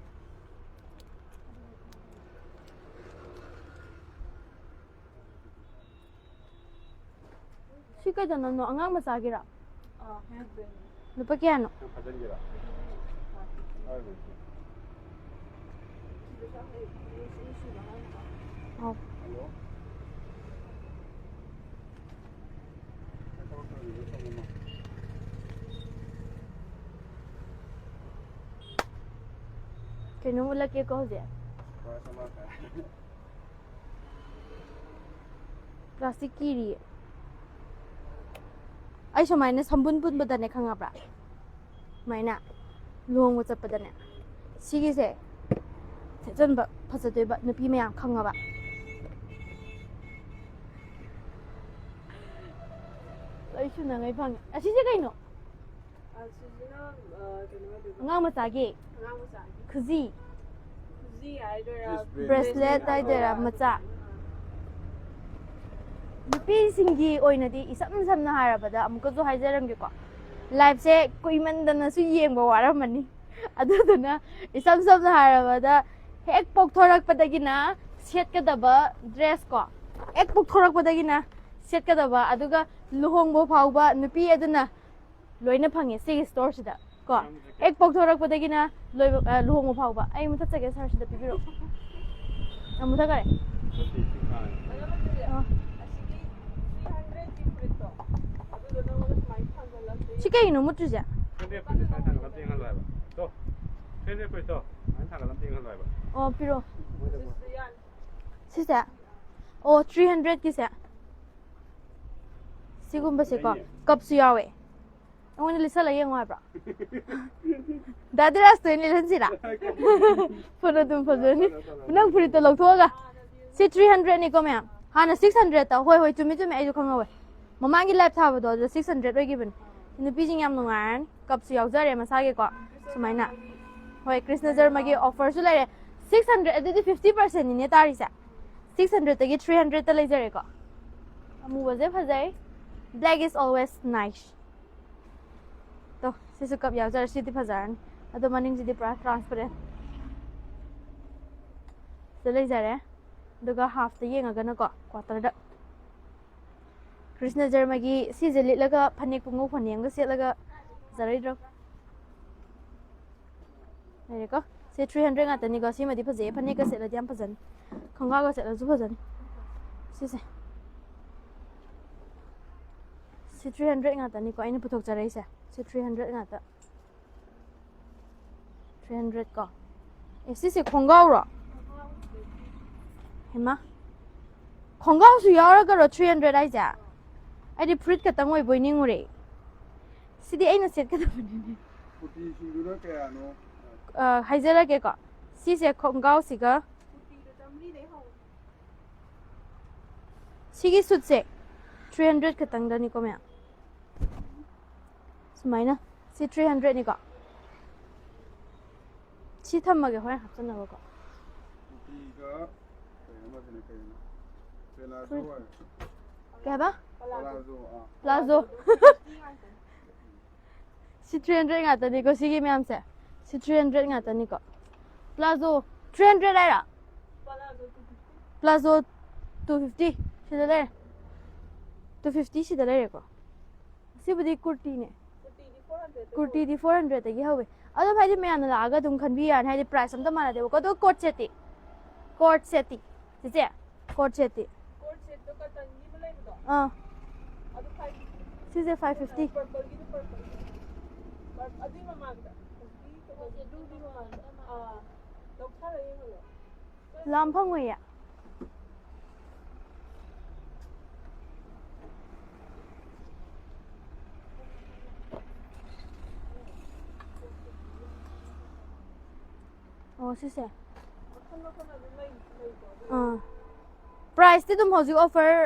ꯁꯤ ꯀꯩꯗꯅꯣ? ꯑꯉꯥꯡ ꯃꯆꯥꯒꯤꯔꯣ? ꯑꯥ, ꯍꯦꯟꯕꯦꯛꯅꯦ꯫ ꯂꯨꯄꯥ ꯀꯌꯥꯅꯣ? ꯅꯪ ꯐꯥꯖꯤꯟꯒꯦꯔꯥ? ꯍꯣꯏ, ꯍꯣꯏ꯫ ꯑꯧ꯫ ꯍꯜꯂꯣ? ꯀꯩꯅꯣꯝ ꯎꯠꯂꯛꯀꯦꯀꯣ ꯍꯧꯖꯤꯛ꯫ ꯄ꯭ꯂꯥꯁꯇꯤꯛ ꯀꯤꯔꯤꯌꯦ꯫ ꯑꯩ ꯁꯨꯃꯥꯏꯅ ꯁꯝꯕꯨꯟ ꯄꯨꯟꯕꯗꯅꯦ, ꯈꯪꯉꯕ꯭ꯔꯥ? ꯁꯨꯃꯥꯏꯅ ꯂꯨꯍꯣꯡꯕ ꯆꯠꯄꯗꯅꯦ, ꯁꯤꯒꯤꯁꯦ ꯁꯦꯠꯆꯟꯕ ꯐꯖꯗꯣꯏꯕ, ꯅꯨꯄꯤ ꯃꯌꯥꯝ ꯈꯪꯉꯕ? ꯂꯣꯏ ꯁꯨꯅꯉꯩ ꯐꯪꯉꯦ꯫ ꯑꯁꯤꯁꯦ ꯀꯩꯅꯣ? ꯑꯁꯤꯁꯤꯅ, ꯑ, ꯀꯩꯅꯣ ꯑꯣꯏꯗꯣꯏꯕ? ꯑꯉꯥꯡ ꯃꯆꯥꯒꯤ ꯑꯉꯥꯡ ꯃꯆꯥꯒꯤ ꯈꯨꯖꯤ꯫ ꯈꯨꯖꯤ ꯍꯥꯏꯗꯣꯏꯔꯥ? Bracelet ꯍꯥꯏꯗꯣꯏꯔꯥ, ꯃꯆꯥ? ꯅꯨꯄꯤꯁꯤꯡꯒꯤ ꯑꯣꯏꯅꯗꯤ ꯏꯁꯝ ꯁꯝꯅ ꯍꯥꯏꯔꯕꯗ, ꯑꯃꯨꯛꯀꯁꯨ ꯍꯥꯏꯖꯔꯝꯒꯦꯀꯣ, liveꯁꯦ ꯀꯨꯏꯃꯟꯗꯅꯁꯨ ꯌꯦꯡꯕ ꯋꯥꯔꯝꯃꯅꯤ꯫ ꯑꯗꯨꯗꯨꯅ ꯏꯁꯝ ꯁꯝꯅ ꯍꯥꯏꯔꯕꯗ, ꯍꯦꯛ ꯄꯣꯛꯊꯣꯔꯛꯄꯗꯒꯤꯅ ꯁꯦꯠꯀꯗꯕ dress ꯀꯣ, ꯍꯦꯛ ꯄꯣꯛꯊꯣꯔꯛꯄꯗꯒꯤꯅ ꯁꯦꯠꯀꯗꯕ, ꯑꯗꯨꯒ ꯂꯨꯍꯣꯡꯕ ꯐꯥꯎꯕ ꯅꯨꯄꯤ ꯑꯗꯨꯅ ꯂꯣꯏꯅ ꯐꯪꯉꯦ ꯁꯤꯒꯤ storeꯁꯤꯗ ꯀꯣ꯫ ꯍꯦꯛ ꯄꯣꯛꯊꯣꯔꯛꯄꯗꯒꯤꯅ ꯂꯣꯏꯕ, ꯑ, ꯂꯨꯍꯣꯡꯕ ꯐꯥꯎꯕ꯫ ꯑꯩ ꯃꯨꯊꯠꯆꯒꯦ, sir, ꯁꯤꯗ ꯄꯤꯕꯤꯔꯛꯑꯣ꯫ ꯑ, ꯃꯨꯊꯠꯈꯔꯦ꯫ ꯑ꯫ ꯁꯤ ꯀꯩꯒꯤꯅꯣ ꯃꯨꯠꯇ꯭ꯔꯤꯁꯦ? Three hundred ꯄꯨꯔꯤꯁꯦ ꯁꯨꯃꯥꯏꯅ ꯊꯥꯡꯒꯠꯂꯝꯗꯦ ꯌꯦꯡꯍꯜꯂꯣ ꯍꯥꯏꯕ꯫ ꯇꯣ, three hundred ꯄꯨꯔꯤꯗꯣ ꯁꯨꯃꯥꯏꯅ ꯊꯥꯡꯒꯠꯂꯝꯗꯦ ꯌꯦꯡꯍꯜꯂꯣ ꯍꯥꯏꯕ꯫ ꯑꯣ, ꯄꯤꯔꯛꯑꯣ꯫ ꯃꯣꯏꯗ ꯃꯣꯏ꯫ ꯁꯤꯁꯦ? ꯑꯣ, three hundredꯀꯤꯁꯦ꯫ ꯁꯤꯒꯨꯝꯕꯁꯦꯀꯣ, ꯂꯩꯅꯦ꯫ Cupꯁꯨ ꯌꯥꯎꯋꯦ꯫ ꯑꯩꯉꯣꯟꯗ ꯂꯤꯠꯁꯜꯂ ꯌꯦꯡꯉꯣ ꯍꯥꯏꯕ꯭ꯔꯣ? ꯗꯥ ꯙꯤꯔꯥꯖꯇ ꯑꯣꯏꯅ ꯂꯤꯠꯍꯟꯁꯤꯔꯥ? ꯐꯨꯔꯤꯠ ꯑꯗꯨꯝ ꯐꯖꯅꯤ꯫ ꯅꯪ ꯐꯨꯔꯤꯠꯇꯣ ꯂꯧꯊꯣꯛꯑꯒ꯫ ꯁꯤ three hundredꯅꯤꯀꯣ, ꯃꯌꯥꯝ꯫ ꯍꯥꯟꯅ six hundredꯇ꯫ ꯍꯣꯏ, ꯍꯣꯏ, ꯆꯨꯝꯃꯤ, ꯆꯨꯝꯃꯤ꯫ ꯑꯩꯁꯨ ꯈꯪꯍꯧꯋꯦ꯫ ꯃꯃꯥꯡꯒꯤ live ꯊꯥꯕꯗꯣ ꯑꯗꯨꯗ six hundred ꯑꯣꯏꯈꯤꯕꯅꯤ꯫ ꯅꯨꯄꯤꯁꯤꯡ ꯌꯥꯝ ꯅꯨꯡꯉꯥꯏꯔꯅꯤ꯫ Cupꯁꯨ ꯌꯥꯎꯖꯔꯦ ꯃꯁꯥꯒꯤꯀꯣ꯫ ꯁꯨꯃꯥꯏꯅ꯫ ꯍꯣꯏ, ꯀ꯭ꯔꯤꯁꯅ ꯖꯔꯃꯒꯤ ꯑꯣꯐꯔꯁꯨ ꯂꯩꯔꯦ꯫ ꯁꯤꯛꯁ ꯍꯟꯗ꯭ꯔꯦꯗ, ꯑꯗꯨꯗꯤ ꯐꯤꯐꯇꯤ ꯄꯥꯔꯁꯦꯟꯅꯤꯅꯦ ꯇꯥꯔꯤꯁꯦ꯫ ꯁꯤꯛꯁ ꯍꯟꯗ꯭ꯔꯦꯗꯇꯒꯤ ꯊ꯭ꯔꯤ ꯍꯟꯗ꯭ꯔꯦꯗꯇ ꯂꯩꯖꯔꯦꯀꯣ꯫ ꯑꯃꯨꯕꯁꯦ ꯐꯖꯩ꯫ Black is always nice꯫ ꯇꯣ, ꯁꯤꯁꯨ ꯀꯞ ꯌꯥꯎꯖꯔꯦ꯫ ꯁꯤꯗꯤ ꯐꯖꯔꯅꯤ꯫ ꯑꯗꯣ ꯃꯅꯤꯡꯁꯤꯗꯤ ꯄꯨꯔꯥ ꯇ꯭ꯔꯥꯟꯁꯄꯔꯦꯟ꯫ ꯁꯤꯗ ꯂꯩꯖꯔꯦ꯫ ꯑꯗꯨꯒ ꯍꯥꯐꯇ ꯌꯦꯡꯉꯒꯅꯀꯣ, ꯀ꯭ꯋꯥꯇꯔꯗ꯫ ꯀ꯭ꯔꯤꯁꯅ ꯖꯔꯃꯒꯤ ꯁꯤꯁꯦ ꯂꯤꯠꯂꯒ ꯐꯅꯦꯛ ꯄꯨꯡꯉꯧ ꯐꯅꯦꯛ ꯑꯃꯒ ꯁꯦꯠꯂꯒ ꯐꯖꯔꯣꯏꯗ꯭ꯔꯣ? ꯂꯩꯔꯦꯀꯣ꯫ ꯁꯤ ꯊ꯭ꯔꯤ ꯍꯟꯗ꯭ꯔꯦꯗ ꯉꯥꯛꯇꯅꯤꯀꯣ꯫ ꯁꯤꯃꯗꯤ ꯐꯖꯩꯌꯦ꯫ ꯐꯅꯦꯛꯀ ꯁꯦꯠꯂꯗꯤ ꯌꯥꯝ ꯐꯖꯅꯤ꯫ ꯈꯣꯡꯒ꯭ꯔꯥꯎꯒ ꯁꯦꯠꯂꯁꯨ ꯐꯖꯅꯤ꯫ ꯁꯤꯁꯦ꯫ ꯁꯤ ꯊ꯭ꯔꯤ ꯍꯟꯗ꯭ꯔꯦꯗ ꯉꯥꯛꯇꯅꯤꯀꯣ ꯑꯩꯅ ꯄꯨꯊꯣꯛꯆꯔꯛꯏꯁꯦ꯫ ꯁꯤ ꯊ꯭ꯔꯤ ꯍꯟꯗ꯭ꯔꯦꯗ ꯉꯥꯛꯇ꯫ ꯊ꯭ꯔꯤ ꯍꯟꯗ꯭ꯔꯦꯗ ꯀꯣ꯫ ꯑꯦ, ꯁꯤꯁꯦ ꯈꯣꯡꯒ꯭ꯔꯥꯎꯔꯣ? ꯍꯩꯃꯥ꯫ ꯈꯣꯡꯒ꯭ꯔꯥꯎꯁꯨ ꯌꯥꯎꯔꯒꯔꯣ ꯊ꯭ꯔꯤ ꯍꯟꯗ꯭ꯔꯦꯗ ꯍꯥꯏꯁꯦ? ꯑꯩꯗꯤ ꯐꯨꯔꯤꯠ ꯈꯛꯇꯪ ꯑꯣꯏꯕꯣꯏ ꯅꯤꯡꯉꯨꯔꯦ꯫ ꯁꯤꯗꯤ ꯑꯩꯅ ꯁꯦꯠꯀꯗꯕꯅꯤꯅꯦ꯫ ꯀꯨꯔꯇꯤꯁꯤꯡꯗꯨꯅ ꯀꯌꯥꯅꯣ? ꯑ, ꯍꯥꯏꯖꯔꯛꯀꯦꯀꯣ꯫ ꯁꯤꯁꯦ ꯈꯣꯡꯒ꯭ꯔꯥꯎꯁꯤꯒ ꯀꯨꯔꯇꯤꯗꯣ ꯆꯥꯝꯃꯔꯤꯗꯩ ꯍꯧꯋꯦ꯫ ꯁꯤꯒꯤ ꯁꯨꯠꯁꯦ ꯊ꯭ꯔꯤ ꯍꯟꯗ꯭ꯔꯦꯗ ꯈꯛꯇꯪꯗꯅꯤꯀꯣ, ꯃꯌꯥꯝ꯫ ꯁꯨꯃꯥꯏꯅ꯫ C three ꯍꯟꯗ꯭ꯔꯦꯗꯅꯤꯀꯣ꯫ ꯁꯤ ꯊꯝꯃꯒꯦ, ꯍꯣꯔꯦꯟ ꯍꯥꯞꯆꯟꯅꯕꯀꯣ꯫ ꯀꯨꯔꯇꯤꯒ ꯀꯩꯅꯣ ꯑꯃꯁꯤꯅ ꯀꯩꯅꯣ? ꯄꯦꯂꯥꯖꯣ ꯐꯨꯔꯤꯠ꯫ ꯍꯥꯏ꯫ ꯀꯩ ꯍꯥꯏꯕ? ꯄꯂꯥꯖꯣ, ꯑꯥ꯫ ꯄ꯭ꯂꯥꯖꯣ꯫ ꯁꯤ ꯊ꯭ꯔꯤ ꯍꯟꯗ꯭ꯔꯦꯗ ꯉꯥꯛꯇꯅꯤꯀꯣ, ꯁꯤꯒꯤ ꯃꯌꯥꯝꯁꯦ꯫ ꯁꯤ ꯊ꯭ꯔꯤ ꯍꯟꯗ꯭ꯔꯦꯗ ꯉꯥꯛꯇꯅꯤꯀꯣ꯫ ꯄ꯭ꯂꯥꯖꯣ ꯊ꯭ꯔꯤ ꯍꯟꯗ꯭ꯔꯦꯗ ꯍꯥꯏꯔꯣ? ꯄ꯭ꯂꯥꯖꯣ ꯇꯨ ꯐꯤꯐꯇꯤ ꯁꯤꯗ ꯂꯩꯔꯦ꯫ ꯇꯨ ꯐꯤꯐꯇꯤ ꯁꯤꯗ ꯂꯩꯔꯦꯀꯣ꯫ ꯁꯤꯕꯨꯗꯤ ꯀꯨꯔꯇꯤꯅꯦ꯫ ꯀꯨꯔꯇꯤꯗꯤ ꯐꯣꯔ ꯍꯟꯗ꯭ꯔꯦꯗꯇꯒꯤ ꯍꯧꯋꯦ꯫ ꯑꯗꯨꯝ ꯍꯥꯏꯗꯤ ꯃꯌꯥꯝꯅ ꯂꯥꯛꯑꯒ ꯑꯗꯨꯝ ꯈꯟꯕꯤ ꯌꯥꯔꯅꯤ, ꯍꯥꯏꯗꯤ ꯄ꯭ꯔꯥꯏꯁ ꯑꯝꯇ ꯃꯥꯟꯅꯗꯦꯕꯀꯣ꯫ ꯑꯗꯣ ꯀꯣꯠ ꯁꯦꯠꯇꯤ? ꯀꯣꯠ ꯁꯦꯠꯇꯤ? ꯆꯤꯆꯦ, ꯀꯣꯠ ꯁꯦꯠꯇꯤ? ꯀꯣꯠ ꯁꯦꯠꯇꯣ ꯀꯇꯟꯒꯤ ꯑꯃ ꯂꯩꯕꯗꯣ? ꯑꯥ꯫ ꯑꯗꯨ ꯐꯥꯏꯚ ꯐꯤꯐꯇꯤ꯫ ꯁꯤꯁꯦ ꯐꯥꯏꯚ ꯐꯤꯐꯇꯤ꯫ ꯄꯔꯄꯜꯒꯤꯗꯣ ꯄꯔꯄꯜꯒꯤ꯫ ꯑꯗꯨꯏ ꯃꯃꯥꯡꯗ꯫ ꯍꯧꯖꯤꯛꯀꯤ ꯕ꯭ꯂꯨꯒꯤ ꯃꯃꯥꯡꯗ꯫ ꯑꯥ꯫ ꯂꯧꯊꯔ ꯌꯦꯡꯍꯜꯂꯣ꯫ ꯂꯥꯝ ꯐꯪꯉꯣꯏꯌꯦ꯫ ꯑꯣ, ꯁꯤꯁꯦ꯫ ꯃꯈꯜ ꯃꯈꯜ ꯑꯗꯨꯝ ꯂꯩ-, ꯂꯩꯀꯣ, ꯑꯗꯨ ꯑꯥ꯫ ꯄ꯭ꯔꯥꯏꯁꯇꯤ ꯑꯗꯨꯝ ꯍꯧꯖꯤꯛ ꯑꯣꯐꯔ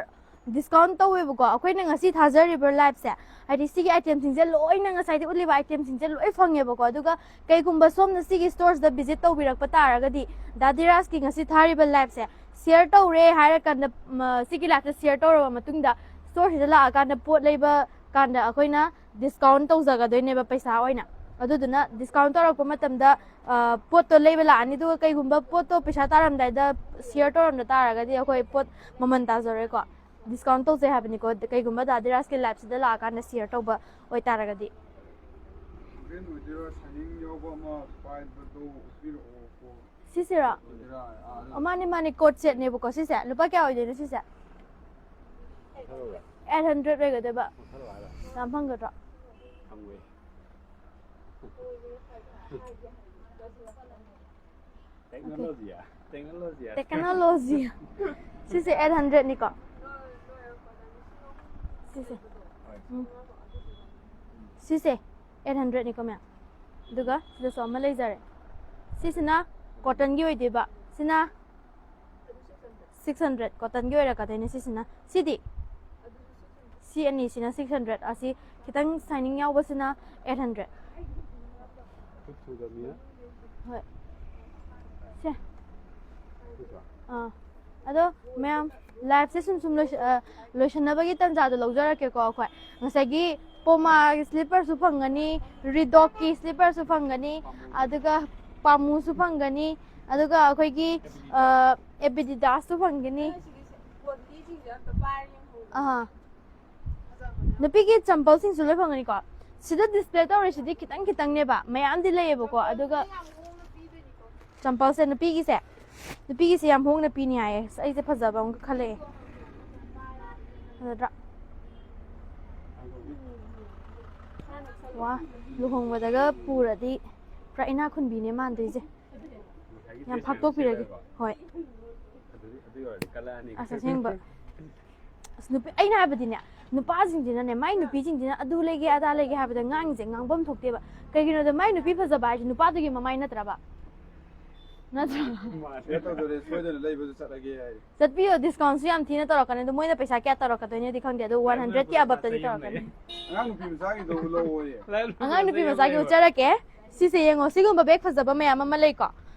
ꯗꯤꯁꯀꯥꯎꯟ ꯇꯧꯋꯦꯕꯀꯣ꯫ ꯑꯩꯈꯣꯏꯅ ꯉꯁꯤ ꯊꯥꯖꯔꯤꯕ ꯂꯥꯏꯞꯁꯦ, ꯍꯥꯏꯗꯤ ꯁꯤꯒꯤ ꯑꯥꯏꯇꯦꯝꯁꯤꯡꯁꯦ ꯂꯣꯏꯅ, ꯉꯁꯥꯏꯗꯤ ꯎꯠꯂꯤꯕ ꯑꯥꯏꯇꯦꯝꯁꯤꯡꯁꯦ ꯂꯣꯏ ꯐꯪꯉꯦꯕꯀꯣ꯫ ꯑꯗꯨꯒ ꯀꯩꯒꯨꯝꯕ ꯁꯣꯝꯅ ꯁꯤꯒꯤ ꯁ꯭ꯇꯣꯔꯁꯤꯗ ꯚꯤꯖꯤꯠ ꯇꯧꯕꯤꯔꯛꯄ ꯇꯥꯔꯒꯗꯤ, ꯗꯥ ꯙꯤꯔꯥꯖꯀꯤ ꯉꯁꯤ ꯊꯥꯔꯤꯕ ꯂꯥꯏꯞꯁꯦ ꯁꯤꯌꯔ ꯇꯧꯔꯦ ꯍꯥꯏꯔꯀꯥꯟꯗ, ꯃ, ꯁꯤꯒꯤ ꯂꯥꯏꯞꯁꯦ ꯁꯤꯌꯔ ꯇꯧꯔꯕ ꯃꯇꯨꯡꯗ, ꯁ꯭ꯇꯣꯔꯁꯤꯗ ꯂꯥꯛꯑꯀꯥꯟꯗ ꯄꯣꯠ ꯂꯩꯕ ꯀꯥꯟꯗ ꯑꯩꯈꯣꯏꯅ ꯗꯤꯁꯀꯥꯎꯟ ꯇꯧꯖꯒꯗꯣꯏꯅꯦꯕ ꯄꯩꯁꯥ ꯑꯣꯏꯅ꯫ ꯑꯗꯨꯗꯨꯅ ꯗꯤꯁꯀꯥꯎꯟ ꯇꯧꯔꯛꯄ ꯃꯇꯝꯗ, ꯑ, ꯄꯣꯠꯇꯣ ꯂꯩꯕ ꯂꯥꯛꯑꯅꯤ, ꯑꯗꯨꯒ ꯀꯩꯒꯨꯝꯕ ꯄꯣꯠꯇꯣ ꯄꯩꯁꯥ ꯇꯥꯔꯝꯗꯥꯏꯗ ꯁꯤꯌꯔ ꯇꯧꯔꯝꯗ ꯇꯥꯔꯒꯗꯤ ꯑꯩꯈꯣꯏ ꯄꯣꯠ ꯃꯃꯜ ꯇꯥꯖꯔꯣꯏꯀꯣ꯫ ꯗꯤꯁꯀꯥꯎꯟ ꯇꯧꯖꯩ ꯍꯥꯏꯕꯅꯤꯀꯣ, ꯀꯩꯒꯨꯝꯕ ꯗꯥ ꯙꯤꯔꯥꯖꯀꯤ ꯂꯥꯏꯞꯁꯤꯗ ꯂꯥꯛꯑꯀꯥꯟꯗ ꯁꯤꯌꯔ ꯇꯧꯕ ꯑꯣꯏꯇꯥꯔꯒꯗꯤ꯫ ꯕ꯭ꯔꯦꯟ ꯑꯣꯏꯗꯣꯏꯔꯣ? ꯁꯥꯏꯅꯤꯡ ꯌꯥꯎꯕ ꯑꯃ ꯄꯥꯏꯕꯗꯣ ꯎꯠꯄꯤꯔꯛꯑꯣ꯫ ꯁꯤꯁꯤꯔꯣ? ꯑꯣꯏꯗꯣꯏꯔꯥ? ꯑꯥ, ꯑꯗꯨ ꯑꯣ, ꯃꯥꯅꯦ, ꯃꯥꯅꯦ, ꯀꯣꯠ ꯁꯦꯠꯅꯦꯕꯀꯣ ꯁꯤꯁꯦ꯫ ꯂꯨꯄꯥ ꯀꯌꯥ ꯑꯣꯏꯗꯣꯏꯅꯣ ꯁꯤꯁꯦ? ꯑꯦꯠ ꯍꯟꯗ꯭ꯔꯦꯠ ꯑꯣꯏꯒꯗꯣꯏꯕ꯫ ꯌꯥꯝ ꯐꯪꯒꯗ꯭ꯔꯣ? ꯐꯪꯉꯣꯏ꯫ ꯇꯦꯛꯅꯣꯂꯣꯖꯤꯌꯥ, ꯇꯦꯛꯅꯣꯂꯣꯖꯤꯌꯥ꯫ ꯇꯦꯛꯅꯣꯂꯣꯖꯤ꯫ ꯁꯤꯁꯦ ꯑꯦꯠ ꯍꯟꯗ꯭ꯔꯦꯠꯅꯤꯀꯣ꯫ ꯁꯤꯁꯦ꯫ ꯎꯝ꯫ ꯁꯤꯁꯦ ꯑꯦꯠ ꯍꯟꯗ꯭ꯔꯦꯠꯅꯤꯀꯣ, ꯃꯌꯥꯝ꯫ ꯑꯗꯨꯒ ꯁꯤꯗꯁꯨ ꯑꯃ ꯂꯩꯖꯔꯦ꯫ ꯁꯤꯁꯤꯅ ꯀꯣꯇꯟꯒꯤ ꯑꯣꯏꯗꯣꯏꯕ꯫ ꯁꯤꯅ ꯁꯤꯛꯁ ꯍꯟꯗ꯭ꯔꯦꯠ, ꯀꯣꯇꯟꯒꯤ ꯑꯣꯏꯔꯛꯀꯗꯣꯏꯅꯦ ꯁꯤꯁꯤꯅ꯫ ꯁꯤꯗꯤ? ꯁꯤ ꯑꯅꯤꯁꯤꯅ ꯁꯤꯛꯁ ꯍꯟꯗ꯭ꯔꯦꯠ, ꯑꯁꯤ ꯈꯤꯇꯪ ꯁꯥꯏꯅꯤꯡ ꯌꯥꯎꯕꯁꯤꯅ ꯑꯦꯠ ꯍꯟꯗ꯭ꯔꯦꯠ꯫ ꯈꯨꯠ ꯁꯨꯗꯕꯅꯤꯅ꯫ ꯍꯣꯏ꯫ ꯁꯦ꯫ ꯈꯨꯠꯁꯨ? ꯑꯥ꯫ ꯑꯗꯣ ꯃꯌꯥꯝ, ꯂꯥꯏꯐꯁꯦ ꯁꯨꯝ ꯁꯨꯝ ꯂꯣꯏꯁ-, ꯑ, ꯂꯣꯏꯁꯟꯅꯕꯒꯤ ꯇꯥꯟꯖꯥꯗꯣ ꯂꯧꯖꯔꯛꯀꯦꯀꯣ ꯑꯩꯈꯣꯏ꯫ ꯉꯁꯥꯏꯒꯤ ꯄꯣꯃꯥꯒꯤ ꯁ꯭ꯂꯤꯞꯄꯔꯁꯨ ꯐꯪꯒꯅꯤ, ꯔꯤꯗꯣꯛꯀꯤ ꯁ꯭ꯂꯤꯞꯄꯔꯁꯨ ꯐꯪꯒꯅꯤ, ꯑꯗꯨꯒ ꯄꯥꯃꯨꯁꯨ ꯐꯪꯒꯅꯤ, ꯑꯗꯨꯒ ꯑꯩꯈꯣꯏꯒꯤ, ꯑ, ꯑꯦꯕꯤꯗꯤꯗꯥꯁꯁꯨ ꯐꯪꯒꯅꯤ꯫ ꯑꯥ꯫ ꯅꯨꯄꯤꯒꯤ ꯆꯝꯄꯜꯁꯤꯡꯁꯨ ꯂꯣꯏ ꯐꯪꯒꯅꯤꯀꯣ? ꯁꯤꯗ ꯗꯤꯁꯄ꯭ꯂꯦ ꯇꯧꯔꯤꯁꯤꯗꯤ ꯈꯤꯇꯪ ꯈꯤꯇꯪꯅꯦꯕ, ꯃꯌꯥꯝꯗꯤ ꯂꯩꯌꯦꯕꯀꯣ꯫ ꯑꯗꯨꯒ ꯆꯝꯄꯜꯁꯦ ꯅꯨꯄꯤꯒꯤꯁꯦ, ꯅꯨꯄꯤꯒꯤꯁꯦ ꯌꯥꯝ ꯍꯣꯡꯅ ꯄꯤꯅꯤ ꯍꯥꯏꯌꯦ꯫ ꯑꯁ, ꯑꯩꯁꯦ ꯐꯖꯕ ꯑꯃꯒ ꯈꯜꯂꯛꯑꯦ꯫ ꯐꯖꯗ꯭ꯔꯥ? ꯋꯥ, ꯂꯨꯍꯣꯡꯕꯗꯒ ꯄꯨꯔꯗꯤ ꯄꯨꯔꯥ ꯏꯅꯥꯛ ꯈꯨꯟꯕꯤꯅꯦ ꯃꯥꯟꯗꯣꯏꯁꯦ꯫ ꯉꯁꯥꯏꯒꯤ ꯌꯥꯝ ꯗ꯭ꯔꯦꯁꯁꯦ ꯐꯥꯛꯇꯣꯛꯄꯤꯔꯒꯦ꯫ ꯁꯦꯠꯂꯒꯀꯣ꯫ ꯍꯣꯏ꯫ ꯑꯗꯨꯗꯤ, ꯑꯗꯨꯒꯤ ꯑꯣꯏꯔꯗꯤ ꯀꯜꯂꯛꯑꯅꯤ꯫ ꯑꯁ, ꯑꯁꯦꯡꯕ꯫ ꯑꯁ, ꯅꯨꯄꯤ, ꯑꯩꯅ ꯍꯥꯏꯕꯗꯤꯅꯦ, ꯅꯨꯄꯥꯁꯤꯡꯁꯤꯅꯅꯦ, ꯃꯥꯏ ꯅꯨꯄꯤꯁꯤꯡꯁꯤꯅ ꯑꯗꯨ ꯂꯩꯒꯦ, ꯑꯗꯥ ꯂꯩꯒꯦ ꯍꯥꯏꯕꯗ ꯉꯥꯡꯉꯤꯁꯦ ꯉꯥꯡꯐꯝ ꯊꯣꯛꯇꯦꯕ꯫ ꯀꯩꯒꯤꯅꯣꯗ, ꯃꯥꯏ ꯅꯨꯄꯤ ꯐꯖꯕ ꯍꯥꯏꯁꯦ ꯅꯨꯄꯥꯗꯨꯒꯤ ꯃꯃꯥꯏ ꯅꯠꯇ꯭ꯔꯕ? ꯅꯠꯇ꯭ꯔꯣ? ꯁꯤꯌꯔ ꯇꯧꯗꯣꯔꯦ, ꯁꯣꯏꯗꯅ ꯂꯩꯕꯁꯨ ꯆꯠꯂꯒꯦ ꯍꯥꯏꯔꯦ꯫ ꯆꯠꯄꯤꯌꯣ, ꯗꯤꯁꯀꯥꯎꯟꯁꯨ ꯌꯥꯝ ꯊꯤꯅ ꯇꯧꯔꯛꯀꯅꯤ꯫ ꯑꯗꯣ ꯃꯣꯏꯅ ꯄꯩꯁꯥ ꯀꯌꯥ ꯇꯧꯔꯛꯀꯗꯣꯏꯅꯣꯗꯤ ꯈꯪꯗꯦ꯫ ꯑꯗꯣ ꯋꯥꯟ ꯍꯟꯗ꯭ꯔꯦꯗꯀꯤ ꯑꯕꯞꯇꯗꯤ ꯇꯧꯔꯛꯀꯅꯤ꯫ ꯑꯉꯥꯡ ꯅꯨꯄꯤ ꯃꯆꯥꯒꯤꯗꯣ ꯂꯧꯑꯣꯌꯦ꯫ ꯑꯉꯥꯡ ꯅꯨꯄꯤ ꯃꯆꯥꯒꯤ ꯎꯠꯆꯔꯛꯀꯦ꯫ ꯁꯤꯁꯦ ꯌꯦꯡꯉꯣ, ꯁꯤꯒꯨꯝꯕ ꯕꯦꯒ ꯐꯖꯕ ꯃꯌꯥꯝ ꯑꯃ ꯂꯩꯀꯣ꯫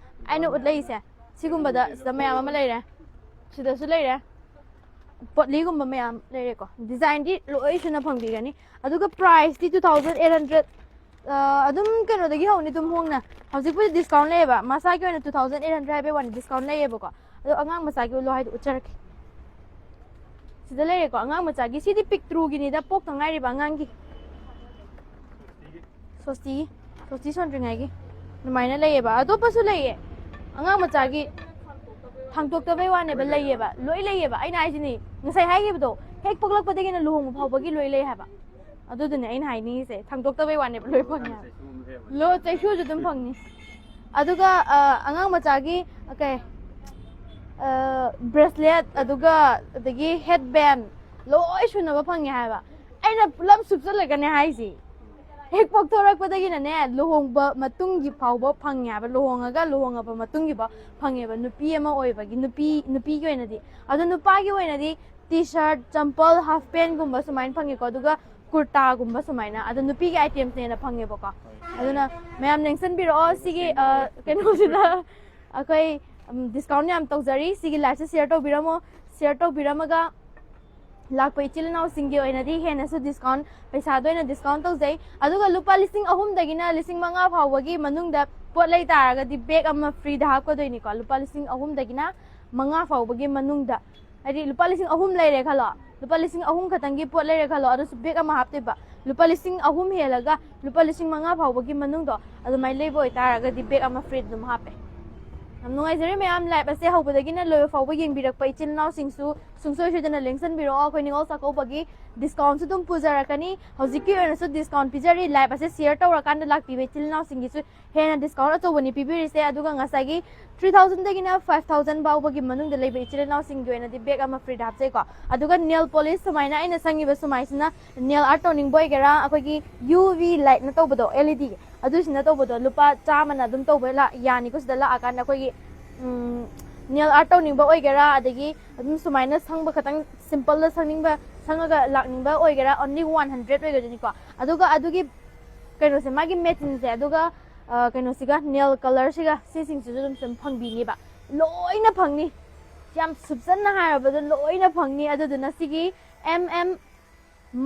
ꯑꯩꯅ ꯎꯠꯂꯛꯏꯁꯦ ꯁꯤꯒꯨꯝꯕꯗ ꯁꯤꯗ ꯃꯌꯥꯝ ꯑꯃ ꯂꯩꯔꯦ꯫ ꯁꯤꯗꯁꯨ ꯂꯩꯔꯦ꯫ ꯄꯣꯠꯂꯤꯒꯨꯝꯕ ꯃꯌꯥꯝ ꯂꯩꯔꯦꯀꯣ꯫ ꯗꯤꯖꯥꯏꯟꯗꯤ ꯂꯣꯏ ꯁꯨꯅ ꯐꯪꯕꯤꯒꯅꯤ꯫ ꯑꯗꯨꯒ ꯄ꯭ꯔꯥꯏꯁꯇꯤ two thousand eight hundred, ꯑꯗꯨꯝ ꯀꯩꯅꯣꯗꯒꯤ ꯍꯧꯅꯤ, ꯑꯗꯨꯝ ꯍꯣꯡꯅ꯫ ꯍꯧꯖꯤꯛꯄꯨꯗꯤ ꯗꯤꯁꯀꯥꯎꯟ ꯂꯩꯌꯦꯕ, ꯃꯆꯥꯒꯤ ꯑꯣꯏꯅ two thousand eight hundred ꯍꯥꯏꯕꯩ ꯋꯥꯅꯤ, ꯗꯤꯁꯀꯥꯎꯟ ꯂꯩꯌꯦꯕꯀꯣ꯫ ꯑꯗꯣ ꯑꯉꯥꯡ ꯃꯆꯥꯒꯤ ꯎꯠꯂꯣ ꯍꯥꯏꯗꯣ ꯎꯠꯆꯔꯛꯀꯦ꯫ ꯁꯤꯗ ꯂꯩꯔꯦꯀꯣ, ꯑꯉꯥꯡ ꯃꯆꯥꯒꯤ꯫ ꯁꯤꯗꯤ ꯄꯤꯛꯇ꯭ꯔꯨꯒꯤꯅꯤꯗ, ꯄꯣꯛꯇ ꯉꯥꯏꯔꯤꯕ ꯑꯉꯥꯡꯒꯤ꯫ ꯁꯣꯁꯇꯤ, ꯁꯣꯁꯇꯤ ꯁꯣꯟꯗ꯭ꯔꯤꯉꯩꯒꯤ ꯑꯗꯨꯃꯥꯏꯅ ꯂꯩꯌꯦꯕ꯫ ꯑꯇꯣꯞꯄꯁꯨ ꯂꯩꯌꯦ ꯑꯉꯥꯡ ꯃꯆꯥꯒꯤ꯫ ꯍꯥꯡꯇꯣꯛꯇꯕꯩ ꯋꯥꯅꯦꯕ, ꯂꯩꯌꯦꯕ, ꯂꯣꯏ ꯂꯩꯌꯦꯕ꯫ ꯑꯩꯅ ꯍꯥꯏꯁꯤꯅꯤ, ꯉꯁꯥꯏ ꯍꯥꯏꯈꯤꯕꯗꯣ, ꯍꯦꯛ ꯄꯣꯛꯂꯛꯄꯗꯒꯤꯅ ꯂꯨꯍꯣꯡꯕ ꯐꯥꯎꯕꯒꯤ ꯂꯣꯏ ꯂꯩ ꯍꯥꯏꯕ꯫ ꯑꯗꯨꯗꯨꯅꯦ ꯑꯩꯅ ꯍꯥꯏꯅꯤꯡꯉꯤꯁꯦ, ꯊꯥꯡꯗꯣꯛꯇꯕꯩ ꯋꯥꯅꯦꯕ, ꯂꯣꯏ ꯐꯪꯉꯦ ꯍꯥꯏꯕ꯫ ꯂꯣ, ꯆꯩꯁꯨꯁꯨ ꯑꯗꯨꯝ ꯐꯪꯅꯤ꯫ ꯑꯗꯨꯒ ꯑ, ꯑꯉꯥꯡ ꯃꯆꯥꯒꯤ, ꯑ, ꯀꯩ, ꯕ꯭ꯔꯦꯁꯂꯦꯠ, ꯑꯗꯨꯒ ꯑꯗꯒꯤ ꯍꯦꯠ ꯕꯦꯟ, ꯂꯣꯏ ꯁꯨꯅꯕ ꯐꯪꯉꯦ ꯍꯥꯏꯕ꯫ ꯑꯩꯅ ꯄꯨꯂꯞ ꯁꯨꯞꯆꯜꯂꯒꯅꯦ ꯍꯥꯏꯁꯤ, ꯍꯦꯛ ꯄꯣꯛꯊꯣꯔꯛꯄꯗꯒꯤꯅꯅꯦ, ꯂꯨꯍꯣꯡꯕ ꯃꯇꯨꯡꯒꯤ ꯐꯥꯎꯕ ꯐꯪꯉꯦ ꯍꯥꯏꯕ꯫ ꯂꯨꯍꯣꯡꯉꯒ ꯂꯨꯍꯣꯡꯉꯕ ꯃꯇꯨꯡꯒꯤ ꯐꯥꯎ ꯐꯪꯉꯦꯕ, ꯅꯨꯄꯤ ꯑꯃ ꯑꯣꯏꯕꯒꯤ, ꯅꯨꯄꯤ, ꯅꯨꯄꯤꯒꯤ ꯑꯣꯏꯅꯗꯤ꯫ ꯑꯗꯣ ꯅꯨꯄꯥꯒꯤ ꯑꯣꯏꯅꯗꯤ ꯇꯤ ꯁꯥꯔꯠ, ꯆꯝꯄꯜ, ꯍꯥꯐ ꯄꯦꯟꯒꯨꯝꯕ ꯁꯨꯃꯥꯏꯅ ꯐꯪꯉꯦꯀꯣ꯫ ꯑꯗꯨꯒ ꯀꯨꯔꯇꯥꯒꯨꯝꯕ ꯁꯨꯃꯥꯏꯅ꯫ ꯑꯗꯣ ꯅꯨꯄꯤꯒꯤ ꯑꯥꯏꯇꯦꯝꯁꯅ ꯍꯦꯟꯅ ꯐꯪꯉꯦꯕꯀꯣ꯫ ꯑꯗꯨꯅ ꯃꯌꯥꯝ ꯂꯦꯡꯁꯟꯕꯤꯔꯛꯑꯣ꯫ ꯁꯤꯒꯤ, ꯑ, ꯀꯩꯅꯣꯁꯤꯗ ꯑꯩꯈꯣꯏ, ꯎꯝ, ꯗꯤꯁꯀꯥꯎꯟ ꯌꯥꯝ ꯇꯧꯖꯔꯤ꯫ ꯁꯤꯒꯤ ꯂꯥꯏꯐꯁꯦ ꯁꯤꯌꯔ ꯇꯧꯕꯤꯔꯝꯃꯣ꯫ ꯁꯤꯌꯔ ꯇꯧꯕꯤꯔꯝꯃꯒ ꯂꯥꯛꯄ ꯏꯆꯤꯜ ꯏꯅꯥꯎꯁꯤꯡꯒꯤ ꯑꯣꯏꯅꯗꯤ ꯍꯦꯟꯅꯁꯨ ꯗꯤꯁꯀꯥꯎꯟ, ꯄꯩꯁꯥꯗ ꯑꯣꯏꯅ ꯗꯤꯁꯀꯥꯎꯟ ꯇꯧꯖꯩ꯫ ꯑꯗꯨꯒ ꯂꯨꯄꯥ ꯂꯤꯁꯤꯡ ꯑꯍꯨꯝꯗꯒꯤꯅ ꯂꯤꯁꯤꯡ ꯃꯉꯥ ꯐꯥꯎꯕꯒꯤ ꯃꯅꯨꯡꯗ ꯄꯣꯠ ꯂꯩ ꯇꯥꯔꯒꯗꯤ ꯕꯦꯒ ꯑꯃ ꯐ꯭ꯔꯤꯗ ꯍꯥꯞꯀꯗꯣꯏꯅꯤꯀꯣ꯫ ꯂꯨꯄꯥ ꯂꯤꯁꯤꯡ ꯑꯍꯨꯝꯗꯒꯤꯅ ꯃꯉꯥ ꯐꯥꯎꯕꯒꯤ ꯃꯅꯨꯡꯗ, ꯍꯥꯏꯗꯤ ꯂꯨꯄꯥ ꯂꯤꯁꯤꯡ ꯑꯍꯨꯝ ꯂꯩꯔꯦ ꯈꯜꯂꯣ, ꯂꯨꯄꯥ ꯂꯤꯁꯤꯡ ꯑꯍꯨꯝ ꯈꯛꯇꯪꯒꯤ ꯄꯣꯠ ꯂꯩꯔꯦ ꯈꯜꯂꯣ, ꯑꯗꯨꯁꯨ ꯕꯦꯒ ꯑꯃ ꯍꯥꯞꯇꯣꯏꯕ꯫ ꯂꯨꯄꯥ ꯂꯤꯁꯤꯡ ꯑꯍꯨꯝ ꯍꯦꯜꯂꯒ ꯂꯨꯄꯥ ꯂꯤꯁꯤꯡ ꯃꯉꯥ ꯐꯥꯎꯕꯒꯤ ꯃꯅꯨꯡꯗꯣ ꯑꯗꯨꯃꯥꯏꯅ ꯂꯩꯕ ꯑꯣꯏꯇꯥꯔꯒꯗꯤ ꯕꯦꯒ ꯑꯃ ꯐ꯭ꯔꯤ ꯑꯗꯨꯝ ꯍꯥꯞꯄꯦ꯫ ꯌꯥꯝ ꯅꯨꯡꯉꯥꯏꯖꯔꯦ ꯃꯌꯥꯝ, ꯂꯥꯏꯚ ꯑꯁꯦ ꯍꯧꯕꯗꯒꯤꯅ ꯂꯣꯏꯕ ꯐꯥꯎꯕ ꯌꯦꯡꯕꯤꯔꯛꯄ ꯏꯆꯤꯜ ꯏꯅꯥꯎꯁꯤꯡꯁꯨ ꯁꯨꯡꯁꯣꯏ ꯁꯣꯏꯗꯅ ꯂꯦꯡꯁꯟꯕꯤꯔꯛꯑꯣ꯫ ꯑꯩꯈꯣꯏ ꯅꯤꯉꯣꯜ ꯆꯥꯛꯀꯧꯕꯒꯤ ꯗꯤꯁꯀꯥꯎꯟꯁꯨ ꯑꯗꯨꯝ ꯄꯨꯖꯔꯛꯀꯅꯤ꯫ ꯍꯧꯖꯤꯛꯀꯤ ꯑꯣꯏꯅꯁꯨ ꯗꯤꯁꯀꯥꯎꯟ ꯄꯤꯖꯔꯤ꯫ ꯂꯥꯏꯚ ꯑꯁꯦ ꯁꯤꯌꯔ ꯇꯧꯔꯀꯥꯟꯗ ꯂꯥꯛꯄꯤꯕ ꯏꯆꯤꯜ ꯏꯅꯥꯎꯁꯤꯡꯒꯤꯁꯨ ꯍꯦꯟꯅ ꯗꯤꯁꯀꯥꯎꯟ ꯑꯆꯧꯕꯅꯤ ꯄꯤꯕꯤꯔꯤꯁꯦ꯫ ꯑꯗꯨꯒ ꯉꯁꯥꯏꯒꯤ ꯊ꯭ꯔꯤ ꯊꯥꯎꯖꯟꯗꯒꯤꯅ ꯐꯥꯏꯚ ꯊꯥꯎꯖꯟ ꯐꯥꯎꯕꯒꯤ ꯃꯅꯨꯡꯗ ꯂꯩꯕ ꯏꯆꯤꯜ ꯏꯅꯥꯎꯁꯤꯡꯒꯤ ꯑꯣꯏꯅꯗꯤ ꯕꯦꯒ ꯑꯃ ꯐ꯭ꯔꯤꯗ ꯍꯥꯞꯆꯩꯀꯣ꯫ ꯑꯗꯨꯒ ꯅꯦꯜ ꯄꯣꯂꯤꯁ ꯁꯨꯃꯥꯏꯅ ꯑꯩꯅ ꯁꯪꯉꯤꯕ ꯁꯨꯃꯥꯏꯁꯤꯅ ꯅꯦꯜ ꯑꯥꯔꯠ ꯇꯧꯅꯤꯡꯕ ꯑꯣꯏꯒꯦꯔꯥ, ꯑꯩꯈꯣꯏꯒꯤ ꯌꯨ ꯚꯤ ꯂꯥꯏꯠꯅ ꯇꯧꯕꯗꯣ, ꯑꯦꯜ ꯏ ꯗꯤ, ꯑꯗꯨꯁꯤꯅ ꯇꯧꯕꯗꯣ ꯂꯨꯄꯥ ꯆꯥꯝꯃꯅ ꯑꯗꯨꯝ ꯇꯧꯕ ꯂꯥ-, ꯌꯥꯅꯤꯀꯣ꯫ ꯁꯤꯗ ꯂꯥꯛꯑꯀꯥꯟꯗ ꯑꯩꯈꯣꯏꯒꯤ ꯅꯦꯜ ꯑꯥꯔꯠ ꯇꯧꯅꯤꯡꯕ ꯑꯣꯏꯒꯦꯔꯥ, ꯑꯗꯒꯤ ꯑꯗꯨꯝ ꯁꯨꯃꯥꯏꯅ ꯁꯪꯕ ꯈꯛꯇꯪ, ꯁꯤꯝꯄꯜꯗ ꯁꯪꯅꯤꯡꯕ, ꯁꯪꯉꯒ ꯂꯥꯛꯅꯤꯡꯕ ꯑꯣꯏꯒꯦꯔꯥ, only one hundred ꯑꯣꯏꯒꯗꯣꯏꯅꯤꯀꯣ꯫ ꯑꯗꯨꯒ ꯑꯗꯨꯒꯤ ꯀꯩꯅꯣꯁꯦ, ꯃꯥꯒꯤ ꯃꯦꯆꯤꯟꯁꯦ, ꯑꯗꯨꯒ ꯑ, ꯀꯩꯅꯣꯁꯤꯒ, ꯅꯦꯜ ꯀꯂꯔꯁꯤꯒ, ꯁꯤꯁꯤꯡꯁꯤꯁꯨ ꯑꯗꯨꯝ ꯁꯨꯝ ꯐꯪꯕꯤꯅꯦꯕ꯫ ꯂꯣꯏꯅ ꯐꯪꯅꯤ꯫ ꯌꯥꯝ ꯁꯨꯞꯆꯟꯅ ꯍꯥꯏꯔꯕꯗ ꯂꯣꯏꯅ ꯐꯪꯅꯤ꯫ ꯑꯗꯨꯗꯨꯅ ꯁꯤꯒꯤ ꯑꯦꯝ ꯑꯦꯝ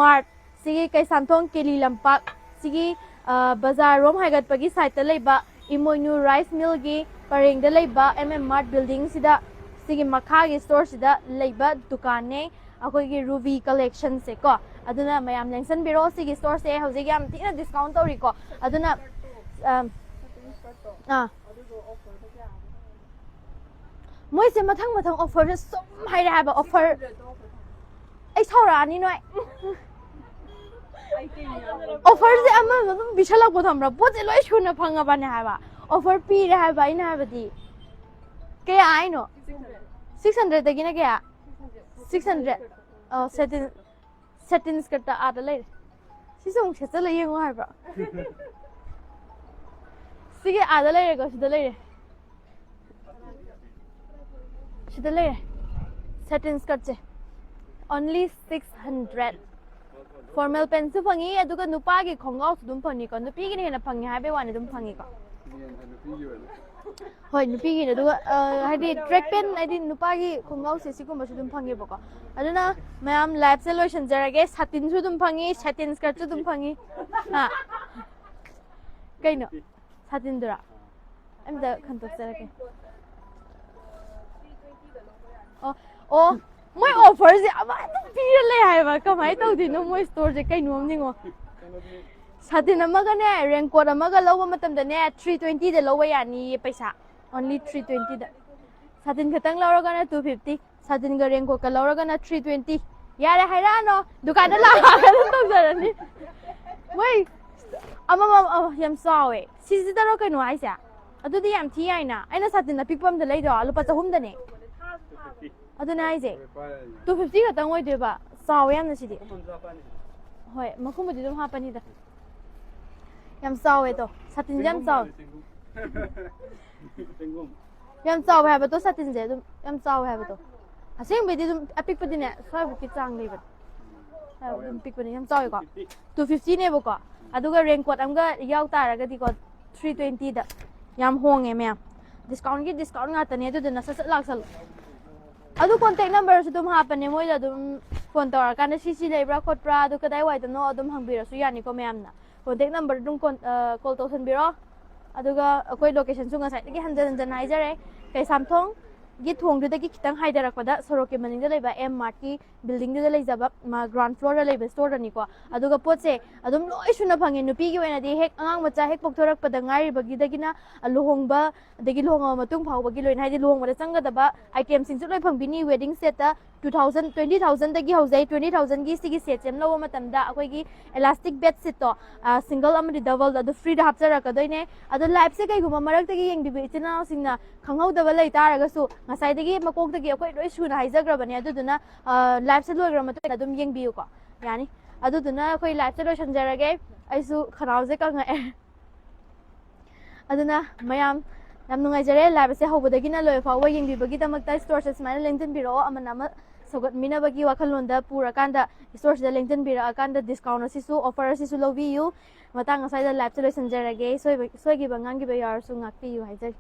ꯃꯥꯔꯠ, ꯁꯤꯒꯤ ꯀꯩꯁꯥꯝꯊꯣꯡ ꯀꯦꯂꯤ ꯂꯝꯄꯥꯛ, ꯁꯤꯒꯤ, ꯑ, ꯕꯖꯥꯔ ꯔꯣꯝ ꯍꯥꯏꯒꯠꯄꯒꯤ ꯁꯥꯏꯠꯇ ꯂꯩꯕ ꯏꯃꯣꯏꯅꯨ ꯔꯥꯏꯁ ꯃꯤꯜꯒꯤ ꯄꯔꯦꯡꯗ ꯂꯩꯕ ꯑꯦꯝ ꯑꯦꯝ ꯃꯥꯔꯠ ꯕꯤꯜꯗꯤꯡꯁꯤꯗ, ꯁꯤꯒꯤ ꯃꯈꯥꯒꯤ ꯁ꯭ꯇꯣꯔꯁꯤꯗ ꯂꯩꯕ ꯗꯨꯀꯥꯟꯅꯦ꯫ ꯑꯩꯈꯣꯏꯒꯤ ꯔꯨꯕꯤ ꯀꯂꯦꯛꯁꯟꯁꯦ ꯀꯣ꯫ ꯑꯗꯨꯅ ꯃꯌꯥꯝ ꯂꯦꯡꯁꯟꯕꯤꯔꯣ꯫ ꯁꯤꯒꯤ ꯁ꯭ꯇꯣꯔꯁꯦ ꯍꯧꯖꯤꯛ ꯌꯥꯝ ꯊꯤꯅ ꯗꯤꯁꯀꯥꯎꯟ ꯇꯧꯔꯤꯀꯣ꯫ ꯑꯗꯨꯅ, ꯑꯝ, ꯑꯥ꯫ ꯃꯣꯏꯁꯦ ꯃꯊꯪ ꯃꯊꯪ ꯑꯣꯐꯔꯁꯦ ꯁꯨꯝ ꯍꯥꯏꯔꯦ ꯍꯥꯏꯕ, ꯑꯣꯐꯔ꯫ ꯑꯩ ꯁꯥꯎꯔꯛꯑꯅꯤ ꯅꯣꯏ꯫ ꯑꯣꯐꯔꯁꯦ ꯑꯃ ꯑꯗꯨꯝ ꯄꯤꯁꯜꯂꯛꯄ ꯊꯝꯕ꯭ꯔꯥ? ꯄꯣꯠꯁꯦ ꯂꯣꯏ ꯁꯨꯅ ꯐꯪꯉꯕꯅꯦ ꯍꯥꯏꯕ꯫ ꯑꯣꯐꯔ ꯄꯤꯔꯦ ꯍꯥꯏꯕ, ꯑꯩꯅ ꯍꯥꯏꯕꯗꯤ꯫ ꯀꯌꯥ ꯍꯥꯏꯅꯣ? ꯁꯤꯛꯁ ꯍꯟꯗ꯭ꯔꯦꯠꯇꯒꯤꯅ ꯀꯌꯥ? Six hundred. ꯑꯣ, ꯁꯦꯇꯤꯟ, ꯁꯦꯇꯤꯟ ꯁ꯭ꯀꯔꯠꯇ ꯑꯥꯗ ꯂꯩꯔꯦ꯫ ꯁꯤꯁꯨ ꯑꯃꯨꯛ ꯁꯦꯠꯆꯜꯂ ꯌꯦꯡꯉꯣ ꯍꯥꯏꯕ꯭ꯔꯣ? ꯁꯤꯒꯤ ꯑꯥꯗ ꯂꯩꯔꯦꯀꯣ, ꯁꯤꯗ ꯂꯩꯔꯦ꯫ ꯁꯤꯗ ꯂꯩꯔꯦ꯫ ꯁꯦꯇꯤꯟ ꯁ꯭ꯀꯔꯠꯁꯦ꯫ Only six hundred꯫ ꯐꯣꯔꯃꯦꯜ ꯄꯦꯟꯁꯨ ꯐꯪꯉꯤ, ꯑꯗꯨꯒ ꯅꯨꯄꯥꯒꯤ ꯈꯣꯡꯒ꯭ꯔꯥꯎꯁꯨ ꯑꯗꯨꯝ ꯐꯪꯅꯤꯀꯣ꯫ ꯅꯨꯄꯤꯒꯤꯅ ꯍꯦꯟꯅ ꯐꯪꯉꯦ ꯍꯥꯏꯕꯩ ꯋꯥꯅꯤ, ꯑꯗꯨꯝ ꯐꯪꯉꯤꯀꯣ꯫ ꯍꯣꯏ, ꯅꯨꯄꯤꯒꯤꯅ꯫ ꯑꯗꯨꯒ, ꯑ, ꯍꯥꯏꯗꯤ ꯇ꯭ꯔꯦꯛ ꯄꯦꯟ, ꯍꯥꯏꯗꯤ ꯅꯨꯄꯥꯒꯤ ꯈꯣꯡꯒ꯭ꯔꯥꯎꯁꯦ ꯁꯤꯒꯨꯝꯕꯁꯨ ꯑꯗꯨꯝ ꯐꯪꯉꯦꯕꯀꯣ꯫ ꯑꯗꯨꯅ ꯃꯌꯥꯝ ꯂꯥꯏꯐꯁꯦ ꯂꯣꯏꯁꯤꯟꯖꯔꯒꯦ꯫ ꯁꯥꯇꯤꯟꯁꯨ ꯑꯗꯨꯝ ꯐꯪꯉꯤ, ꯁꯥꯇꯤꯟ ꯁ꯭ꯀꯔꯠꯁꯨ ꯑꯗꯨꯝ ꯐꯪꯉꯤ꯫ ꯍꯥ? ꯀꯩꯅꯣ? ꯁꯥꯇꯤꯟꯗꯨꯔꯥ? ꯑꯝꯇ ꯈꯟꯗꯣꯛꯆꯔꯛꯀꯦ꯫ ꯑꯣ, ꯑꯣ, ꯃꯣꯏ ꯑꯣꯐꯔꯁꯦ ꯑꯃ ꯑꯗꯨꯝ ꯄꯤꯔ ꯂꯩ ꯍꯥꯏꯕ꯫ ꯀꯃꯥꯏꯅ ꯇꯧꯗꯣꯏꯅꯣ ꯃꯣꯏ ꯁ꯭ꯇꯣꯔꯁꯦ? ꯀꯩꯅꯣꯝꯅꯤꯉꯣ꯫ ꯁꯥꯇꯤꯟ ꯑꯃꯒꯅꯦ, ꯔꯦꯟꯀꯣꯠ ꯑꯃꯒ ꯂꯧꯕ ꯃꯇꯝꯗꯅꯦ, three twentyꯗ ꯂꯧꯕ ꯌꯥꯅꯤꯌꯦ ꯄꯩꯁꯥ꯫ Only three twentyꯗ꯫ ꯁꯥꯇꯤꯟ ꯈꯛꯇꯪ ꯂꯧꯔꯒꯅ two fifty, ꯁꯥꯇꯤꯟꯒ ꯔꯦꯟꯀꯣꯠꯀ ꯂꯧꯔꯒꯅ three twenty꯫ ꯌꯥꯔꯦ, ꯍꯥꯏꯔꯛꯑꯅꯣ, ꯗꯨꯀꯥꯟꯗ ꯂꯥꯛꯑꯒ ꯑꯗꯨꯝ ꯇꯧꯖꯔꯅꯤ꯫ ꯃꯣꯏ ꯑꯃꯃꯝ, ꯑꯃ, ꯌꯥꯝ ꯆꯥꯎꯋꯦ꯫ ꯁꯤꯁꯤꯗꯔꯣ ꯀꯩꯅꯣ ꯍꯥꯏꯁꯦ? ꯑꯗꯨꯗꯤ ꯌꯥꯝ ꯊꯤ ꯌꯥꯏꯅ꯫ ꯑꯩꯅ ꯁꯥꯇꯤꯟ ꯑꯄꯤꯛꯄ ꯑꯝꯗ ꯂꯩꯗꯣ ꯂꯨꯄꯥ ꯆꯍꯨꯝꯗꯅꯦ꯫ ꯑꯗꯨꯅꯦ ꯍꯥꯏꯁꯦ꯫ Two fifty ꯈꯛꯇꯪ ꯑꯣꯏꯗꯣꯏꯕ꯫ ꯆꯥꯎꯋꯦ ꯌꯥꯝꯅ ꯁꯤꯗꯤ꯫ ꯍꯣꯏ, ꯃꯈꯨꯝꯕꯨꯗꯤ ꯑꯗꯨꯝ ꯍꯥꯞꯄꯅꯤꯗ꯫ ꯌꯥꯝ ꯆꯥꯎꯋꯦ ꯑꯗꯣ, ꯁꯥꯇꯤꯟꯁꯦ ꯌꯥꯝ ꯆꯥꯎꯋꯦ꯫ ꯌꯥꯝ ꯆꯥꯎꯋꯦ ꯍꯥꯏꯕꯗꯣ, ꯁꯥꯇꯤꯟꯁꯦ ꯑꯗꯨꯝ ꯌꯥꯝ ꯆꯥꯎꯋꯦ ꯍꯥꯏꯕꯗꯣ꯫ ꯑꯁꯦꯡꯕꯩꯗꯤ ꯑꯗꯨꯝ ꯑꯄꯤꯛꯄꯗꯤꯅꯦ, ꯁ꯭ꯋꯥꯏꯕꯨꯛꯀꯤ ꯆꯥꯡ ꯂꯩꯕꯅꯦ꯫ ꯁ꯭ꯋꯥꯏꯕꯨꯛ ꯑꯗꯨꯝ ꯄꯤꯛꯄꯅꯦ, ꯌꯥꯝ ꯆꯥꯎꯋꯦꯀꯣ꯫ Two fifty ꯅꯦꯕꯀꯣ꯫ ꯑꯗꯨꯒ raincoat ꯑꯃꯒ ꯌꯥꯎ ꯇꯥꯔꯒꯗꯤꯀꯣ, three twenty ꯗ꯫ ꯌꯥꯝ ꯍꯣꯡꯉꯦ ꯃꯌꯥꯝ꯫ Discount ꯀꯤ discount ꯉꯥꯛꯇꯅꯦ, ꯑꯗꯨꯗꯨꯅ ꯁꯠ ꯁꯠ ꯂꯥꯛꯁꯜꯂꯣ꯫ ꯑꯗꯨ contact number ꯁꯨ ꯑꯗꯨꯝ ꯍꯥꯞꯄꯅꯦ, ꯃꯣꯏꯗ ꯑꯗꯨꯝ phone ꯇꯧꯔꯀꯥꯟꯗ ꯁꯤ ꯁꯤ ꯂꯩꯕ꯭ꯔꯥ ꯈꯣꯠꯄ꯭ꯔꯥ, ꯑꯗꯨ ꯀꯗꯥꯏꯋꯥꯏꯗꯅꯣ ꯑꯗꯨꯝ ꯍꯪꯕꯤꯔꯁꯨ ꯌꯥꯅꯤꯀꯣ ꯃꯌꯥꯝꯅ꯫ Contact number ꯑꯗꯨꯝ con-, ꯑ, call ꯇꯧꯁꯟꯕꯤꯔꯣ꯫ ꯑꯗꯨꯒ ꯑꯩꯈꯣꯏ location ꯁꯨ ꯉꯁꯥꯏꯗꯒꯤ ꯍꯟꯖꯟ ꯍꯟꯖꯟ ꯍꯥꯏꯖꯔꯦ, ꯀꯩꯁꯥꯝꯊꯣꯡꯒꯤ ꯊꯣꯡꯗꯨꯗꯒꯤ ꯈꯤꯇꯪ ꯍꯥꯏꯊꯔꯛꯄꯗ ꯁꯣꯔꯣꯛꯀꯤ ꯃꯅꯤꯡꯗ ꯂꯩꯕ M Mart ꯀꯤ building ꯗꯨꯗ ꯂꯩꯖꯕ, ꯃꯥ ground floor ꯗ ꯂꯩꯕ store ꯗꯅꯤꯀꯣ꯫ ꯑꯗꯨꯒ ꯄꯣꯠꯁꯦ ꯑꯗꯨꯝ ꯂꯣꯏ ꯁꯨꯅ ꯐꯪꯉꯦ, ꯅꯨꯄꯤꯒꯤ ꯑꯣꯏꯅꯗꯤ ꯍꯦꯛ ꯑꯉꯥꯡ ꯃꯆꯥ ꯍꯦꯛ ꯄꯣꯛꯊꯣꯔꯛꯄꯗ ꯉꯥꯏꯔꯤꯕꯒꯤꯗꯒꯤꯅ ꯂꯨꯍꯣꯡꯕ, ꯑꯗꯒꯤ ꯂꯨꯍꯣꯡꯉꯕ ꯃꯇꯨꯡ ꯐꯥꯎꯕꯒꯤ ꯂꯣꯏꯅ, ꯍꯥꯏꯗꯤ ꯂꯨꯍꯣꯡꯕꯗ ꯆꯪꯒꯗꯕ item ꯁꯤꯡꯁꯨ ꯂꯣꯏ ꯐꯪꯕꯤꯅꯤ꯫ Wedding set ꯇ two thousand, twenty thousand ꯗꯒꯤ ꯍꯧꯖꯩ꯫ Twenty thousand ꯒꯤ ꯁꯤꯒꯤ set ꯁꯦ ꯑꯃ ꯂꯧꯕ ꯃꯇꯝꯗ ꯑꯩꯈꯣꯏꯒꯤ elastic bed sheet ꯇꯣ, ꯑ, single ꯑꯃꯗꯤ double ꯗ ꯑꯗꯨ free ꯗ ꯍꯥꯞꯆꯔꯛꯀꯗꯣꯏꯅꯦ꯫ ꯑꯗꯣ live ꯁꯦ ꯀꯩꯒꯨꯝꯕ ꯃꯔꯛꯇꯒꯤ ꯌꯦꯡꯕꯤꯕ ꯏꯆꯤꯟ ꯏꯅꯥꯎꯁꯤꯡꯅ ꯈꯪꯍꯧꯗꯕ ꯂꯩ ꯇꯥꯔꯒꯁꯨ, ꯉꯁꯥꯏꯗꯒꯤ ꯃꯀꯣꯛꯇꯒꯤ ꯑꯩꯈꯣꯏ ꯂꯣꯏ ꯁꯨꯅ ꯍꯥꯏꯖꯈ꯭ꯔꯕꯅꯦ꯫ ꯑꯗꯨꯗꯨꯅ, ꯑ, live ꯁꯦ ꯂꯣꯏꯈ꯭ꯔ ꯃꯇꯨꯡꯗ ꯑꯗꯨꯝ ꯌꯦꯡꯕꯤꯌꯨꯀꯣ꯫ ꯌꯥꯅꯤ꯫ ꯑꯗꯨꯗꯨꯅ ꯑꯩꯈꯣꯏ live ꯁꯦ ꯂꯣꯏꯁꯟꯖꯔꯒꯦ꯫ ꯑꯩꯁꯨ ꯈꯅꯥꯎꯁꯦ ꯀꯪꯉꯛꯑꯦ꯫ ꯑꯗꯨꯅ ꯃꯌꯥꯝ, ꯌꯥꯝ ꯅꯨꯡꯉꯥꯏꯖꯔꯦ, live ꯑꯁꯦ ꯍꯧꯕꯗꯒꯤꯅ ꯂꯣꯏ ꯐꯥꯎꯕ ꯌꯦꯡꯕꯤꯕꯒꯤꯗꯃꯛꯇ꯫ Store ꯁꯦ ꯁꯨꯃꯥꯏꯅ ꯂꯦꯡꯁꯤꯟꯕꯤꯔꯛꯑꯣ, ꯑꯃꯅ ꯑꯃ ꯁꯧꯒꯠꯃꯤꯟꯅꯕꯒꯤ ꯋꯥꯈꯜꯂꯣꯟꯗ ꯄꯨꯔꯀꯥꯟꯗ store ꯁꯤꯗ ꯂꯦꯡꯁꯤꯟꯕꯤꯔꯛꯑꯀꯥꯟꯗ discount ꯑꯁꯤꯁꯨ, offer ꯑꯁꯤꯁꯨ ꯂꯧꯕꯤꯌꯨ꯫ ꯃꯇꯥꯡ ꯑꯁ꯭ꯋꯥꯏꯗ live ꯁꯦ ꯂꯣꯏꯁꯤꯟꯖꯔꯒꯦ꯫ ꯁꯣꯏꯕ-, ꯁꯣꯏꯈꯤꯕ ꯉꯥꯡꯈꯤꯕ ꯌꯥꯎꯔꯁꯨ ꯉꯥꯛꯄꯤꯌꯨ ꯍꯥꯏꯖꯔꯤ꯫